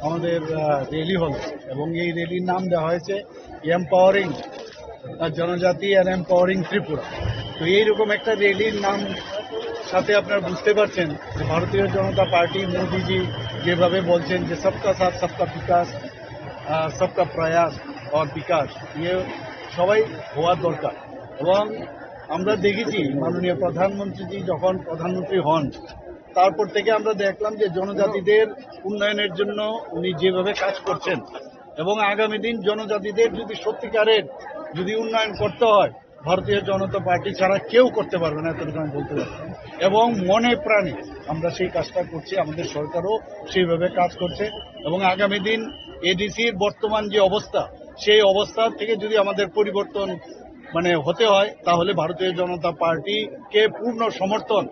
আমাদের, আহ, র‍্যালি হলো এবং এই র‍্যালির নাম দেওয়া হয়েছে এম্পাওয়ারিং জনজাতি অ্যান্ড এম্পাওয়ারিং ত্রিপুরা। তো এইরকম একটা র‍্যালির নাম সাথে আপনারা বুঝতে পারছেন যে ভারতীয় জনতা পার্টি, মোদিজি যেভাবে বলছেন যে সবকা সাথ সবকা বিকাশ, আহ, সবকা প্রয়াস অর বিকাশ, ইয়ে সবাই হওয়ার দরকার। এবং আমরা দেখেছি মাননীয় প্রধানমন্ত্রীজি যখন প্রধানমন্ত্রী হন, তারপর থেকে আমরা দেখলাম যে জনজাতিদের উন্নয়নের জন্য উনি যেভাবে কাজ করছেন এবং আগামী দিন জনজাতিদের যদি সত্যিকারের যদি উন্নয়ন করতে হয়, ভারতীয় জনতা পার্টি ছাড়া কেউ করতে পারবে না, এতটুকু আমি বলতে পারি। এবং মনে প্রাণে আমরা সেই কাজটা করছি, আমাদের সরকারও সেইভাবে কাজ করছে। এবং আগামী দিন এডিসির বর্তমান যে অবস্থা, সেই অবস্থা থেকে যদি আমাদের পরিবর্তন মানে হতে হয়, তাহলে ভারতীয় জনতা পার্টিকে পূর্ণ সমর্থন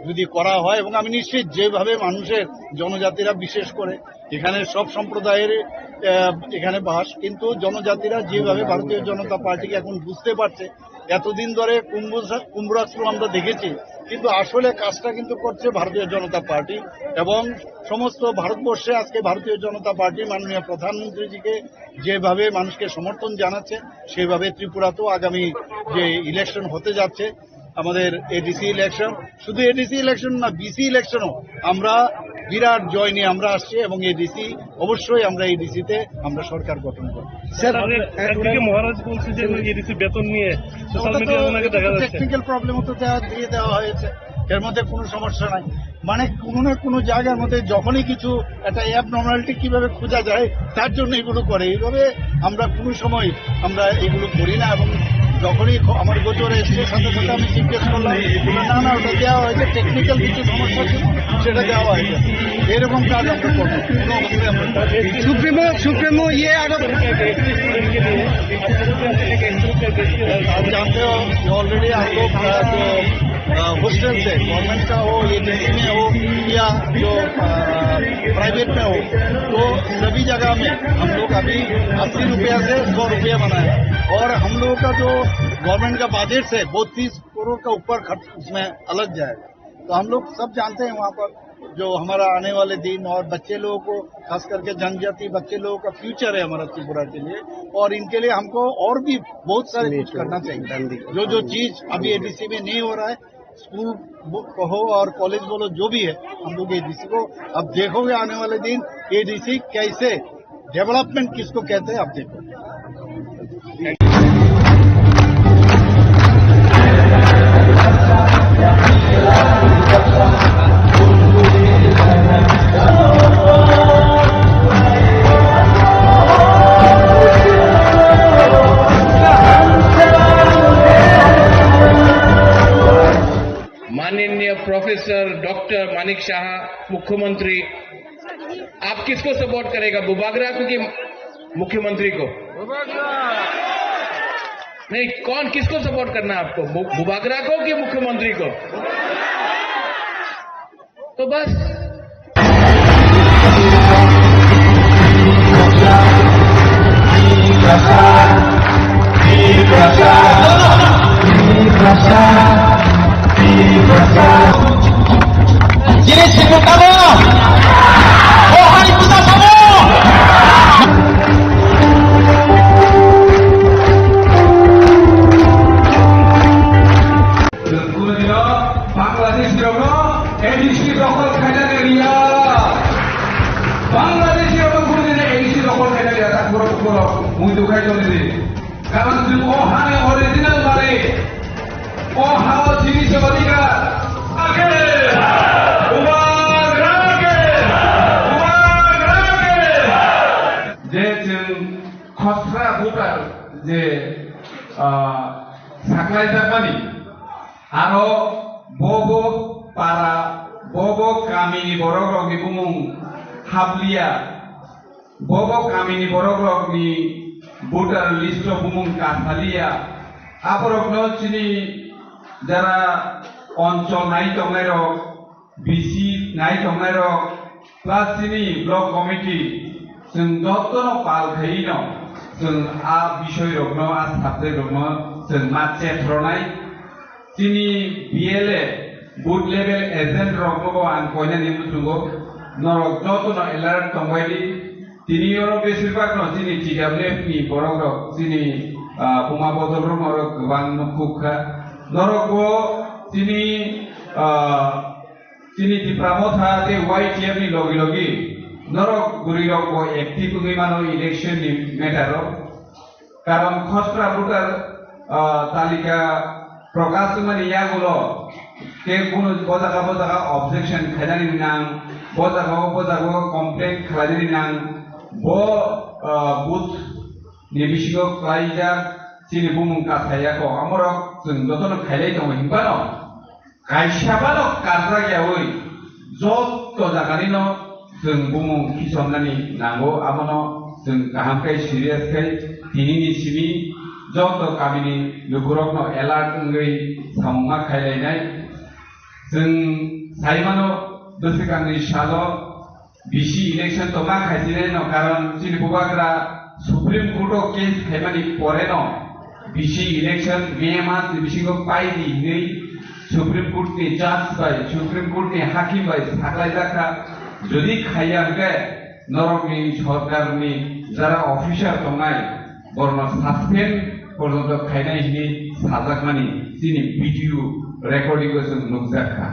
যদি করা হয়, এবং আমি নিশ্চিত যেভাবে মানুষের, জনজাতিরা বিশেষ করে, এখানে সব সম্প্রদায়ের, আহ, এখানে বাস, কিন্তু জনজাতিরা যেভাবে ভারতীয় জনতা পার্টিকে এখন বুঝতে পারছে, এতদিন ধরে কুম্ভ-, কুম্ভরাষ্ট্র আমরা দেখেছি, কিন্তু আসলে কাজটা কিন্তু করছে ভারতীয় জনতা পার্টি। এবং সমস্ত ভারতবর্ষে আজকে ভারতীয় জনতা পার্টি মাননীয় প্রধানমন্ত্রীজিকে যেভাবে মানুষকে সমর্থন জানাচ্ছে, সেভাবে ত্রিপুরাতেও আগামী যে ইলেকশন হতে যাচ্ছে, আমাদের এডিসি ইলেকশন, শুধু এডিসি ইলেকশন না, বিসি ইলেকশনও আমরা বিরাট জয় নিয়ে আমরা আসছি এবং এডিসি, অবশ্যই আমরা এডিসিতে আমরা সরকার গঠন করব। স্যার, স্যার, একদিকে মহারাজ বলছে যে এডিসি বেতন নিয়ে সোশ্যাল মিডিয়ায় ওনাকে দেখা যাচ্ছে। টেকনিক্যাল প্রবলেম তো দেওয়া, দিয়ে দেওয়া হয়েছে, এর মধ্যে কোনো সমস্যা নাই। মানে কোনো না কোনো জায়গার মধ্যে যখনই কিছু একটা অ্যাবনর্মালিটি কিভাবে খোঁজা যায়, তার জন্য এগুলো করে। এইভাবে আমরা কোনো সময় আমরা এগুলো করি না। এবং যখনই খ-, আমার গোচরে এসছে, সাথে সাথে আমি জিজ্ঞেস করলাম, "না, না, ওটা দেওয়া হয়েছে, টেকনিক্যাল কিছু সমস্যা ছিল, সেটা দেওয়া হয়েছে।" এরকম কাজ আমরা করবো, কোনো অবস্থায় আমরা করবো না। সুপ্রিমো, সুপ্রিমো, ইয়ে আরো आप जानते हो कि ऑलरेडी हम लोग, अ, जो, अ, हॉस्टल से, गवर्नमेंट का हो, ये दिल्ली में हो या जो, अ, प्राइवेट में हो, तो सभी जगह में हम लोग अभी अस्सी रुपया से सौ रुपया बनाए। और हम लोगों का जो गवर्नमेंट का बजट है, वो तीस करोड़ का ऊपर खर्च उसमें अलग जाएगा। तो हम लोग सब जानते हैं वहाँ पर जो हमारा आने वाले दिन और बच्चे लोगों को, खास करके जनजाति बच्चे लोगों का फ्यूचर है हमारा त्रिपुरा के लिए, और इनके लिए हमको और भी बहुत सारे कुछ करना चाहिए। जो जो चीज अभी एडीसी में नहीं हो रहा है, स्कूल बो-, हो और कॉलेज बोलो, जो भी है, हम लोग एडीसी को अब देखोगे आने वाले दिन एडीसी कैसे, डेवलपमेंट किसको कहते हैं, आप देखो। माननीय प्रोफेसर डॉक्टर मानिक शाह, मुख्यमंत्री, आप किसको सपोर्ट करेगा, बुबागरा को कि मुख्यमंत्री को? नहीं, कौन, किसको सपोर्ट करना है आपको, बु- बुबागरा को कि मुख्यमंत्री को? तो बस। Jini sibuk tamo, o hari puja tamo. Chwng kunudino Bangladeshi rokno A D C dokol khainani riya. Bangladeshi rokno kunudino A D C dokol khainani riya, tak borok borok muitu khai tongdi. Karon chwng o hani original malik. O hao chini se odhikar. Ake! Bubagra ke! Bubagra ke! Je chwng khosra voter je, ah, saklaijakmani, aro bobo para, bobo kamini borokrokni bumung hapliya, bobo kamini borokrokni voter list-o bumung kasaliya, aborokno chini jara onchol nai tongnairok, B C nai tongnairok, plus chini block committee, chwng jotono pal khaino, chwng a bisoy rokno, a subject rokno chwng ma chetronai. Chini B L A booth level agent rokno bo ang koinani muchungo, norok jotono alert tongbai di. Tini oro besir bagno chini T W F ni borok rok chini, ah, buma bodol rok norok kwbang no kuk kha. Norok bo chini, ah, Chini Tipra Motha tei Y T F ni logi logi norok bwrwi rok bo active wngwi mano election ni matter o. Karon khosra voter, ah, talika prokash wngmani yagulo tei kunu bo jaga bo jaga objection khainani nang, bo jaga o bo jaga o complaint khlainani nang, bo, ah, booth ni bisingo klaijak chini bumung kasai yako, amorok chwng jotono khailai tongo hinphano. Kaisa balo karjak yaui joto jaganino chwng bumung khisomnani nango, abono chwng kaham khe serious khe tinini simi joto kamini lukurokno alert wngwi samungma khailainai. Chwng saimano bwswkangni salo B C election tongma khaisinai no, karon chini bubagra Supreme Court o case khaimani pore no B C election May mas ni bisingo paidi hinwi Supreme Court ni judge bai, Supreme Court ni hakim bai saklaijakha. Jodi khaiya hwnkhe norokni sorkarni jara officer tongnai borokno suspend porjonto khainai hinwi sajakmani chini video recording o chwng nukjakha.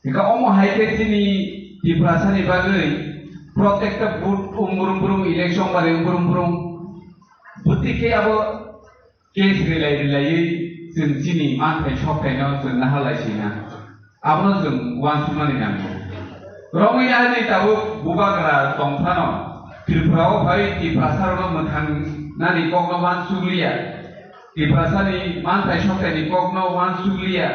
Hingkhe omo hai khe chini Tiprasani bagwi protekta vote wng brum brum, election bari wng brum brum. Bwtwi khe abo case rilai rilaiwi chwng chini manthai sokthai no chwng naharlai sina. Abono chwng uansuknani nango. Romwi nai tabuk bubagra tongphano Tripura o phai Tiprasa rokno mwthang nani kokno uansukliya. Tiprasani manthai sokthai ni kokno uansukliya.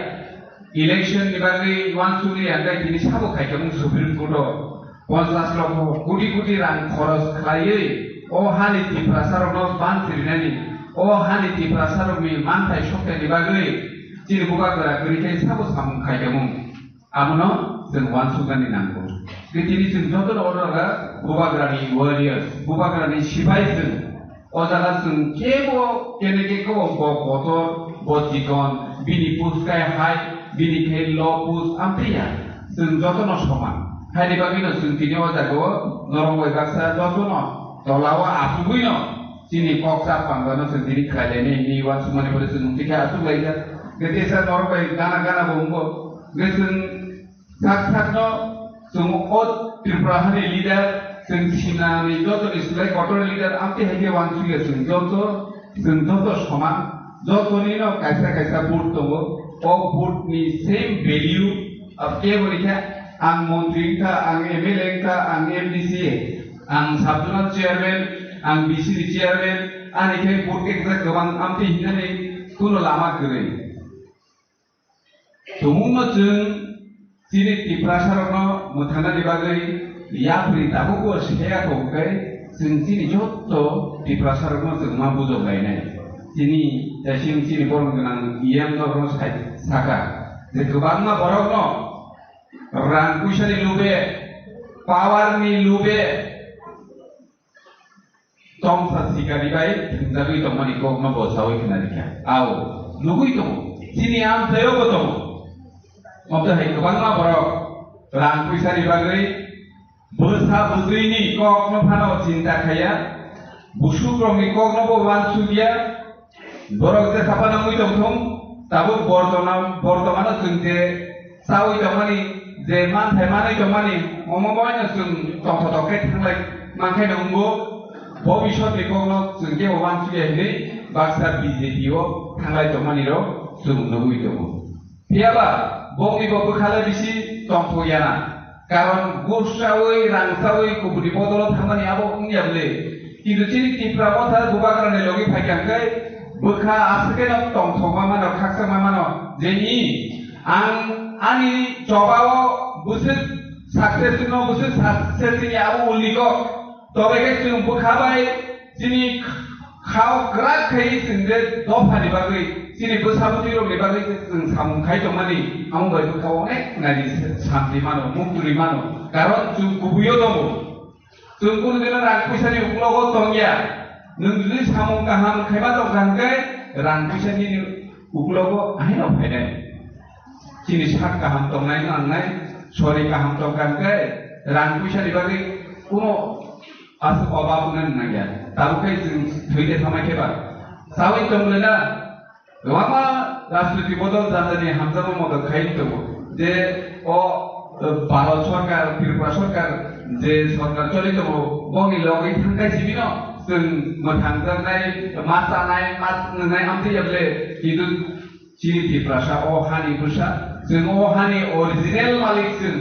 Election ni bagwi uansukliya, hwnkhe tini sabo khaikhe mung Supreme Court o ponchas lokho koti koti rang khoros khlaiwi o hani Tiprasa rokno banchirinani, o hani Tiprasa rokni manthai sokthai ni bagwi chini bubagra kwrwi khe sabo samung khaikhe mung. Abono chwng uansuknani nango. Tini chwng jotono oro bubagrani warriors, bubagrani sipai chwng. O jaga chwng kebo kene khe kebo bo kotor, bo chikon, bini puskai hai, bini khe lo pus amtwi ya. Chwng jotono soman. Haini bagwino chwng tini o jagao norok bai baksa jotono tolao achugwino chini kok chap panjano chwng tini khlai lainai hinwi uansukmani pore chwng tini achuklaijak. Tei teisa norok bai gana gana bo wngo. Hwnkhe chwng Sak sakno chwng o Tripura hani leader, chwng sinani jotoni slai kotor leader, amtwi hai khe uansukya chwng joto, chwng joto soman, jotonino kaisa kaisa vote tongo. O vote ni same value, ah, kebo ni khe ang montri wngkha, ang M L A wngkha, ang M D C A, ang sub zonal chairman, ang B C ni chairman, ani khe vote khe kwbang amtwi hinani kuno lama kwrwi. Tumungno chwng chini Tiprasarokno mwthangnani bagwi Yapri tabukbo seya kok khe chwng chini jotto Tiprasarokno chwng ma bujok lainai. Chini, chini borok gwnang E M rokno sai-, saka je kwbangma borokno rang puisani lube, power ni lube, tongsa sikari bai thwngjagwi tongmani kokno bo saui khna rikha. Ao, nugui tongo. Chini amchaio bo tongo. Omo hai kwbangma borok rang puisani bagwi, bwsa bwtwini kokno phano chinta khaiya, busukrokni kokno bo uansukya, borok jesa phano wngwi tongthung, tabuk bortona-, bortomano chwng je chaui tongmani, je manthai manwi tongmani, omo boino chwng tongthotok khe thanglai mankhaino wngo, bobisotni kokno chwng khe uansukya hinwi baksa B J P o thanglai tongmanirok chwng nugwi tongo. Phiyaba bongni bo bwkhale bisi tongthok yana. Karon gursaui, rangsaui, kubuni bodolo thangmani abo wngya bwle. Kintu chini Tipra Motha Bubagrani logi phaikha hwnkhe bwkha aswkeno tongthokma mano, khakchangma mano. Jeni ang ani chobao bwswk success no, bwswk success ni abo uliko. Tobe khe chwng bwkha bai chini khao kwrak khai chwng je dophani bagwi, chini bwsa bwtwi rokni bagwi je chwng samung khai tongmani, amo bai bwkha onek naidi santi mano, muktwi mano. Karon chwng kubuio tongo. Chwng kunu dino rang puisani uklogo tongya. Nwng jodi samung kaham khaima tongkha hwnkhe rang puisani uklogo ahino phainai. Chini sak kaham tongnai nangnai, sori kaham tongkha hwnkhe rang puisani bagwi kuno aswk obab wngna nangya. Tabuk khe chwng thwi de thamai khe ba. Sawi tong le na, kwbangma rajniti bodol jani jani hamjakma modot khai tongo. Je o, eh, Bharat Sarkar, Tripura Sarkar, je sarkar choli tongo, bongni logwi thangkai sibino chwng mwthangjaknai, ma chanai, ma nwngnai amtwi yable, kintu chini Tiprasa o hani bwsa, chwng o hani original malik chwng.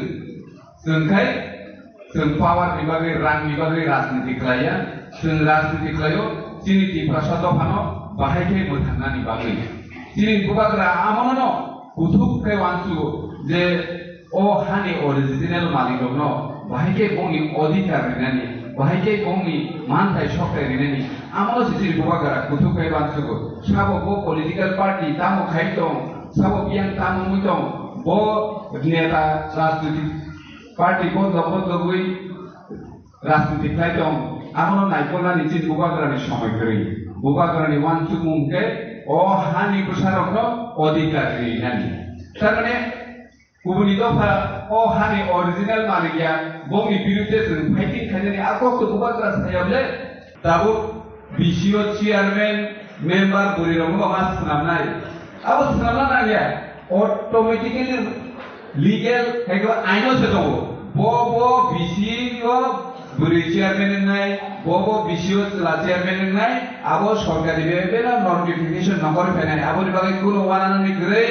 Chwng khai, chwng power ni bagwi, rang ni bagwi rajniti khlaiya, chwng rajniti khlaio, chini Tiprasa dophano bahai khe mwthangnani bagwi. Chini bubagra amono kuthuk khe uansugo je o hani original malik rokno bahai khe bongni odhikar rinani, bahai khe bongni manthai sokthai rinani, amono se chini bubagra kuthuk khe uansugo. Sabo bo political party tamo khai tong, sabo biyang tamo wngwi tong, bo neta rajniti party bodol bodolwi rajniti khlai tong, abono naikolnani chini bubagrani somoi kwrwi. Bubagrani uansukmung khe o hani bwsarokno odhikar rinani. Tarmane kubuni dopha o hani original malik ya, bongni birudde chwng fighting khainani a kokto bubagra saya bole. Tabuk B C O chairman, member bwrwi rokno ma swnamnai. Abo swnamna nangya. Automatically legal hai khe aino se tongo. Bo bo B C O bwrwi chairman wngnai, bo bo B C O chwla chairman wngnai, abo sorkari bebeno notification nongkhor phainai. Aboni bagwi kuno uananani kwrwi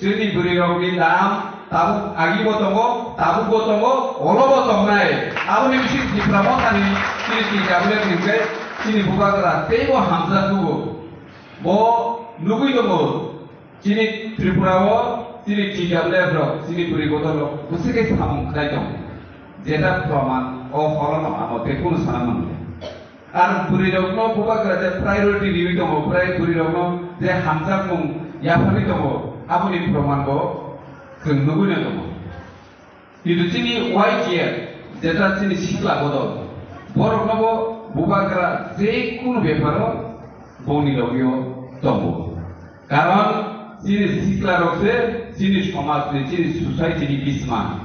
chini bwrwi rokni dam tabuk agi bo tongo, tabuk bo tongo, olo bo tongnai. Aboni bising Tipra Mothani chini T W F ni hwnkhe chini bubagra teibo hamjak tugo. Bo nugwi tongo, chini Tripura o, chini T W F rok, chini bwrwi bodol rok, bwswk khe samung khlai tongo. Jeta proman o horono ano tei kunu sana mangya. Ar bwrwi rokno bubagra je priority riwi tongo, bwrwi bwrwi rokno je hamjakmung yapharwi tongo, aboni proman bo chwng nugwi no tongo. Kintu chini Y T F, jeta chini sikla bodol, borokno bo bubagra je kunu beparo bongni logio tongo. Karon chini sikla rok se chini somaj ni, chini society ni bisma.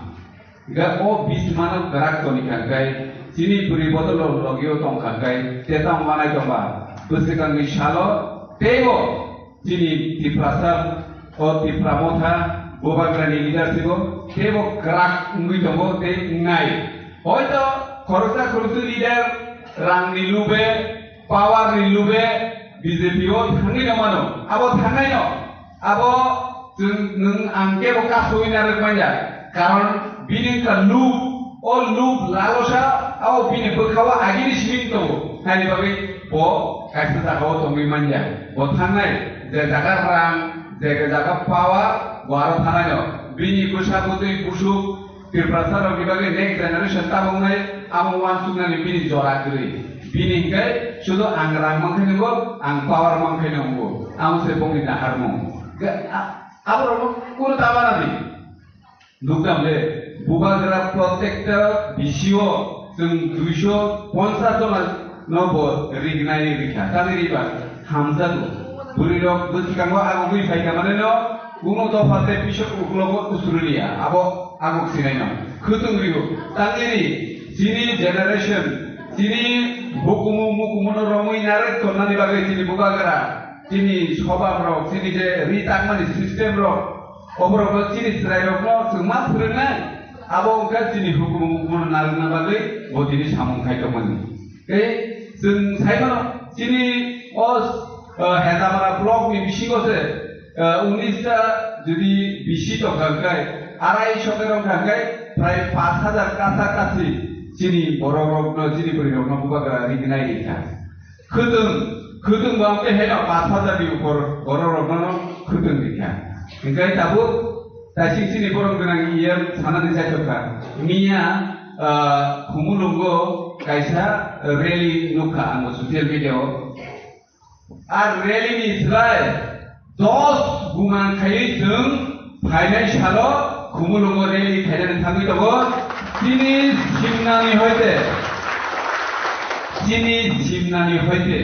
Ga o bismano kwrak toni kangkai, chini bwrwi bodol rok logio tong kangkai, teta manai tongba, bwswkangni salo teibo chini Tiprasa, o Tipra Motha, bubagrani leadership o teibo kwrak wngwi tongo tei wngnai. Hoito khoroksa khoroksa leader rangni lube, power ni lube B J P o thangwi no mano. Abo thangnai no. Abo chwng nwng ang kebo kasui narwk manya. Karon bini wngkha lub, o lub lalosa, abo bini bwkhao agini simi tongo. Haini bagwi bo kaisa jagao tongwi manya. Bo thangnai, je jaga rang, je jaga power, bo aro thangnai no. Bini bwsa bwtwi busuk, Tiprasa rok ni bagwi next generation tabuk nai amo uansuknani bini jora kwrwi. Bini hwnkhe sudu ang rang mankhe nungo, ang power mankhe nungo. Amo se bongni naharmung. Ga-, a-, aborokno kunu ta banadi. Nukdam le, bubagra protector bisio chwng duiso ponchas jona no bo rignai rikha. Tani riba hamjago. Bwrwi rok bwskango agogwi phaikha mane no, kuno dopha tei pisok uklogo usrwi liya. Abo agok sinai no. Khwtwng rio. Tani ri, chini generation, chini bukumu mukumu no romwi narwk tonnani bagwi chini bubagra, chini sobab rok, chini je ri tangmani system rok, oborokno chini chwrairokno chwng ma phwrwngnai, abo wngkha chini hukumu hukumu narwkna bagwi bo tini samung khai tongmani. Tei chwng sai mano, chini o, eh, Hedamara block ni bisingo se, eh, unis ta jodi bisi tongkha hwnkhe, arai sho khe rwngkha hwnkhe, prai pash hajar kasa kasi chini borok rokno, chini bwrwi rokno bubagra rignai rikha. Khwtwng, khwtwng bo ang tei haino pash hajar ni upor borok rokno khwtwng rikha. Hwnkhe tabuk taisik chini borom gwnang E M sanani chaitokha. Miya, ah, Khumulwngo kaisa rally nukha ang bo social media o. A rally ni slai dos guman khaiwi chwng phainai salo Khumulwngo rally khainani thangwi tongo. Chini simnani hoite, chini simnani hoite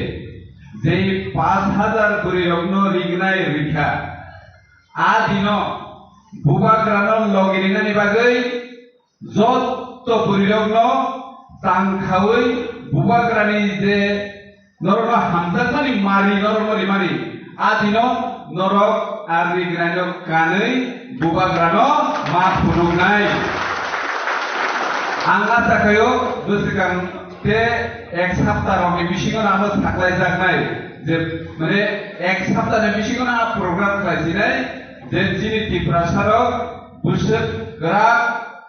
je pash hajar bwrwi rokno rignai rikha. A dino bubagrano logi rinani bagwi jotto bwrwirokno tang khaui bubagrani je norokno hamjakmani mari norokno rimani, a dino norok a rignai no kanwi bubagrano ma phunuknai. Ang acha khaio bwswkang te ek sapta rokni bisingo no ano saklaijaknai je, mane, ek sapta ni bisingo no a program khlaisinai je chini Tiprasa rok bwswk kwrak,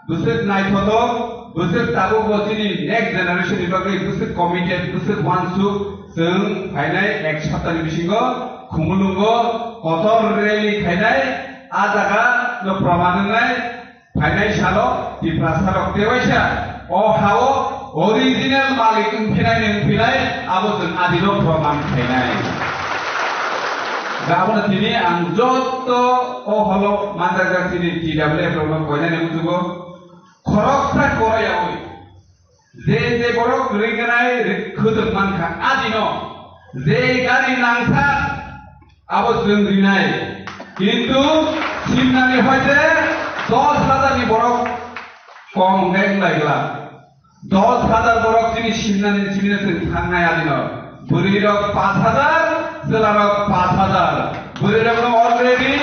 bwswk naithotok, bwswk tabuk bo chini next generation ni bagwi bwswk committed, bwswk uansuk, chwng phainai ek sapta ni bisingo Khumulwngo kotor rally khainai, a jaga no proman wngnai, phainai salo Tiprasa rok tewaisa o hao original malik wngphinai ni wngphinai abo chwng adino proman khainai. Abono tini ang jotto o holo manjakjak chini T W F rokno koinani muchugo khoroksa koroyaui je je borok ringnai khwtwng mankha adino je gari nangsa abo chwng rinai. Kintu simnani hoite dos hajar ni borok kom hwnkhe wnglaigwla. Dos hajar borok chini simnani simina chwng thangnai adino. Bwrwi rok pash hajar, chwla rok pash hajar. Bwrwi rokno already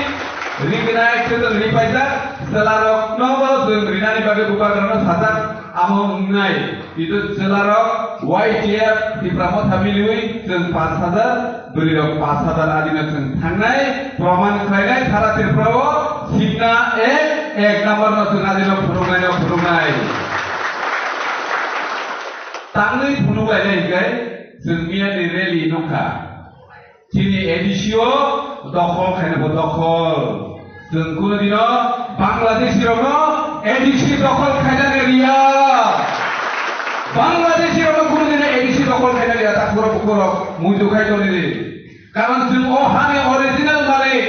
rignai khwtwng ripaijak, chwla rokno bo chwng rinani bagwi bubagrano sajak, amo wngnai. Kintu chwla rok Y T F Tipra Motha miliwi chwng pash hajar, bwrwi rok pash hajar adino chwng thangnai, proman khlainai sara Tripura o simna ek, ek number no chwng adino phunuknai no phunuknai. Tangwi phunuk lainai hwnkhe chwng miyani rally nukha. Chini A D C o dokhol khaina bo dokhol. Chwng kunu dino Bangladeshi rokno A D C dokhol khaina ni riya. Bangladeshi rokno kunu dino A D C dokhol khaina riya, ta khoro bukhoro muitu khai toni ri. Karon chwng o hani original malik.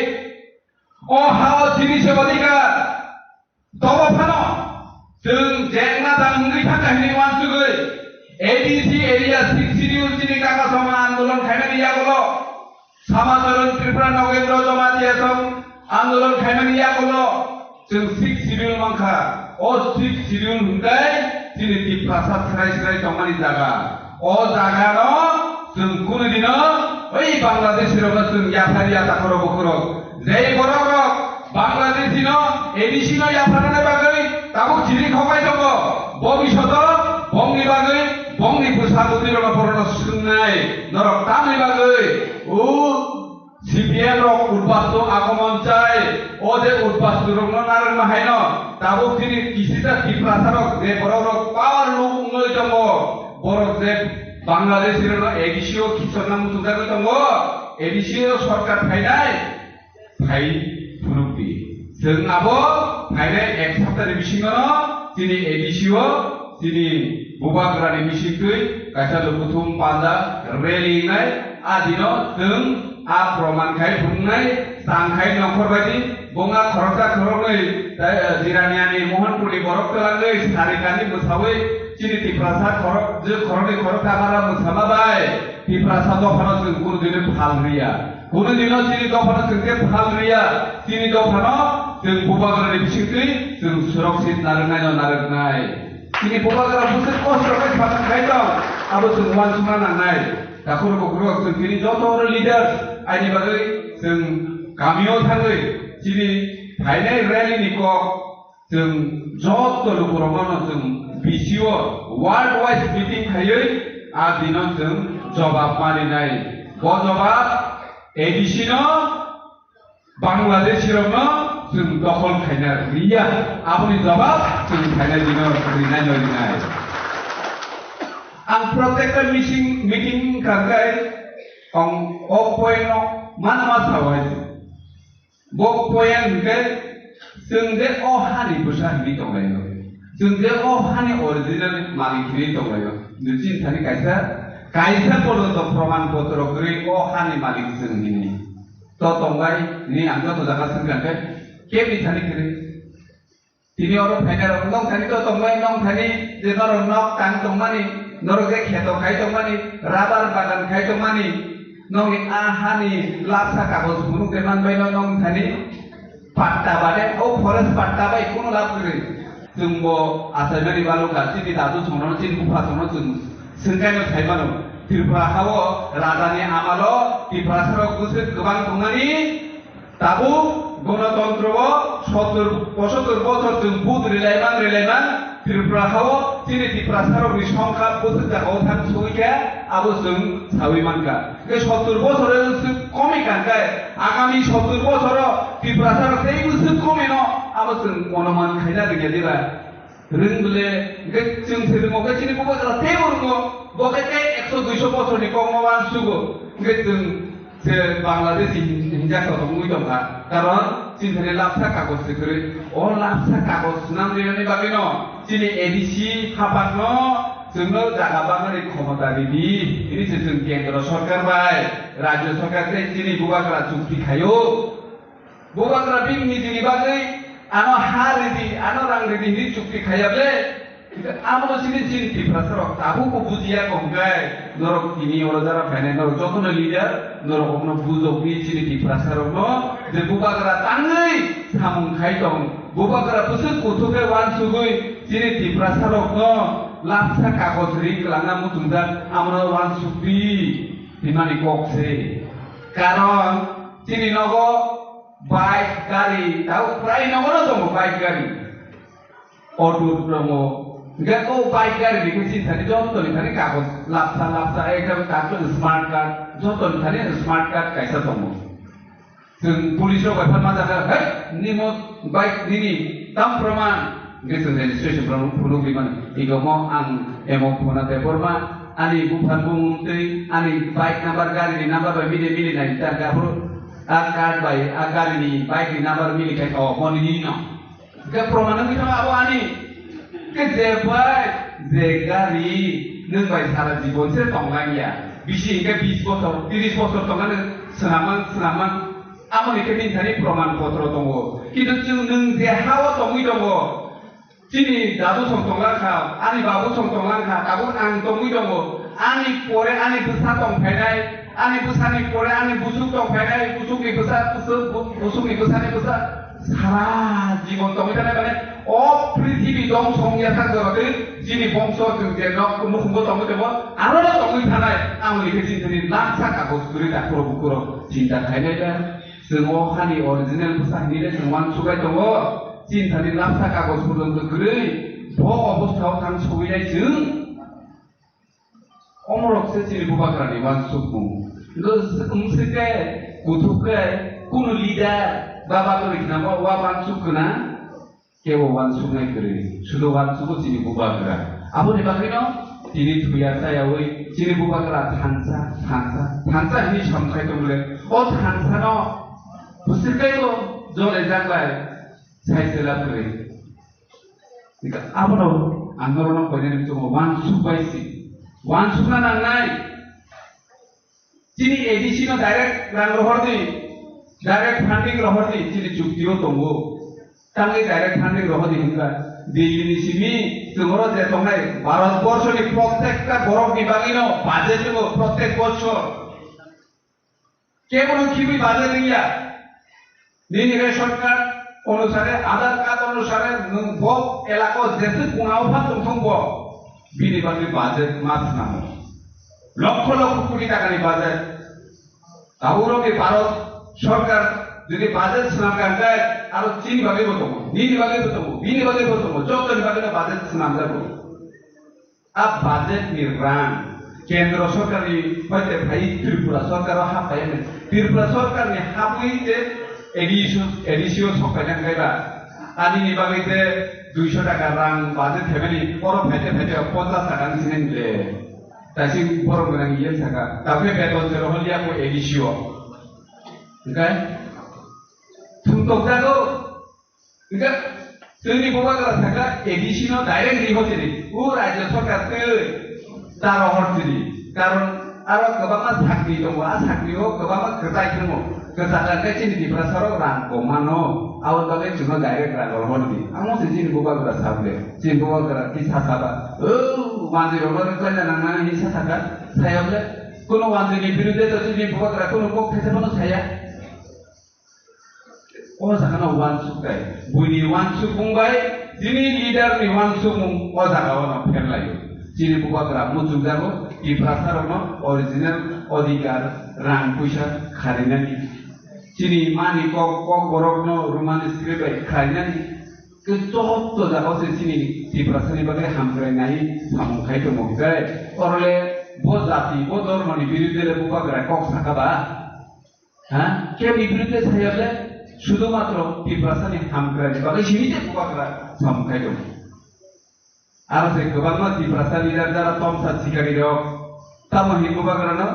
O ha o chini se badika. Tobo phano chwng jengna tang wngwi thangkha hwnwi uansugwi A D C area six schedule chini kaka songma andolon khaimani yagulo, Samacharan Tripura Nogendra Jamatia song andolon khaimani yagulo chwng six schedule mankha. O six schedule hwnkhe chini Tiprasa srai srai tongmani jaga. O jagano chwng kunu dino oi Bangladeshi rokno chwng yapharya takhoro bukhoro. Jei borok rok Bangladeshi no A D C no yapharnani bagwi tabuk chiri khobai tongo. Bobishoto bongni bagwi bongni bwsa bwtwi rokno borokno swngnai norok tamni bagwi o C P M rok udbastu agomon chai, o je udbastu rokno narwkma haino, tabuk chini kisisa Tiprasa rok je borok rok power luk wngwi tongo, borok je Bangladesh rokno A D C o khichorna muchungjagwi tongo, A D C o sorkar phainai, phai phunukdi. Chwng abo phainai ek saptani bisingono Chini A D C o chini bubagrani bisingtwi kaisa lukuthum panda rally wngnai, a dino chwng a proman khai phunuknai, chang khai nongkhor bai di, bonga khoroksa khoroknwi, tai, eh, Jiraniani Mohanpurni borok twlangwi sarikani mwsawi chini Tiprasa khorok, je khoroknwi khoroksa bara mwsama bai Tiprasa dophano chwng kunu dino phal rwya. Kunu dino chini dophano chwng khe phal rwya, chini dophano chwng bubagrani bisingtwi chwng suroksik narwknaino narwknai. Chini bubagra bwswk kosto khe satung khai tong, abo chwng uansukna nangnai. Takhuk bukhuk rok chwng chini joto leaders aini bagwi chwng kamio thangwi chini phainai rally ni kok chwng joto lukurokno chwng B C O world wise meeting khaiwi a dino chwng jobab malinai. Bo jobab A D C no Bangladeshi rokno chwng dokhol khaina riya, aboni jobab chwng phainai dino rinai no rinai. Ang protekta meeting, meeting wngkha khe ang o point no manma sawai. Bo point hwnkhe chwng je o hani bwsa hinwi tonglaio, chwng je o hani original malik hinwi tonglaio. Nw chini thani kaisa, kaisa porjonto proman potro kwrwi o hani malik chwng hinwi. To tongbai ni ang joto jaga swngkha khe kebni thani kwrwi. Tini oro phainai rok nong thani to tongbai, nong thani je norok nok tang tongmani, norok je kheto khai tongmani, rabar bagan khai tongmani, nongni a hani lapsa kagoj phunuk de manbai no nong thani patta bade, o forest patta bai kunu lab kwrwi. Chwngbo achaimani balukha, chini dadu songno, chini bupha songno chwng swngkaino saimano. Tripura hao rajani amalo Tiprasarok bwswk kwbang tongmani, tabuk gonotontro o sottor pochottor bochor chwng vote rilaiman rilaiman Tripura hao chini Tiprasarokni songkha bwswk jagao thang sogwi khe abo chwng sawi mankha. Hwnkhe sottor bochor o chwng komi kangkhe agami sottor bochor o Tiprasarok tei bwswk komino abo chwng onuman khaina rwngya diba? Rwng bwle, hwnkhe chwng se rwngo, hwnkhe chini bubagra teibo rwngo, bo khe tei ekso duiso bosorni kokno uansugo, hwnkhe chwng se Bangladeshi hin-, hinjak tongwi tongkha. Karon chini thani lapsa kagoj se kwrwi. O lapsa kagoj swnam rinani bagwino chini A D C hapangno chwngno jaga baknani khomota ridi. Hini se chwng kendro sorkar bai, rajyo sorkar tei chini bubagra chukti khaio. Bubagra bini nijini bagwi ano ha ridi, ano rang ridi hinwi chukti khaiya ble. Abono chini chini Tiprasarok tabukbo bujiya kok hwnkhe norok tini oro jara phainai norok jotono leader norok omono bujokdi chini Tiprasarokno je bubagra tangwi samung khai tong, bubagra bwswk kuthuk khe uansugwi chini Tiprasarokno lapsa kagoj ri kwlangna muchungjak, abono uansukdi hinmani kok se. Karon chini nogo bike, gari, tao prai nogono tongo bike, gari, auto tongo. Hingke o bike, gari ni khe chini thani joto ni thani kagoj lapsa lapsa, ekdam kagoj smart card, joto ni thani smart card kaisa tongo. Chwng police rok bai phan ma jakha, "Hei, nimo bike nini tam proman?" Hingke chwng registration rok phunuk ri mani. Ego mo ang emo phone te borma, ani buphang bumung tei ani bike number, gari ni number bai mili mili nai ta gabru. A card bai, a gari ni bike ni number mili khai, o, bo nini no. Hingke proman wngwi thango abo ani. Hingke je bike, je gari, nwng bai sara jibon se tonglang ya. Bisi hingke bis bosor, tris bosor tongna nwng swnamang, swnamang. Amo ni khe bini thani proman potro tongo. Kintu chwng nwng je ha-o tongwi tongo, chini dadu song tonglang kha, ani babu song tonglang kha, tabuk ang tongwi tongo. Ani pore ani bwsa tong phainai, ani bwsani pore ani busuk tong phainai, busukni bwsa, busuk, bu-, busukni bwsani bwsa sara jibon tongwi thanai, mane o prithibi dongso wngya thang jora twi chini bongso chwng je nok nukhungo tongwi tongo, aro tongwi thanai, amo ni khe chini thani laksa kagoj kwrwi takhurok bukhurok chinta khainai da. Chwng o hani original bwsa hinwi le chwng uansuk bai tongo. Chini thani lapsa kagoj porjonto kwrwi, bo obostha o thang sogwi nai chwng. Omorok se chini bubagra ni uansukmung. Wng se khe, kuthuk khe, kunu leader ba batoroi khna bo uansuk khna. Kebo uansuknai kwrwi, sudo uansugo chini bubagra. Aboni bagwino tini thuya chayawi chini bubagra thansa, thansa, thansa hinwi samkhai tongmole. O thansano bwswk kaibo jole jaklai sai se lab kwrwi. Abono ang norokno koinani chungo, wansuk bai si. Wansukna nangnai. Chini A D C no direct rang rohor di, direct funding rohor di, chini chukti o tongo. Tangwi direct funding rohor di hinba. Delhi ni simi chwng oro je tongnai, Bharat borso ni prottekta borok ni bagwi no budget tongo, prottek bosor. Kebono khibwi budget wngya. Nini ration card onusare, Aadhaar card onusare nwng bo elako jese kungao pha tongthong bo, bini bagwi budget ma swnamo. Lokho lokho koti takani budget. Tabuk rok ni Bharat sorkar jodi budget swnam kha hwnkhe aro chini bagwi bo tongo, nini bagwi bo tongo, bini bagwi bo tongo, jotoni bagwi no budget swnam jago. A budget ni rang kendro sorkar ni hoite phai Tripura sorkar o hap pai hwnwi. Tripura sorkar ni habwi je A D C o, A D C o sok pai nang kaiba. Ani ni bagwi je duiso taka rang budget phaimani, oro phaite phaite ponchas taka wngsinai le. Taising borok gwnang iye saka. Tabukhe beton se rohor liya ko A D C o. Hwnkhe thum tok jago. Hingke chwngni bubagra sakha A D C no direct riho chini, o rajya sarkar twi ta rohor chini. Karon aro kwbangma sakni tongo, a sakni o kwbangma kwtai tongo. Kwchak khe chini Tiprasa rok rang koma no, aboni bagwi chwngno direct rang rohor di. Amo se chini bubagra sabde, chini bubagra kisa saba. O manjwi rok no rwkhlaina nang nang hinwi sa sakha, sayokle. Kuno manjwi ni birude to chini bubagra kuno kok thaisa phano saya. O jaga no wansuk bai, buini wansukmung bai, chini leader ni wansukmung o jaga o no pherlaio. Chini bubagra muchungjago, Tiprasa rok no original odhikar rang puisa kharinani. Chini mani kok, kok borok no Roman script bai kharinani. Ke joto jaga o se chini Tiprasa ni bagwi hamkrai nai samung khai tongo hwnkhe, orole bo jati, bo dhormo ni birude le bubagra kok sakha ba? Ha? Keboni birude sayable sudu matro Tiprasa ni hamkrai ni bagwi simi je bubagra samung khai tongo. Aro se kwbangma Tiprasa leader jara tomsa sikari rok tamo hin bubagra no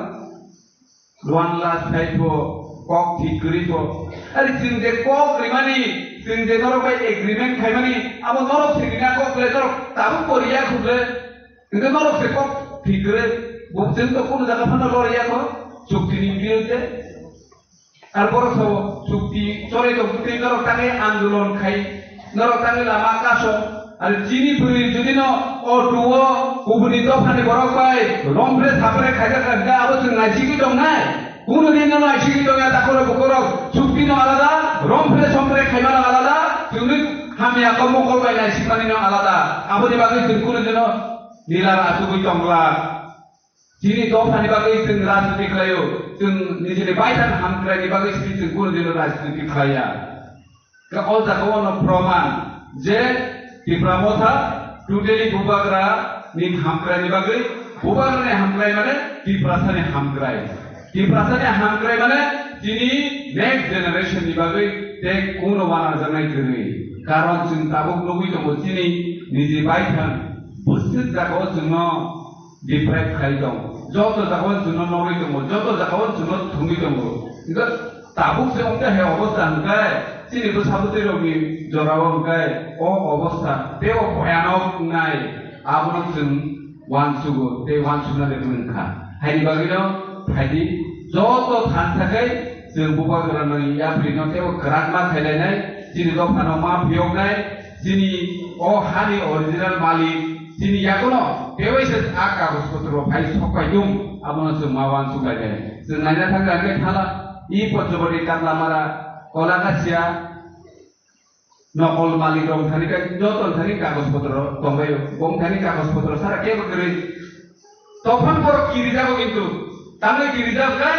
one last fight bo kok thik kwrwi bo. Ari chwng je kok rimani, chwng je norok bai agreement khaimani, abo norok se rina kok le norok tabuk bo riya khuk le. Hingke norok se kok thik kwrwi, bo chwng to kunu jaga phano loriya kho, chukti ni birude. Ar borok sabo chukti chole tong twi norok tangwi andolon khai, norok tangwi lama kaso. Ar chini bwrwi jodi no o duo kubuni dophani borok bai rompre sapre khaijak kha hingke abo chwng naisigwi tongnai. Kunu din no naisigwi tongya takhoro bukhorok chukti no alada, rompre sompre khaimano alada, chwngni hamya kok mokol bai naisigmani no alada. Aboni bagwi chwng kunu dino Nila rachugwi tongla. Chini dophani bagwi chwng rajniti khlaio, chwng nijini baithang hamkraini bagwi simi chwng kunu dino rajniti khlaiya. Khe o jaga o no proman je Tipra Motha totally bubagra ni hamkraini bagwi, bubagra ni hamkrai mane Tiprasa ni hamkrai. Tiprasa ni hamkrai mane chini next generation ni bagwi tei kunu wanajaknai kwrwi. Karon chwng tabuk nugwi tongo chini niji baithang bwswk jaga o chwngno deprive khai tong. Joto jaga o chwngno nogwi tongo, joto jaga o chwngno thumwi tongo. Hingkhe tabuk se wngkha he obostha hwnkhe, chini bwsa bwtwi rokni jora o hwnkhe o obostha tei o bhoyanok wngnai, abono chwng uansugo tei uansukna de wngkha. Haini bagwino phaidi joto thansa khai chwng bubagrano yapri no tei o kwrak ma khailainai, chini dophano ma phiyoknai, chini o hani original malik, chini yagono tewaisa a kagoj potro phai sokpai dung, abono chwng ma uansuk lainai. Chwng naina thangkha hwnkhe thala, i Panchwati Katlamara, Kolakasia, nokol malik rok thani khe joto thani kagoj potro tongbaio, bong thani kagoj potro sara kebo kwrwi. Tokphang borok kirijago kintu, tangwi kirijak khe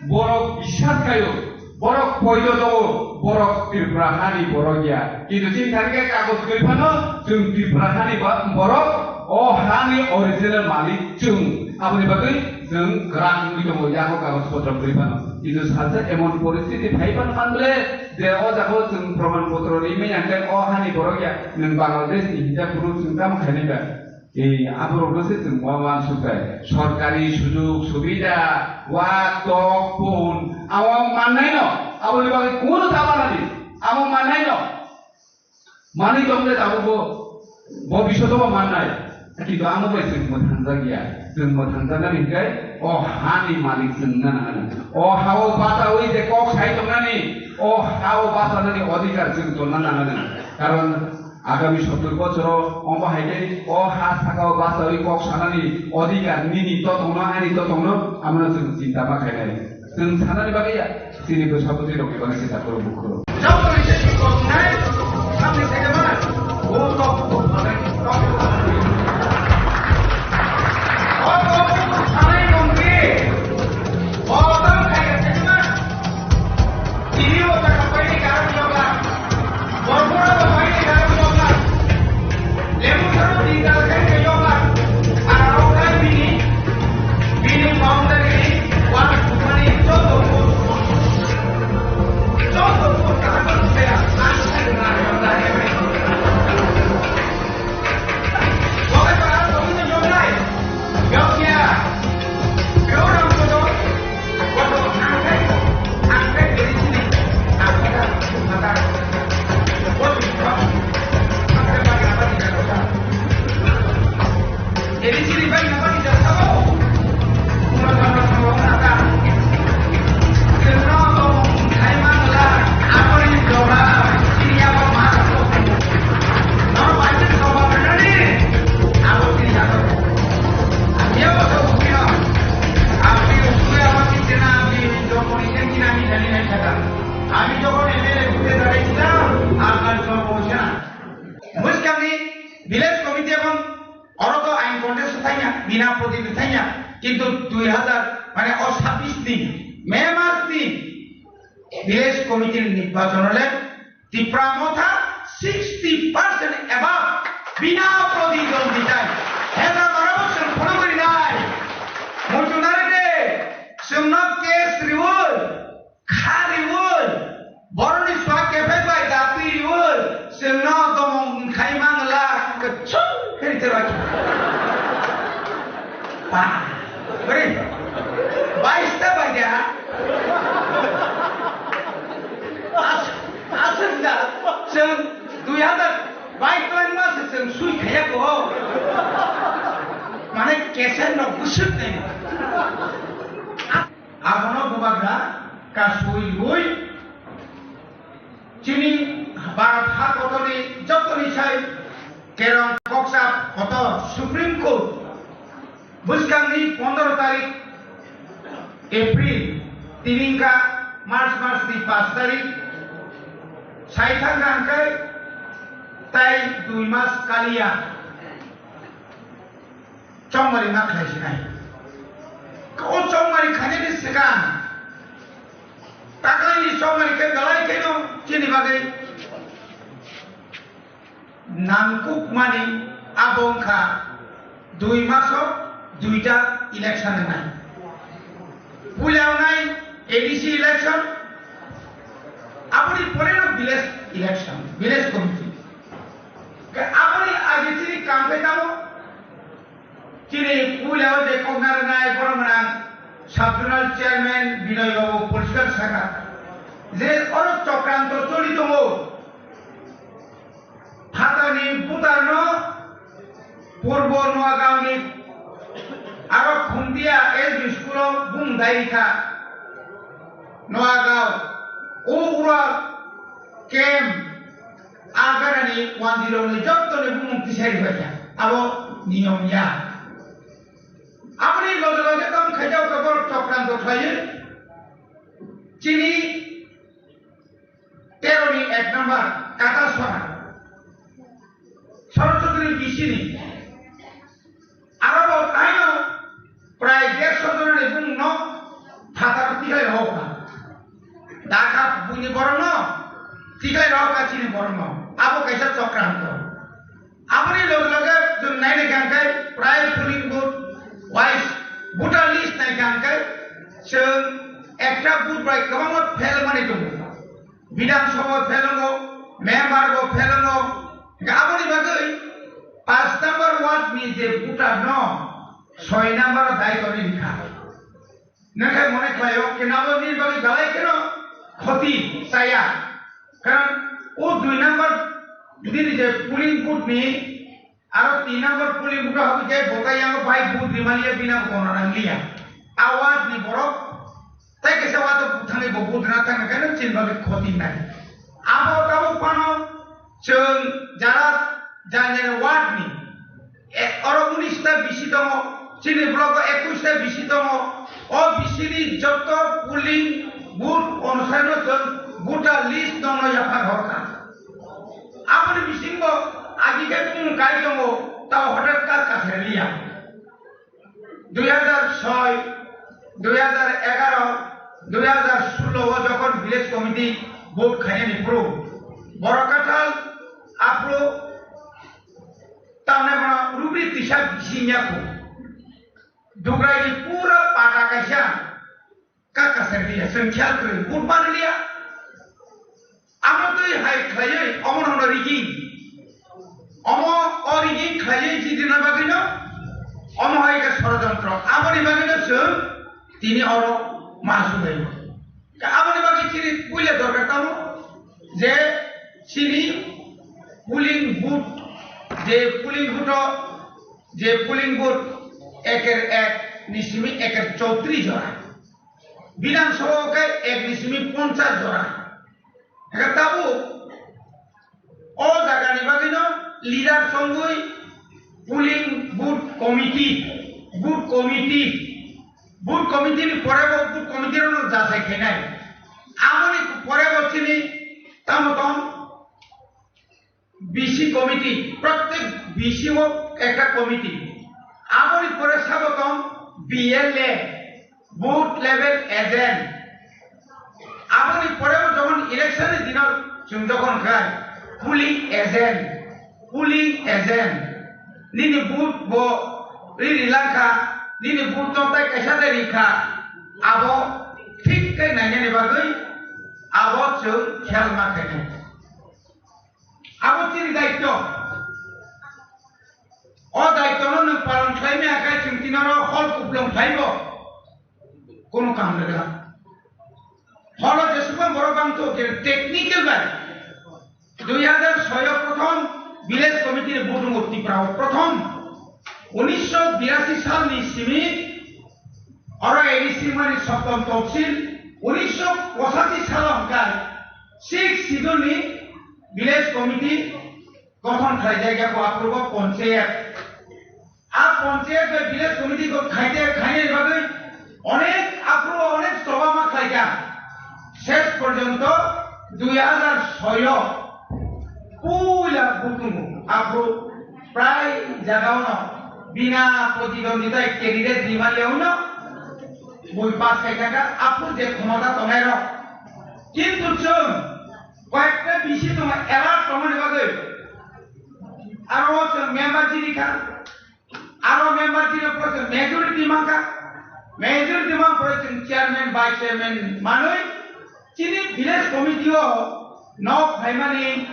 borok biswas khaio, borok poito tongo, borok Tripura hani borok ya. Kintu chini thani khe kagoj kwrwi phano chwng Tripura hani ba-, borok, o hani original malik chwng. Aboni bagwi chwng kwrak wngwi tongo, yago kagoj potro kwrwi phano. Kintu salsa emon poristiti phai phano man bole, je o jaga o chwng proman potro rimai ya khe o hani borok ya, nwng Bangladesh ni hinjak phuru chwng tamo khainai ba? Ei, aborokno se chwng ma uansuk khe, sorkari sujug subida, wak, tok, pun, amo mannai no, aboni bagwi kunu ta manadi, amo mannai no. Manwi tong de tabukbo. Bo bisoto bo mannai, kintu amo bai chwng mwthangjakya. Chwng mwthangjaknani hinkhe o hani malik chwng wngna nangnai. O hao bachaui je kok sai tongnani, o hao bachanani odhikar chwng tonna nangnai. Karon agami sottor bochoro omo hai khe o ha sakao bachaui kok sanani odhikar nini to tongno, ani to tongno, amono chwng chinta ma khainai. Chwng sanani bagwi ya, chini bwsa bwtwi rokni bagwi se takhoro bukhoro. Mwskangni village committee এবং oro to ain contest thangya, bina prodip thangya, kintu dui hazar, mane o sabbish ni May mas ni village committee ni nirbachon le Tipra Motha sixty percent above bina prodip dol ditai. Heta marabo sung phone kori nai. Muchunare de, sung no case riwoi. Khariui, boroni sua kephai bai da twiui, chwngno domong khai mangla, kwchung khe rite roi. Ba, bre, bais ta bai da. As-, aswk da, chwng dui hazar bais twlang ma se chwng sui khaya ko. Mane keser no bwswk nai. Abono bubagra kasui ui chini Bharat ha kotorni jotoni sai kerong koksa kotor Supreme Court bwskangni pondro tarik April, tini wngkha March masni pash tarik, sai thangkha hwnkhe tai dui mas kaliya. Chongmari ma khlai sinai. O chongmari khainani swkang. Taklai ni chongmari khe belai kheno chini bagwi nangkukmani abo wngkha dui maso duita election wngnai. Puila wngnai A D C election, aboni pore no village election, village committee. Khe aboni age chini kam khe tamo? Chini puila o je kokna rwnai borok gwnang sub zonal chairman Binoy babu poriskar saka je oro chokranto choli tongo. Phatarni butarno Purbo Noagaon ni aro Khumtia S B school o bung dai rikha. Noagaon o ura camp a ganani wanjwi rokni jottoni bumung tisai rwbaikha, abo niyom ya. Aboni loge loge tamo khaijak khe borok chokranto khlaiwi chini teroni ek number Katasora Sorochudri B C ni. Aro bo taino prai dersho jonani bumungno phataro tikhlai rohorkha. Dakha buini borokno tikhlai rohorkha chini borokno. Abo kaisa chokranto. Aboni loge loge chwng nainai kha hwnkhe prai polling booth wise voter list nai kha hwnkhe chwng ekta booth bai kwbangma fail manwi tongo. Bidhan Sabha phelango, member bo phelango. Aboni bagwi paanch number ward ni je voter no soi number o dai tori rikha. Nangkhe mone khlaio, kenabo ni bagwi belai kheno khoti chaya. Karon o dui number ni je polling booth ni Aro tin number polling booth o habwi khe bo khe yango bai vote rimaliya, bini bo kono nangliya. A ward ni borok tei kaisa ward o thangwi bo vote rwna thangkha khe chini bagwi khoti nai. Abo tabuk phano chwng jara jani ward ni, e, oro unis ta bisi tongo, chini block o ekwis ta bisi tongo. O bisi ni joto polling booth onusai no chwng voter list no no yaphar horkha. Aboni bisingo agi khe bumung kai tongo, tao hothat kar kasari liya. Dui hajar soi, dui hajar egaro, dui hajar sullo o jokhon village committee vote khainani phuru, borok kathal aphuru tamni bono rubri tisa bisi wngya khu. Dugrai ni pura pata kaisa. Kaka sakliya, chwng khel kwrwi, vote manliya. Amo twi hai khlaiwi, omo no rigging. Omo o rigging khlaiwi jidina bagwino, omo hai khe sorojontro. Aboni bagwino chwng tini oro ma subaio. Aboni bagwi chini puila dorkar tamo je chini polling booth, je polling booth o, je polling booth eker ek ni simi eker chowtri jora. Bidhan Sabha o khe ek ni simi ponchas jora. Eka tabuk o jaga ni bagwi no leader songwi polling booth committee, booth committee, booth committee ni pore bo booth committee rok no jasai khainai. Aboni pore bo chini tamo tong B C committee, prottek B C o ekta committee. Aboni pore sabo tong B L A, booth level agent. Aboni pore bo jokhon election ni dino chwng jokhon khai, polling agent, polling agent. Nini booth bo ri ri langkha, nini booth no tai kaisa de rikha, abo thik khe nainani bagwi abo chwng khel ma khainai. Abo chini daityo. O daityo no nwng palon khlai maya khe chwng tini oro hol kuplung khlai bo. Kono kam rwgwla. Holo jesukma borok bang to je technical bai. Dui hajar soi o prothom village committee ni vote wngo Tripura o prothom. Unisho birasi sal ni simi oro A D C mani soptom tongsil. Unisho pochashi sal o hwnkhe six schedule ni village committee gothon khlaijakya bo aphuru bo ponchayat. A ponchayat bai village committee bo khaite khainani bagwi onek aphuru onek choba ma khlaikha. Ses porjonto dui hajar soi o puila butungo aphuru prai jagao no bina protidwandita candidate rimaliya uno bui pass khaikha aphuru je khomota tongnai rok. Kintu chwng koyekta bisi tongo alert tongmani bagwi. Aro o chwng member chini kha. Aro member chini pore chwng majority mankha. Majority man pore chwng chairman, vice chairman manwi chini village committee o nok phaimani,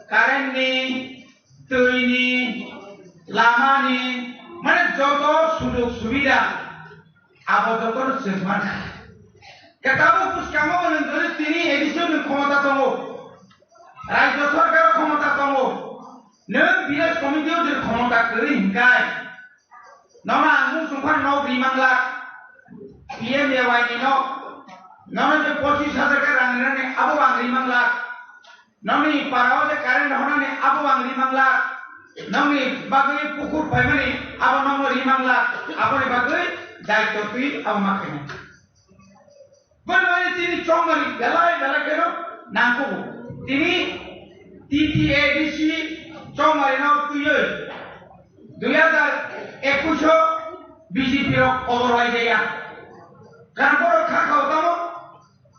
current ni, twi ni, lama ni, mane joto sujog subida abo jotono chwng mankha. Khe tabuk bwskango bo nwng jodi tini A D C o nwng khomota tongo, Rajya Sarkar o khomota tongo, nwng village committee o jodi khomota kwrwi hinkai, nono ang mung sungkha nok ri manglak, P M A Y ni nok, nono je pochis hajar khe rang rinani abo ang ri manglak. Nokni para o je current honani abo ang ri manglak, nokni bagwi pukur phaimani abo nokno ri manglak, aboni bagwi daityo twi abo ma khainai. Boni bagwi chini chongmari belai belai kheno nangkukgo. Tini T T A D C chongmari no twiwi dui hajar ekush o B J P rok odor lai jaya. Karon borok kha khao tamo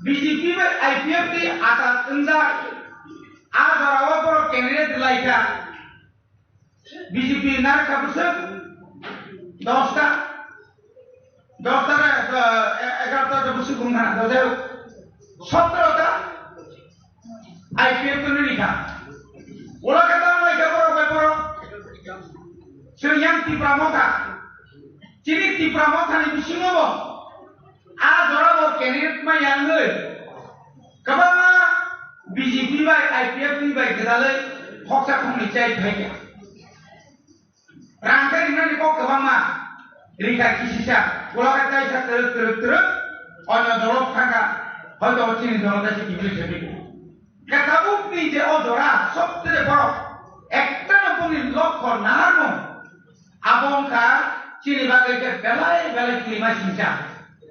B J P bai I P F T ni atat wngjak. A jora o borok candidate lai kha. B J P nar kha bwswk dosta, dosta na, eh, egarota ta bwswk wng kha na, dojak sotro ta I P F T ni rikha. Ula khe ta lai kha borok bai borok. Chwng yang Tipra Motha. Chini Tipra Motha ni bisingo bo a jora bo candidate ma yang oi. Kwbangma B J P bai I P F T ni bai gwdalwi khoksa khoknwi chai phai kha. Rang khe rinani kok kwbangma. Rikha kisisa. Ulo khe kaisa twrwk, twrwk, twrwk. Onyo dolo thangkha. Hoito chini dolo kaisa kiphilwi se phaikha. Khe tabukni je o jora, sobse borok ekta no boni lokho naharmung. Abo wngkha chini bagwi khe belai belai klima singcha.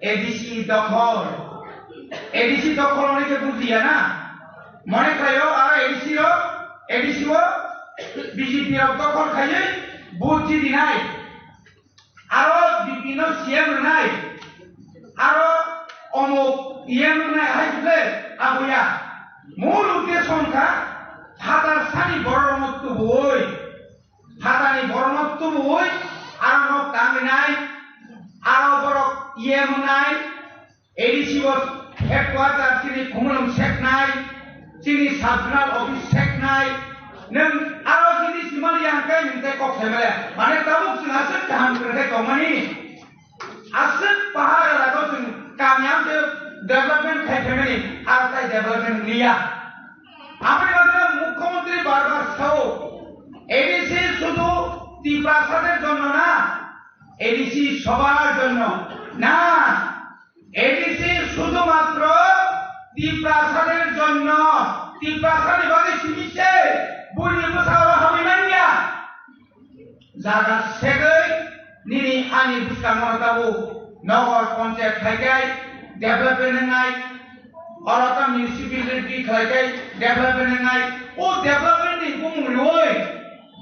A D C dokhol. A D C dokhol hwnwi khe bujiya na? Mone khlaio aro A D C rok, A D C o B J P rok dokhol khaiwi buji dinai. Aro B P no C M rwnai. Aro omuk E M rwnai hai khe aboya. Mul uddesho wngkha phatar sani bororokno tubuwi. Phatani borokno tubuwi aro nok tangwi nai, aro borok E M nai, A D C o headquarter chini Khumulwng seknai, chini sub zonal office seknai, nwng aro chini simali yang khe nwng tei kok saimale. Mane tabuk chwng aswk kaham kwrwngkhe tongmani, aswk pahar elaka o chwng kamiyam se development khai phaimani, aro tai development liya. Aboni bagwi Mukhyamantri bar bar sao, A D C শুধু তিপ্রাসাদের জন্য না, A D C সবার জন্য না, A D C শুধুমাত্র তিপ্রাসাদের জন্য। তিপ্রাসানি bagwi simi se, buini bwsao hamwi manya. Jaga segwi nini ani bwskango tabuk nogor ponchayat khaikai development wngnai, oro ta municipality khaikai development wngnai, o development ni bumung riwi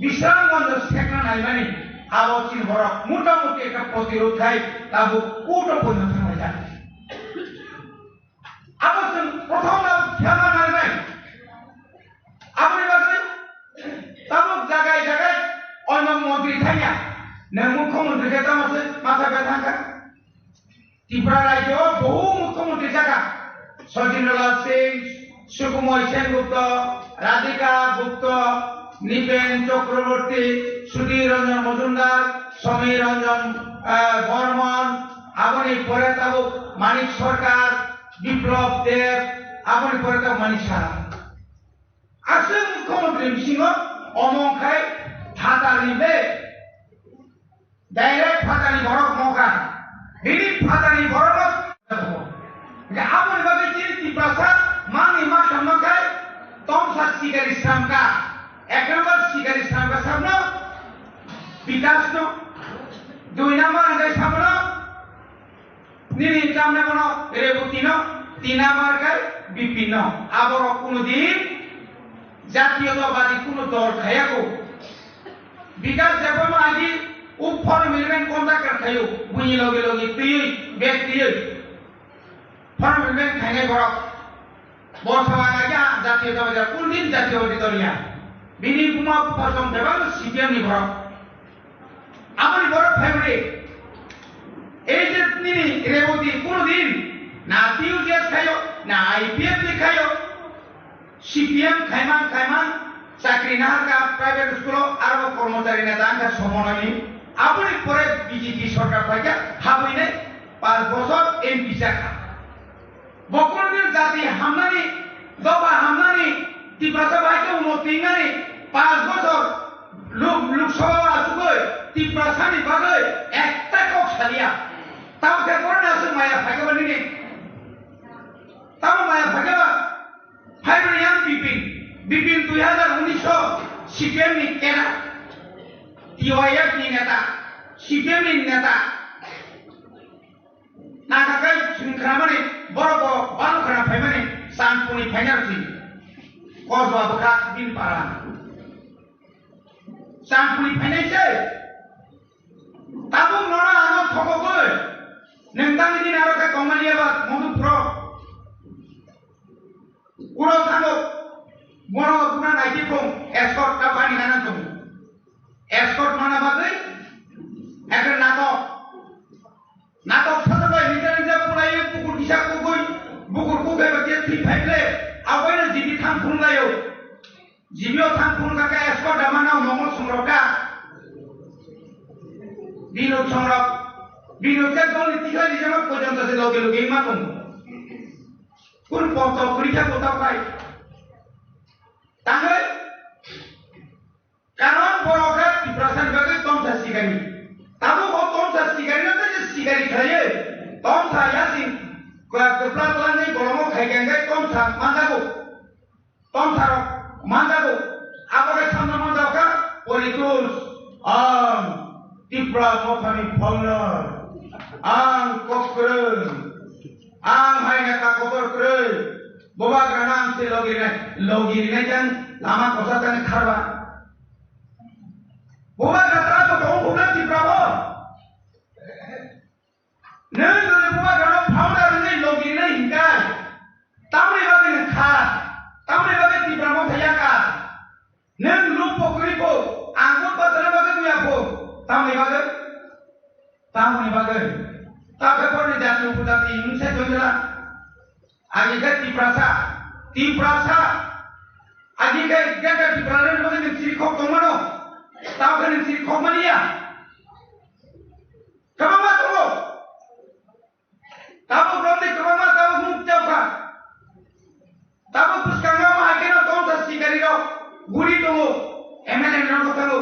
Bisramganj sekna naimani abo chini borok motamuti ekta protirod khai tabuk court o poino thanglaijak. Abo chwng prothom no phiyama nangnai. Aboni bagwi tabuk jagai jagai oino montri thangya. Nwng mukhyamantri khe tamo se matha bai thangkha. Tripura rajyo o bohu mukhyamantri jakha. Sachindralal Singh, Sukumoy Sengupta, Radhika Gupta, Nipen Chakraborty, Sudhir Ranjan Majumdar, Samir Ranjan, ah, Barman, aboni pore tabuk Manik Sarkar, Biplab Deb, aboni pore tabuk Manik Saha. Aswk mukhyamantri bisingo omo khai phatarni be direct phatarni borok mokha. Bini phatarni borok no. Hingke aboni bagwi chini Tiprasa mangni ma khamma khai tomsa sikari sramka. Ek number sikari sramka sabno Bikas no. Dui number hingke sabno Nini chamne bono Reboti no, tin number khai Bipin no. Aborok kuno din jatiyotabadi kuno dol khaya ko. Bikas Debbarma agi o form amendment contractor khayo, buini loge loge twiwi, bag twiwi. Form amendment khainai borok. Bo sawa nai ya, jatiyotabadi, kun din jatiyotabadi dol ya. Bini buma bupha tong bebak C P M ni borok. Aboni borok phaimani, ei je nini Reboti kuno din na T U J S khayo, na I P F ni khayo, C P M khaiman khaiman chakri naharka private school o, aro kormochari neta wngkha somonani. Aboni pore B J P sorkar phaikha, habwinai panch bochor M P chakha. Bo kuno din jati hamnani, dopha hamnani, Tiprasa bai khe uno tingnani, panch bochor Lok, Lok Sabha o achugwi Tiprasani bagwi ekta kok saliya. Tamo khe bono aswk maya phaikhe ba nini? Tamo maya phaikhe ba? Phaiboni yang Bipin. Bipin dui hazar unis o C P M ni kena, T Y F ni neta, C P M ni neta. Nakakai chwng khnamani, borok bo baro khna phaimani, Changpuni phaina rwsi. Kosba bwkha bini para. Changpuni phainai se. Tabuk nono ano thokogwi. Nwng tangni din aro khe tongmani eba Madhupro. Uro thango. Bono buna naiti thung. Escort ta bani gana thung. Escort mana bagwi. Ekhe natok. Natok sajabai nija nija pulaiwi bukur kisa kugui, bukur kugai ba je thwi phaible, aboino jibi thang phunlaio. Jibio thang phun kaka escort dama nao mongol songrok ka. Binok songrok, binok khe dolni tikha rijama porjonto se loge loge ma tongo. Kun poto purikha kota pai. Tangwi, Karon borok khe Tiprasani bagwi tomsa C sikari. Tabuk o tomsa sikari na tei sikari khlaiwi tomsa yasing kwpla twlangwi bolongo khai khe tomsa manjago. Tomsarok manjago, abo khe samna manjak kha politics. Ang Tipra Mothani founder, ang kok kwrwi, ang hai neta kotor kwrwi, bubagrano ang se logi rinai, logi rinai khe ang lama kosa thani kharba. Bubagra tamo tong phukna Tipra bo. Nwng jodi bubagrano founder wngwi logi rinai hinkhe, tamoni bagwi nwng kha, tamoni bagwi Tipra Motha ya kha. Nwng luk pokri pho, ang bo bachana bagwi nuya pho, tamoni bagwi, tamoni bagwi. Tabukhe borni jati upojati wngse tongwila. Agi khe Tiprasa, Tiprasa. Agi khe Greater Tipraland ni bagwi nwng chiri khok tongmano, tabukhe nwng chiri khok mani ya. Kwbangma tongo. Tabuk romni kwbangma tabuk nuk chapkha. Tabuk bwskango omo hai kheno tongsa sikari rok guri tongo. M L A rok thango.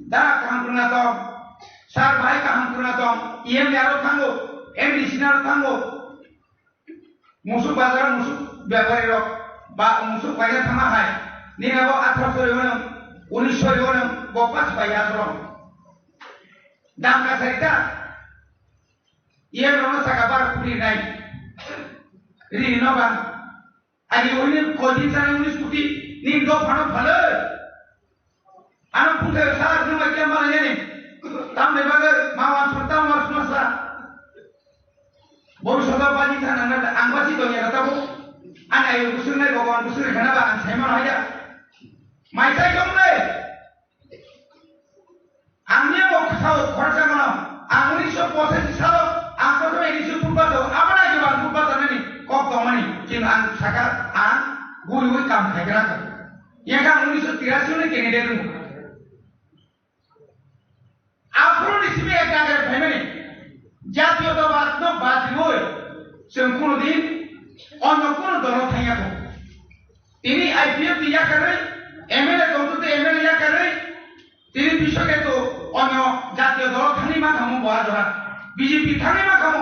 Da kaham kwrwngna tong. Sir bhai kaham kwrwngna tong. E M ni aro thango. M D C ni aro thango. Musuk bazar musuk bepari rok ba musuk paina thangma hai. Nini abo atharoso riwano, unisho riwano, bo pas pai asoro. Dam kasarita. Iye rono saka bar kuri nai. Rini no ba. Ani uni koi din sani unis kuti. Nin do phano phale. Ano phungkhe sa rwma kya mala yani. Tamni bagwi ma wan sur tam war suma sa. Bhobishyot o baji thana na ang baji tongya tabo. Ani ayo busur nai Bhagwan busur khana ba ang saimano haya. Mai sai tong le. Ang niya bo khasao khoroksa mano. Ang unisho pochashi salo ang prothom edisi purba to abana jeba purba tanani kok tongmani. Kin ang saka ang guri ui kam khaigra. Yang ang unisho tirasi ni candidate. Aphuru ni simi ek jaga phaimani. Jatiyotabad no bad diwi chwng kuno din onno kuno dolo thangya kho. Tini I P F ni yakarwi, M L A tongtwtwi M L A yakarwi, tini bishoke to onno jatiyo dolo thangwi ma khamu bo ajora. B J P thangwi ma khamu.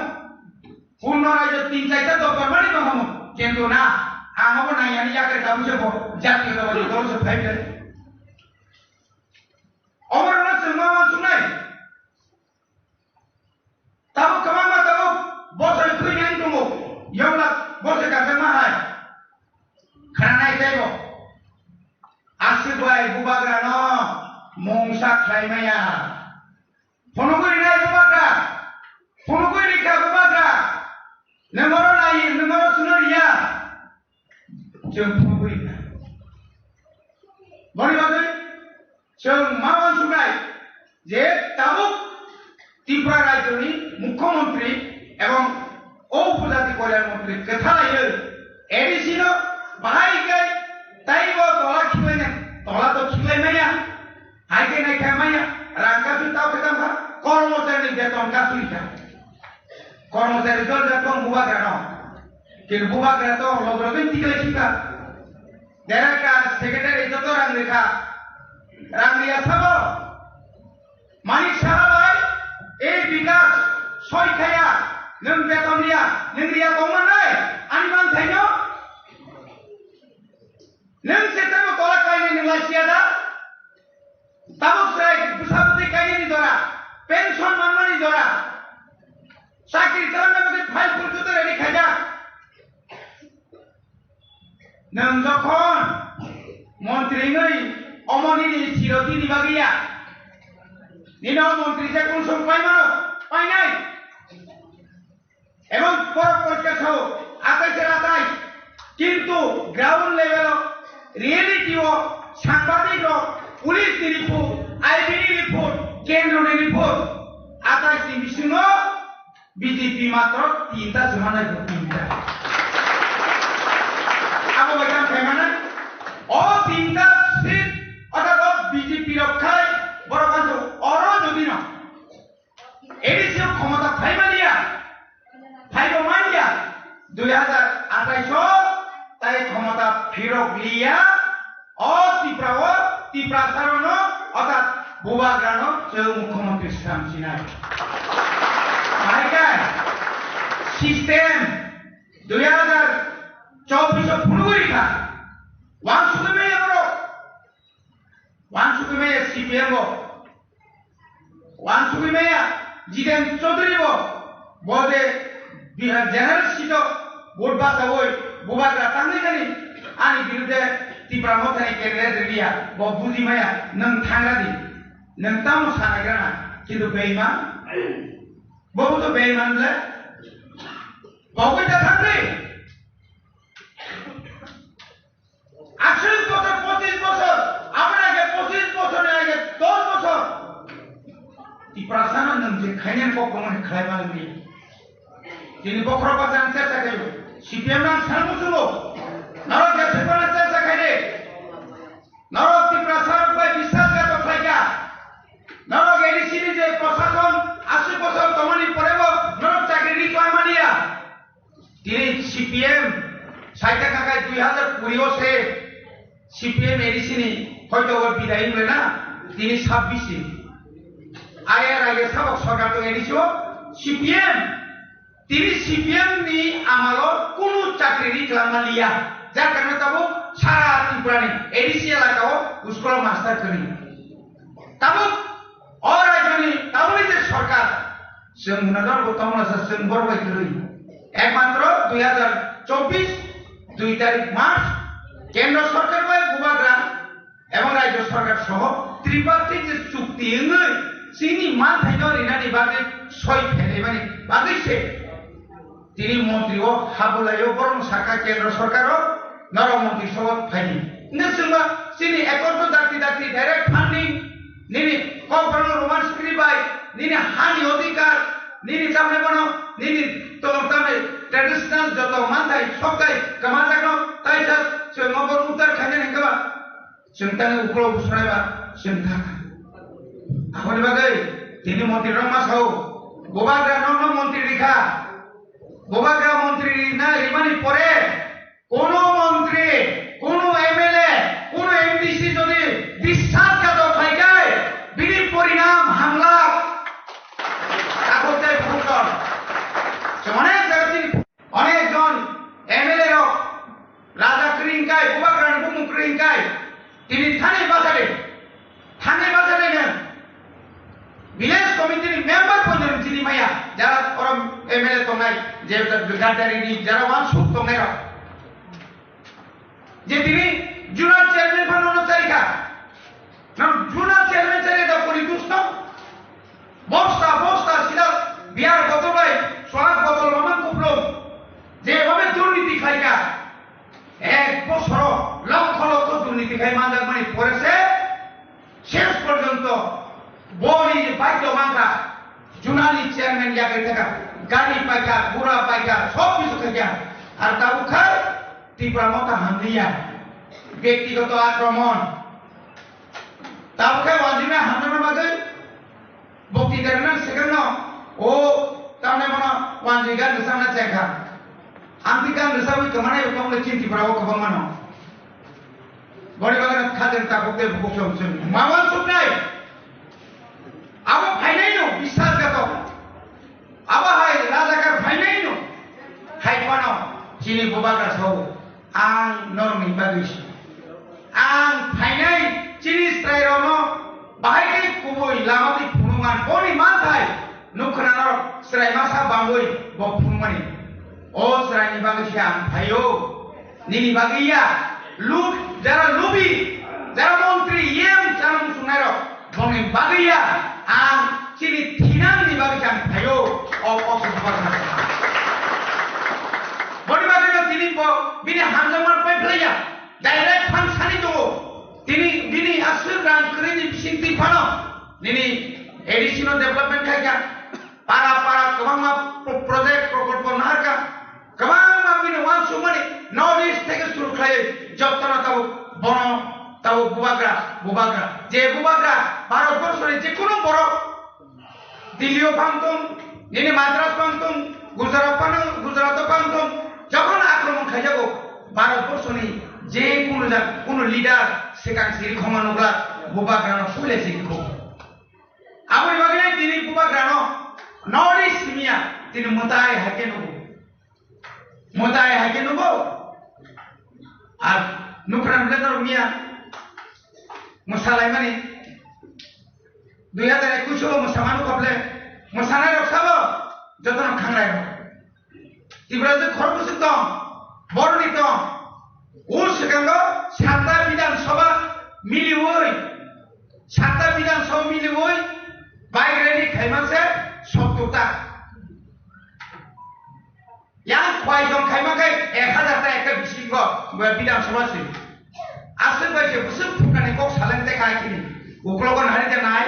Punno raijo tin chaita dopar mani ma khamu. Kintu na, ang abo nangyani yakarwi tabukhe bo jatiyotabad dolo se phaibai. Omo rwna chwng ma uansuknai. Tabuk kwbangma tabuk bosor thwinani tongo. Yongla bosor kajakma hai. Khwnanai teibo. Aswk bai bubagrano mungsa khlai maya. Phunugwi rinai bubagra. Phunugwi rikha bubagra. Nwng oro nai, nwng oro chwngno riya. Chwng phunugwi rikha. Boni bagwi chwng ma uansuknai je tabuk Tripura rajyoni mukhyamantri ebong o upojati kalyan mantri kwthalaiwi A D C no bahai khe taibo tola khiklaina, tola to khiklai maya, hai khe nai khe maya, rang kasui tao khe tamo kha, kormochari ni beton kasui kha, kormochari jol jak tong bubagra no, kintu bubagra to logrogwi tiklai khikha. Director, secretary joto rang rikha. Rang riya sabo. Manik Saha bai, ei Bikas, soi khaya, nwng beton riya, nwng riya tongma nai, ani manthaino? Nwng se tamo tola kainai nwng lai siya da? Tabuk chwrai bwsa bwtwi kainani jora, pension manmani jora, chakri chalangna bagwi file phurkhe to ready khaijak. Nwng jokhon montri wngwi omo nini siroti ni bagwi ya, nini o montri se kung song pai mano, painai. Ebong borok porikka sao, atai se atai. Kintu ground level o, reality o, sangbadik rok, police ni report, I B ni report, kendro ni report, atai ni bisingo B J P matro tinta se manai bo tinta. Abo bai kam khaimana, o tinta seat, orthat o B J P rok khai, borok kanso oro jodi no. A D C o khomota phaimaliya, phaibo manya, dui hazar athais o tai khomota phirok liya, o Tripura o, Tiprasa rokno, orthat Bubagrano chwng mukhyamantri swnam sinai. Bahai khe system dui hazar chobbish o phunugwi kha. Wansugwi maya borok. Wansugwi maya C P M bo. Wansugwi maya Jiten Chaudhary bo. Bo je Bihar general seat o vote bachawi Bubagra tangwi thani ani birudhe Tipra Mothani candidate rwliya. Bo buji maya nwng thangra di. Nwng tamo sanaigra na. Kintu beiman. Bo bo to beiman le. Bo bo ta thangri. Aswk bosor, pochis bosor, aboni age pochis bosor, ni age dos bosor. Tiprasano nwng je khainani kok romani khlai ma nangli. Chini bokhorok bacha ang chercha khaio. C P M nang sana muchungo. Norok je thwkmano chercha khaide. Norok Tiprasa rok bai biswasghatok khlaikha. Norok A D C ni je prosason aswk bosor tongmani porebo norok chakri ri khlaimaniya. Tini C P M saita khakai dui hazar kuri o se C P M A D C ni hoito o bidai wngla na tini sabbish ni. Ayer ayer sabok sorkar tong A D C o C P M. Tini C P M ni amalo kunu chakri ri kwlangma liya. Jar karone tabuk sara Tripura ni A D C elaka o school o master kwrwi. Tabuk o rajyoni tabukni je sorkar, chwng hwnador bo tongmasa chwng borok bai kwrwi. Ekmatro dui hazar chobbish dui tarik March kendro sorkar bai Bubagra ebong rajyo sorkar soho tripartite je chukti wngwi chini manthaino rinani bagwi soi phenaimani bagwi se. Tini montri o habulai o borok sakha kendro sorkar o norok montri sobo phaidi. Hingke chwngba chini accord no dakti dakti direct funding nini kok borok no Roman script bai nini hani odhikar nini tamni bono nini tolong tamni traditional joto manthai soktai kwmajakno taisa chwng obo uddar khainani hingke ba. Chwng tangwi uklok bwswraiba chwng thangkha. Aboni bagwi tini montrirok ma sao, Bubagra nokno montri rikha. Bubagra montri rina rimani pore kono montri, kono M L A, kono M D C jodi biswasghatok khlai khe bini porinam hamlak. Takhuk tei bukhuk jon. Chwng onek jaga chini Onek jon M L A rok raja kwrwi hwnkai, Bubagrani bumung kwrwi hwnkai, tini thani bachade, thani bachade nwng village committee ni member poito nwng chini maya, jara oro M L A tongnai, je Gaddarini jara wansuk tongnai rok. Je tini zonal chairman phano no charikha. Nang zonal chairman chari da pori dusto. Bosta, bosta, sida beer botol bai, swag botol mamang kuplung. Je bhabe durniti khlaikha. Ek bosoro lokho lokho durniti khai manjakmani pore se Shesh porjonto boni je baidyo mankha, zonal ni chairman yakai thaka, gari paikha, gura paikha, sob kichu khaikha. Ar tabuk khai Tipra Motha hamliya, byaktigoto akromon. Tabuk khai wanjwina hamjakna bagwi bokti derna swkangno, o tamni bono wanjwi gan rwchapna chengkha. Amtwi gan rwchapwi kwmanai bo tongmani chini Tipra o kwbangma no. Boni bagwi no khadir tabuk tei bukhuk song song ma wansuknai. Abo phainai no biswasghatok. Abo hai rajakar phainai no. Hai phano chini Bubagra sao ang norokni bagwi se. Ang phainai chini chwrairokno bahai khe kubui lama twi phunukman boni manthai. Nukha norok chwrai masa bangwi bo phunukmani. O chwraini bagwi se ang phaio. Nini bagwi ya. Lub, jara lubi, jara montri, E M chana muchungnai rok, bongni bagwi ya. Ang chini thinangni bagwi se ang phaio. O, o, boni bagwi no tini bo bini hamjakma pai phlai ya. Direct phan sani tongo. Tini bini aswk rang kwrwini bisingtwi phano nini A D C no development khaikha. Para para kwbangma pro-, project prokolpo naharkha. Kwbangma bini uansukmani North East theke suru khlaiwi jotono tabuk bono tabuk Bubagra, Bubagra. Je Bubagra Bharat borso ni jekunu borok Delhi o phang tong, nini Madras phang tong, Gujarat phano, Gujarat o phang tong, jokhon akromon khaijago, Bharat borso ni je kunu jak, kunu leader swkang siri khoma nukla, Bubagra no puila siri kho. Aboni bagwi tini bubagrano North East miya tini mwtai hai khe nugo. Mwtai hai khe nugo. Ar nukran bwle norok miya mwsalaimani dui hazar ekush o mwsamano kople mwsanai rok sabo jotono khanglai rok. Tiprasa khorokbwswk tong, boroni tong. O swkango satta Bidhan Sabha miliwi, satta Bidhan Sabha miliwi bike rally khaima se sottor ta. Yang khwai jong khaima khe ek hazar ta ekta bisingo Bidhan Sabha se. Aswk bai se bwswk phukani kok saleng te khai kini. Uklogo nahari janai.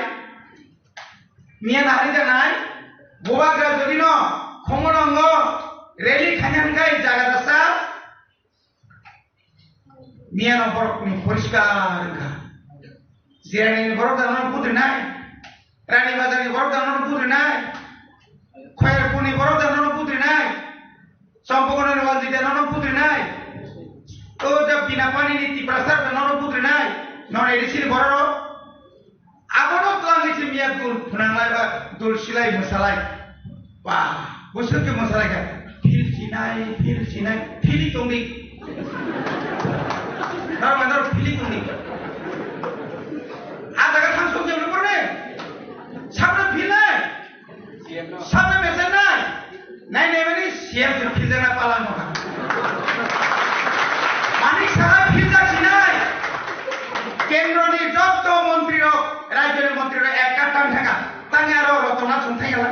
Miya nahari janai, bubagra jodi no, khomo nongo, rally khaina hwnkhai jaga dasa, miya no borok ni poriskar wngkha. Jirani ni borok da no putri nai, Rani Bazar ni borok da no putri nai, Khoyerpur ni borok da no putri nai, Champakona ni wal jida nono putri nai. O da bina pani ni Tiprasa da nono putri nai. Nono A D C ni borok. Abono twlang ni simi ya dul phunang lai ba dul silai mwsalai. Ba, bwswk khe mwsalai kha. Phil sinai, phil sinai, phili tongdi. Nor ma nor phili tongdi. A jaga thang sok jeng nupur ne. Sabra phil nai. Sabra mesen nai. Nai nai mani C M se phil jana pala no kha. Mani sara phil jak sinai. Kendro ni jotto montri rok, rajyo ni montri rok ek kar tang thaka. Tang aro rotona sung thang yala.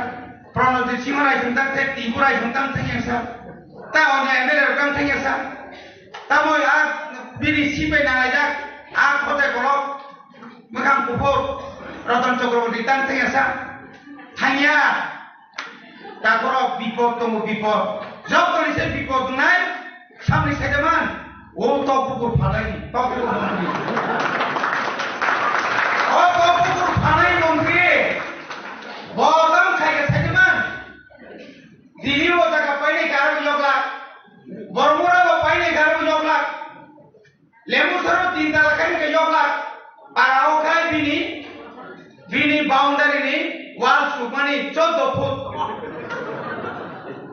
Pranojit Singh rai sung tang thek, Tipu rai sung tang thang yasa. Ta onyo M L A rok tang thang yasa. Tamo a bini sipai nanglai jak. A khotai kolok. Mwkhang kuphur Ratan Chakraborty tang thangya sa? Thangya. Takhorok bipod tongo, bipod. Jotoni se bipod wngnai, samni saidaman. O tok bukur phalai, tok bukur montri. O tok bukur phalai montri. Bo tang khaika saidaman. Dili o jaga painai garo yoglak. Bormura bo painai garo yoglak. Lembu soro tin tala khai ke yoglak. Para o khai bini, bini boundary ni wall sukmani choddo foot.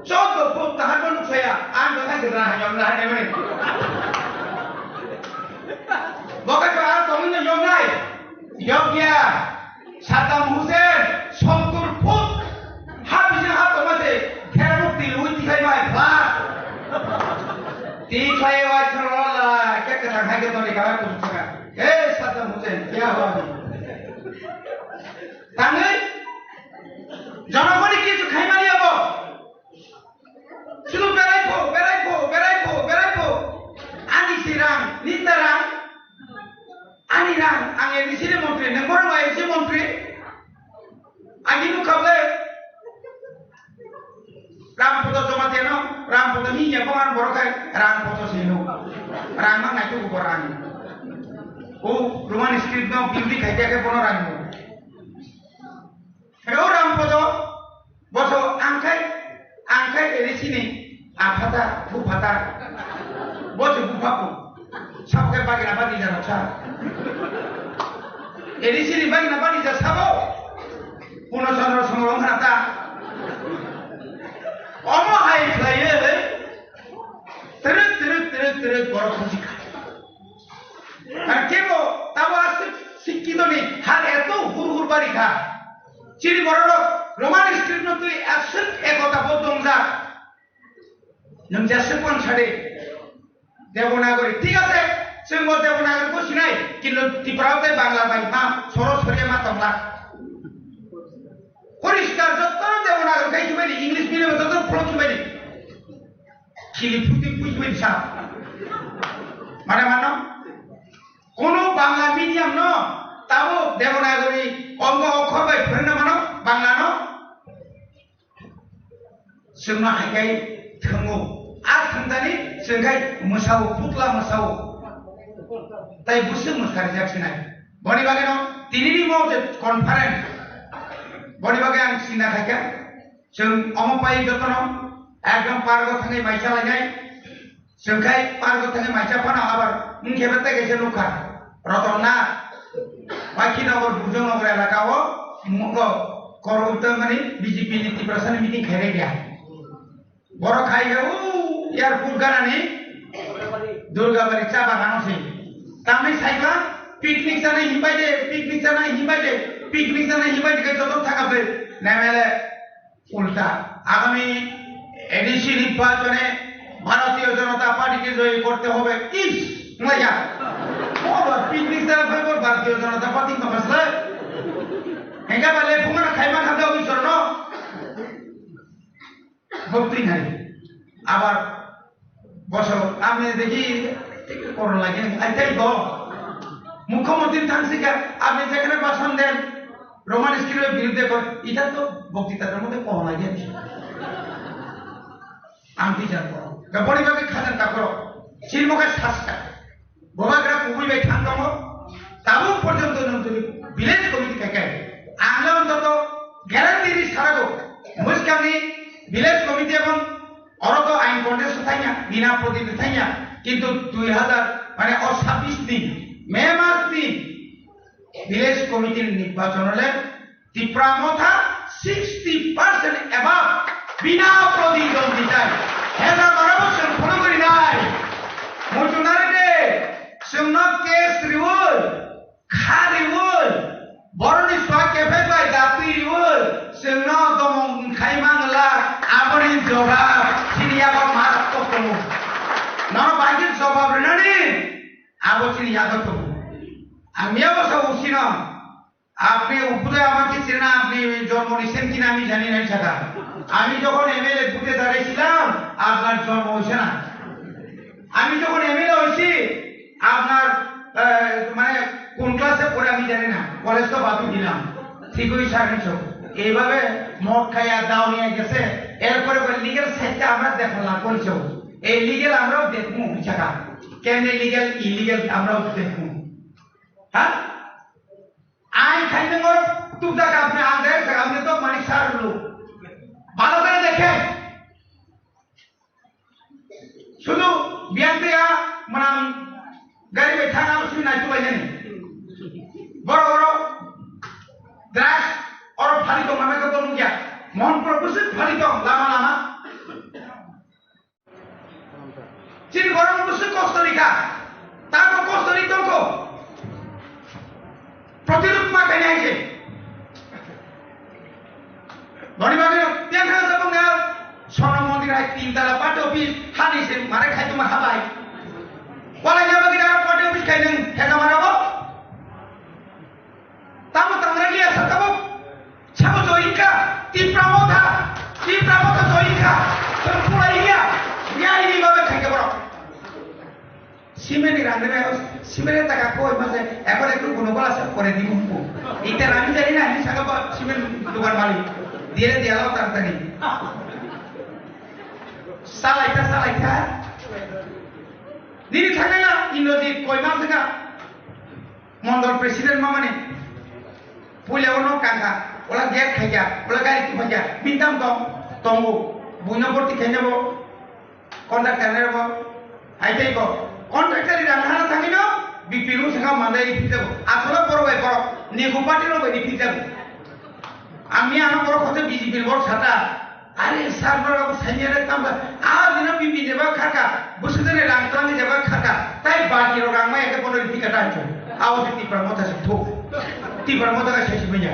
Choddo foot tahar ko nuksaya. Ang ko khai ke raha yom raha ne mani. Boka ko ar tongin yom nai. Yogya. Saddam Hussein sottor foot ha bising ha tongma se kherok twi rwi tikhai mai pha. Tikhai wai thang la la ke ke thang hai ke toni ka ku thang. He Saddam Hussein kya hua ni? Tangwi jonogoni kichu khai mani abo. Sudu berai pho, berai pho, berai pho, berai pho. Ani si rang, ninda rang. Ani rang, ang A D C ni montri, nang borok A D C montri. Ani nukha ble. Ram photo joma teno, ram photo ni ya ko ang borok kai, ram photo sino. Rang mang nai tu ko rang. O Roman script no beauty khai dia ke bono rang. Hello, Ram Podo. Boso angkai, angkai A D C ni aphata, buphata. Boso buphaku. Sabke bagina bani jaro sa. A D C ni bagina bani ja sabo. Puno Chandra Songro ongkhana ta. Omo hai khlaiye. Terus, terus, terus, terus, borok khusi kha. Ar kebo tabo aswk sikkito ni hal eto hur hur bari kha. Chini borok rok Roman script no twi aswk ekota bo dongjak. Nwng jeswk wan sadi. Devanagari, thik ase, chwng bo Devanagari bo sinai, kintu Tripura tei Bangla bai ma soro soriya ma tongla. Poriskar jotto Devanagari khai khibai di, English medium jotto phulo khibai di. Khili phuti phuti phuti sa. Mane mano? Kono Bangla medium no tabo Devanagari ongo okhor bai phwrwngna mano Bangla no? Chwngno hai khai thwngo. A thwngdani chwng khai mwsao, putla mwsao. Tai bwswk mwsari jak sinai. Boni bagwi no tinini mo je conference. Boni bagwi ang sinna khai kha. Chwng omo pai jotono ekdom pargo thangwi maisa lainai. Chwng khai pargo thangwi maisa phano abar wngkhe bete kaisa nukha. Rotonna. Bakhinagar, Bujongnagar elaka o Mo-, o, Korokutang mani B J P ni Tiprasa ni meeting khairaiya. Borok khai khe u airport ganani Durgabari cha bagano se. Tamni saikha picnic chanai himbai de, picnic chanai himbai de, picnic chanai himbai de khe joto thaka ble. Nemele ulta. Agami A D C nirbachone Bharatiya Janata Party ke joy korte hobe. Ish, maya. Bor picnic chanai bhai bor Bharatiya Janata Party ma masla. Enga bale phungana khaima khabda ui sorno. Bhakti nai. Abar bosor, apni dekhi koron lage, aitai go. Mukhyamantri thangsika, apni jekhane bhashan den, Roman script-er birudde kor, eta to boktitatar moddhe koron lage. Ang twi jan koro. Gaboni bagwi khajan ta koro. Chini mokai sasta. Bobagra kubui bai thang tongo. Tabuk porjonto nwng twi village committee kai kai. Ang le ontoto guarantee ri sarago. Muskangni village committee ebong oro to ain contest thangya, bina prodip thangya. Kintu dui hazar, mane o sabbish ni May mas ni village committee ni nirbachon le Tipra Motha sixty percent above bina proditwandita. Hena barabo chwng phunugwi rinai. Muchungnai de, chwngno case riwi, kha riwi, boroni swak kephek bai datwi riwi, chwngno domong khai mangla, aboni jobab chini yago marak tongo. Nono bai khe jobab rinani, abo chini yago tongo. Ang miyabo sa usino, আপনি উপরে আমাকে চেনা, আপনি জন্ম নিছেন কিনা আমি জানি না, সেটা। আমি যখন এমএলএ ভোটে দাঁড়াইছিলাম, আপনার জন্ম হয়েছে না। আমি যখন এমএলএ হয়েছি, আপনার, আহ, মানে, কোন ক্লাসে পড়ে আমি জানি না, কলেজ তো বাদ দিলাম। ঠিক ওই সার্ভিস হোক। এইভাবে মদ খাইয়া দাও নিয়ে গেছে, এরপরে লিগ্যাল সাইডটা আমরা দেখা লাগবো। এই লিগ্যাল আমরাও দেখবো, এই জায়গা কেমনে লিগ্যাল, ইলিগ্যাল আমরাও দেখবো। হ্যাঁ? Ain khainwi ngorok tukjak, apni ang direct sakha, apni to manik sar lu. Bhalo kore dekhe. Sudu biyan twi a manam gari bai thang abo simi nai tubai nani. Boro boro drugs oro phali tong, amai khe tong nukya. Mohonpuro bwswk phali tong lama lama. Chini borok bwswk kosto rikha, tamo kosto ri tongkho. Protirud ma khainai hai se. Boni bagwi tengkha jabung ya, Swarno Mondir hai tin tala party office, hani se mare khai tongma habai. Walai ya bagwi aro party office khai nung, hega mara bo. Tamo tangra liya sa tabuk. Sabo join kha, Tipra Motha, Tipra Motha join kha. Tong pura iya, iya ini babe khaike borok. Cement ni rang debe, cement ni taka koi mase, এখন একটু কোনো বলা সব করে দিব। এটা আমি জানি না, আমি সাগা বা cement দোকান মালিক। দিয়ে দিয়ে আলো তাড়াতাড়ি। Salaita, salaita. Nini thangaya, Indrajit, koi mas ka. Mondol president mamani puila ono kangkha, ola gate khaikha, ola gari tubakha, mintam tong, tongo, buino borti khainabo, contractor nerbo, aitai ko, contractor ni rang hana thangino, B P L saka mandai ri phikjabo, asolo borok bai borok, nigo party rok bai ri phikjabo. Ang ni ano borok hote B J P ni borok sata, Are sir, norok sanya re tamba, a dino bibi jeba khaka, busudene rang tang jeba khaka, tai baki rok rang maya ke bono ripika tancho. Awo se Tipra Motha se thuk. Tipra Motha ka sesi banya.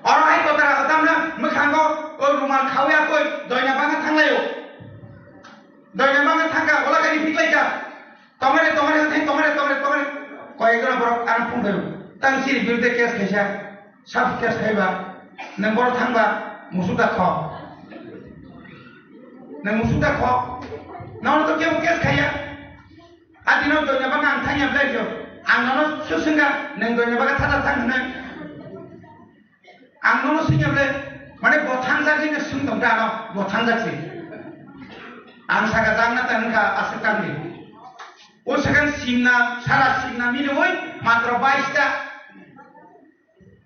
Oro hai kotara kotam na, mekhango, o rumal khawya koi, doina banga thanglayo. Doina banga thangka, ola kani phiklaika. Tongare, tongare, hai tongare, tongare, tongare. Koi ekra borok ang phung khayo. Tang siri birde case khaisa. Sab case khaiba. Nang borok thangba, musu da kho. Nang musu da kho. Nang to kebo case khaiya. Adi no doina banga ang thangya blai kho. Ang no susungga, nang doina banga thata thang nang. Ang nono singya ble, mane bo thangjak hino sung tong ta ano, bo thangjak si. Ang saka jang na tang kha aswk tang di. O second simna, sara simna mili oi, matro bais ta.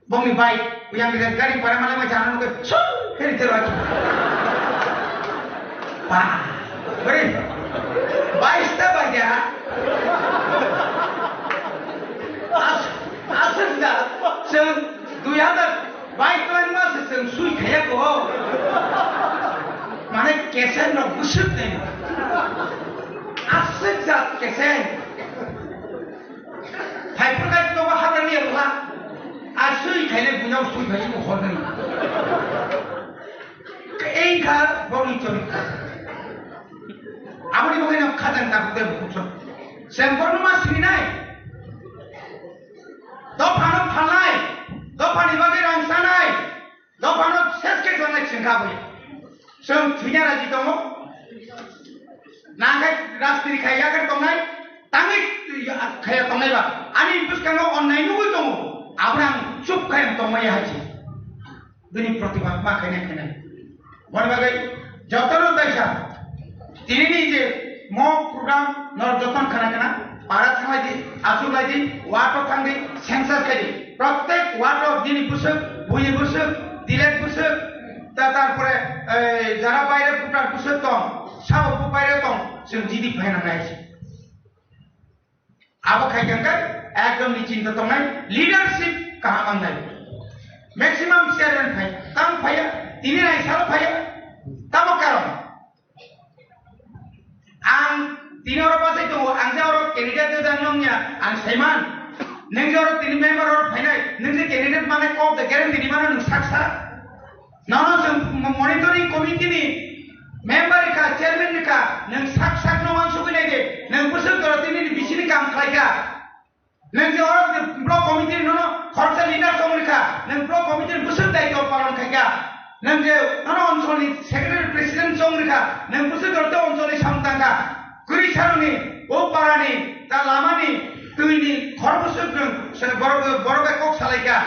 Bongni bai, uyang gari para mala mai jana nuke, su, heri tero aja. Pa, heri, bais ta bai ya. As, aswk da. Chwng dui hazar bais twlangma se chwng sui khaiya ko. Mane keser no bwswk nai. Aswk jat keser. Phaiphur kai to ba hadani ya bla. A sui khaile bunyau sui khai ko hor nai. Engkha boni chori. Aboni bagwi no khajang ta kute bukuk so. Sem kono ma sini nai. Dophano phalnai, dophani bagwi rang sanai, dophano ses khe tongnai chwng kha bui. Chwng thwina raji tongo. Nangkhe rajniti khai yakhar tongnai, tangwi khaya tongnai ba. Ani bwskango onnai nugwi tongo. Abono ang chup khai tongmaya hai se. Bini protibad ma khainai khainai. Boni bagwi jotono taisa. Tinini je mo program no joton khana khana para thanglai di, asuk lai di, wato thang di, census khai di. Prottek wato bini bwswk, buini bwswk, dilet bwswk, ta tarpore, eh, jara baire voter bwswk tong, sabo bo baire tong, chwng jidi phaina nai. Abo khai khe ekdom ni chinta tongnai, leadership kaham mangnai. Maximum chairman phai, tang phaiya, tini nai salo phaiya, tamo karon. Ang tini oro bachai tongo, ang je oro candidate de jang nongya, ang saiman. Nung je oro tini member oro phainai, nung je candidate mane kok de guarantee di mano nung saksa. Nono chwng mo-, monitoring committee ni member rikha, chairman rikha, nwng sak sak no wansugwi nai di, nwng bwswk jora tini ni bisini kam khlai kha. Nwng je oro je block committee ni nono khoroksa leader tong rikha, nwng block committee ni bwswk daitw palon khai kha. Nwng je nono onchol ni secretary president tong rikha, nwng bwswk jora tei onchol ni samung tang kha. Kwrwi saroni, o para ni, ta lama ni, twi ni, khor bwswk nwng se borok, borok bai kok salai kha.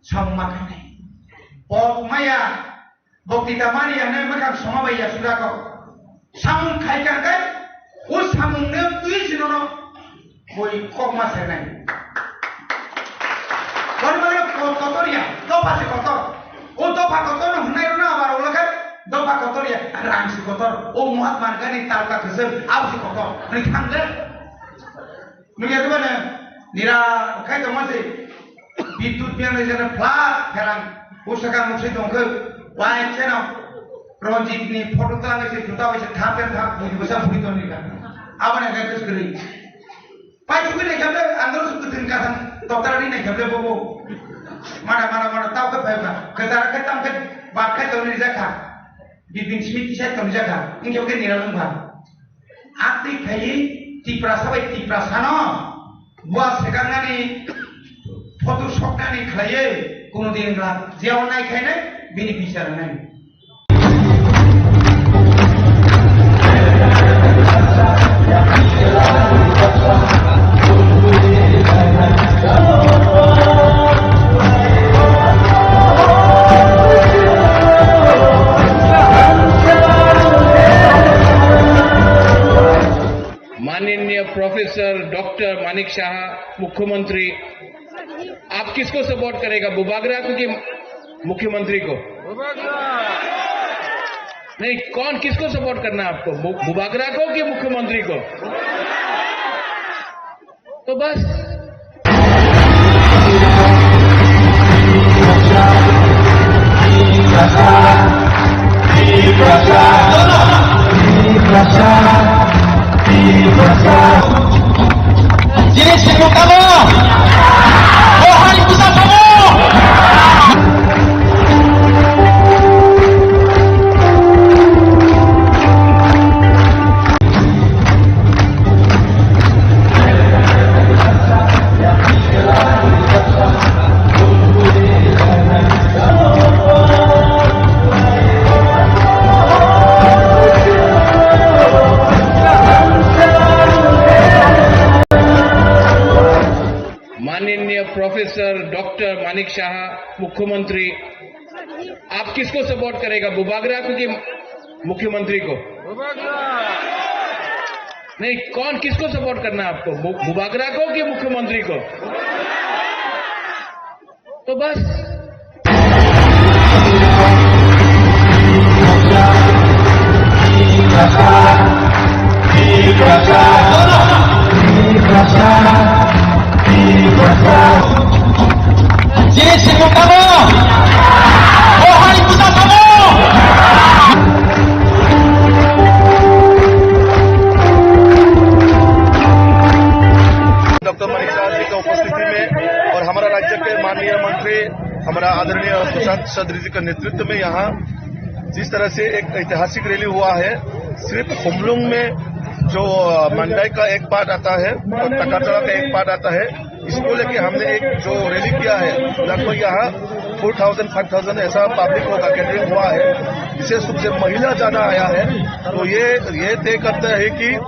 Samung ma khainai. Pok maya, boktita mani ya, ne mwkhang soma bai ya, sura ko. Samung khai kha kai, o samung ne twi sino no, boi kok ma senai. Boni bagwi ko-, kotor ya, dopha se kotor. O dopha kotor no hwnai rw no abar ulo khe, dopha kotor ya, rang se kotor. O Mahatma Gandhi talka kwchwng, abo se kotor. Hwnwi thang le. Nukya khe bana nira khai tongma se bidyut biang lai jana flat pherang usaka muksai tongkhe wai cheno Ranjit ni photo tlang se juta bai se thap thap bui bwsa bui tong nika abana ga kus kri pai chukui nai kable andro su kutin kathang toktar ni nai kable bobo mana mana mana tau khe phai ba khe dara khe tam khe bat khe tong ni jakha bibin smit tisai tong jakha ingkhe khe nira lung ba. Atwi khaiwi Tiprasa bai Tiprasano bua swkaknani photo soknani khlaiwi kuno din wngkha. Jeo nai khainai bini bichar wngnai. माननीय professor doctor Manik शाह, मुख्यमंत्री, आप किसको सपोर्ट करेगा, बुबागरा को कि मुख्यमंत्री को? नहीं, कौन, किसको सपोर्ट करना है आपको, बु-, बुबागरा को कि मुख्यमंत्री को? तो बस। Jini sibuk tamo? O hari pusat tamo? माननीय प्रोफेसर डॉक्टर मानिक शाह, मुख्यमंत्री, आप किसको सपोर्ट करेगा, बुबागरा को कि मुख्यमंत्री को? नहीं, कौन, किसको सपोर्ट करना है आपको, बु-, बुबागरा को कि मुख्यमंत्री को? तो बस। सदरी जी का नेतृत्व में यहाँ जिस तरह से एक ऐतिहासिक रैली हुआ है, सिर्फ खुमलुंग में जो, अ, मंडाई का एक पार्ट आता है और तकाचड़ा का एक पार्ट आता है, इसको लेके हमने एक जो रैली किया है, लगभग यहाँ फ़ोर थाउजेंड, फ़ाइव थाउजेंड ऐसा पब्लिक होगा, गैदरिंग हुआ है। विशेष रूप से महिला ज्यादा आया है, तो ये, ये तय करता है कि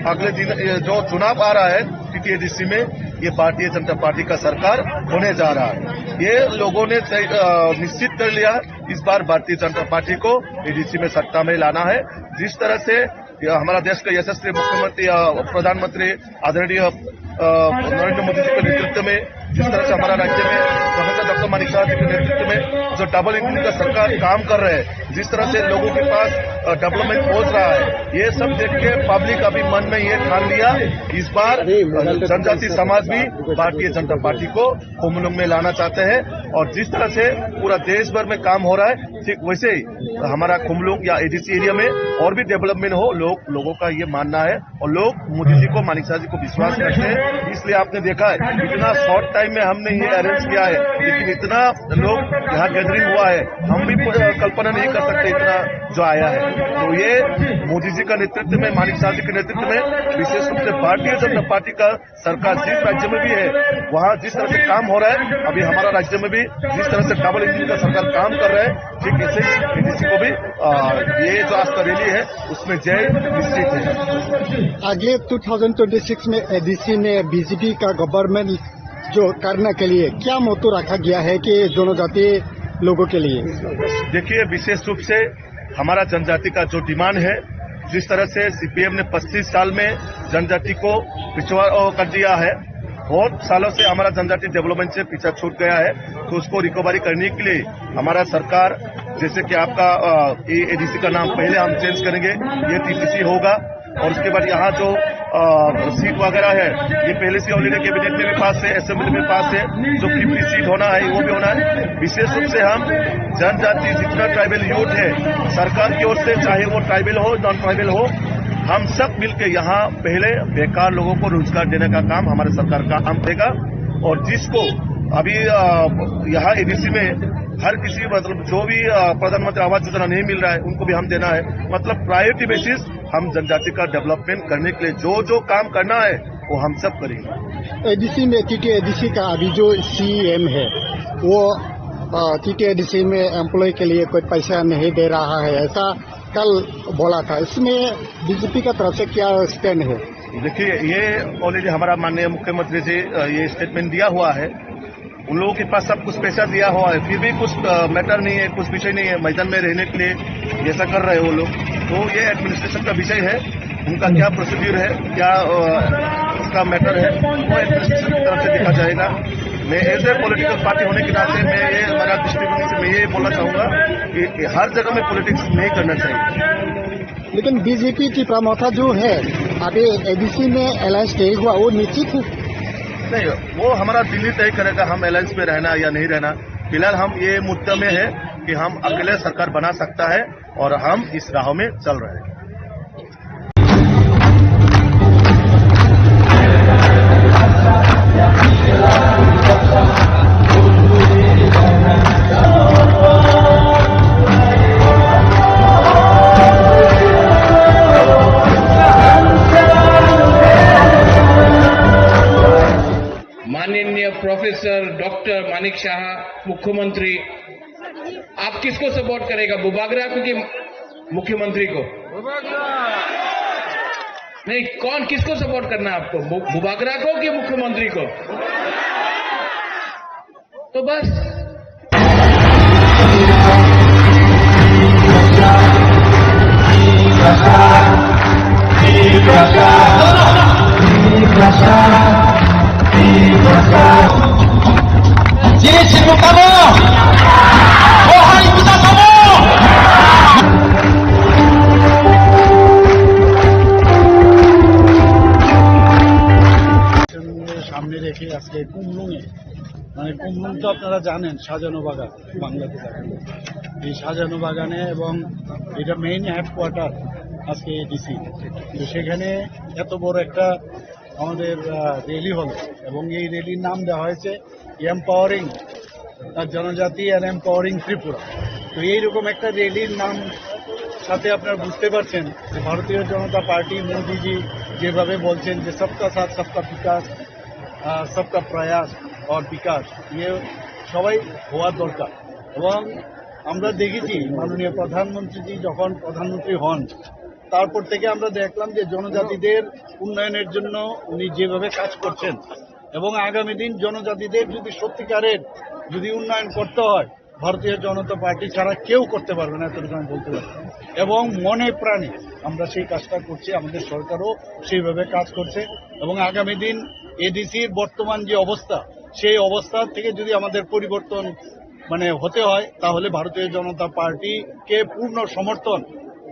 अगले दिन ये जो चुनाव आ रहा है टीटीएडीसी में, ये भारतीय जनता पार्टी का सरकार होने जा रहा है। ये लोगों ने तय, अ, निश्चित कर लिया, इस बार भारतीय जनता पार्टी को एडीसी में सत्ता में लाना है। जिस तरह से ये हमारा देश का यशस्वी मुख्यमंत्री, अ, प्रधानमंत्री आदरणीय, अ, नरेंद्र मोदी जी के नेतृत्व में, जिस तरह से हमारा राज्य में प्रोफेसर डॉक्टर मानिक साहा जी के नेतृत्व में जो डबल इंजन का सरकार काम कर रहे हैं, जिस तरह से लोगों के पास, अ, डेवलपमेंट पहुंच रहा है, ये सब देख के पब्लिक अभी मन में ये ठान लिया, इस बार, अ, जनजाति समाज भी भारतीय जनता पार्टी को खुमलुंग में लाना चाहते हैं। और जिस तरह से पूरा देश भर में काम हो रहा है, ठीक वैसे ही हमारा खुमलुंग या एडीसी एरिया में और भी डेवलपमेंट हो, लोग, लोगों का ये मानना है। और लोग मोदी जी को, मानिक साहा जी को विश्वास रखते हैं, इसलिए आपने देखा है इतना शॉर्ट टाइम में हमने ये अरेंज किया है, लेकिन इतना लोग यहाँ गैदरिंग हुआ है, हम भी प-, कल्पना नहीं कर सकते इतना जो आया है। तो ये मोदी जी का नेतृत्व में, मानिक साहा जी के नेतृत्व में, विशेष रूप से भारतीय जनता पार्टी का सरकार जिस राज्य में भी है, वहाँ जिस तरह से काम हो रहा है, अभी हमारा राज्य में भी जिस तरह से डबल इंजन का सरकार काम कर रहा है, ठीक ऐसे ही एडीसी को भी, अ, ये जो आज का रैली है, उसमें जय निश्चित है। अगले टू थाउजेंड ट्वेंटी सिक्स में एडीसी में बीजेपी का गवर्नमेंट जो करने के लिए क्या मोटो रखा गया है कि जनजाति लोगों के लिए? देखिए, विशेष रूप से हमारा जनजाति का जो डिमांड है, जिस तरह से सीपीएम ने पच्चीस साल में जनजाति को पिछड़ा, अ, कर दिया है, बहुत सालों से हमारा जनजाति डेवलपमेंट से पीछा छूट गया है, तो उसको रिकवरी करने के लिए हमारा सरकार, जैसे कि आपका, अ, ये एडीसी का नाम पहले हम चेंज करेंगे, ये टीटीसी होगा, और उसके बाद यहाँ जो, अ, सीट वगैरह है, ये पहले से ऑलरेडी कैबिनेट में भी पास है, असेंबली में पास है, जो फिफ्टी सीट होना है, वो भी होना है। विशेष रूप से हम जनजाति जितना ट्राइबल यूथ है, सरकार की ओर से, चाहे वो ट्राइबल हो, नॉन ट्राइबल हो, हम सब मिलके यहाँ पहले बेकार लोगों को रोजगार देने का काम हमारे सरकार का काम रहेगा। और जिसको अभी, अ, यहाँ एडीसी में हर किसी, मतलब, जो भी, अ, प्रधानमंत्री आवास योजना नहीं मिल रहा है, उनको भी हम देना है। मतलब, प्रायोरिटी बेसिस हम जनजाति का डेवलपमेंट करने के लिए जो जो काम करना है, वो हम सब करेंगे। एडीसी में, टीटीएडीसी का अभी जो सीएम है, वो, अ, टीटीएडीसी में एम्प्लॉय के लिए कोई पैसा नहीं दे रहा है, ऐसा कल बोला था। इसमें बीजेपी का तरफ से क्या स्टैंड है? देखिए, ये ऑलरेडी हमारा माननीय मुख्यमंत्री जी, अ, ये स्टेटमेंट दिया हुआ है। उन लोगों के पास सब कुछ पैसा दिया हुआ है, फिर भी कुछ, अ, मैटर नहीं है, कुछ विषय नहीं है मैदान में रहने के लिए, जैसा कर रहे हैं वो लोग। तो ये एडमिनिस्ट्रेशन का विषय है, उनका क्या प्रोसीड्यूर है, क्या, अ, उसका मैटर है, वो एडमिनिस्ट्रेशन की तरफ से देखा जाएगा। मैं एज ए पॉलिटिकल पार्टी होने के नाते मैं ये, मेरा दृष्टिकोण से मैं ये बोलना चाहूँगा कि, कि हर जगह में पॉलिटिक्स नहीं करना चाहिए। लेकिन बीजेपी टिप्रा मोर्चा जो है, अभी एडीसी में अलायंस नहीं हुआ, वो निश्चित है? नहीं, वो हमारा दिल्ली तय करेगा हम अलायंस में रहना या नहीं रहना। फिलहाल हम ये मुद्दा में है कि हम अकेले सरकार बना सकता है और हम इस राह में चल रहे हैं। माननीय प्रोफेसर डॉक्टर मानिक शाह, मुख्यमंत्री, आप किसको सपोर्ट करेगा, बुबागरा को कि मुख्यमंत्री को? नहीं, कौन, किसको सपोर्ट करना है आपको, बु-, बुबागरा को कि मुख्यमंत्री को? तो बस। Jini sibuk tamo? Bohai kita tamo? সামনে রেখে আজকে কুমলুঙে, মানে, কুমলুং তো আপনারা জানেন, শাহজাহানু বাগান, বাংলাদেশ। এই শাহজাহানু বাগানে এবং এটা মেইন হেডকোয়ার্টার আজকে এডিসি। তো সেখানে এত বড় একটা আমাদের, আহ, র‍্যালি হলো এবং এই র‍্যালির নাম দেওয়া হয়েছে এম্পাওয়ারিং জনজাতি অ্যান্ড এম্পাওয়ারিং ত্রিপুরা। তো এইরকম একটা র্যালির নাম সাথে আপনারা বুঝতে পারছেন যে ভারতীয় জনতা পার্টি মোদিজি যেভাবে বলছেন যে সবকা সাথ সবকা বিকাশ, আহ, সবকা প্রয়াস অর বিকাশ, ইয়ে সবাই হওয়ার দরকার। এবং আমরা দেখেছি মাননীয় প্রধানমন্ত্রীজি যখন প্রধানমন্ত্রী হন, তারপর থেকে আমরা দেখলাম যে জনজাতিদের উন্নয়নের জন্য উনি যেভাবে কাজ করছেন এবং আগামী দিন জনজাতিদের যদি সত্যিকারের যদি উন্নয়ন করতে হয়, ভারতীয় জনতা পার্টি ছাড়া কেউ করতে পারবে না, এতটুকু আমি বলতে পারি। এবং মনে প্রাণে আমরা সেই কাজটা করছি, আমাদের সরকারও সেইভাবে কাজ করছে। এবং আগামী দিন এডিসির বর্তমান যে অবস্থা, সেই অবস্থা থেকে যদি আমাদের পরিবর্তন মানে হতে হয়, তাহলে ভারতীয় জনতা পার্টিকে পূর্ণ সমর্থন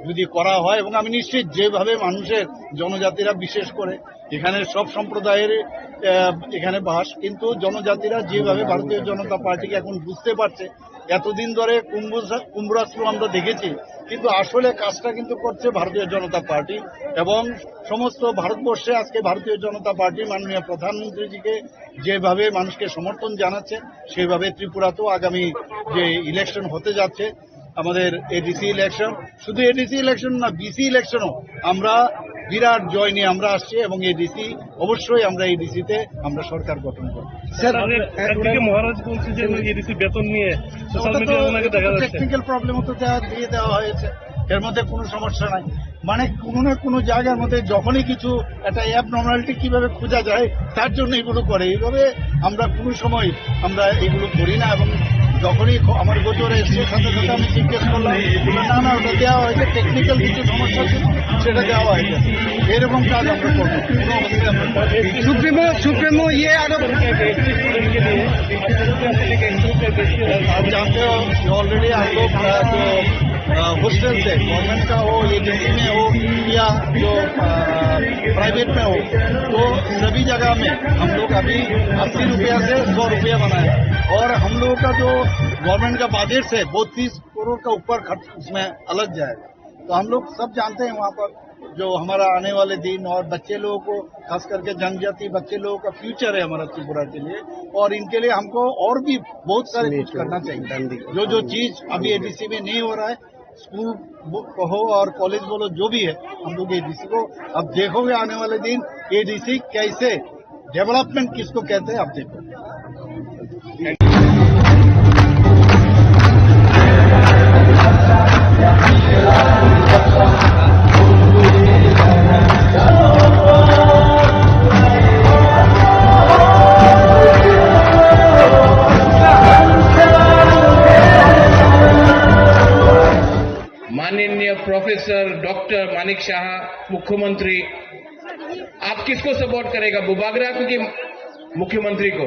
যদি করা হয়, এবং আমি নিশ্চিত যেভাবে মানুষের, জনজাতিরা বিশেষ করে এখানে সব সম্প্রদায়ের, আহ, এখানে বাস, কিন্তু জনজাতিরা যেভাবে ভারতীয় জনতা পার্টিকে এখন বুঝতে পারছে, এতদিন ধরে কুম্ভ-, কুম্ভরাষ্ট্র আমরা দেখেছি, কিন্তু আসলে কাজটা কিন্তু করছে ভারতীয় জনতা পার্টি। এবং সমস্ত ভারতবর্ষে আজকে ভারতীয় জনতা পার্টি মাননীয় প্রধানমন্ত্রীজিকে যেভাবে মানুষকে সমর্থন জানাচ্ছে, সেইভাবে ত্রিপুরাতেও আগামী যে ইলেকশন হতে যাচ্ছে, আমাদের এডিসি ইলেকশন, শুধু এডিসি ইলেকশন না, বিসি ইলেকশনও আমরা বিরাট জয় নিয়ে আমরা আসছি এবং এডিসি অবশ্যই আমরা এডিসিতে আমরা সরকার গঠন করব। স্যার, আরে, আহ, একদিকে মহারাজ বলছে যে এডিসি বেতন নিয়ে সোশ্যাল মিডিয়ায় ওনাকে দেখা যাচ্ছে। টেকনিক্যাল প্রবলেম তো দেওয়া, দিয়ে দেওয়া হয়েছে, এর মধ্যে কোনো সমস্যা নাই। মানে কোনো না কোনো জায়গার মধ্যে যখনই কিছু একটা অ্যাবনর্মালিটি কিভাবে খোঁজা যায়, তার জন্য এগুলো করে। এইভাবে আমরা কোনো সময় আমরা এগুলো করি না। এবং যখনই খ-, আমার গোচরে এসছে, সাথে সাথে আমি জিজ্ঞেস করলাম, বললো, "না, না, ওটা দেওয়া হয়েছে, টেকনিক্যাল কিছু সমস্যা ছিল, সেটা দেওয়া হয়েছে।" এরকম কাজ আমরা করবো, কোনো অবস্থায় আমরা করবো না। সুপ্রিমো, সুপ্রিমো, ইয়ে আরো आप जानते हो कि ऑलरेडी हम लोग, अ, जो, अ, हॉस्टल से, गवर्नमेंट का हो, एजेंसी में हो या जो, अ, प्राइवेट में हो, तो सभी जगह में हम लोग अभी अस्सी रुपया से सौ रुपया बनाए। और हम लोगों का जो गवर्नमेंट का बजट है, वो तीस करोड़ का ऊपर खर्च उसमें अलग जाएगा। तो हम लोग सब जानते हैं वहाँ पर जो हमारा आने वाले दिन और बच्चे लोगों को, खास करके जनजाति बच्चे लोगों का फ्यूचर है हमारा त्रिपुरा के लिए, और इनके लिए हमको और भी बहुत सारे कुछ करना चाहिए। जो जो चीज अभी एडीसी में नहीं हो रहा है, स्कूल बो-, कहो और कॉलेज बोलो, जो भी है, हम लोग एडीसी को, अब देखोगे आने वाले दिन एडीसी कैसे, डेवलपमेंट किसको कहते हैं, आप देखो। माननीय प्रोफेसर डॉक्टर मानिक साहा, मुख्यमंत्री, आप किसको सपोर्ट करेगा, बुबागरा को कि मुख्यमंत्री को?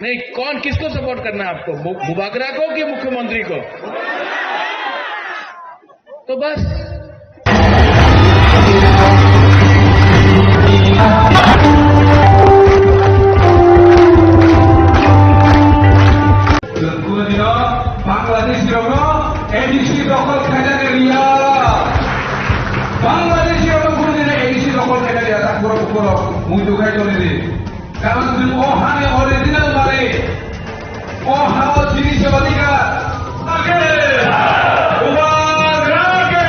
नहीं, कौन, किसको सपोर्ट करना है आपको, बु-, बुबागरा को कि मुख्यमंत्री को? तो बस। Bangladesh rokno A D C dokol khaina riya. Bangladesh rokno kunu dino A D C dokol khaina riya, ta kuro kuro muitu khai toni di. Karon chwng o hani original malik. O hao chini se odhikar. Bubagra ke!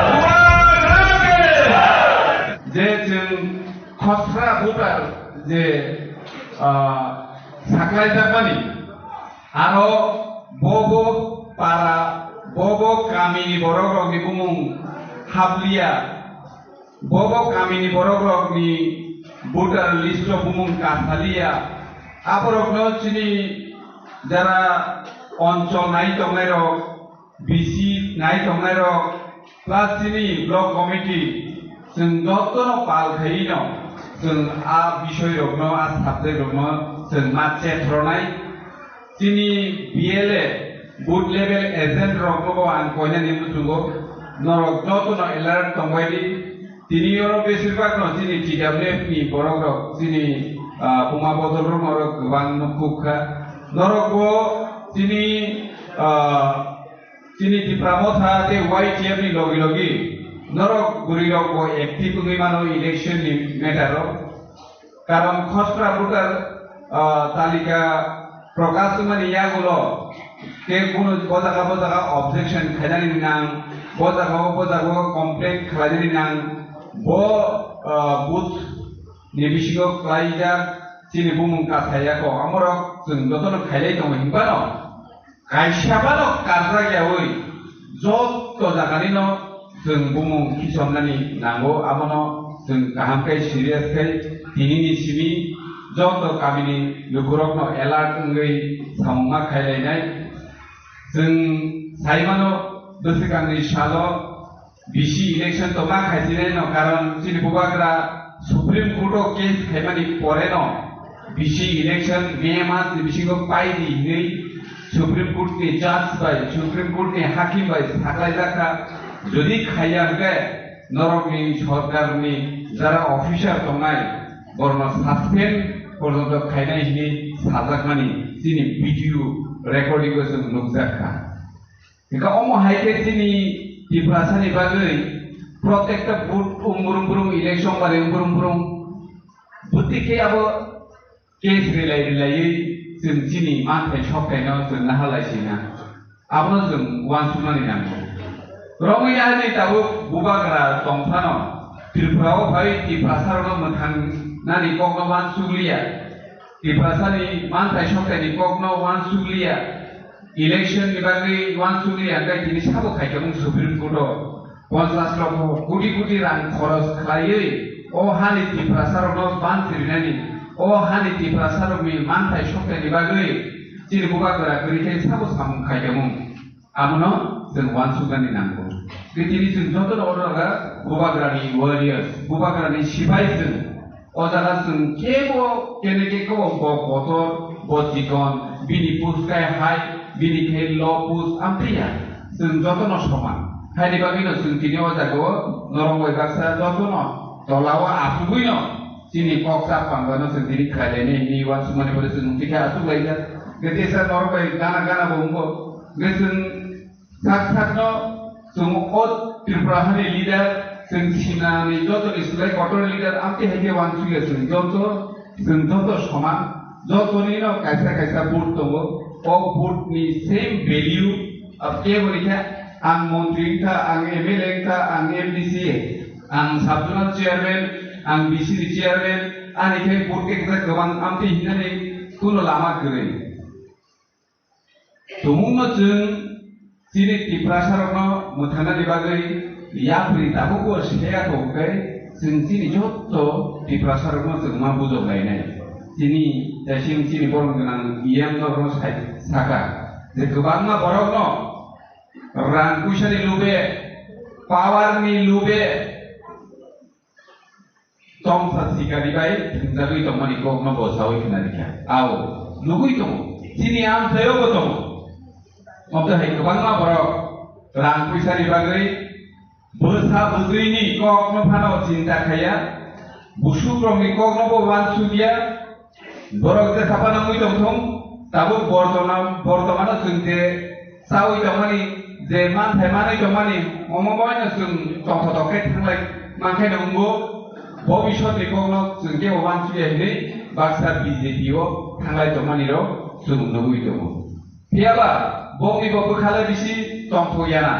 Bubagra ke! Je chwng khosra voter je, ah, saklai jakmani, aro bobo para, bobo kamini borok rokni bumung hapliya, bobo kamini borok rokni voter list o bumung kasaliya, aborokno chini jara onchol nai tongnai rok, B C nai tongnai rok, plus chini block committee, chwng jotono pal khaiwi no, chwng a bisoi rokno, a subject rokno chwng ma chet rwnai. Chini B L A, booth level agent rokno bo ang koinani muchungo, norok jotono alert tongbai di. Tini oro besir bak no chini T W F ni borok rok, chini, ah, buma bodol rok norok kwbang no kuk kha. Norok bo chini, ah, Chini Tipra Motha tei Y T F ni logi logi norok bwrwi rok bo active wngwi mano election ni matter o. Karon khosra voter ah, talika prokash wngmani yagulo tei kunu bo jaga bo jaga objection khainani nang, bo jaga o bo jaga o complaint khlainani nang, bo, ah, booth ni bisingo klaijak chini bumung kasaya ko, amorok chwng jotono khailai tongo hinphano kaisa bano karjak yaui joto jaganino chwng bumung khisomnani nango, abono chwng kaham khe serious khe tinini simi joto kamini lukurokno alert wngwi samungma khailainai. Chwng saimano bwswkangni salo B C election tongma khaisinaino, karon chini bubagra Supreme Court o case khaimani poreno B C election May mas ni bisingo paidi hinwi Supreme Court ni judge bai, Supreme Court ni hakim bai saklaijakha. Jodi khaiya hwnkhe norokni sorkarni jara officer tongnai borokno suspend porjonto khainai hinwi sajakmani chini video recording o chwng nukjakha. Hingke omo hai khe chini Tiprasani bagwi protekta booth umbrum brum election bari umbrum brum booth khe abo case rilai rilaiwi chwng chini manthai soktaino chwng naharlai sina. Abono chwng uansuknani nango. Romwi ani tabuk bubagra tongphano Tripura o phai Tiprasarokno mwthangnani kokno uansukliya. Tiprasani manthai soktaini kokno uansukliya. Election ni bagwi uansukliya hwnkhe tini sabo khaikhe mung Supreme Court o ponchash loko koti koti rang khoros khlaiwi o hani Tiprasarokno bansi rinani, o hani Tiprasarokni manthai soktaini bagwi chini bubagra kwrwi khe sabo samung khaikhe mung. Abono chwng uansuknani nango. Tei tini chwng jotono oro jaga bubagrani warriors, bubagrani sipai chwng. O jaga chwng kebo kene khe kebo bo kotor, bo chikon, bini post kai high, bini khe low post amtwi ya. Chwng jotono soman. Haini bagwino chwng tini o jagao norok bai baksa jotono tolao achugwino chini kok chap panjano chwng tini khlailainai hinwi uansukmani pore chwng tini khe achuklaijak. Hwnkhe teisa norok bai gana gana bo wngkho. Hwnkhe chwng sak sakno chwng o Tripura hani leader, chwng sinani jotoni slai kotor leader amtwi hai khe uansukya chwng joto, chwng joto soman, jotonino kaisa kaisa vote tongo. O vote ni same value, ab kebo ni khe ang montri wngkha, ang M L A wngkha, ang M D C A, ang sub zonal chairman, ang B C ni chairman, ani khe vote khe kwbang amtwi hinani kuno lama kwrwi. Tumungno chwng chini Tiprasarokno mwthangnani bagwi yapri tabukbo seya tongkhe chwng chini jotto Tiprasarokno chwng ma bujok lainai. Chini jaising chini borom gwnang E M norokno sai saka je kwbangma borokno rang puisani lube, power ni lube, tongsa sikari bai thwngjagwi tongmani kokno bo saui khna rikha. Ao, nugui tongo. Chini amchaio bo tongo. Omo hai kwbangma borok rang puisani bagwi bwsa bwtwini kokno phano chinta khaiya. Busukrokni kokno bo uansukya. Borok jesa phano wngwi tongthung, tabuk bortona-, bortomano chwng je chaui tongmani, je manthai manwi tongmani, omo boino chwng tongthotok khe thanglai mankhe wngbo, bobisotni kokno chwng kebo uansukya hinwi baksa B J P o thanglai tongmanirok chwng nugwi tongo. Phiyaba bongni bo bwkhalai bisi tongthok yana.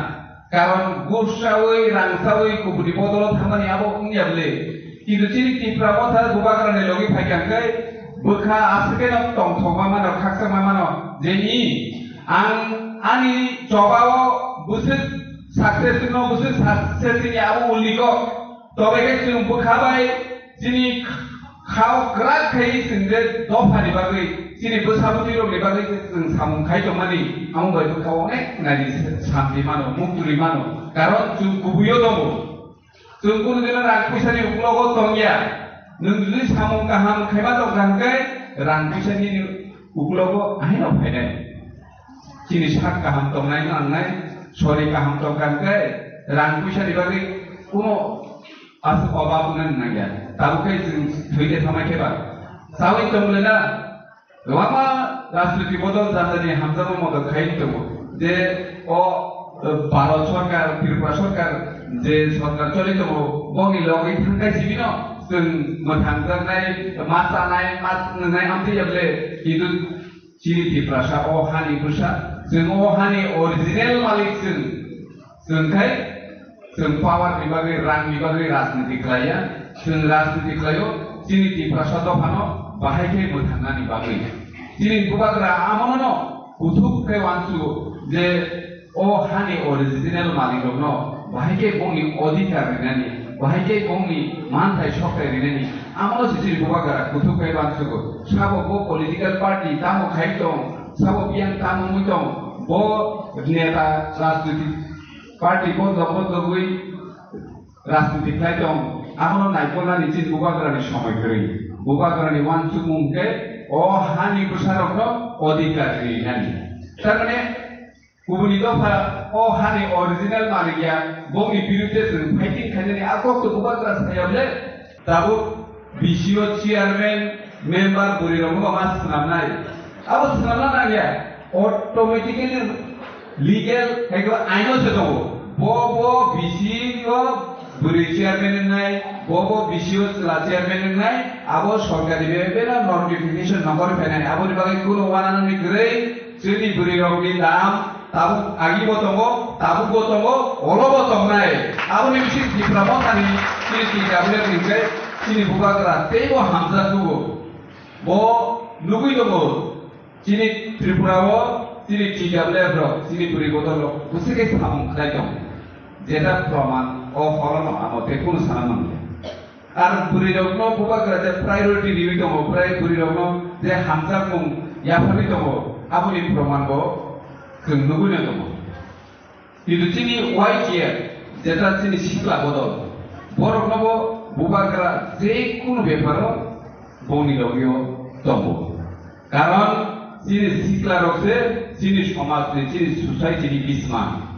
Karon gursaui, rangsaui, kubuni bodolo thangmani abo wngya bwle. Kintu chini Tipra motha bubagrani logi phaikha hwnkhe bwkha aswkeno tongthokma mano, khakchangma mano. Je i ang ani chobao bwswk success wngno, bwswk success wngya abo uliko. Tobe khe chwng bwkha bai chini khao kwrak khai chwng je dophani bagwi, chini bwsa bwtwi rokni bagwi je chwng samung khai tongmani, amo bai bwkha onek nadi santi mano, muktwi mano. Karon chwng kubuio tongo. Chwng kunu dino rang puisani uklogo tongya. Nwng jodi samung kaham khaima tongkha hwnkhe rang puisani uklogo ahino phainai. Chini sak kaham tongnai nangnai, sori kaham tongkha hwnkhe rang puisani bagwi kuno aswk obab wngna nangya. Tabuk khe chwng thwi de thamai khe ba. Saui tong le na, kwbangma rajniti bodol jani jani hamjakma modot khai tongo. Je o, eh, Bharat sorkar, Tripura sorkar, je sorkar choli tongo, bongni logwi thangkai sibino, Chwng mwthangjaknai, ma chanai, ma nwngnai amtwi ya bole, kintu chini Tiprasa o hani bwsa, chwng o hani original malik chwng, chwng khai, chwng power ni bagwi, rang ni bagwi rajniti khlaiya, chwng rajniti khlaio, chini Tiprasa dophano bahai khe mwthangnani bagwi. Chini bubagra amono kuthuk khe uansukgo je, o hani original malikrokno bahai khe bongni odhikar rinani, bahai khe bongni manthai sokthai rinani, amono se chini bubagra kuthuk khe uansukgo. Sabo bo political party tamo khai tong, sabo biyang tamo wngwi tong, bo neta rajniti party bodlok bodlogwi rajniti khlai tong, abono naikolnani chini bubagrani somoi kwrwi. Bubagrani uansukmung khe o hani bwsarokno odhikar rinani. Tarmane, kubuni dopha o hani original malik ya, bongni birudde chwng fighting khainani a kokto bubagra saya bole. Tabuk B C O chairman, member bwrwirokno ma swnamnai. Abo swnamna nangya, automatically legal hai khe aino se tongo. Bo bo B C O bwrwi chairman wngnai, bo bo B C O chwla chairman wngnai, abo sorkari bebak no notification nongkhorwi phainai. Aboni bagwi kunu uananani kwrwi chini bwrwirokni dam tabuk agibo tongo, tabukbo tongo, olobo tongnai. Aboni bising Tipra Mothani chini T W F ni hwnkhe chini bubagra teibo hamjak tugo. Bo nugwi tongo, chini Tripura o chini T W F rok, chini bwrwi bodol rok bwswk khe samung khlai tong. Jeta proman o horono amo tei kunu sana mangya. Ar bwrwi rokno bubagra je priority riwi tongo, bwrwi, bwrwi rokno je hamjakmung yapharwi tongo, aboni proman bo chwng nugwino tongo. Kintu chini Y T F, jeta chini sikla bodol, borokno bo bubagra je kunu beparo bongni logio tongo. Karon chini sikla rok se chini somaj ni, chini society ni bismang.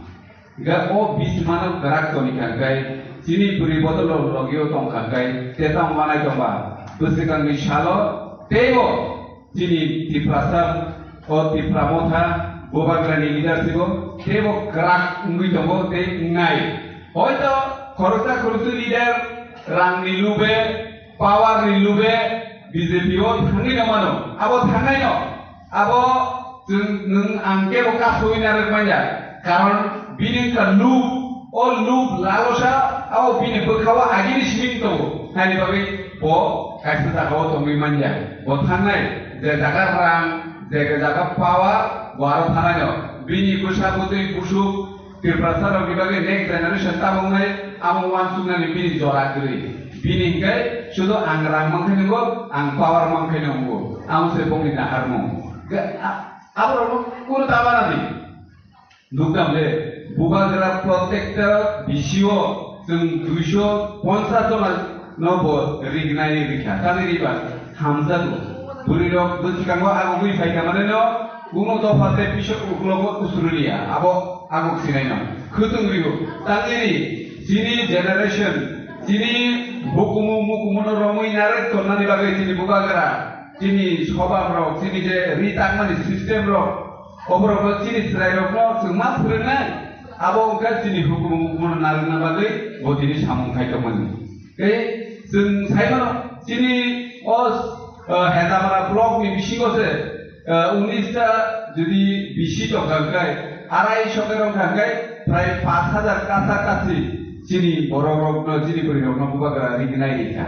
Ga o bismano kwrak toni kangkai, chini bwrwi bodol rok logio tong kangkai, teta manai tongba, bwswkangni salo teibo chini Tiprasa, o Tipra Motha, bubagrani leadership o teibo kwrak wngwi tongo tei wngnai. Hoito khoroksa khoroksa leader rangni lube, power ni lube B J P o thangwi no mano, abo thangnai no. Abo chwng, nwng ang kebo kasui narwk manya, karon bini wngkha lub, o lub lalosa, abo bini bwkhao agini simi tongo, haini bagwi bo kaisa jagao tongwi manya. Bo thangnai, je jaga rang, je jaga power, bo aro thanaino. Bini bwsa bwtwi busuk, Tiprasa rokni bagwi next generation tabuknai amo uansuknani bini jora kwrwi. Bini hwnkhe sudu ang rang mankhe nungo, ang power mankhe nungo. Amo se bongni naharmung. Ga-, a-, aborokno kunu ta banadi. Nukdam le, bubagra protector B C O chwng duiso ponchas jona no bo rignai rikha. Tani riba hamjago. Bwrwi rok bwskango agogwi phaikha mane no, kuno dopha tei pisok uklogo usruliya. Abo agok sinai no. Khwtwng rio. Tangiri, chini generation, chini hukumu mukumu no romwi narwk tonnani bagwi chini bubagra, chini sobab rok, chini je ri tangmani system rok, oborok no chini chwrai rok no chwng ma phwrwngnai. Abo wngkha chini hukumu mukumu no narwkna bagwi bo tini samung khai tongmani. Tei chwng sai mano, chini o, o, Hedamara block ni bisingo se, o, unis ta jodi bisi tongkha hwnkhe, arai sho khe rwngkha hwnkhe, prai pash hajar kasa kasi chini borok rokno, chini bwrwi rokno bubagra rignai rikha.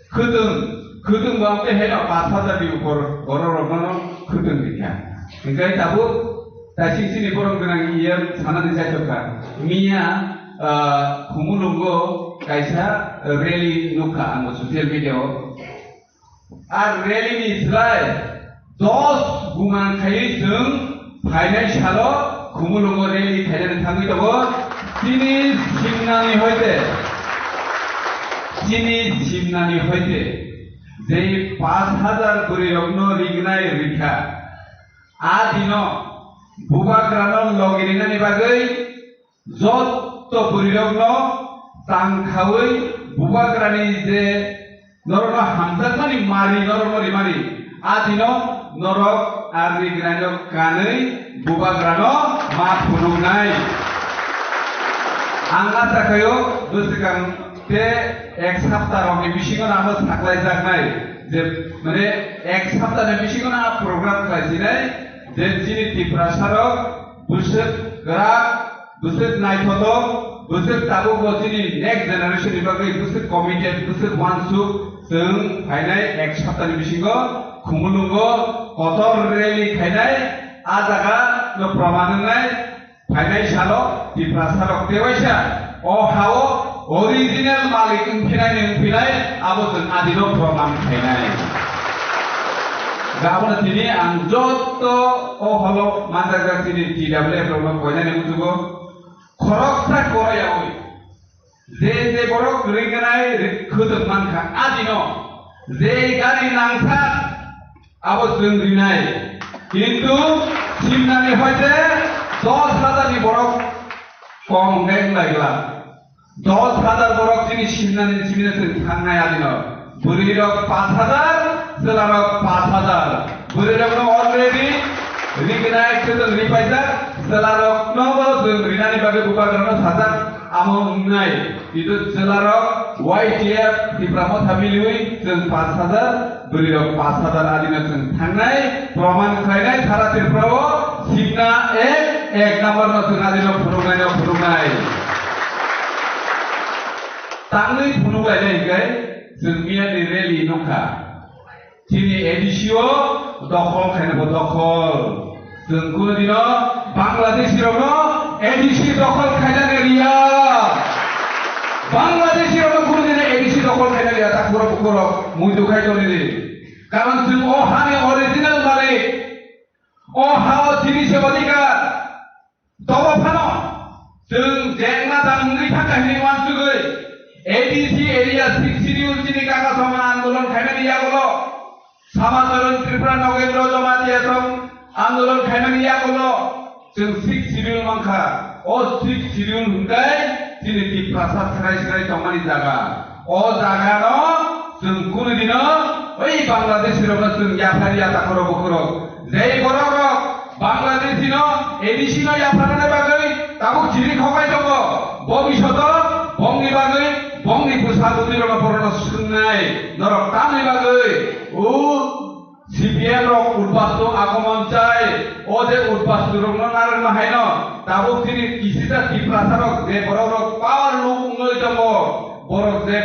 Khwtwng, khwtwng bo amtwi haino pash hajar ni upor borok rokno khwtwng rikha. Hwnkhe tabuk Taising chini borom gwnang E M sanani chaithokha. Miya, ah, Khumulwngo kaisa rally nukha ang bo social media o. A rally ni slai dos guman khaiwi chwng phainai salo Khumulwngo rally khainani thangwi tongo. Chini simnani hoite, chini simnani hoite je pash hajar bwrwi rokno rignai rikha. A dino bubagrano logi rinani bagwi jotto bwrwirokno tangkhaui bubagrani je norokno hamjakmani mari norokno rimani, a dino norok a rignai no kanwi bubagrano ma phunuknai. Ang acha khaio bwswkang Te ek sapta rokni bisingo no amo saklaijaknai je, mane, ek saptani bisingo no a program khlaisinai je chini Tiprasa rok bwswk kwrak, bwswk naithotok, bwswk tabukbo chini next generation ni bagwi bwswk committed, bwswk uansuk, chwng phainai ek saptani bisingo Khumulwngo kotor rally khainai, a jaga no proman wngnai. Phainai salo Tiprasa rok tewaisa o hao original malik wngphinai ni wngphinai abo chwng adino proman khainai. Gabon tini ang joto o holo manjakjak chini T W F rokno koinani muchugo khoroksa korayawi je je borok ringnai khwtwk mankha adino je gari nangkha abo chwng rinai. Kintu simnani hoite dos hajar ni borok kom hwnkhe wnglaigwla. Dos hajar borok chini simnani simina chwng thangnai adino. Bwrwi rok pash hajar, chwla rok pash hajar. Bwrwi rokno already rignai chwng ripaijak, chwla rokno bo chwng rinani bagwi bubagrano sajak amo wngnai. Kintu chwlarok Y T F Tipra Motha miliwi chwng pash hajar, bwrwirok pash hajar adino chwng thangnai, proman khlainai sara Tripura o simna ek, ek number no chwng adino phunuknai no phunuknai. Tangwi phunuklainai hinkhe chwng miyani rally nukha. Chini A D C o dokhol khaina bo dokhol. Chwng kunu dino Bangladeshi rokno A D C dokhol khaina riya. Bangladeshi rokno kunu dino A D C dokhol khaina riya, ta kuro kuro muitu khai toni di. Karon chwng o hani original malik. O hao chini se odhikar. Tobo phano chwng jengna dam wngwi thangkha hinwi uansugwi A D C area six schedule chini kaka songma andolon khaimani yagulo, Samacharan Tripura Nogendra Jamatia song andolon khaimani yagulo, chwng six schedule mankha. O six schedule hwnkhe chini Tiprasa srai srai tongmani jaga. O jagano chwng kunu dino oi Bangladeshi rokno chwng yaphari ya takhoro bukhoro. Jei borok rok Bangladeshi no A D C no yapharnani bagwi tabuk chiri khokai tongo. Bobishoto bongni bagwi bongni bwsa bwtwi rokno borokno swngnai norok tamni bagwi o C P M rok udbastu agomon chai, o je udbastu rokno narwkma haino, tabuk chini kisisa Tiprasa rok je borok rok power luk wngwi tongo, borok je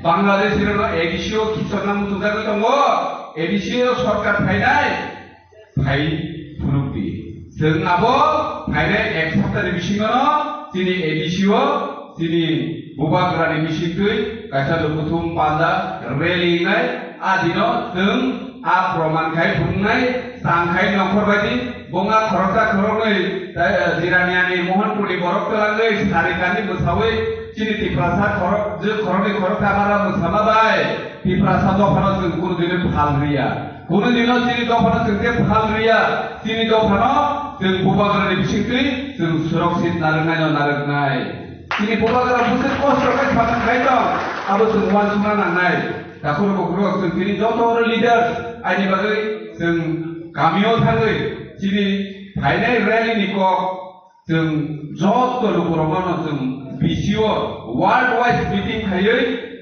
Bangladeshi rokno A D C o khichorna muchungjagwi tongo, A D C o sorkar phainai, phai phunukdi. Chwng abo phainai ek saptani bisingono chini A D C o chini bubagrani bisingtwi kaisa lukuthum panda rally wngnai. A dino chwng a proman khai phunuknai, chang khai nongkhor baidi, bongha khoroksa khoroknwi, eh, Jiraniani, Mohanpurni borok twlangwi, Sarikani bwsawi, chini Tiprasa khorok, je khoroknwi khoroksa mara bwsama bai, Tiprasa dophano chwng kunu dino phal riya. Kunu dino chini dophano chwng khe phal riya, chini dophano chwng bubagrani bisingtwi chwng surakshit narwknaino narwknai. Chini bubagra bwswk kosto khe saman khai tong, abo chwng uansukna nangnai. Takhuk bukhuk rok chwng tini joto leaders aini bagwi chwng kamio thangwi chini phainai rally ni kok chwng joto lukurokno chwng B C O world wise meeting khaiwi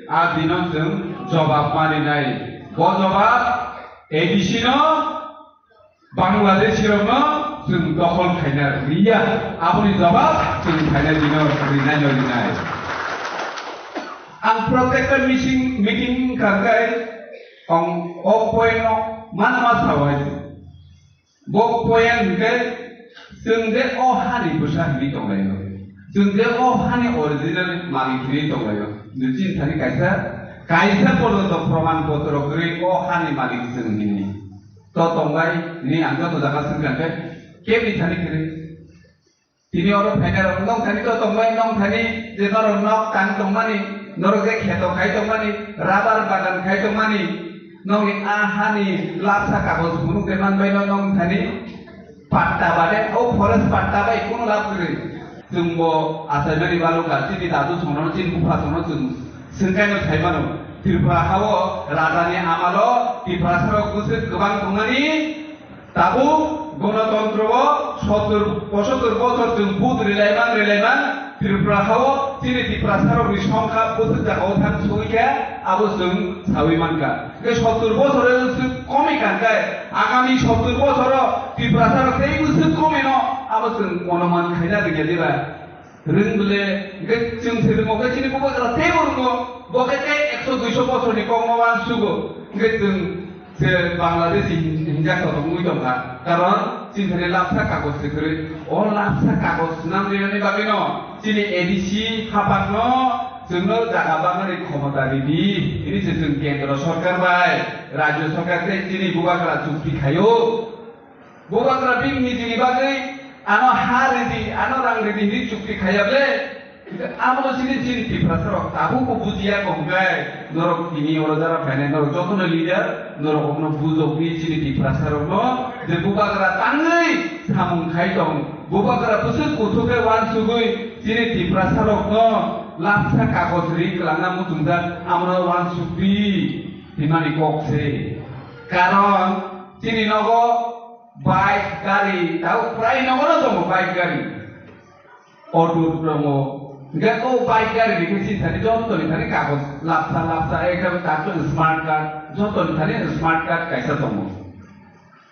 a dino chwng jobab marinai. Bo jobab A D C no Bangladeshi rokno chwng dokhol khaina riya, aboni jobab chwng phaina dino rinai no rinai. Ang protekta meeting meeting kangkai ang o point no manma sawai. Bo point hwnkhe chwng je o hani bwsa hwnwi tonglaio, chwng je o hani original malik hwnwi tonglaio, nini thani kaisa kaisa porjonto proman potro kwrwi o hani malik chwng hwnwi. To tongbai ni ang joto jaga swngkha khe kebni thani kwrwi. Tini oro phainai rok nong thani to tongbai, nong thani je norok nok tang tongmani, norok je kheto khai tongmani, rubber bagan khai tongmani, nongni a hani lapsa kagoj phunuk de manbai no nong thani patta bade, o forest patta bai kunu lab kwrwi. Chwngbo achaimani baluka chini dadu songno, chini bupha songno chwng swngkaino saimano. Tripura hao rajani amalo Tiprasarok bwswk kwbang tongmani, tabuk gonotontro o sottor pochottor bochor chwng vote rilaiman rilaiman Tripura hao chini Tiprasarokni songkha bwswk jagao thang sogwi kha, abo chwng sawi mankha. Hwnkhe sottur bosor wng swk komi kha, hwnkhe agami sottur bosoro Tiprasarok tei bwswk komino abo chwng onuman khaina rwngya diba? Rwng bwle, hwnkhe chwng se rwngmo khe chini bubagra teibo rwngo, bo khe tei ekso duiso bosorni kokno uansugo, hwnkhe chwng se Bangladeshi hin-, hinjak kotor wngwi tongkha. Karon chini thani lapsa kagoj se kwrwi. O lapsa kagoj swnam rinani bagwino chini A D C hapangno chwngno jaga barnani khomota ridi. Hini se chwng kendro sorkar bai, rajyo sorkar tei chini bubagra chukti khaio. Bubagra bini nijini bagwi ano ha ridi, ano rang ridi hini chukti khaiya ble. Abono chini chini Tiprasarok tabukbo bujiya kongkhe, norok tini oro jara phainai, norok jotono leader, norok okno bujokdi chini Tiprasarokno, je bubagra tangwi samung khai tong, bubagra bwswk kuthukhe uansugwi chini Tiprasarokno lapsa kagoj ri kwlangna muchungjak, amono uansukdi hinmani kok se. Karon chini nogo bike, gari, tau prai nogono tongo bike, gari. Auto tongo. Hingke o bike gari ni khe chini thani joto ni thani kagoj lapsa lapsa ekdam takhuk smart card, joto ni thani smart card kaisa tongo.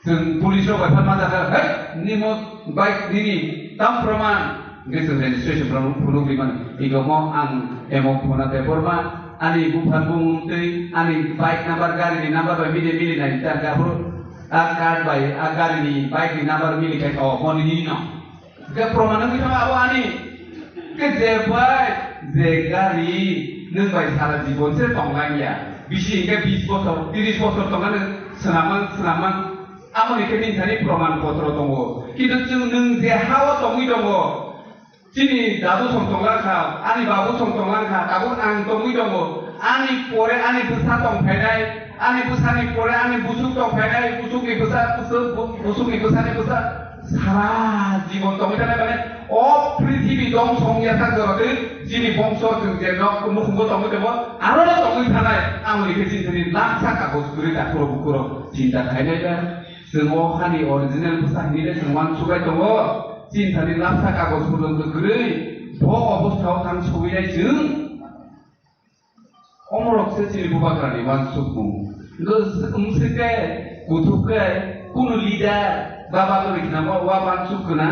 Chwng police rok bai phan ma jakha, "Hei, nimo bike nini tam proman?" Hingke chwng registration phano phunuk ri mano. Ego mo ang emo phone a bebor ma, ani buphan bumung tei ani bike number, gari ni number bai mili mili nai ta, aphuru a card bai a gari ni bike ni number mili khai, "O, mo nini no." Hwnkhe proman wngwi thango abo ani. Hwnkhe je bai, je gari nwng bai sara jibon se tonglang ya. Bisi hwnkhe bis bosor, tris bosor tongmani swnamang, swnamang. Aboni khe nini thani proman potro tongo. Kintu chwng nwng je ha-o tongwi tongo, chini dadu song tonglang kha, ani babu song tonglang kha, tabuk ang tongwi tongo. Ani pore ani bwsa tong phainai, ani bwsani pore ani busuk tong phainai, busukni bwsa, busuk, busukni bwsani bwsa. Sara jibon tongwi thanai mane o prithibi dongso wngya sak jora twi chini bongso chwng je nok nukhungo tongwi tongo, aro no tongwi thanai, amoni khe chini thani laksa kagoj kwrwi takhurok bukhurok chinta khainai da. Chwng o hani original bwsa hinwi le chwng uansuk bai tongo, chini thani laksa kagoj porjonto kwrwi, bo obostha o thang sogwi nai chwng. Omorok se chini bubagrani uansukmung. Hwnkhe wngse khe, kuthuk khe, kunu leader, baba kwrwi khna bo wa uansuk khna,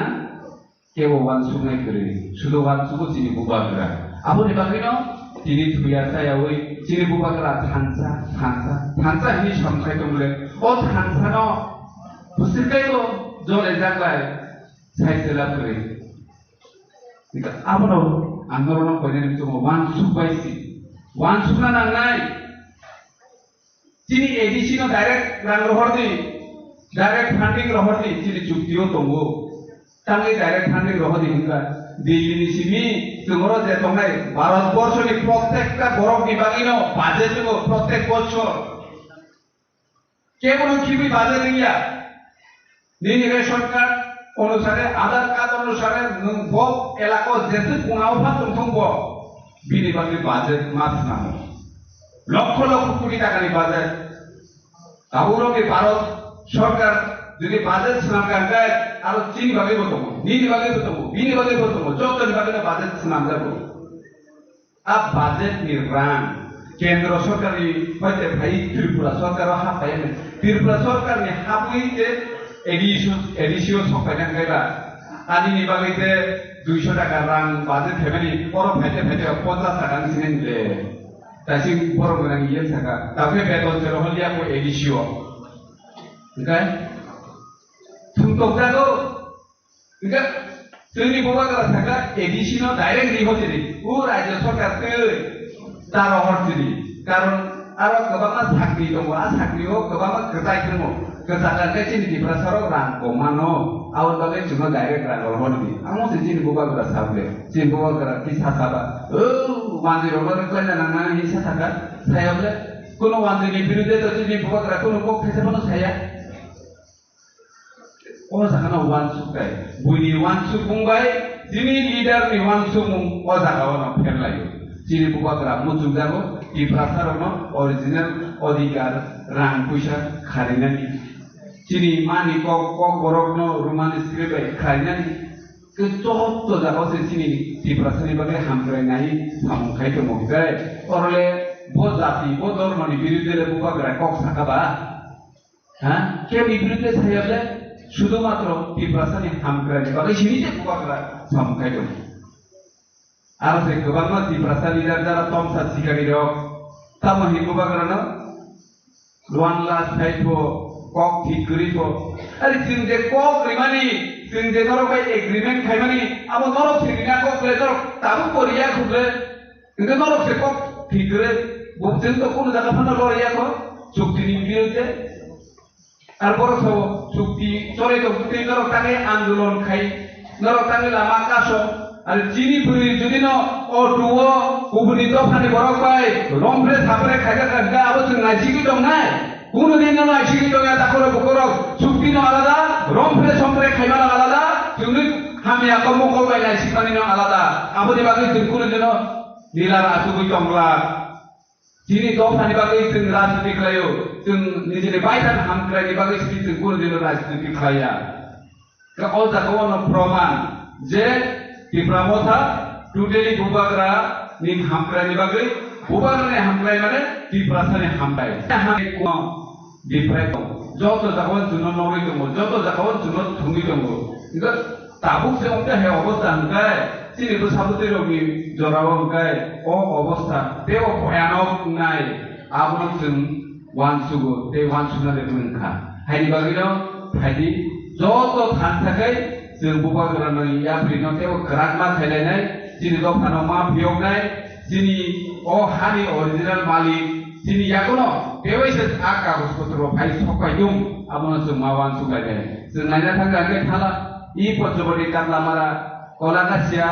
kebo uansuknai kwrwi. Sudo uansugo chini bubagra. Aboni bagwino tini thuya chayawi chini bubagra thansa, thansa, thansa hinwi samkhai tongmole. O thansano bwswk kaibo jole jaklai sai chwla kwrwi. Hingkhe abono ang norokno koinani muchungo uansuk bai si. Uansukna nangnai. Chini A D C no direct rang rohor di, direct funding rohor di, chini chukti o tongo. Tangwi direct funding rohor di hwnka. Delhi ni simi chwng oro je tongnai, Bharat borso ni prottekta borok ni bagwi no budget tongo, prottek bosor. Kebono khibi budget wngya. Nini ration card onusare, Aadhaar card onusare nwng bo elaka o jeswk kungao pha tongthung bo, bini bagwi budget ma swnamo. Lokho lokho koti takani budget. Tabukno khe Bharat sorkar jodi budget swnamkha hwnkhe aro chini bagwibo tongo, nini bagwibo tongo, bini bagwibo tongo, jotoni bagwino budget swnamjago. A budget ni rang kendro sorkarni hoite phai Tripura sorkaro hapai ani. Tripura sorkarni habwi te A D C, A D C o sok paina hwnkhe ba. Ani ni bagwi te duiso taka rang budget phaimani oro phaite phaite ponchas taka wng sinai le. Taising borok gwnang iye saka. Tabukhe beton se rohor liya ko A D C o. Hwnkhe thung tokjago. Hingkhe chwngni bubagra sakha A D C no direct riho chini, o rajya sarkar twi ta rohor chini. Karon aro kwbangma sakni tongo, a sakni o kwbangma kwchai thwngo. Kwchak khe chini Tiprasa rok rang koma no, aboni bagwi chwngno direct rang rohor di. Amo se chini bubagra sa bole, chini bubagra twi sa saba, o manjwi rok no kwlaina nang nang hinwi sa sakha, saya bole. Kuno manjwi ni birudhe to chini bubagra kuno kok thaisa phano saya. O jaga no uansuk kai. Buini uansukmung bai chini leader ni uansukmung o jaga o no pherlaio. Chini bubagra muchungjago Tiprasa rok no original odhikar rang puisa kharinani. Chini mani kok, kok borok no Roman script bai kharinani. Joto jagao se chini Tiprasani bagwi hamkrai nai samung khai tongo hwnkhe, orole bo jati, bo dhormoni birudhe le bubagra kok saka ba? Ha? Keboni birudhe saya le? Sudhumatro Tiprasani hamkraini bagwi sini je bubagra samung khai tongo. Aro se kwbangma Tiprasa leader jara tomsa sikari rok, tamo hinwi bubagrano one lakh sai pho, kok thik kwrwi pho. Ari chwng je kok rimani, chwng je norok bai agreement khaimani, abo norok se rina kok le, norok tabuk bo riya khuble. Hingke norok se kok thik kwrwi, bo chwng to kunu jaga phano loriya kho, chuktini birudhe. Ar borok sabo chukti chole tong, chukti norok tangwi andolon khai, norok tangwi lama kaso. Ar chini bwrwi jodi no o duo kubuni dophani borok bai romphre saphre khaijak kha, hwnkhe abo chwng naisigwi tongnai? Kunu din no naisigwi tongya, takhoro bukhorok chukti no alada, romphre somphre khaimano alada, chwngni hamya kok mokol bai naisigmani no alada. Aboni bagwi chwng kunu dino nilara achugwi tongla. Chini dophani bagwi chwng rajniti khlaio, chwng nijini baithang hamkraini bagwi sini chwng kunu dino rajniti khlaiya. Khe o jaga o no proman je Tipra Motha totally bubagra ni hamkraini bagwi, bubagra ni hamkrai mane Tiprasa ni hamkrai. Hamkrai ko different tongo. Joto jaga o chwngno nogwi tongo, joto jaga o chwngno thumwi tongo. Hingkhe tabuk se wngkha hai obostha hwnkhe, chini bwsa bwtwi rokni jorao hwnkhe o obostha teibo bhoyanok wngnai, abono chwng uansugo tei uansukna de wngkha. Haini bagwino phaidi joto thansa khai chwng bubagrano yaprino teibo kwrakma khailainai, chini dophano ma phiyoknai, chini o hani original malik chini yagono tewaisa a kagoj potro phai sokpai dung, abono chwng ma uansuk lainai. Chwng naina thangkha hwnkhe thala i Panchwati Katlamara, Kolakasia,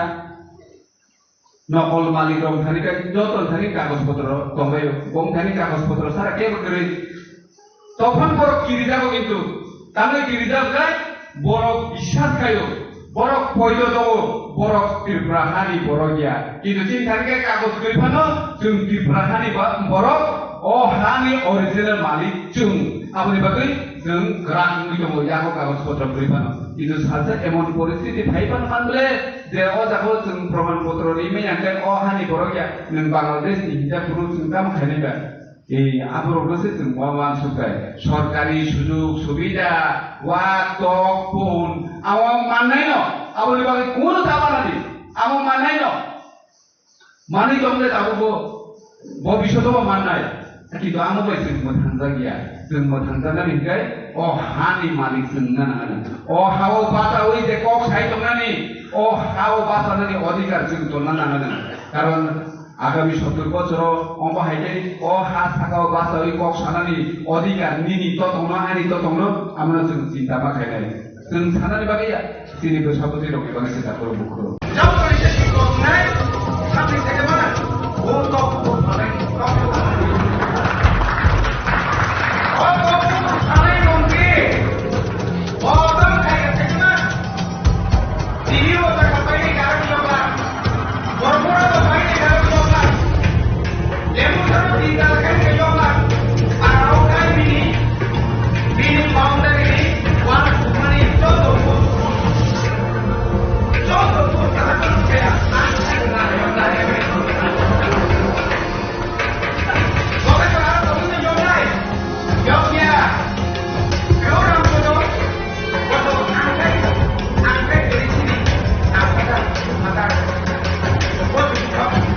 nokol malik rok thani khe joto thani kagoj potro tonglaio, bong thani kagoj potro sara kebo kwrwi. Tophan borok kirijago kintu, tamni kirijak khai borok biswas khaio, borok poito tongo, borok Tripura hani borok ya. Kintu chini thani khe kagoj kwrwi phano chwng Tripura hani ba borok, o hani original malik chwng. Aboni bagwi chwng kwrak wngwi tongo, yago kagoj potro kwrwi phano. Kintu salsa emon poristiti phai phano man bole, je o jaga o chwng proman potro rimai ya khe o hani borok ya, nwng Bangladesh ni hinjak phuru chwng tamo khainai ba? E, aborok no se chwng uansuk khe sorkari sujug subida, wak tok, phone, amo mannai no, aboni bagwi kunu ta banadi, amo mannai no. Manwi tong le tabuk bo, bo bisoto bo mannai. Kintu amo bai chwng mwthangjakya. Chwng mwthangjaknani hwnkhe o hani malik chwng wngna nangnai. O hao bachaui je kok sai tongnani, o hao bachanani odhikar chwng tonna nangnai. Karon agami sottor bochoro omo hai khe o ha sakao bachaui kok sanani odhikar nini to tongno, ani to tongno, amono chwng chinta ma khainai. Chwng sanani bagwi ya, chini bwsa bwtwi rokni bagwi se takhoro bukhoro. Jabo ni se sikok nai, samni se kema, o tok, o sanai, tok, o sanai. O tok, o sanai mongki. O tok khai ka se kema. Tini o ta ka pai ni ka rak yokla. Bormura bo pai ni ka rak yokla. Lembu tharo di ka rak yokla. Arau kai bini. Bini boundary ni uansukmani joto buj, joto buj kaham khe ang khe ang khe ang khe. Bokaisa aro tongmani yoknai, yokya. Kau rang kono, kono ang khe, ang khe kiri sini. Ang khe, ang khe. Bokaisa aro tongmani yoknai.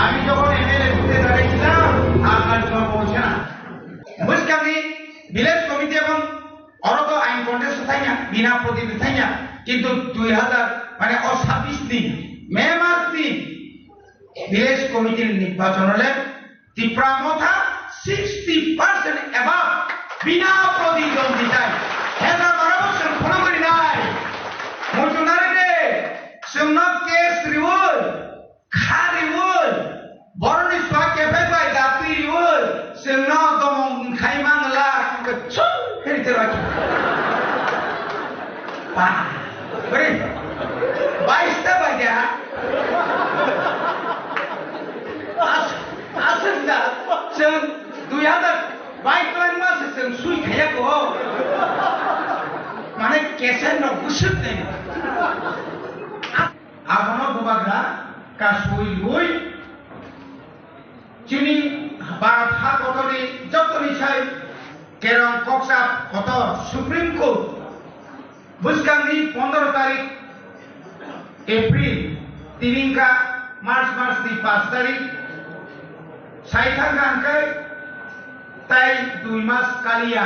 আমি যখন এমএলএ ঘুরতে দাঁড়িয়েছিলাম, আপনার জন্ম হয়েছে না। বুঝতে আপনি ভিলেজ কমিটি এবং Oro to ain contest thangya, bina prodip thangya, kintu dui hazar, mane o sabbish ni May mas ni village committee ni nirbachon le Tipra Motha sixty percent above bina proditwonditai. Hezar barabo chwng phunuk rinai. Muchunari de, chwngno case riwi, kha riwi, Khai mangla, khe chum, khe rite roi. Pa, bari, baista baja. As, asal da, chwng dui hazar bais twlangma se chwng sui khaya ko. Mane kesen no busuk nai. Abono bubagra kasui lui. Chini Bharat ha kotorni jotoni sai kerong koksa kotor Supreme Court bwskangni pondro tarik April, tini wngkha March masni pash tarik, sai thangkha hwnkhe tai dui mas kaliya.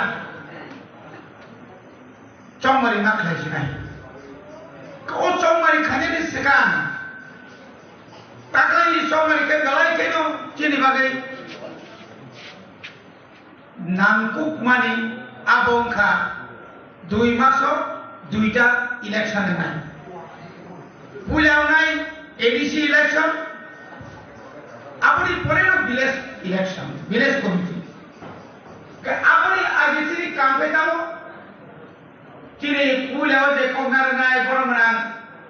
Chongmari ma khlai sinai. O chongmari khainani swkang taklaini chongmari khe belai kheno chini bagwi nangkukmani abo wngkha dui maso duita election wngnai. Puila wngnai A D C election, aboni poreno village election, village committee. Aboni age chini kaam khe tamo? Chini puila o je kokna rwnai borok gwnang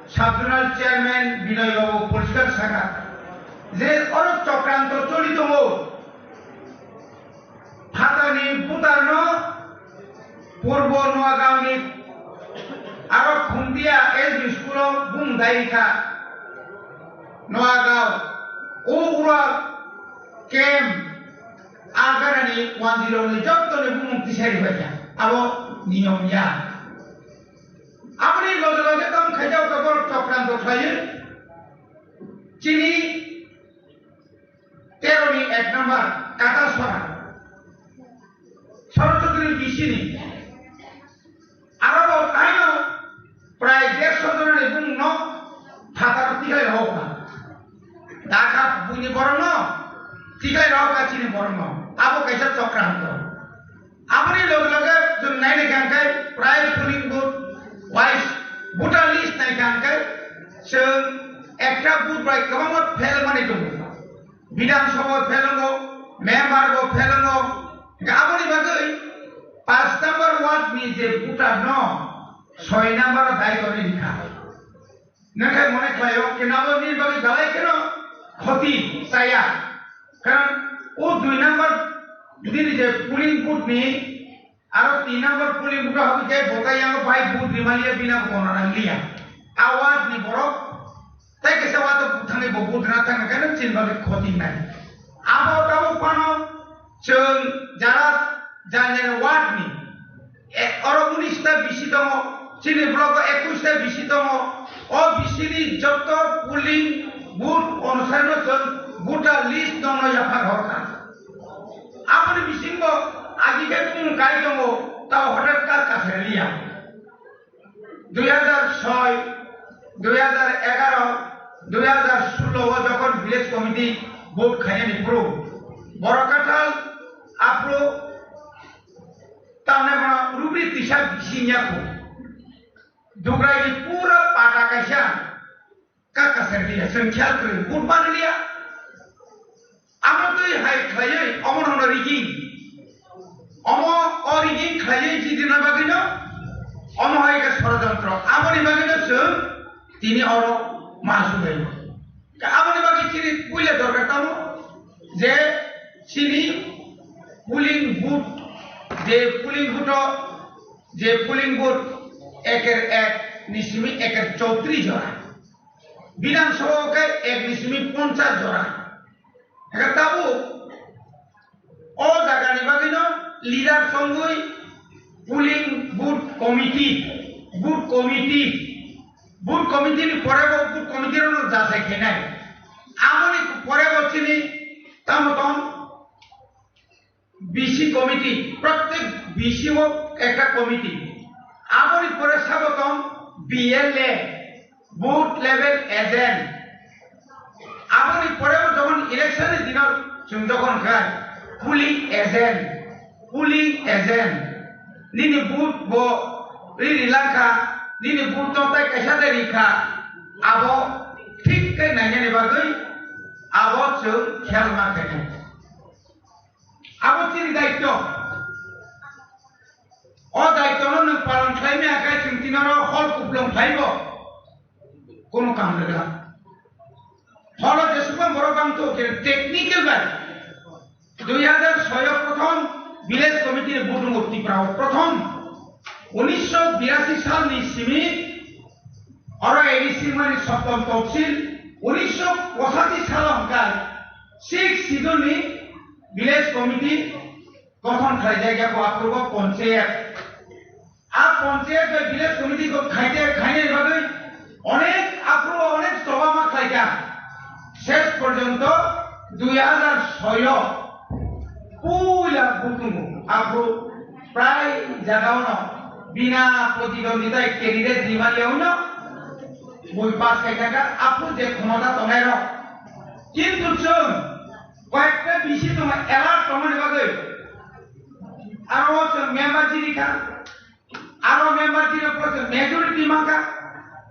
sub zonal chairman Binoy Babu poriskar saka je oro chokranto choli tongo. Phatarni butarno Purbo Noagaon ni aro Khumdia S B school o bung dai rikha. Noagaon o ura kem agarani one zero ni jottoni bumung tisari baikha. Abo niyom ya. Aboni loge loge tamo khaijak tabok chokranto khlaiwi chini tero ni ek number Katasora, Sorochudri B C ni. Aro bo taino prai dersho jonani bumungno phataro tikhai rohokha. Dakha buini borokno tikhai rohokha chini borokno. Abo kaisa chokranto. Aboni loge loge chwng naina khe hwnkhe prai polling booth wise voter list naikha hwnkhe chwng ekta booth bai kwbangma fail manwi tongo. Bidhan Sabha fail wngo, member bo fail wngo. Hwnkhe aboni bagwi paanch number ward ni je voter no soi number o dai torwi rikha. Nangkhe mone khlaio, kenabo nini bagwi belai kheno khoti chaya. Karon o dui number nini je polling booth ni aro tin number polling booth o habwi khe bo khe yango bai booth rimaliya bina bo gona nangliya. A ward ni borok tei kaisa ward o thangwi bo booth rina thangkha khe chini bagwi khoti nai. Abo tabuk phano chwng jara jani jani ward ni E, oro unis ta B C tongo, chini block o ekush ta B C tongo. O B C ni joto polling booth onusari no chwng voter list no no yaphar horkha. Aboni bisingo agi khe bumung kai tongo, tao hotat ka kasai liya. Dui hazar soi, dui hazar egaro, dui hazar sullo o jokhon village committee vote khainani phuru, borok kathal aphuru Tamni bono rubri tisa bising ya kho. Dugrai ni pura pata kaisa kaka serliya, chwng khel kwrwi, vote manliya. Amo twi hai khlaiwi, omo nono rigging. Omo o rigging khlaiwi jidina bagwino, omo hai khe sorojontro. Aboni bagwino chwng tini oro ma subai. Aboni bagwi chini puila dorkar tamo je chini polling booth, je polling booth o, je polling booth eker ek ni simi eker chowtris jora, Bidhan Sabha o khe ek ni simi ponchas jora. Eke tabuk o jagani bagwino leader songwi polling booth committee, booth committee, booth committee ni pore bo booth committee rokno jachai khainai. Aboni pore bo chini tamo tong B C committee, prottek B C o ekta committee. Aboni pore sabo tong B L A, booth level agent. Aboni pore bo jokhon election ni dino chwng jokhon khai polling agent, polling agent. Nini booth bo ri ri langkha, nini booth no tai kaisa de rikha. Abo thik khe nainani bagwi abo chwng khel ma khainai. Abo chini daityo. Phaibo kono kam rwgwla. Pholo jesukma borok bangtho khe technical bai dui hazar soi o prothom village committee ni budungo Tripura o prothom unisho birasi salni simi oro A D C mani soptom topsil, unisho posashi salo hwnkhe sixth schedule ni village committee gothon khlaijak ya bo aphuru bo ponchayat. A ponchayat bai village committee kok khaite khainai bagwi onek aphuru onek choba ma khlaikha. Ses porjonto dui hazar soi o puila bukungo aphuru prai jagao no bina protidwandita candidate ni mani yawi no bui pass khaikha aphuru je khomota tongnai rok. Kintu chwng koyekta bisi tongo alert tongmani bagwi. Aro chwng member chini kha. Aro member chini pore chwng majority mankha.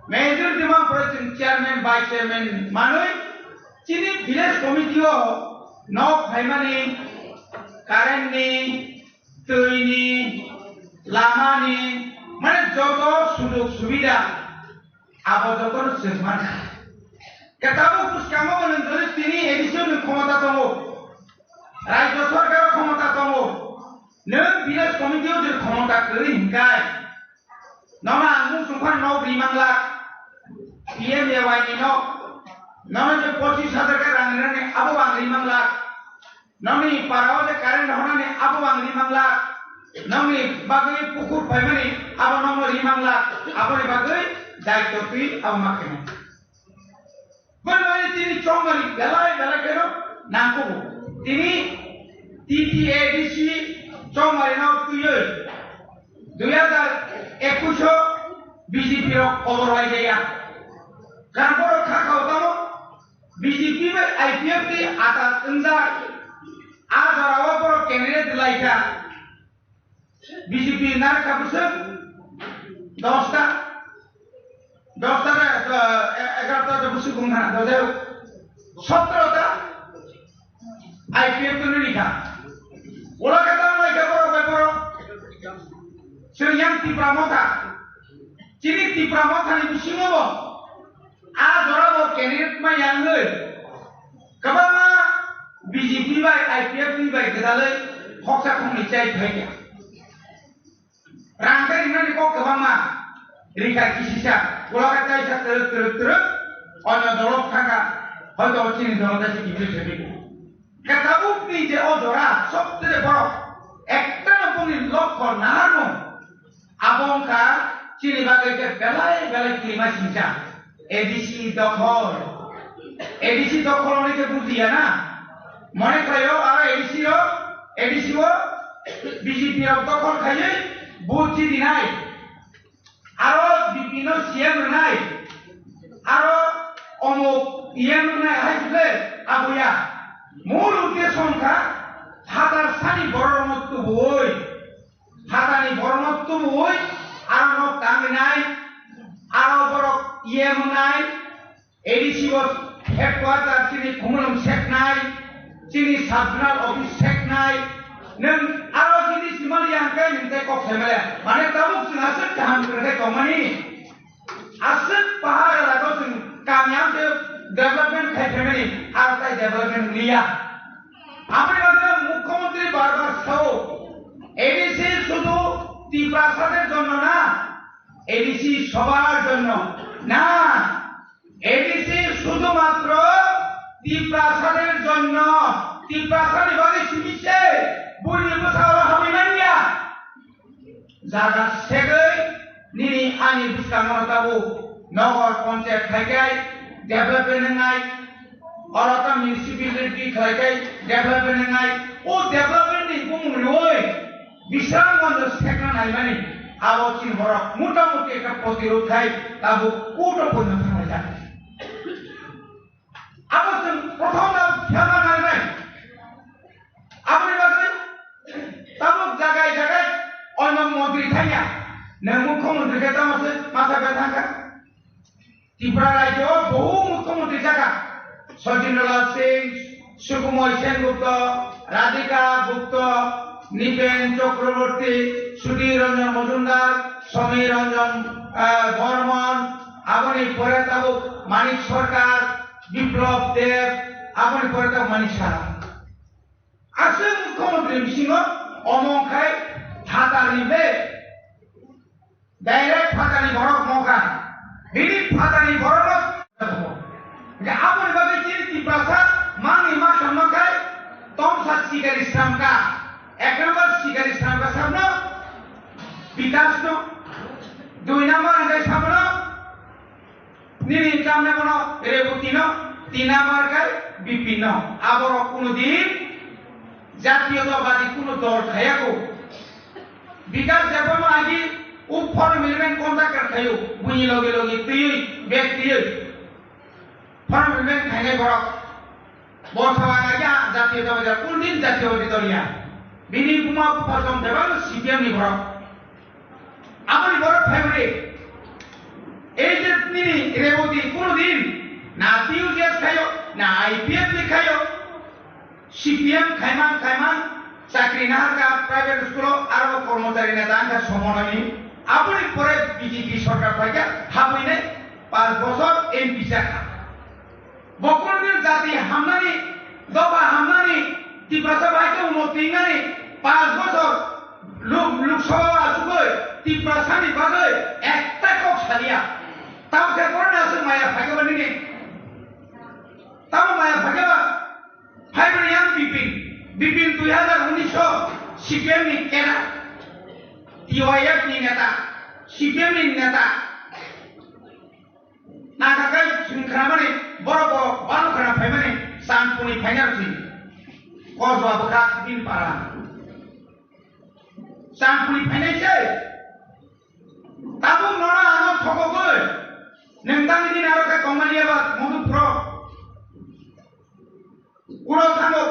Majority man pore chwng chairman, vice chairman manwi chini village committee o nok phaimani, current ni, twi ni, lama ni, mane joto sujog subida abo jotono chwng mankha. Khe tabuk bwskango bo nwng jodi tini A D C o nwng khomota tongo, Rajya Sarkar o khomota tongo, nwng village committee o jodi khomota kwrwi hinkai, nono ang mung songphano nok ri manglak, P M A Y ni nok, nono je pochis hajar khe rang rinani abo ang ri manglak. Nokni para o je current honani abo ang ri manglak, nokni bagwi pukur phaimani abo nokno ri manglak, aboni bagwi daityo twi abo ma khainai. Boni bagwi tini chongmani belai belai kheno nangkugo. Tini T T A D C chongmani no twiwi dui hazar ekush o B J P rok kobor lai jaya. Karon borok kha khao tamo B J P bai I P F T ni atat wngjak. A jora o borok candidate lai kha. B J P nar kha bwswk dosta, dosta na, eh, egarota ta bwswk wng kha, dojak sotro ta. I P F T ni rikha. Ola khe tamo lai khe borok bai borok. Chwng yang Tipra Motha. Chini Tipra Motha ni bisingo bo a jora bo candidate ma yang oi. Kwbangma B J P bai I P F T ni bai gwdalwi khoksa khoknwi chai phai kha. Rang khe rinani kok kwbangma rikha kisisa, ulo khe kaisa twrwk twrwk twrwk onyo dolo thangkha, hoito chini dolo kaisa kiphilwi semi. Khe tabukni je o jora sobse borok ekta no bongni lokho naharmung, abo wngkha chini bagwi khe belai belai kirima singsa. A D C dokhol. A D C dokhol hwnwi khe bujiya na? Mone khlaio aro A D C o, A D C o B J P rok dokhol khaiwi vote chidinai. Aro B P no C M rwnai. Aro omuk E M rwnai hai khe aboya. Mul uddesho wngkha phatar sani bororokno tubuwi. Phatani borokno tubuwi aro nok tangrinai, aro borok E M wngnai, A D C o headquarter chini Khumulwng seknai, chini sub zonal office seknai, nwng aro chini simali yang khe nwng tei kok saimale. Mane tabuk chwng aswk kaham kwrwkhe tongmani. Aswk pahar elaka o chwng kamiyam khe development khai phaimani, aro tai development wngya. Aboni bagwi mukhyamantri bar bar sao, A D C শুধু তিপ্রাসাদের জন্য না, A D C সবার জন্য না, A D C শুধুমাত্র তিপ্রাসাদের জন্য। তিপ্রাসানি bagwi simi se, buini bwsao hamwi manya. Jaga segwi nini ani bwskango tabuk nogor ponchayat khai khai development wngnai, oro ta municipality khlai khai development wngnai, o development ni bumung riwi Bisramganj sekna naimani abo chini borok motamuti ekta protirod khai tabuk court o poino thanglaijak. Abo chwng prothom no phiyama nangnai. Aboni bagwi tabuk jagai jagai oino montri thangya. Nwng mukhyamantri khe tamo se masa bai thangkha. Tripura rajyo o bohu mukhyamantri jakha. Sachin Lal Singh, Sukumoy Sen Gupta, Radhika Gupta, Nipen Chakraborty, Sudhir Ranjan Majumdar, Samir Ranjan ah, Bormon, aboni pore tabuk Manik Sarkar, Biplop Deb, aboni pore tabuk Manik Saha. Aswk mukhyamantri bisingo omo khai phatarni be direct phatarni borok mokha. Bini phatarni borok no. Hingkhe aboni bagwi chini Tiprasa mangni ma samno khai tomsa sikari sramkha. Ek number sikari sramkha sabno Bikas no. Dui number hingkhe sabno Nini tamne bono Reboti no, tin number khai Bipin no. Aborok kuno din jatiyotobadi kuno dol khayako. Bikas Debbarma agi o form amendment contractor khayo, buini loge loge twiwi, bag twiwi. Form amendment khainai borok. Bo thawa agi jatiyotobadi, kuno din jatiyotobadi dol ya. Bini buma bupha tong bebak C P M ni borok. Aboni borok faibri. Ei je nini Reboti kuno din na T U J S khayo, na I P F ni khayo, C P M khaimang khaimang chakri naharkha private school o, aro kormochari neta wngkha somonani. Aboni pore B J P sorkar phaikha, habwinai panch bochor M P chakha. Bo kuno din jati hamnani, dopha hamnani, Tiprasa bai khe uno tingnani, panch bochor lok-, Lok Sabha o achugwi Tiprasani bagwi ekta kok saliya. Tamo khe bono aswk maya phaikhe ba nini? Tamo maya phaikhe ba? Phaibani yang Bipin. Bipin dui hazar unis o C P M ni kena, T Y F ni neta, C P M ni neta. Nakakai chwng khnamani borok bo baro khna phaimani Changpuni phaina rwsi. Kosba bwkha bini para. Changpuni phainai se. Tabuk nono ano thokogwi. Nwng tangni din aro khe tongmani eba Madhupro. Uro thango.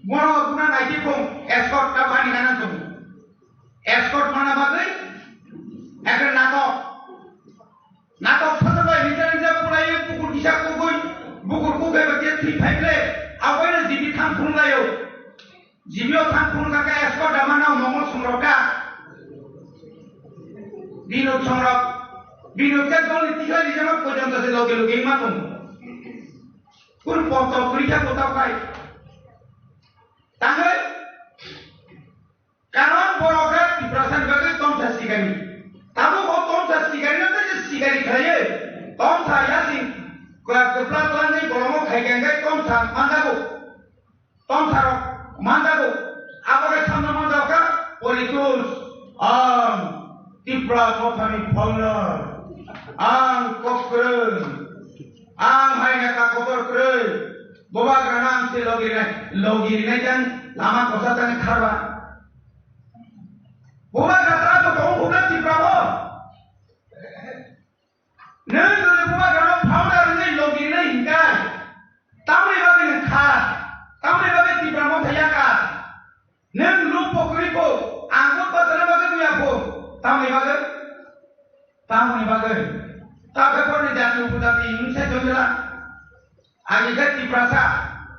Bono buna naiti phung escort ta bani gana thung. Escort mana bagwi ekre natok. Natok sajak bai nija nija pulaiwi bukur kisa kugwi, bukur kugwi ba je thwi phaible, aboino jibi thang phunlaio. Jibio thang phun kaka escort da mana mongol songrok ka. Binok songrok, binok ke dol ni tisa rijama pojonto se loge loge ma tong. Kur poto kurikha kota kai. Tangwi Karon borok khe Tiprasa ni bagwi tomsa sikari. Tabuk bo tomsa sikari no tei sikari khlaiwi tomsa yasing kwpla twlangwi bolongo khaikha hwnkhe tomsa manjago. Tomsa rok manjago. Abo khe samno manjak kha politics. Ang Tipra mothani founder. Ang kok kwrwng. Ang hai neta kotor kwrwi. Bubagrano ang se logi rinai, logi rinai tang lama kosa tang kharba. Bubagra tara to tong khuna Tipra bo. Nwng jodi bubagrano founder wnwi logi rinai hinkai. Tamni bagwi nwng kha. Tamni bagwi Tipra motha ya kha. Nwng luk pokri pho, ang bo patana bagwi nuya pho. Tamni bagwi? Tamni bagwi? Tabukhe porni jati upojati wngse jomila. Agi khe Tiprasa,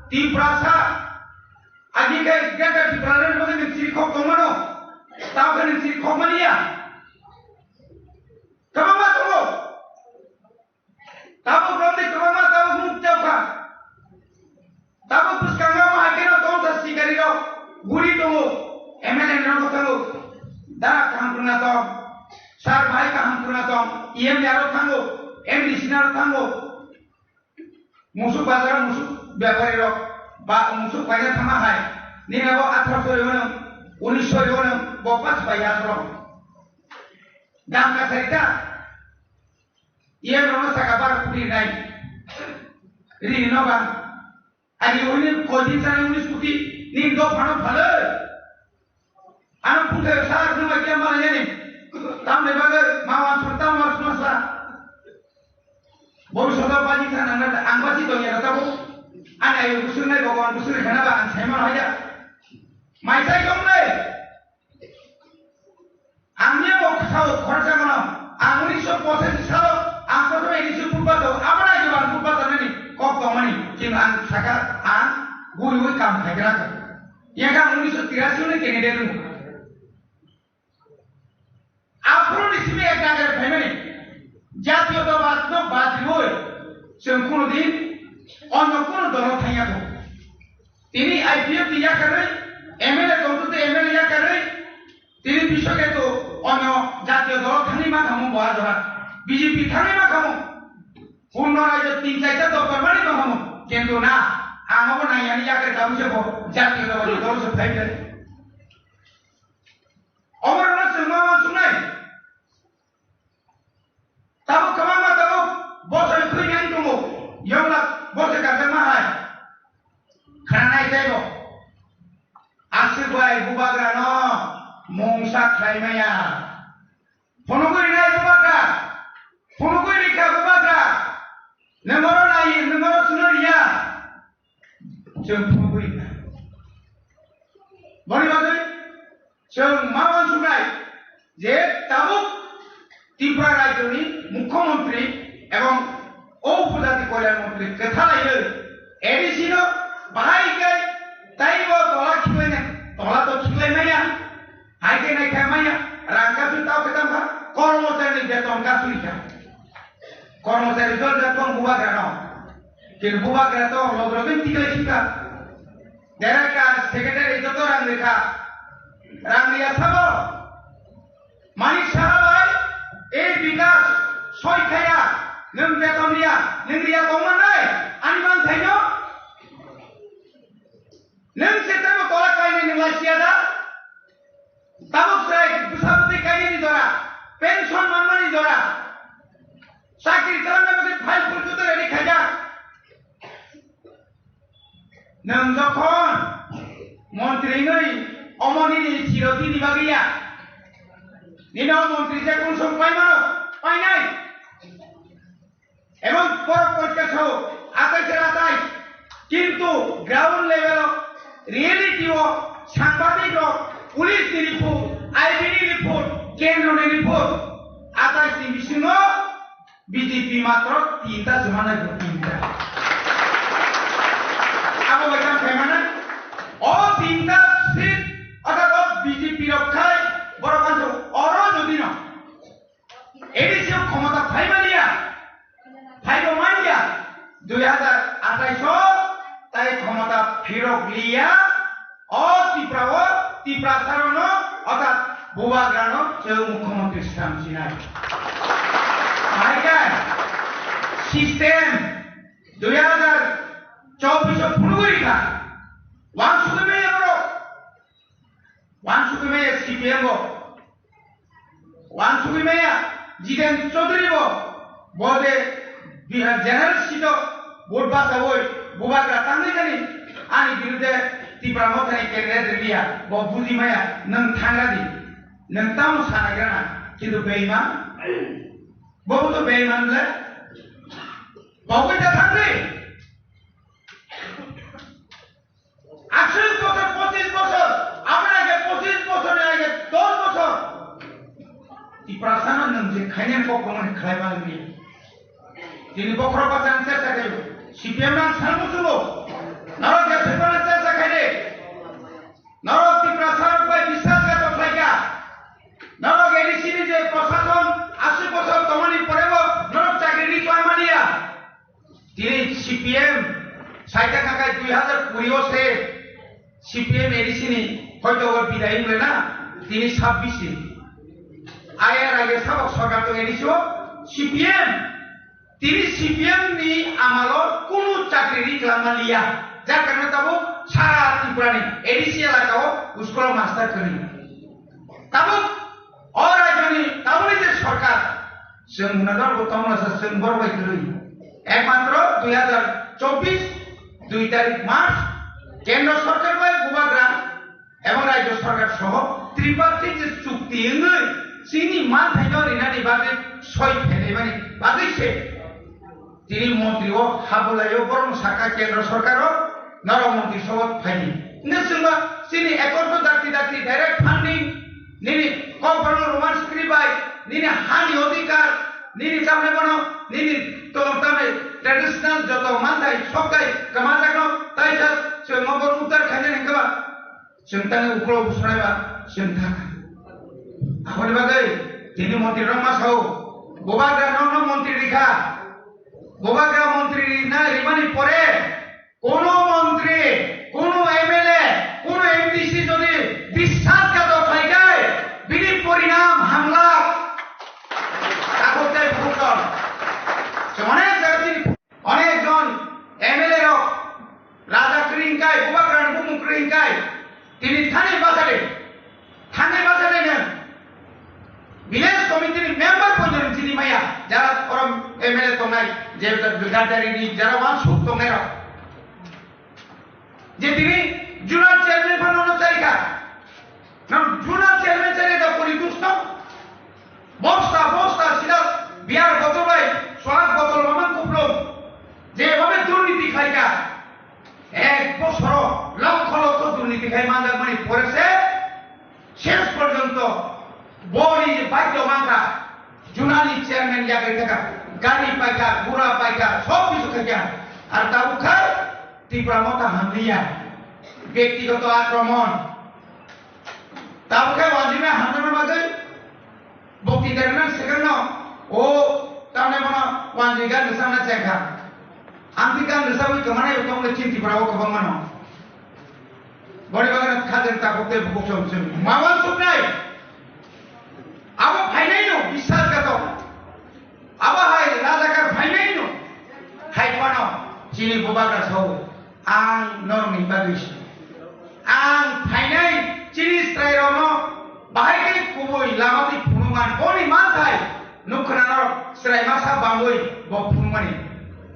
Tiprasa. Agi khe Greater Tipraland ni bagwi nwng siri khok tongmano. Tabukhe nwng siri khok mani ya. Kwbangma tongo. Tabuk romni kwbangma tabuk nuk chapkha. Tabuk bwskango hai kheno tongsa sikari rok guri tongo. M L A rok thango. Dara kaham kwrwngna tong. Sir bhai kaham kwrwngna tong. E M A rok thango. M D C rok thango. Musuk bazar musuk bepari rok ba musuk paina thangma hai. Nini abo atharosho riwano, unisho riwano, bo pas bai asro. Dam kasarita. Iya nono saka bar kuri nai. Rini no ba. Ani uni koi din sana unis kuti nin do phano phale. Ano puthe sa ruma kya mala yani. Tamni bagwi ma wan sur tam wan sur sa. Bobiswt o baji thana na ang baji do ya tabo. Ani ayo busur nai Bhagwan busur khana ba ang saimano haya. Mai sai kong le. Ang niya bo sao khoroksa mano, ang unisho pochashi salo, ang prothom N S U purbato, aboni age bo ang purbato nini kok tongmani, kintu ang saka, ang guri guri kam khaikha. Yaka unisho tirashi ni candidate rw. Aphuru ni simi ek jagare phaimani jatiyotabad no bad riwi chwng kuno din onno kuno dolo thangya kho. Tini I P F ni yakarwi M L A tongtwtwi M L A yakarwi tini bisok eto onno jatiyo dolo thangwi ma khamu bo ajora B J P thangwi ma khamu. Purno raijo tin chaita dopha mani tongkhamu, kintu na, ang abo nangyani yakre tabuk se bo jatiyo dopha ni dol se phai khe. Omo rwna chwng ma uansuknai. Tabuk kwbangma tabuk bosor khwi nang tongo, yongla bosor kajakma hai. Khwnanai tei bo. Aswk bai bubagrano mungsa khlai maya. Phunugwi rinai bubagra, phunugwi rikha bubagra, nwng oro nai, nwng oro chwngno riya, chwng phunugwi rikha. Boni bagwi chwng ma uansuknai je tabuk Tripura rajyoni mukhyamantri ebong o upojati kalyan mantri kwthalaiwi A D C no bahai khe taibo tola khiklaina, tola to khiklai maya. Hai khe nai kha maya, rang kasui tao khe tamo kha, kormochari ni beton kasui kha. Kormochari jol jak tong bubagra no. Kin bubagra to log log ni tiklai khika. Director, secretary joto rang rikha. Rang riya sabo. Manik Saha bai, e Bikas, soi khaya, nwng beton riya, nwng riya tongma nai, ani man thaino. Nwng se tamo tola kainai nwng lai siya da? Tabuk chwrai bwsa bwtwi kainani jora, pension manmani jora, chakri khlangna bagwi file purchuto ready khaijak. Nwng jokhon montri wngwi omo nini chirotini bagwi ya, nini o montri je kunsong paimano, painai. Ebong borok porikha sao atais er atais, kintu ground level o reality o sangbadik rok police ni report, I B ni report, kendro ni report, atais ni bisingo B J P matro tinta joma nai, tinta. Abo bai tang khaimana, o tinta seat, orthat o B J P rok khai borok kansa oro jodi no A D C o khomota phai maliya, phaibo maliya, dui hazar atais o tai khomota phirok liya, o Tripura o, Tiprasa rok no, orthat bubagra no chwng mukhyamantri swnam sinai. Bahai khe system dui hazar chobbish o phunugwi rikha, wansugwi maya borok. Wansugwi maya C P M bo, wansugwi maya Jiten Chaudhary bo, bo je Bihar general seat o vote bachawi bubagra tangwi thani ani biruddhe Tipra Mothani candidate rwliya, bo buji maya nwng thangra di, nwng tamo sana grana, kintu beiman, bo to beiman le, bo bai ta thangri. Aswk bosor, pochis bosor, aboni age pochis bosor, ni age dos bosor. Tiprasa no nwng je khainai kok kwmani khlai mani. Tini bokhorok bachang chesa khaio. C P M nang sal muchungo. Norok je thwipana chesa khaide. Norok Tiprasa rok bai biswasghatok khlaikha. Norok A D C ni je prosason aswk bosor tongmani porebo norok chakri ri khlaimaniya. Tini C P M saita khakai dui hazar kuri o se C P M A D C ni hoito o bidai wngla na, tini sabbish ni. Ayar age sabok sorkar tong A D C o C P M. Tini C P M ni amalo kunu chakri ri kwlangma liya. Jar karone tabuk sara Tripura ni A D C elaka o school o master kwrwi. Tabuk o rajyoni tabukni je sorkar, chwng hwnador bo tongmasa chwng borok bai kwrwi. Ekmatro dui hazar chobbish dui tarik March kendro sorkar bai bubagra ebong rajyo sorkar soho tripartite je chukti wngwi chini manthaino rinani bagwi soi phainaimani bagwi se. Tini montri o habulai o borok saka kendro sorkar o norok montri sobo phaidi. Hingke chwngba chini accord no dakti dakti direct funding nini kok borok Roman script bai nini hani odhikar nini tamni bono nini tong tamni traditional joto manthai soktai kwmajakno taisa chwng obo uttar khainani hingke ba. Chwng tangwi uklok bwswknai ba chwng thangkha. Aboni bagwi Tini montri rok ma sao, Bubagra no no montri rikha. Bubagra montri rina rimani pore, kono montri, kono M L A, kono M D C jodi biswasghatok khai khai, bini porinam hamlak. Tabuk tei bukuk ton. Onek jaga tini, onek jon M L A rok raja kwrwi hwnkhai, Bubagra ni bumung kwrwi hwnkhai, tini thani bachade, thani bachade nang. Village committee ni member poito chini maya, jara oro M L A tongnai, je Gaddarini jara wansuk tongnai rok. Je tini zonal chairman phano no charikha. Nang zonal chairman chari da pori dusno? Bosta, bosta, sida beer botol bai, swag botol mamang kuplung. Je bhabe durniti khaikha. Ek bosoro lokho lokho durniti khai manjakmani pore se Shesh porjonto boni je baidhyo mankha, zonal ni chairman yagwi thaka, gari paikha, gura paikha, sob kichu khaikha. Ar tabuk khai Tipra Motha hamliya, byaktigoto akromon. Tabuk khai wanjima hamjakna bagwi bokti derna sekarno o tamne bono wanji gan sana chekha. Amti gan sawi kemana yo tong le chinti pra o kobang mano. Boni bagwi no khadir tabuk tei bukuk chom chum. Mawan suknai. Abo phainai no biswasghatok. Abo hai rajakar phainai no. Hai phano chini Bubagra sao. Ang norokni bagwi se. Ang phainai chini chwrairokno bahai khe kubui lama twi phunukman. Boni manthai nukkhwna norok chwrai masa bangwi bo phunukmani.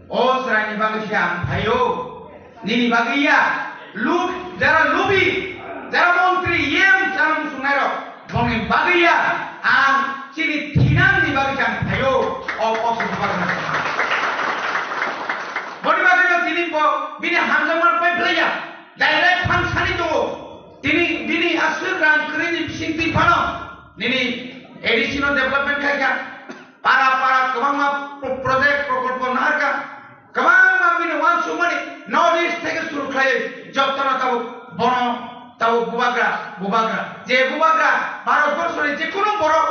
O chwraini bagwi se ang phaio. Nini bagwi ya, lub-, jara lubi, jara montri, E M chana muchungnai rok, bongni bagwi ya, ang chini thinangni bagwi se ang phaio, o, o, o, bagwi. Boni bagwi no tini bo, bini hamjakma pai phlai ya, direct phang sani tongo, tini bini aswk rang kwrwini bising twi phano, nini A D C no development khai kha, para para kwbangma pro-, project prokolpo narwkha, kwbangma bini uansukmani North East theke suru khlaiwi jotono tabuk bono tabuk Bubagra, Bubagra. Je Bubagra Bharat borso ni jekunu borok,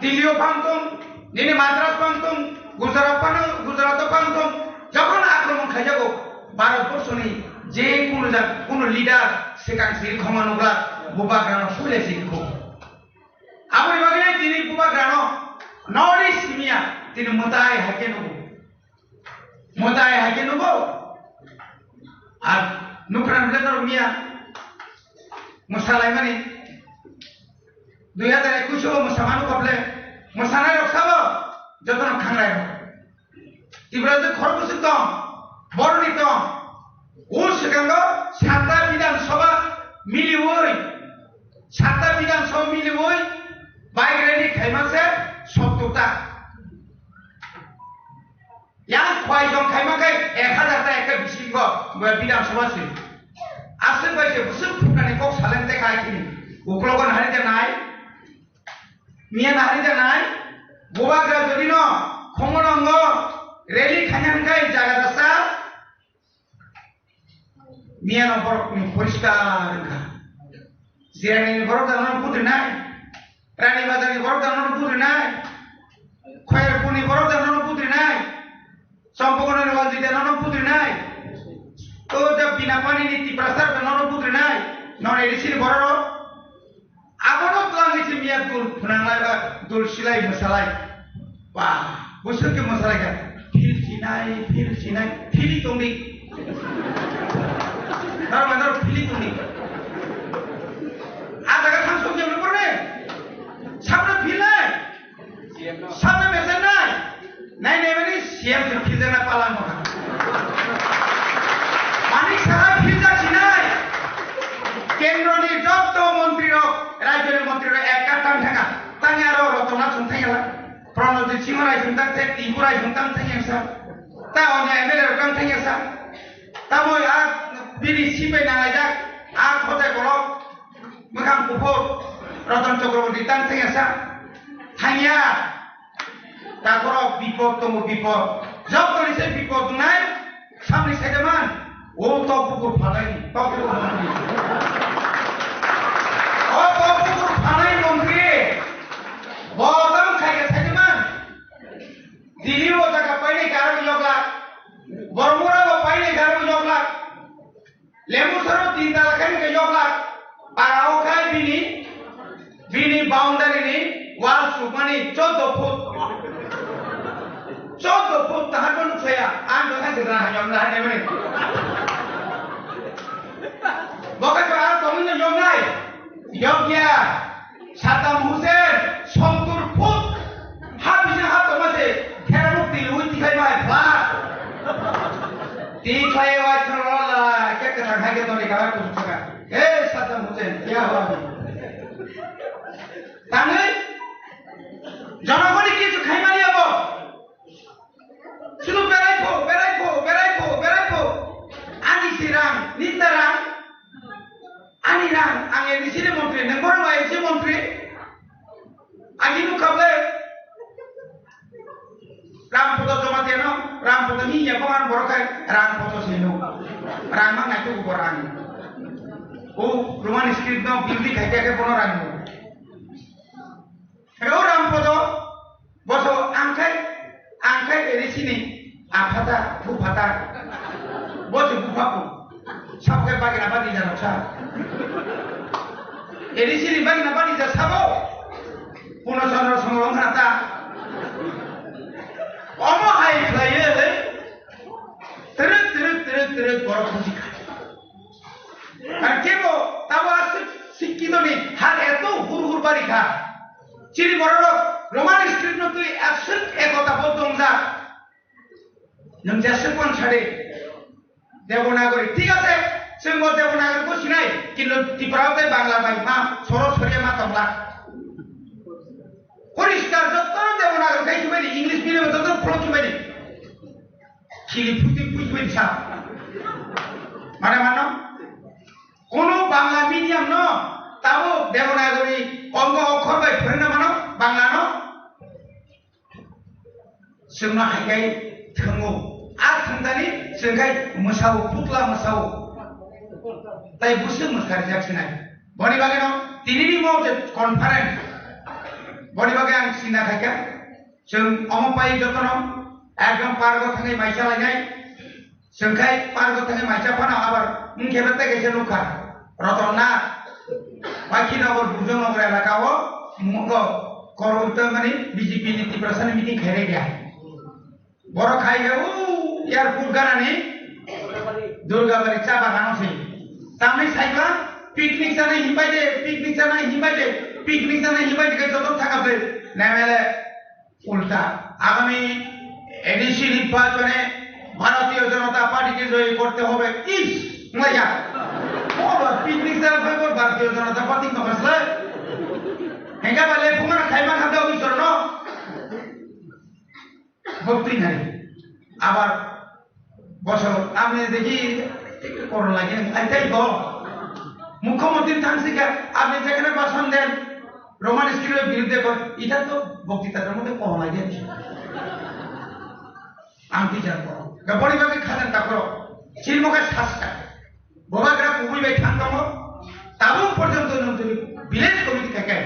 Delhi o phang tong, nini Madras phang tong, Gujarat phang, Gujarat o phang tong, jokhon akromon khaijago Bharat borso ni jekunu jak, kunu leader swkang siri khoma nukla Bubagra no sule siri kho. Aboni bagwi tini Bubagra no North East simiya tini mwtai hai khe nugo. Mwtai hai khe nugo. Ar nukra nukra norok miya mwsalaimani dui hazar ekush o mwsama nukha ble mwsanai rok sabo jotono khangrai rok. Tiprasa khorokbwswk tong, boroni tong. O swkango sata Bidhan Sabha miliwi, sata Bidhan Sabha miliwi bike rally khaima se sottor ta. Yang khwai jong khaima khe ek hazar ta ekta bisingo Bidhan Sabha se. Aswk bai se bwswk phuknani kok saleng te khai khini. Uklogo nahari ja nai. Miya nahari ja nai. Bubagra jodi no khongo nongo rally khaina hwnkhe jaga dasa. Miya no borok ni poriskar wngkha. Jirani ni borok da no putri nai. Rani Bazar ni borok da no putri nai. Khoyerpur ni borok da no putri nai. Champakona ni wal jita nono putri nai. To ja bina pani ni Tiprasa nono putri nai. Non A D C ni borok. Abono twlangwi se miya dul phwnanglai ba dul silai mwsalai. Ba, bwswk khe mwsalai kha. Phil sinai, phil sinai, phili tongdi. Daro ba daro phili tongdi. A jaga thang sok jemno porne. Sabra phil nai. Sabra mesenai. Nai nai mani C M se phil jana pala mo. Mani saha phil ja sinai. Kendro ni jotto montri rok, rajyo ni montri rok ekka tang thanga. Tang aro rotona sung thangela. Pranojit Singh rai sung tang thek, Tibu rai sung tang thangesa. Ta onyo M L A rok tang thangesa. Tamo a bini sipai nangaijak, a khotai kolok. Mwkhang kuphur Ratan Chakraborty tang thangya sa? Thangya. Takhorok bipod tongo, bipod. Jotoni se bipod wngnai, samni side man. O tok bukur phalai, tok bukur phalai. O tok bukur phalai montri. Bini boundary ni wall sukmani chaudo foot. Chaudo foot tahar bo nukphaya. Ang dwkha se jana hayam na hayam ni. Boka ko ar tongni no yom nai. Yom ya. Saddam Hussein sottor foot. Ha bisi ha tongma se thera mukti lui tikhai mai flat. Tikhai wai thara la ke ke thang hai ke toni kala tu thaka. Hey Saddam Hussein, kya hua? Tangwi jonogoni kichu khaimani abo. Sudu berai pho, berai pho, berai pho, berai pho. Ani si rang, nini rang. Ani rang, ang A D C ni montri, nang bono A D C montri. Ani nukha ble. Ram Poto Jamatia no, Ram Poto ni ya ko an borok kai, Ram Poto sino. Rang mang nai tu borang. O Roman script no building khai khe bono rang. Hero Ram Poto, boso ang khai, ang khai A D C ni aphata, buphata. Boso buphaku. Sabke bagina badi jano sa. A D C ni bagina badi ja sabo. Puno Chandra Songrong khata. Omo hai khlaiye le. Terek, terek, terek, terek, borok buji kha. Ar kebo tabo aswk sikkito ni har eto hur hur bari kha. Chini borok Roman script no twi aswk ekota bo tongjak. Nwng jeswk wan sadi. Devanagari, thik ase, chwng bo Devanagari bo sinai, kintu Tripura tei Bangla bai ma soro soriya ma tongla. Poriskar jotto Devanagari khai sibai di, English medium jotto pholok sibai di. Khili phuti phui sibai di sa. Mane mano? Kono Bangla medium no, tabo Devanagari ongo okhor bai phwrwngna mano, Bangla no? Chwngno hai khe thwngo. A thwngdani chwng khai mwsao, putla mwsao. Tai bwswk mwsari jak sinai. Boni bagwi no tinini mo je conference. Boni bagwi ang sinna khai kha. Chwng omo pai jotono ekdom pargo thangwi maisa lainai. Chwng khai pargo thangwi maisa phano abar wngkhe bete kaisa nukha. Roton Nath, Baikhi Nagar, Bujong Nagar elaka o, mo-, o, Korgutta mani B J P ni Tiprasa ni meeting khairek ya. Borok khai khe u airport ganani Durgabari cha bagano se. Tamni saikla picnic chana himbai de, picnic chana himbai de, picnic chana himbai de khe joto thaka de. Nemele Ulta, আগামী এডিসি নির্বাচনে ভারতীয় জনতা পার্টিকে জয়ী করতে হবে। ইস, মজা। Bobo picnic jana phai bo Bharatiya Janata Party ni tongkha se. Hengkha ba le phungana khaima kha da ui sorono. Bhakti nai. Abar Bosor, apni dekhi korona lagi, aitai to. Mukhyamantri thangsika, apni jekhane bhashan den, Roman script-er birudde kor, eta to boktitatar moddhe korona lagi. Ang teacher koro. Gabori bagi khajan takoro. Chini mokhe sasta. Bobagra kubui bai thang tongo. Tabuk porjonto nung tini village committee kai kai.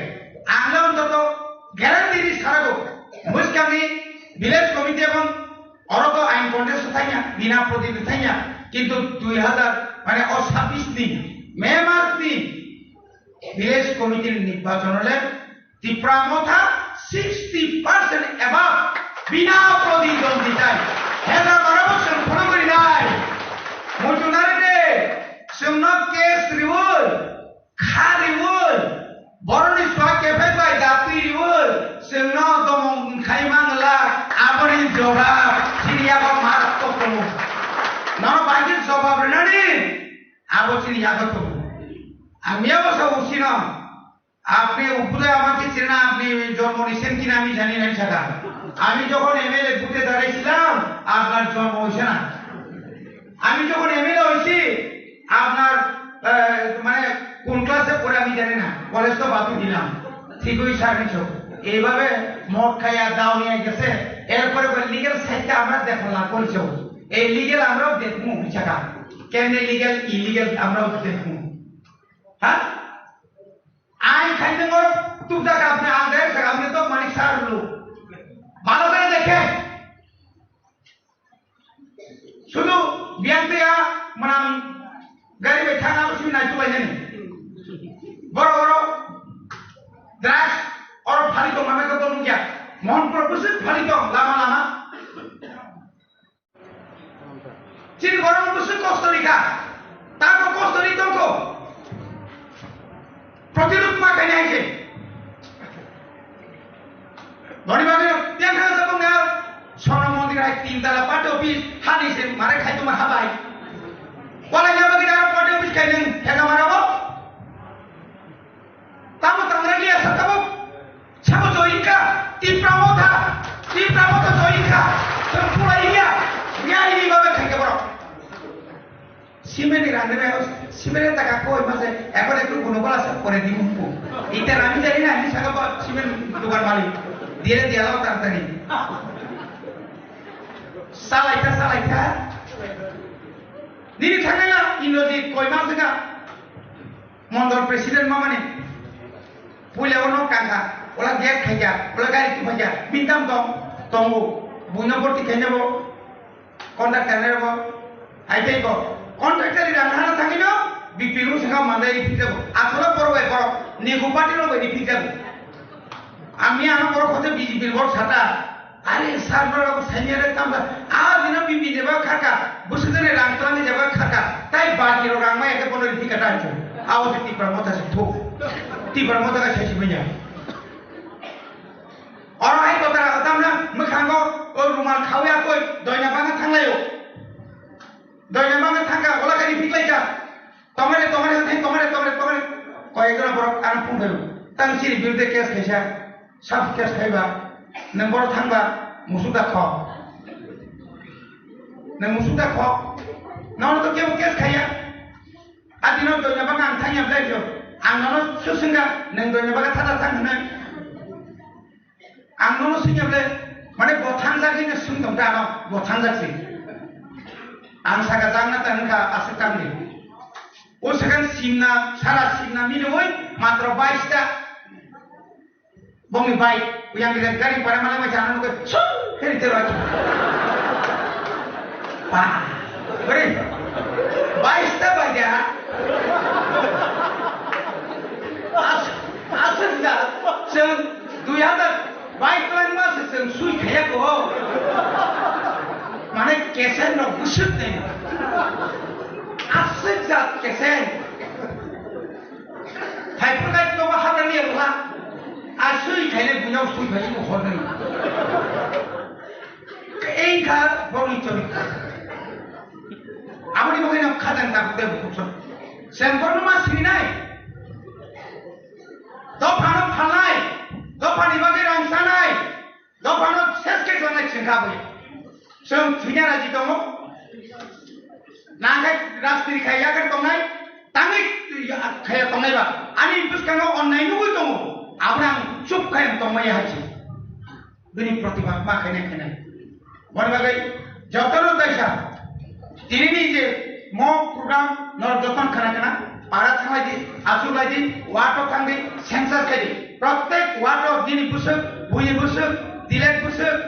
Ang le ontoto guarantee ri sarago. Muskangni village committee ebong Oro to ain contest thangya, bina protidwindi thangya, kintu dui hazar, mane o sabbish ni May mas ni village committee ni nirbachon le Tipra Motha sixty percent above bina protidwindi tai. Hezar barabo chwng phone kori nai. Muchunari de, chwngno case riwi, Khariwi, boroni sua kephai bai dati riwi, chwngno domong khai mangla, aboni jobab chini yago maratwk tongo. Nono bai khe jobab rinani, abo chini yago tongo. Ang miyabo sa usino, আপনি উপরে আমাকে চেনা, আপনি জন্ম নিছেন কিনা আমি জানি না, সাদা। আমি যখন এমএলএ ভোটে দাঁড়াইছিলাম, আপনার জন্ম হয়েছে না। আমি যখন এমএলএ হয়েছি, আপনার, আহ, মানে, কোন ক্লাসে পড়ে আমি জানি না, কলেজ তো বাদ দিলাম। ঠিক ওই সার্ভিস হোক। এইভাবে মদ খাইয়া দাও নিয়ে গেছে, এরপরে লিগ্যাল সাইডটা আমরা দেখা লাগবো। এই লিগ্যাল আমরাও দেখবো, বুঝছো? কেমনে লিগ্যাল, ইলিগ্যাল আমরাও দেখবো। হ্যাঁ? Ain khaitwmor tubjak, apni ang direct, apni to manik sar lo. Bhalo kore dekhe. Sudu biyang twiya mwnam gari bai thang abo simi naitu bai nani. Boro boro. Abo to join kha, chwng pulai ya, nyari ni babe khaikhe borok. Cement ni rang nai, cement ni taka koi mase, ekor ekor guno bala se pore di mumpu. Ita rami jari na, ni saka ba cement dukan malik. Dire dia lo tar tari. Salai kha, salai kha. Nini thangnaila Indrajit koi mas wngkha. Mondol president mamani. Puila ono kangkha. Ola gate khaikha. Ola gari tu khaikha. Mintam tong. Tongo. Buino borti khaina bo. Contractor ne bo. Hai tei bo. Contractor ira nana thangino. B P L saka mandai ripikha bo. Athoro borok bai borok. Nigo party rok bai ripikha bo. Ami ano borok hote B J P borok sata. Are sar borok sanya re tamba. A dino B P jeba khaka. Busudene rang tlang jeba khaka. Tai bagi rok rang mai ke bono ripikha tancho. Awo se Tipra motha se thuk. Tipra motha ka sesi banya. Oro hai kotara kotamna mwkhango o rumal khawya koi doina banga thanglayo. Doina banga thangka ola kani phiklaika. Tomare, tomare, thai tomare, tomare, tomare. Koyekjona borok ano phone khayo. Tang chini birudhe case khaisa. Sab case khaiba. Nwng borok thangba musuk da kho. Nwng musuk da kho. Nono to kebo case khaiya. Adino doina banga ang thangya blai kho. Ang nono susungga nwng doina banga thada thang hwnwi. Ang nono singya ble, mane bo thangjak hino sung tong ta ano, bo thangjak si. Ang saka jang na tang ka aswk tang di. O sakan simna, sara simna mini oi, matro bais ta. Bongni bai, uyang di gari para mana ma jana nuke, sung, heri tero aja. Pa, beri, bais ta baja. As, aswk ja, sung, dui hazar. Bai twlangma se chwng sui khaya ko. Mane kesen rok bwswk nai. Aswk jat kesen. Thaiphuru gai to ba habrani ya bwla. A sui khaile bunyao sui phai ko hor nai. Ei kha boni chori. Aboni bagwi no khajang ta bukte bukuk so. Sen borno ma sini nai. Dophano phalnai, dophani bagwi rang sanai, dophano ses khe tongnai chwng kha bui. Chwng thwina raji tongo. Nangkhe rajniti khai yakhar tongnai, tangwi khaya tongnai ba. Ani bwskango onnai nugwi tongo. Abono ang chup khai ang tongmaya hai se. Bini protibad ma khainai khainai. Boni bagwi jotono kaisa tinini je mo program norok jotono khana khana para thanglai di, achuk lai di, ward o thang di, census khai di. Prottek ward o bini bwswk, buini bwswk, dilek bwswk,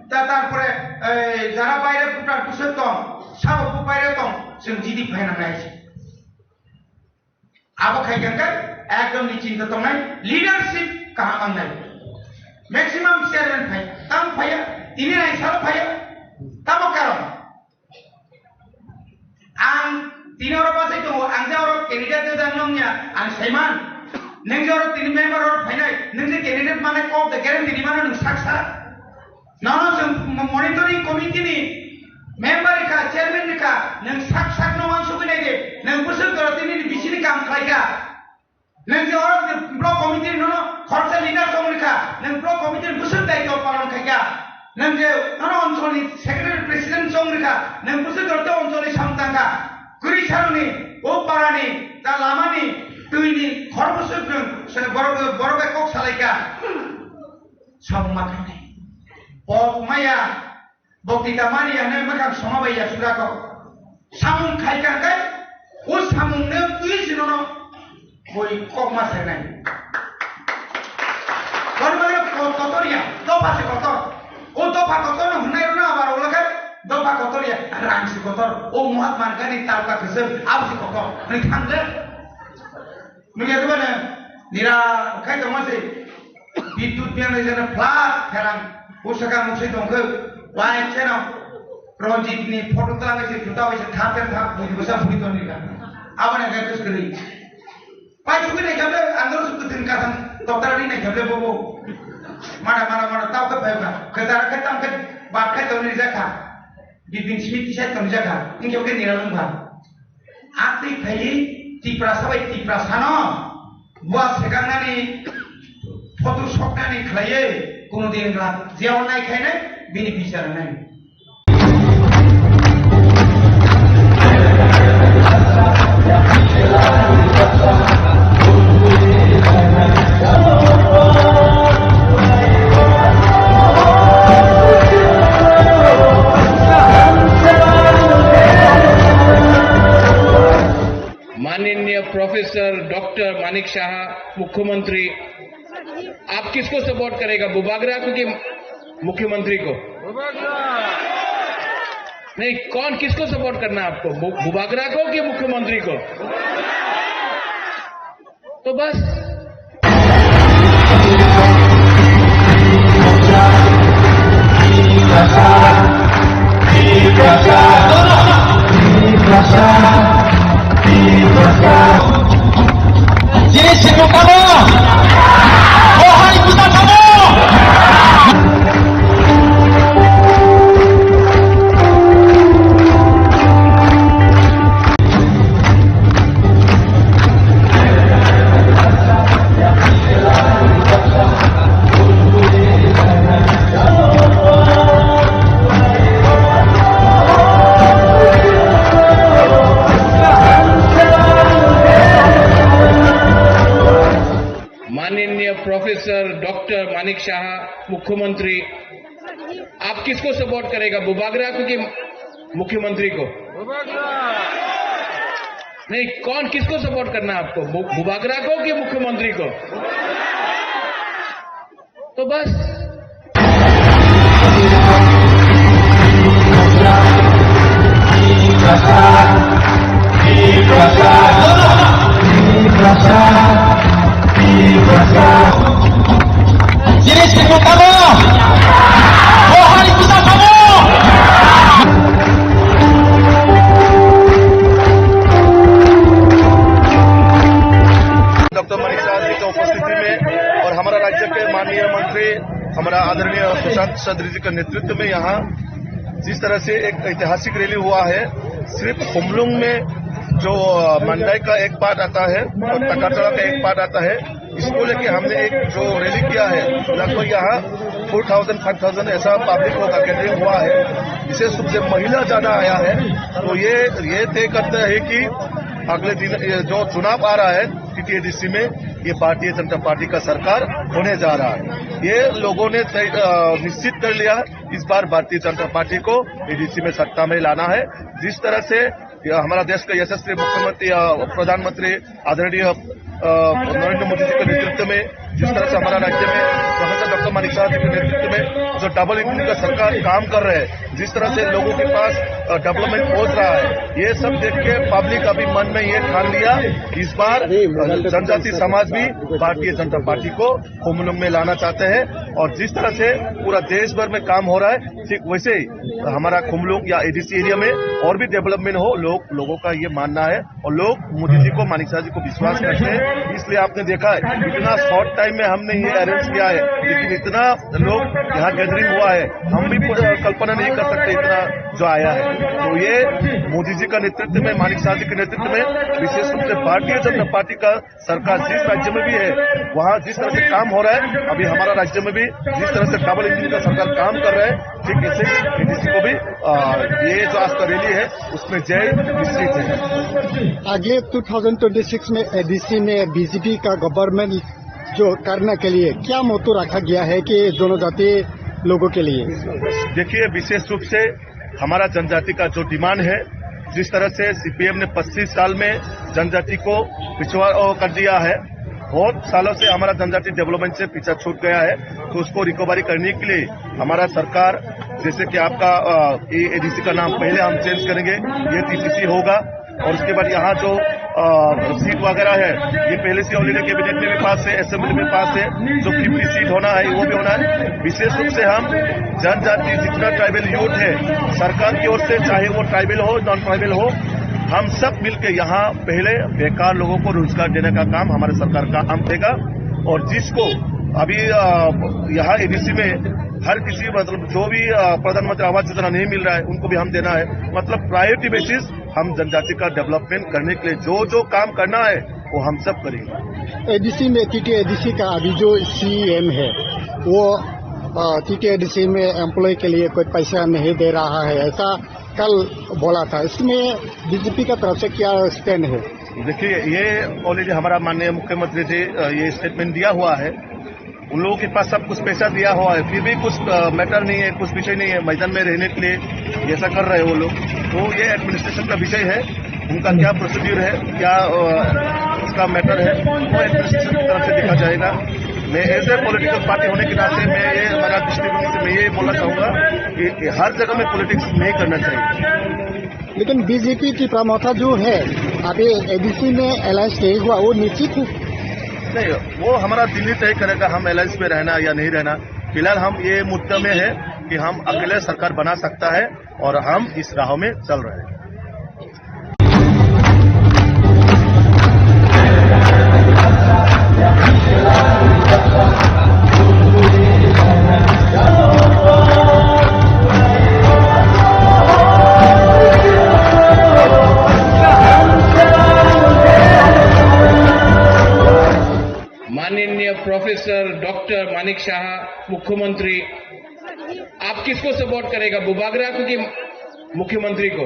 ta tarpore, eh, jara baire voter bwswk tong, sabo bo baire tong, chwng jidi phaina nai se. Abo khai khe ekdom ni chinta tongnai, leadership kaham mangnai. Maximum chairman phai, tamo phaiya, tini nai salo phaiya, tamo karon. Ang tini oro bachai tongo, ang je oro candidate de nongya, ang saiman. Neng je oro tini member oro phainai, neng je candidate mane kok de guarantee di mano nung saksa. Nono chwng mo-, monitoring committee ni member rikha, chairman rikha, nwng sak sak no wansugwi nai di, nwng bwswk jora tini ni bisini kam khlai kha. Nwng je oro je block committee ni nono khoroksa leader chong rikha, nwng block committee ni bwswk daityo palon khai kha. Nwng je nono onchol ni secretary president chong rikha, nwng bwswk jora tei onchol ni samung tang kha. Kwrwi saroni, o para ni, ta lama ni, twi ni, khor bwswk nwng se borok, borok bai kok salai kha. Samung ma khainai. Pok maya, bokti ta mani ya, ne makam soma bai ya sura ko. Samung khai ka kai, o samung ne twi sino no, boi kok ma sainai. Bor bor ko-, kotor ya, dopa se kotor. O dopa kotor no hunai no abar o lakai, dopa kotor ya, rang se kotor. O Mahatma Gandhi tal ka kesem, ab se kotor. Ni thang le. Nung ya dubana nira khai tongma se. Bidut biang lai jana flat kherang. Usaka muksai tongkhe. Wai cheno. Ranjit ni photo tala ngai se juta wai se thap thap thap bui bwsa bui toni ka. Abana ga kus kri. Pai chukui nai kable andro su kutin ka thang. Toktar ni nai kable bobo. Mara mara mara tau ka pai ka. Kedara ka tam ka bat ka toni jakha. Bibin simi tisai toni jakha. Ingkhe ke nira lungkha. Atwi phaiwi Tiprasa bai Tiprasano bua sekangnani photo soknani khlaiwi kuno din wngla. Jeo nai khainai Bini bichar nai. माननीय professor doctor Manik शाह, मुख्यमंत्री, आप किसको सपोर्ट करेगा, बुबागरा को कि मुख्यमंत्री को? नहीं, कौन, किसको सपोर्ट करना है आपको, बु-, बुबागरा को कि मुख्यमंत्री को? तो बस। माननीय प्रोफेसर डॉक्टर मानिक शाह, मुख्यमंत्री, आप किसको सपोर्ट करेगा, बुबागरा को कि मुख्यमंत्री को? नहीं, कौन, किसको सपोर्ट करना है आपको, बु-, बुबागरा को कि मुख्यमंत्री को? तो बस। डॉक्टर मानिक साहब जी का उपस्थिति में और हमारा राज्य के माननीय मंत्री हमारा आदरणीय सुशांत चौधरी जी के नेतृत्व में यहाँ जिस तरह से एक ऐतिहासिक रैली हुआ है, सिर्फ खुमलुंग में जो, अ, मंडाई का एक पार्ट आता है और तकातड़ा का एक पार्ट आता है, इसको लेके हमने एक जो रैली किया है, लगभग यहाँ फ़ोर थाउजेंड, फ़ाइव थाउजेंड ऐसा पब्लिक होगा, गैदरिंग हुआ है। विशेष रूप से महिला ज्यादा आया है, तो ये, ये तय करता है कि अगले दिन ये जो चुनाव आ रहा है टीटीएडीसी में, ये भारतीय जनता पार्टी का सरकार होने जा रहा है। ये लोगों ने तय, अ, निश्चित कर लिया है, इस बार भारतीय जनता पार्टी को एडीसी में सत्ता में लाना है। जिस तरह से ये हमारा देश का यशस्वी मुख्यमंत्री, अ, प्रधानमंत्री आदरणीय, अ, नरेंद्र मोदी जी के नेतृत्व में, जिस तरह से हमारा राज्य में प्रोफेसर डॉक्टर मानिक साहब जी के नेतृत्व में जो डबल इंजन का सरकार काम कर रहे हैं, जिस तरह से लोगों के पास, अ, डेवलपमेंट पहुंच रहा है, ये सब देख के पब्लिक अभी मन में ये ठान लिया, इस बार, अ, जनजाति समाज भी भारतीय जनता पार्टी को खुमलुंग में लाना चाहते हैं। और जिस तरह से पूरा देश भर में काम हो रहा है, ठीक वैसे ही हमारा खुमलुंग या एडीसी एरिया में और भी डेवलपमेंट हो, लोग, लोगों का ये मानना है। और लोग मोदी जी को, मानिक साहब जी को विश्वास करते हैं, इसलिए आपने देखा है इतना शॉर्ट टाइम में हमने ये अरेंज किया है, लेकिन इतना लोग यहाँ गैदरिंग हुआ है, हम भी प-, कल्पना नहीं कर सकते इतना जो आया है। तो ये मोदी जी का नेतृत्व में, मानिक साहब जी के नेतृत्व में, विशेष रूप से भारतीय जनता पार्टी का सरकार जिस राज्य में भी है, वहाँ जिस तरह से काम हो रहा है, अभी हमारा राज्य में भी जिस तरह से डबल इंजन का सरकार काम कर रहा है, ठीक इसे एडीसी को भी, अ, ये जो आज का रैली है, उसमें जय निश्चित है। अगले टू थाउजेंड ट्वेंटी सिक्स में एडीसी में बीजेपी का गवर्नमेंट जो करने के लिए क्या मोटो रखा गया है कि जनजाति लोगों के लिए? देखिए, विशेष रूप से हमारा जनजाति का जो डिमांड है, जिस तरह से सीपीएम ने पच्चीस साल में जनजाति को पिछड़ा, अ, कर दिया है, बहुत सालों से हमारा जनजाति डेवलपमेंट से पीछे छूट गया है, तो उसको रिकवरी करने के लिए हमारा सरकार, जैसे कि आपका, अ, ये एडीसी का नाम पहले हम चेंज करेंगे, ये टीटीसी होगा, और उसके बाद यहाँ जो, अ, सीट वगैरह है, ये पहले से ऑलरेडी कैबिनेट में भी पास है, असेंबली में पास है, जो फिफ्टी सीट होना है वो भी होना है। विशेष रूप से हम जनजाति जितना ट्राइबल यूथ है, सरकार की ओर से, चाहे वो ट्राइबल हो, नॉन ट्राइबल हो, हम सब मिलके यहाँ पहले बेकार लोगों को रोजगार देने का काम हमारे सरकार का काम देगा। और जिसको अभी, अ, यहाँ एडीसी में हर किसी, मतलब, जो भी, अ, प्रधानमंत्री आवास योजना नहीं मिल रहा है, उनको भी हम देना है। मतलब, प्रायोरिटी बेसिस हम जनजाति का डेवलपमेंट करने के लिए जो जो काम करना है, वो हम सब करेंगे। एडीसी में, टीटी एडीसी का अभी जो सीएम है, वो टीटीएडीसी में एम्प्लॉय के लिए कोई पैसा नहीं दे रहा है, ऐसा कल बोला था। इसमें बीजेपी का तरफ से क्या स्टैंड है? देखिए, ये ऑलरेडी हमारा माननीय मुख्यमंत्री जी, अ, ये स्टेटमेंट दिया हुआ है। उन लोगों के पास सब कुछ पैसा दिया हुआ है, फिर भी कुछ, अ, मैटर नहीं है, कुछ विषय नहीं है मैदान में रहने के लिए, ऐसा कर रहे हैं वो लोग। तो ये एडमिनिस्ट्रेशन का विषय है, उनका क्या प्रोसीड्यूर है, क्या, अ, उसका मैटर है, वो एडमिनिस्ट्रेशन की तरफ से देखा जाएगा। मैं एज ए पॉलिटिकल पार्टी होने के नाते मैं ये, हमारा दृष्टिकोण से मैं ये बोलना चाहूँगा कि, कि हर जगह में पॉलिटिक्स नहीं करना चाहिए। लेकिन बीजेपी टिप्रा मोर्चा जो है, अभी एडीसी में अलायंस नहीं हुआ, वो निश्चित है। नहीं, वो हमारा दिल्ली तय करेगा हम अलायंस में रहना या नहीं रहना। फिलहाल हम ये मुद्दा में है कि हम अकेले सरकार बना सकता है और हम इस राह में चल रहे हैं। माननीय प्रोफेसर डॉक्टर मानिक साहा, मुख्यमंत्री, आप किसको सपोर्ट करेगा, बुबागरा को कि मुख्यमंत्री को?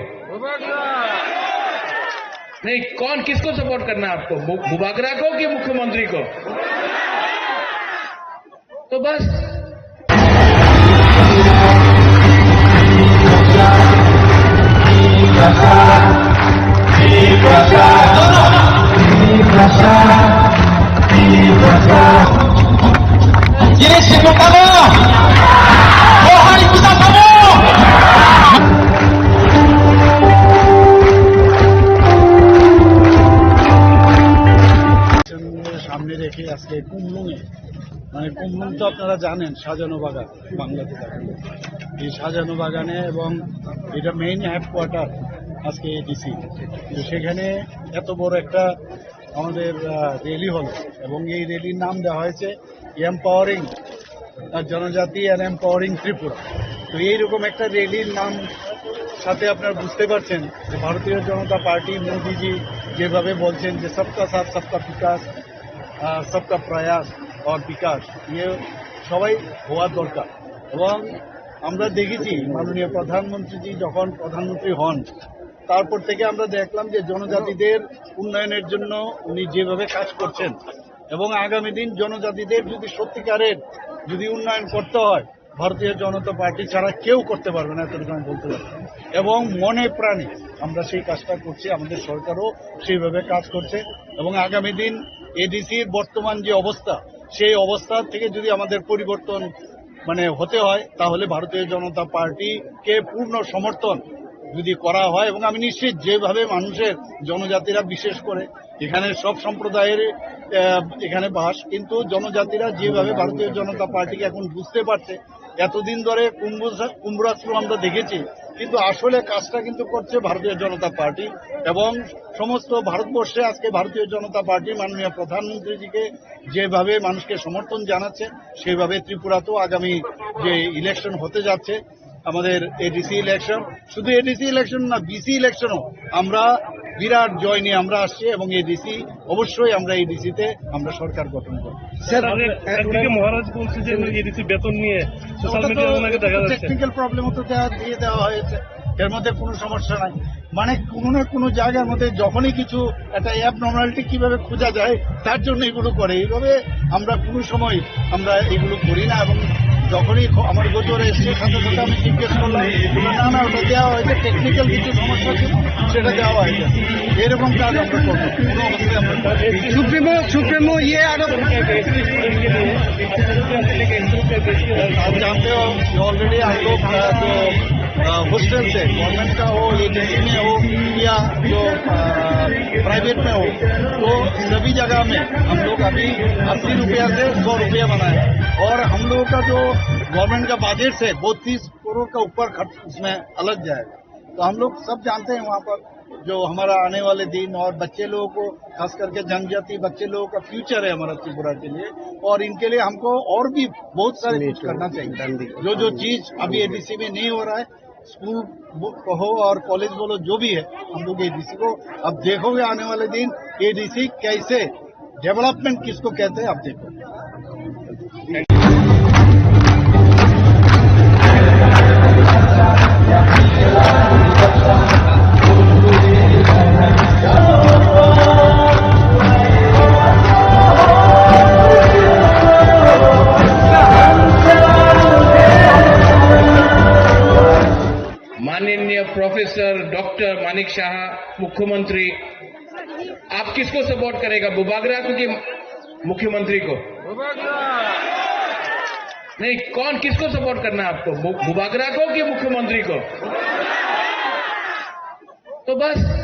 नहीं, कौन, किसको सपोर्ट करना है आपको, बु-, बुबागरा को कि मुख्यमंत्री को? तो बस। সামনে রেখে আজকে কুমলুঙে, মানে, কুমলুং তো আপনারা জানেন, শাহজানো বাগান, বাংলাতে থাকে। এই শাহজানো বাগানে, এবং এটা মেইন হেডকোয়ার্টার আজকে এডিসি। তো সেখানে এত বড় একটা আমাদের, আহ, র্যালি হলো, এবং এই র্যালির নাম দেওয়া হয়েছে এম্পাওয়ারিং জনজাতি অ্যান্ড এম্পাওয়ারিং ত্রিপুরা। তো এইরকম একটা র্যালির নাম সাথে আপনারা বুঝতে পারছেন যে ভারতীয় জনতা পার্টি, মোদিজি যেভাবে বলছেন যে সবকা সাথ সবকা বিকাশ, আহ, সবকা প্রয়াস অর বিকাশ, ইয়ে সবাই হওয়ার দরকার। এবং আমরা দেখেছি মাননীয় প্রধানমন্ত্রীজি যখন প্রধানমন্ত্রী হন, তারপর থেকে আমরা দেখলাম যে জনজাতিদের উন্নয়নের জন্য উনি যেভাবে কাজ করছেন, এবং আগামী দিন জনজাতিদের যদি সত্যিকারের যদি উন্নয়ন করতে হয়, ভারতীয় জনতা পার্টি ছাড়া কেউ করতে পারবে না, এতটুকু আমি বলতে পারি। এবং মনে প্রাণে আমরা সেই কাজটা করছি, আমাদের সরকারও সেইভাবে কাজ করছে। এবং আগামী দিন এডিসির বর্তমান যে অবস্থা, সেই অবস্থা থেকে যদি আমাদের পরিবর্তন, মানে, হতে হয়, তাহলে ভারতীয় জনতা পার্টিকে পূর্ণ সমর্থন যদি করা হয়, এবং আমি নিশ্চিত যেভাবে মানুষের, জনজাতিরা বিশেষ করে এখানে সব সম্প্রদায়ের, আহ, এখানে বাস, কিন্তু জনজাতিরা যেভাবে ভারতীয় জনতা পার্টিকে এখন বুঝতে পারছে, এতদিন ধরে কুম্ভ-, কুম্ভরাজপুর আমরা দেখেছি, কিন্তু আসলে কাজটা কিন্তু করছে ভারতীয় জনতা পার্টি। এবং সমস্ত ভারতবর্ষে আজকে ভারতীয় জনতা পার্টি মাননীয় প্রধানমন্ত্রীজিকে যেভাবে মানুষকে সমর্থন জানাচ্ছে, সেইভাবে ত্রিপুরাতেও আগামী যে ইলেকশন হতে যাচ্ছে, আমাদের এডিসি ইলেকশন, শুধু এডিসি ইলেকশন না, বিসি ইলেকশনও আমরা বিরাট জয় নিয়ে আমরা আসছি, এবং এডিসি অবশ্যই আমরা এডিসিতে আমরা সরকার গঠন করব। স্যার, আরে, একদিকে মহারাজ বলছে যে এডিসি বেতন নিয়ে সোশ্যাল মিডিয়ায় ওনাকে দেখা যাচ্ছে। টেকনিক্যাল প্রবলেম তো দেওয়া, দিয়ে দেওয়া হয়েছে, এর মধ্যে কোনো সমস্যা নাই। মানে, কোনো না কোনো জায়গার মধ্যে যখনই কিছু একটা অ্যাবনর্মালিটি কিভাবে খোঁজা যায়, তার জন্য এগুলো করে। এইভাবে আমরা কোনো সময় আমরা এগুলো করি না। এবং যখনই খ-, আমার গোচরে এসছে, সাথে সাথে আমি জিজ্ঞেস করলাম, বললো, "না, না, ওটা দেওয়া হয়েছে, টেকনিক্যাল কিছু সমস্যা ছিল, সেটা দেওয়া হয়েছে।" এরকম কাজ আমরা করবো, কোনো অবস্থায় আমরা করবো না। সুপ্রিমো, সুপ্রিমো, ইয়ে আরো आप जानते हो कि ऑलरेडी हम लोग, अ, जो, अ, हॉस्टल से, गवर्नमेंट का हो, एजेंसी में हो या जो, अ, प्राइवेट में हो, तो सभी जगह में हम लोग अभी अस्सी रुपया से सौ रुपया बनाए। और हम लोगों का जो गवर्नमेंट का बजट है, बत्तीस करोड़ का ऊपर खर्च उसमें अलग जाएगा। तो हम लोग सब जानते हैं वहाँ पर जो हमारा आने वाले दिन और बच्चे लोगों को, खास करके जनजाति बच्चे लोगों का फ्यूचर है हमारा त्रिपुरा के लिए, और इनके लिए हमको और भी बहुत सारे कुछ करना चाहिए। जो जो चीज अभी एडीसी में नहीं हो रहा है, स्कूल बो-, कहो और कॉलेज बोलो, जो भी है, हम लोग एडीसी को, अब देखोगे आने वाले दिन एडीसी कैसे, डेवलपमेंट किसको कहते हैं, आप देखो। प्रोफेसर डॉक्टर मानिक शाह मुख्यमंत्री, आप किसको सपोर्ट करेगा, बुबागरा को कि मुख्यमंत्री को? नहीं, कौन, किसको सपोर्ट करना है आपको, बु- बुबागरा को कि मुख्यमंत्री को? तो बस।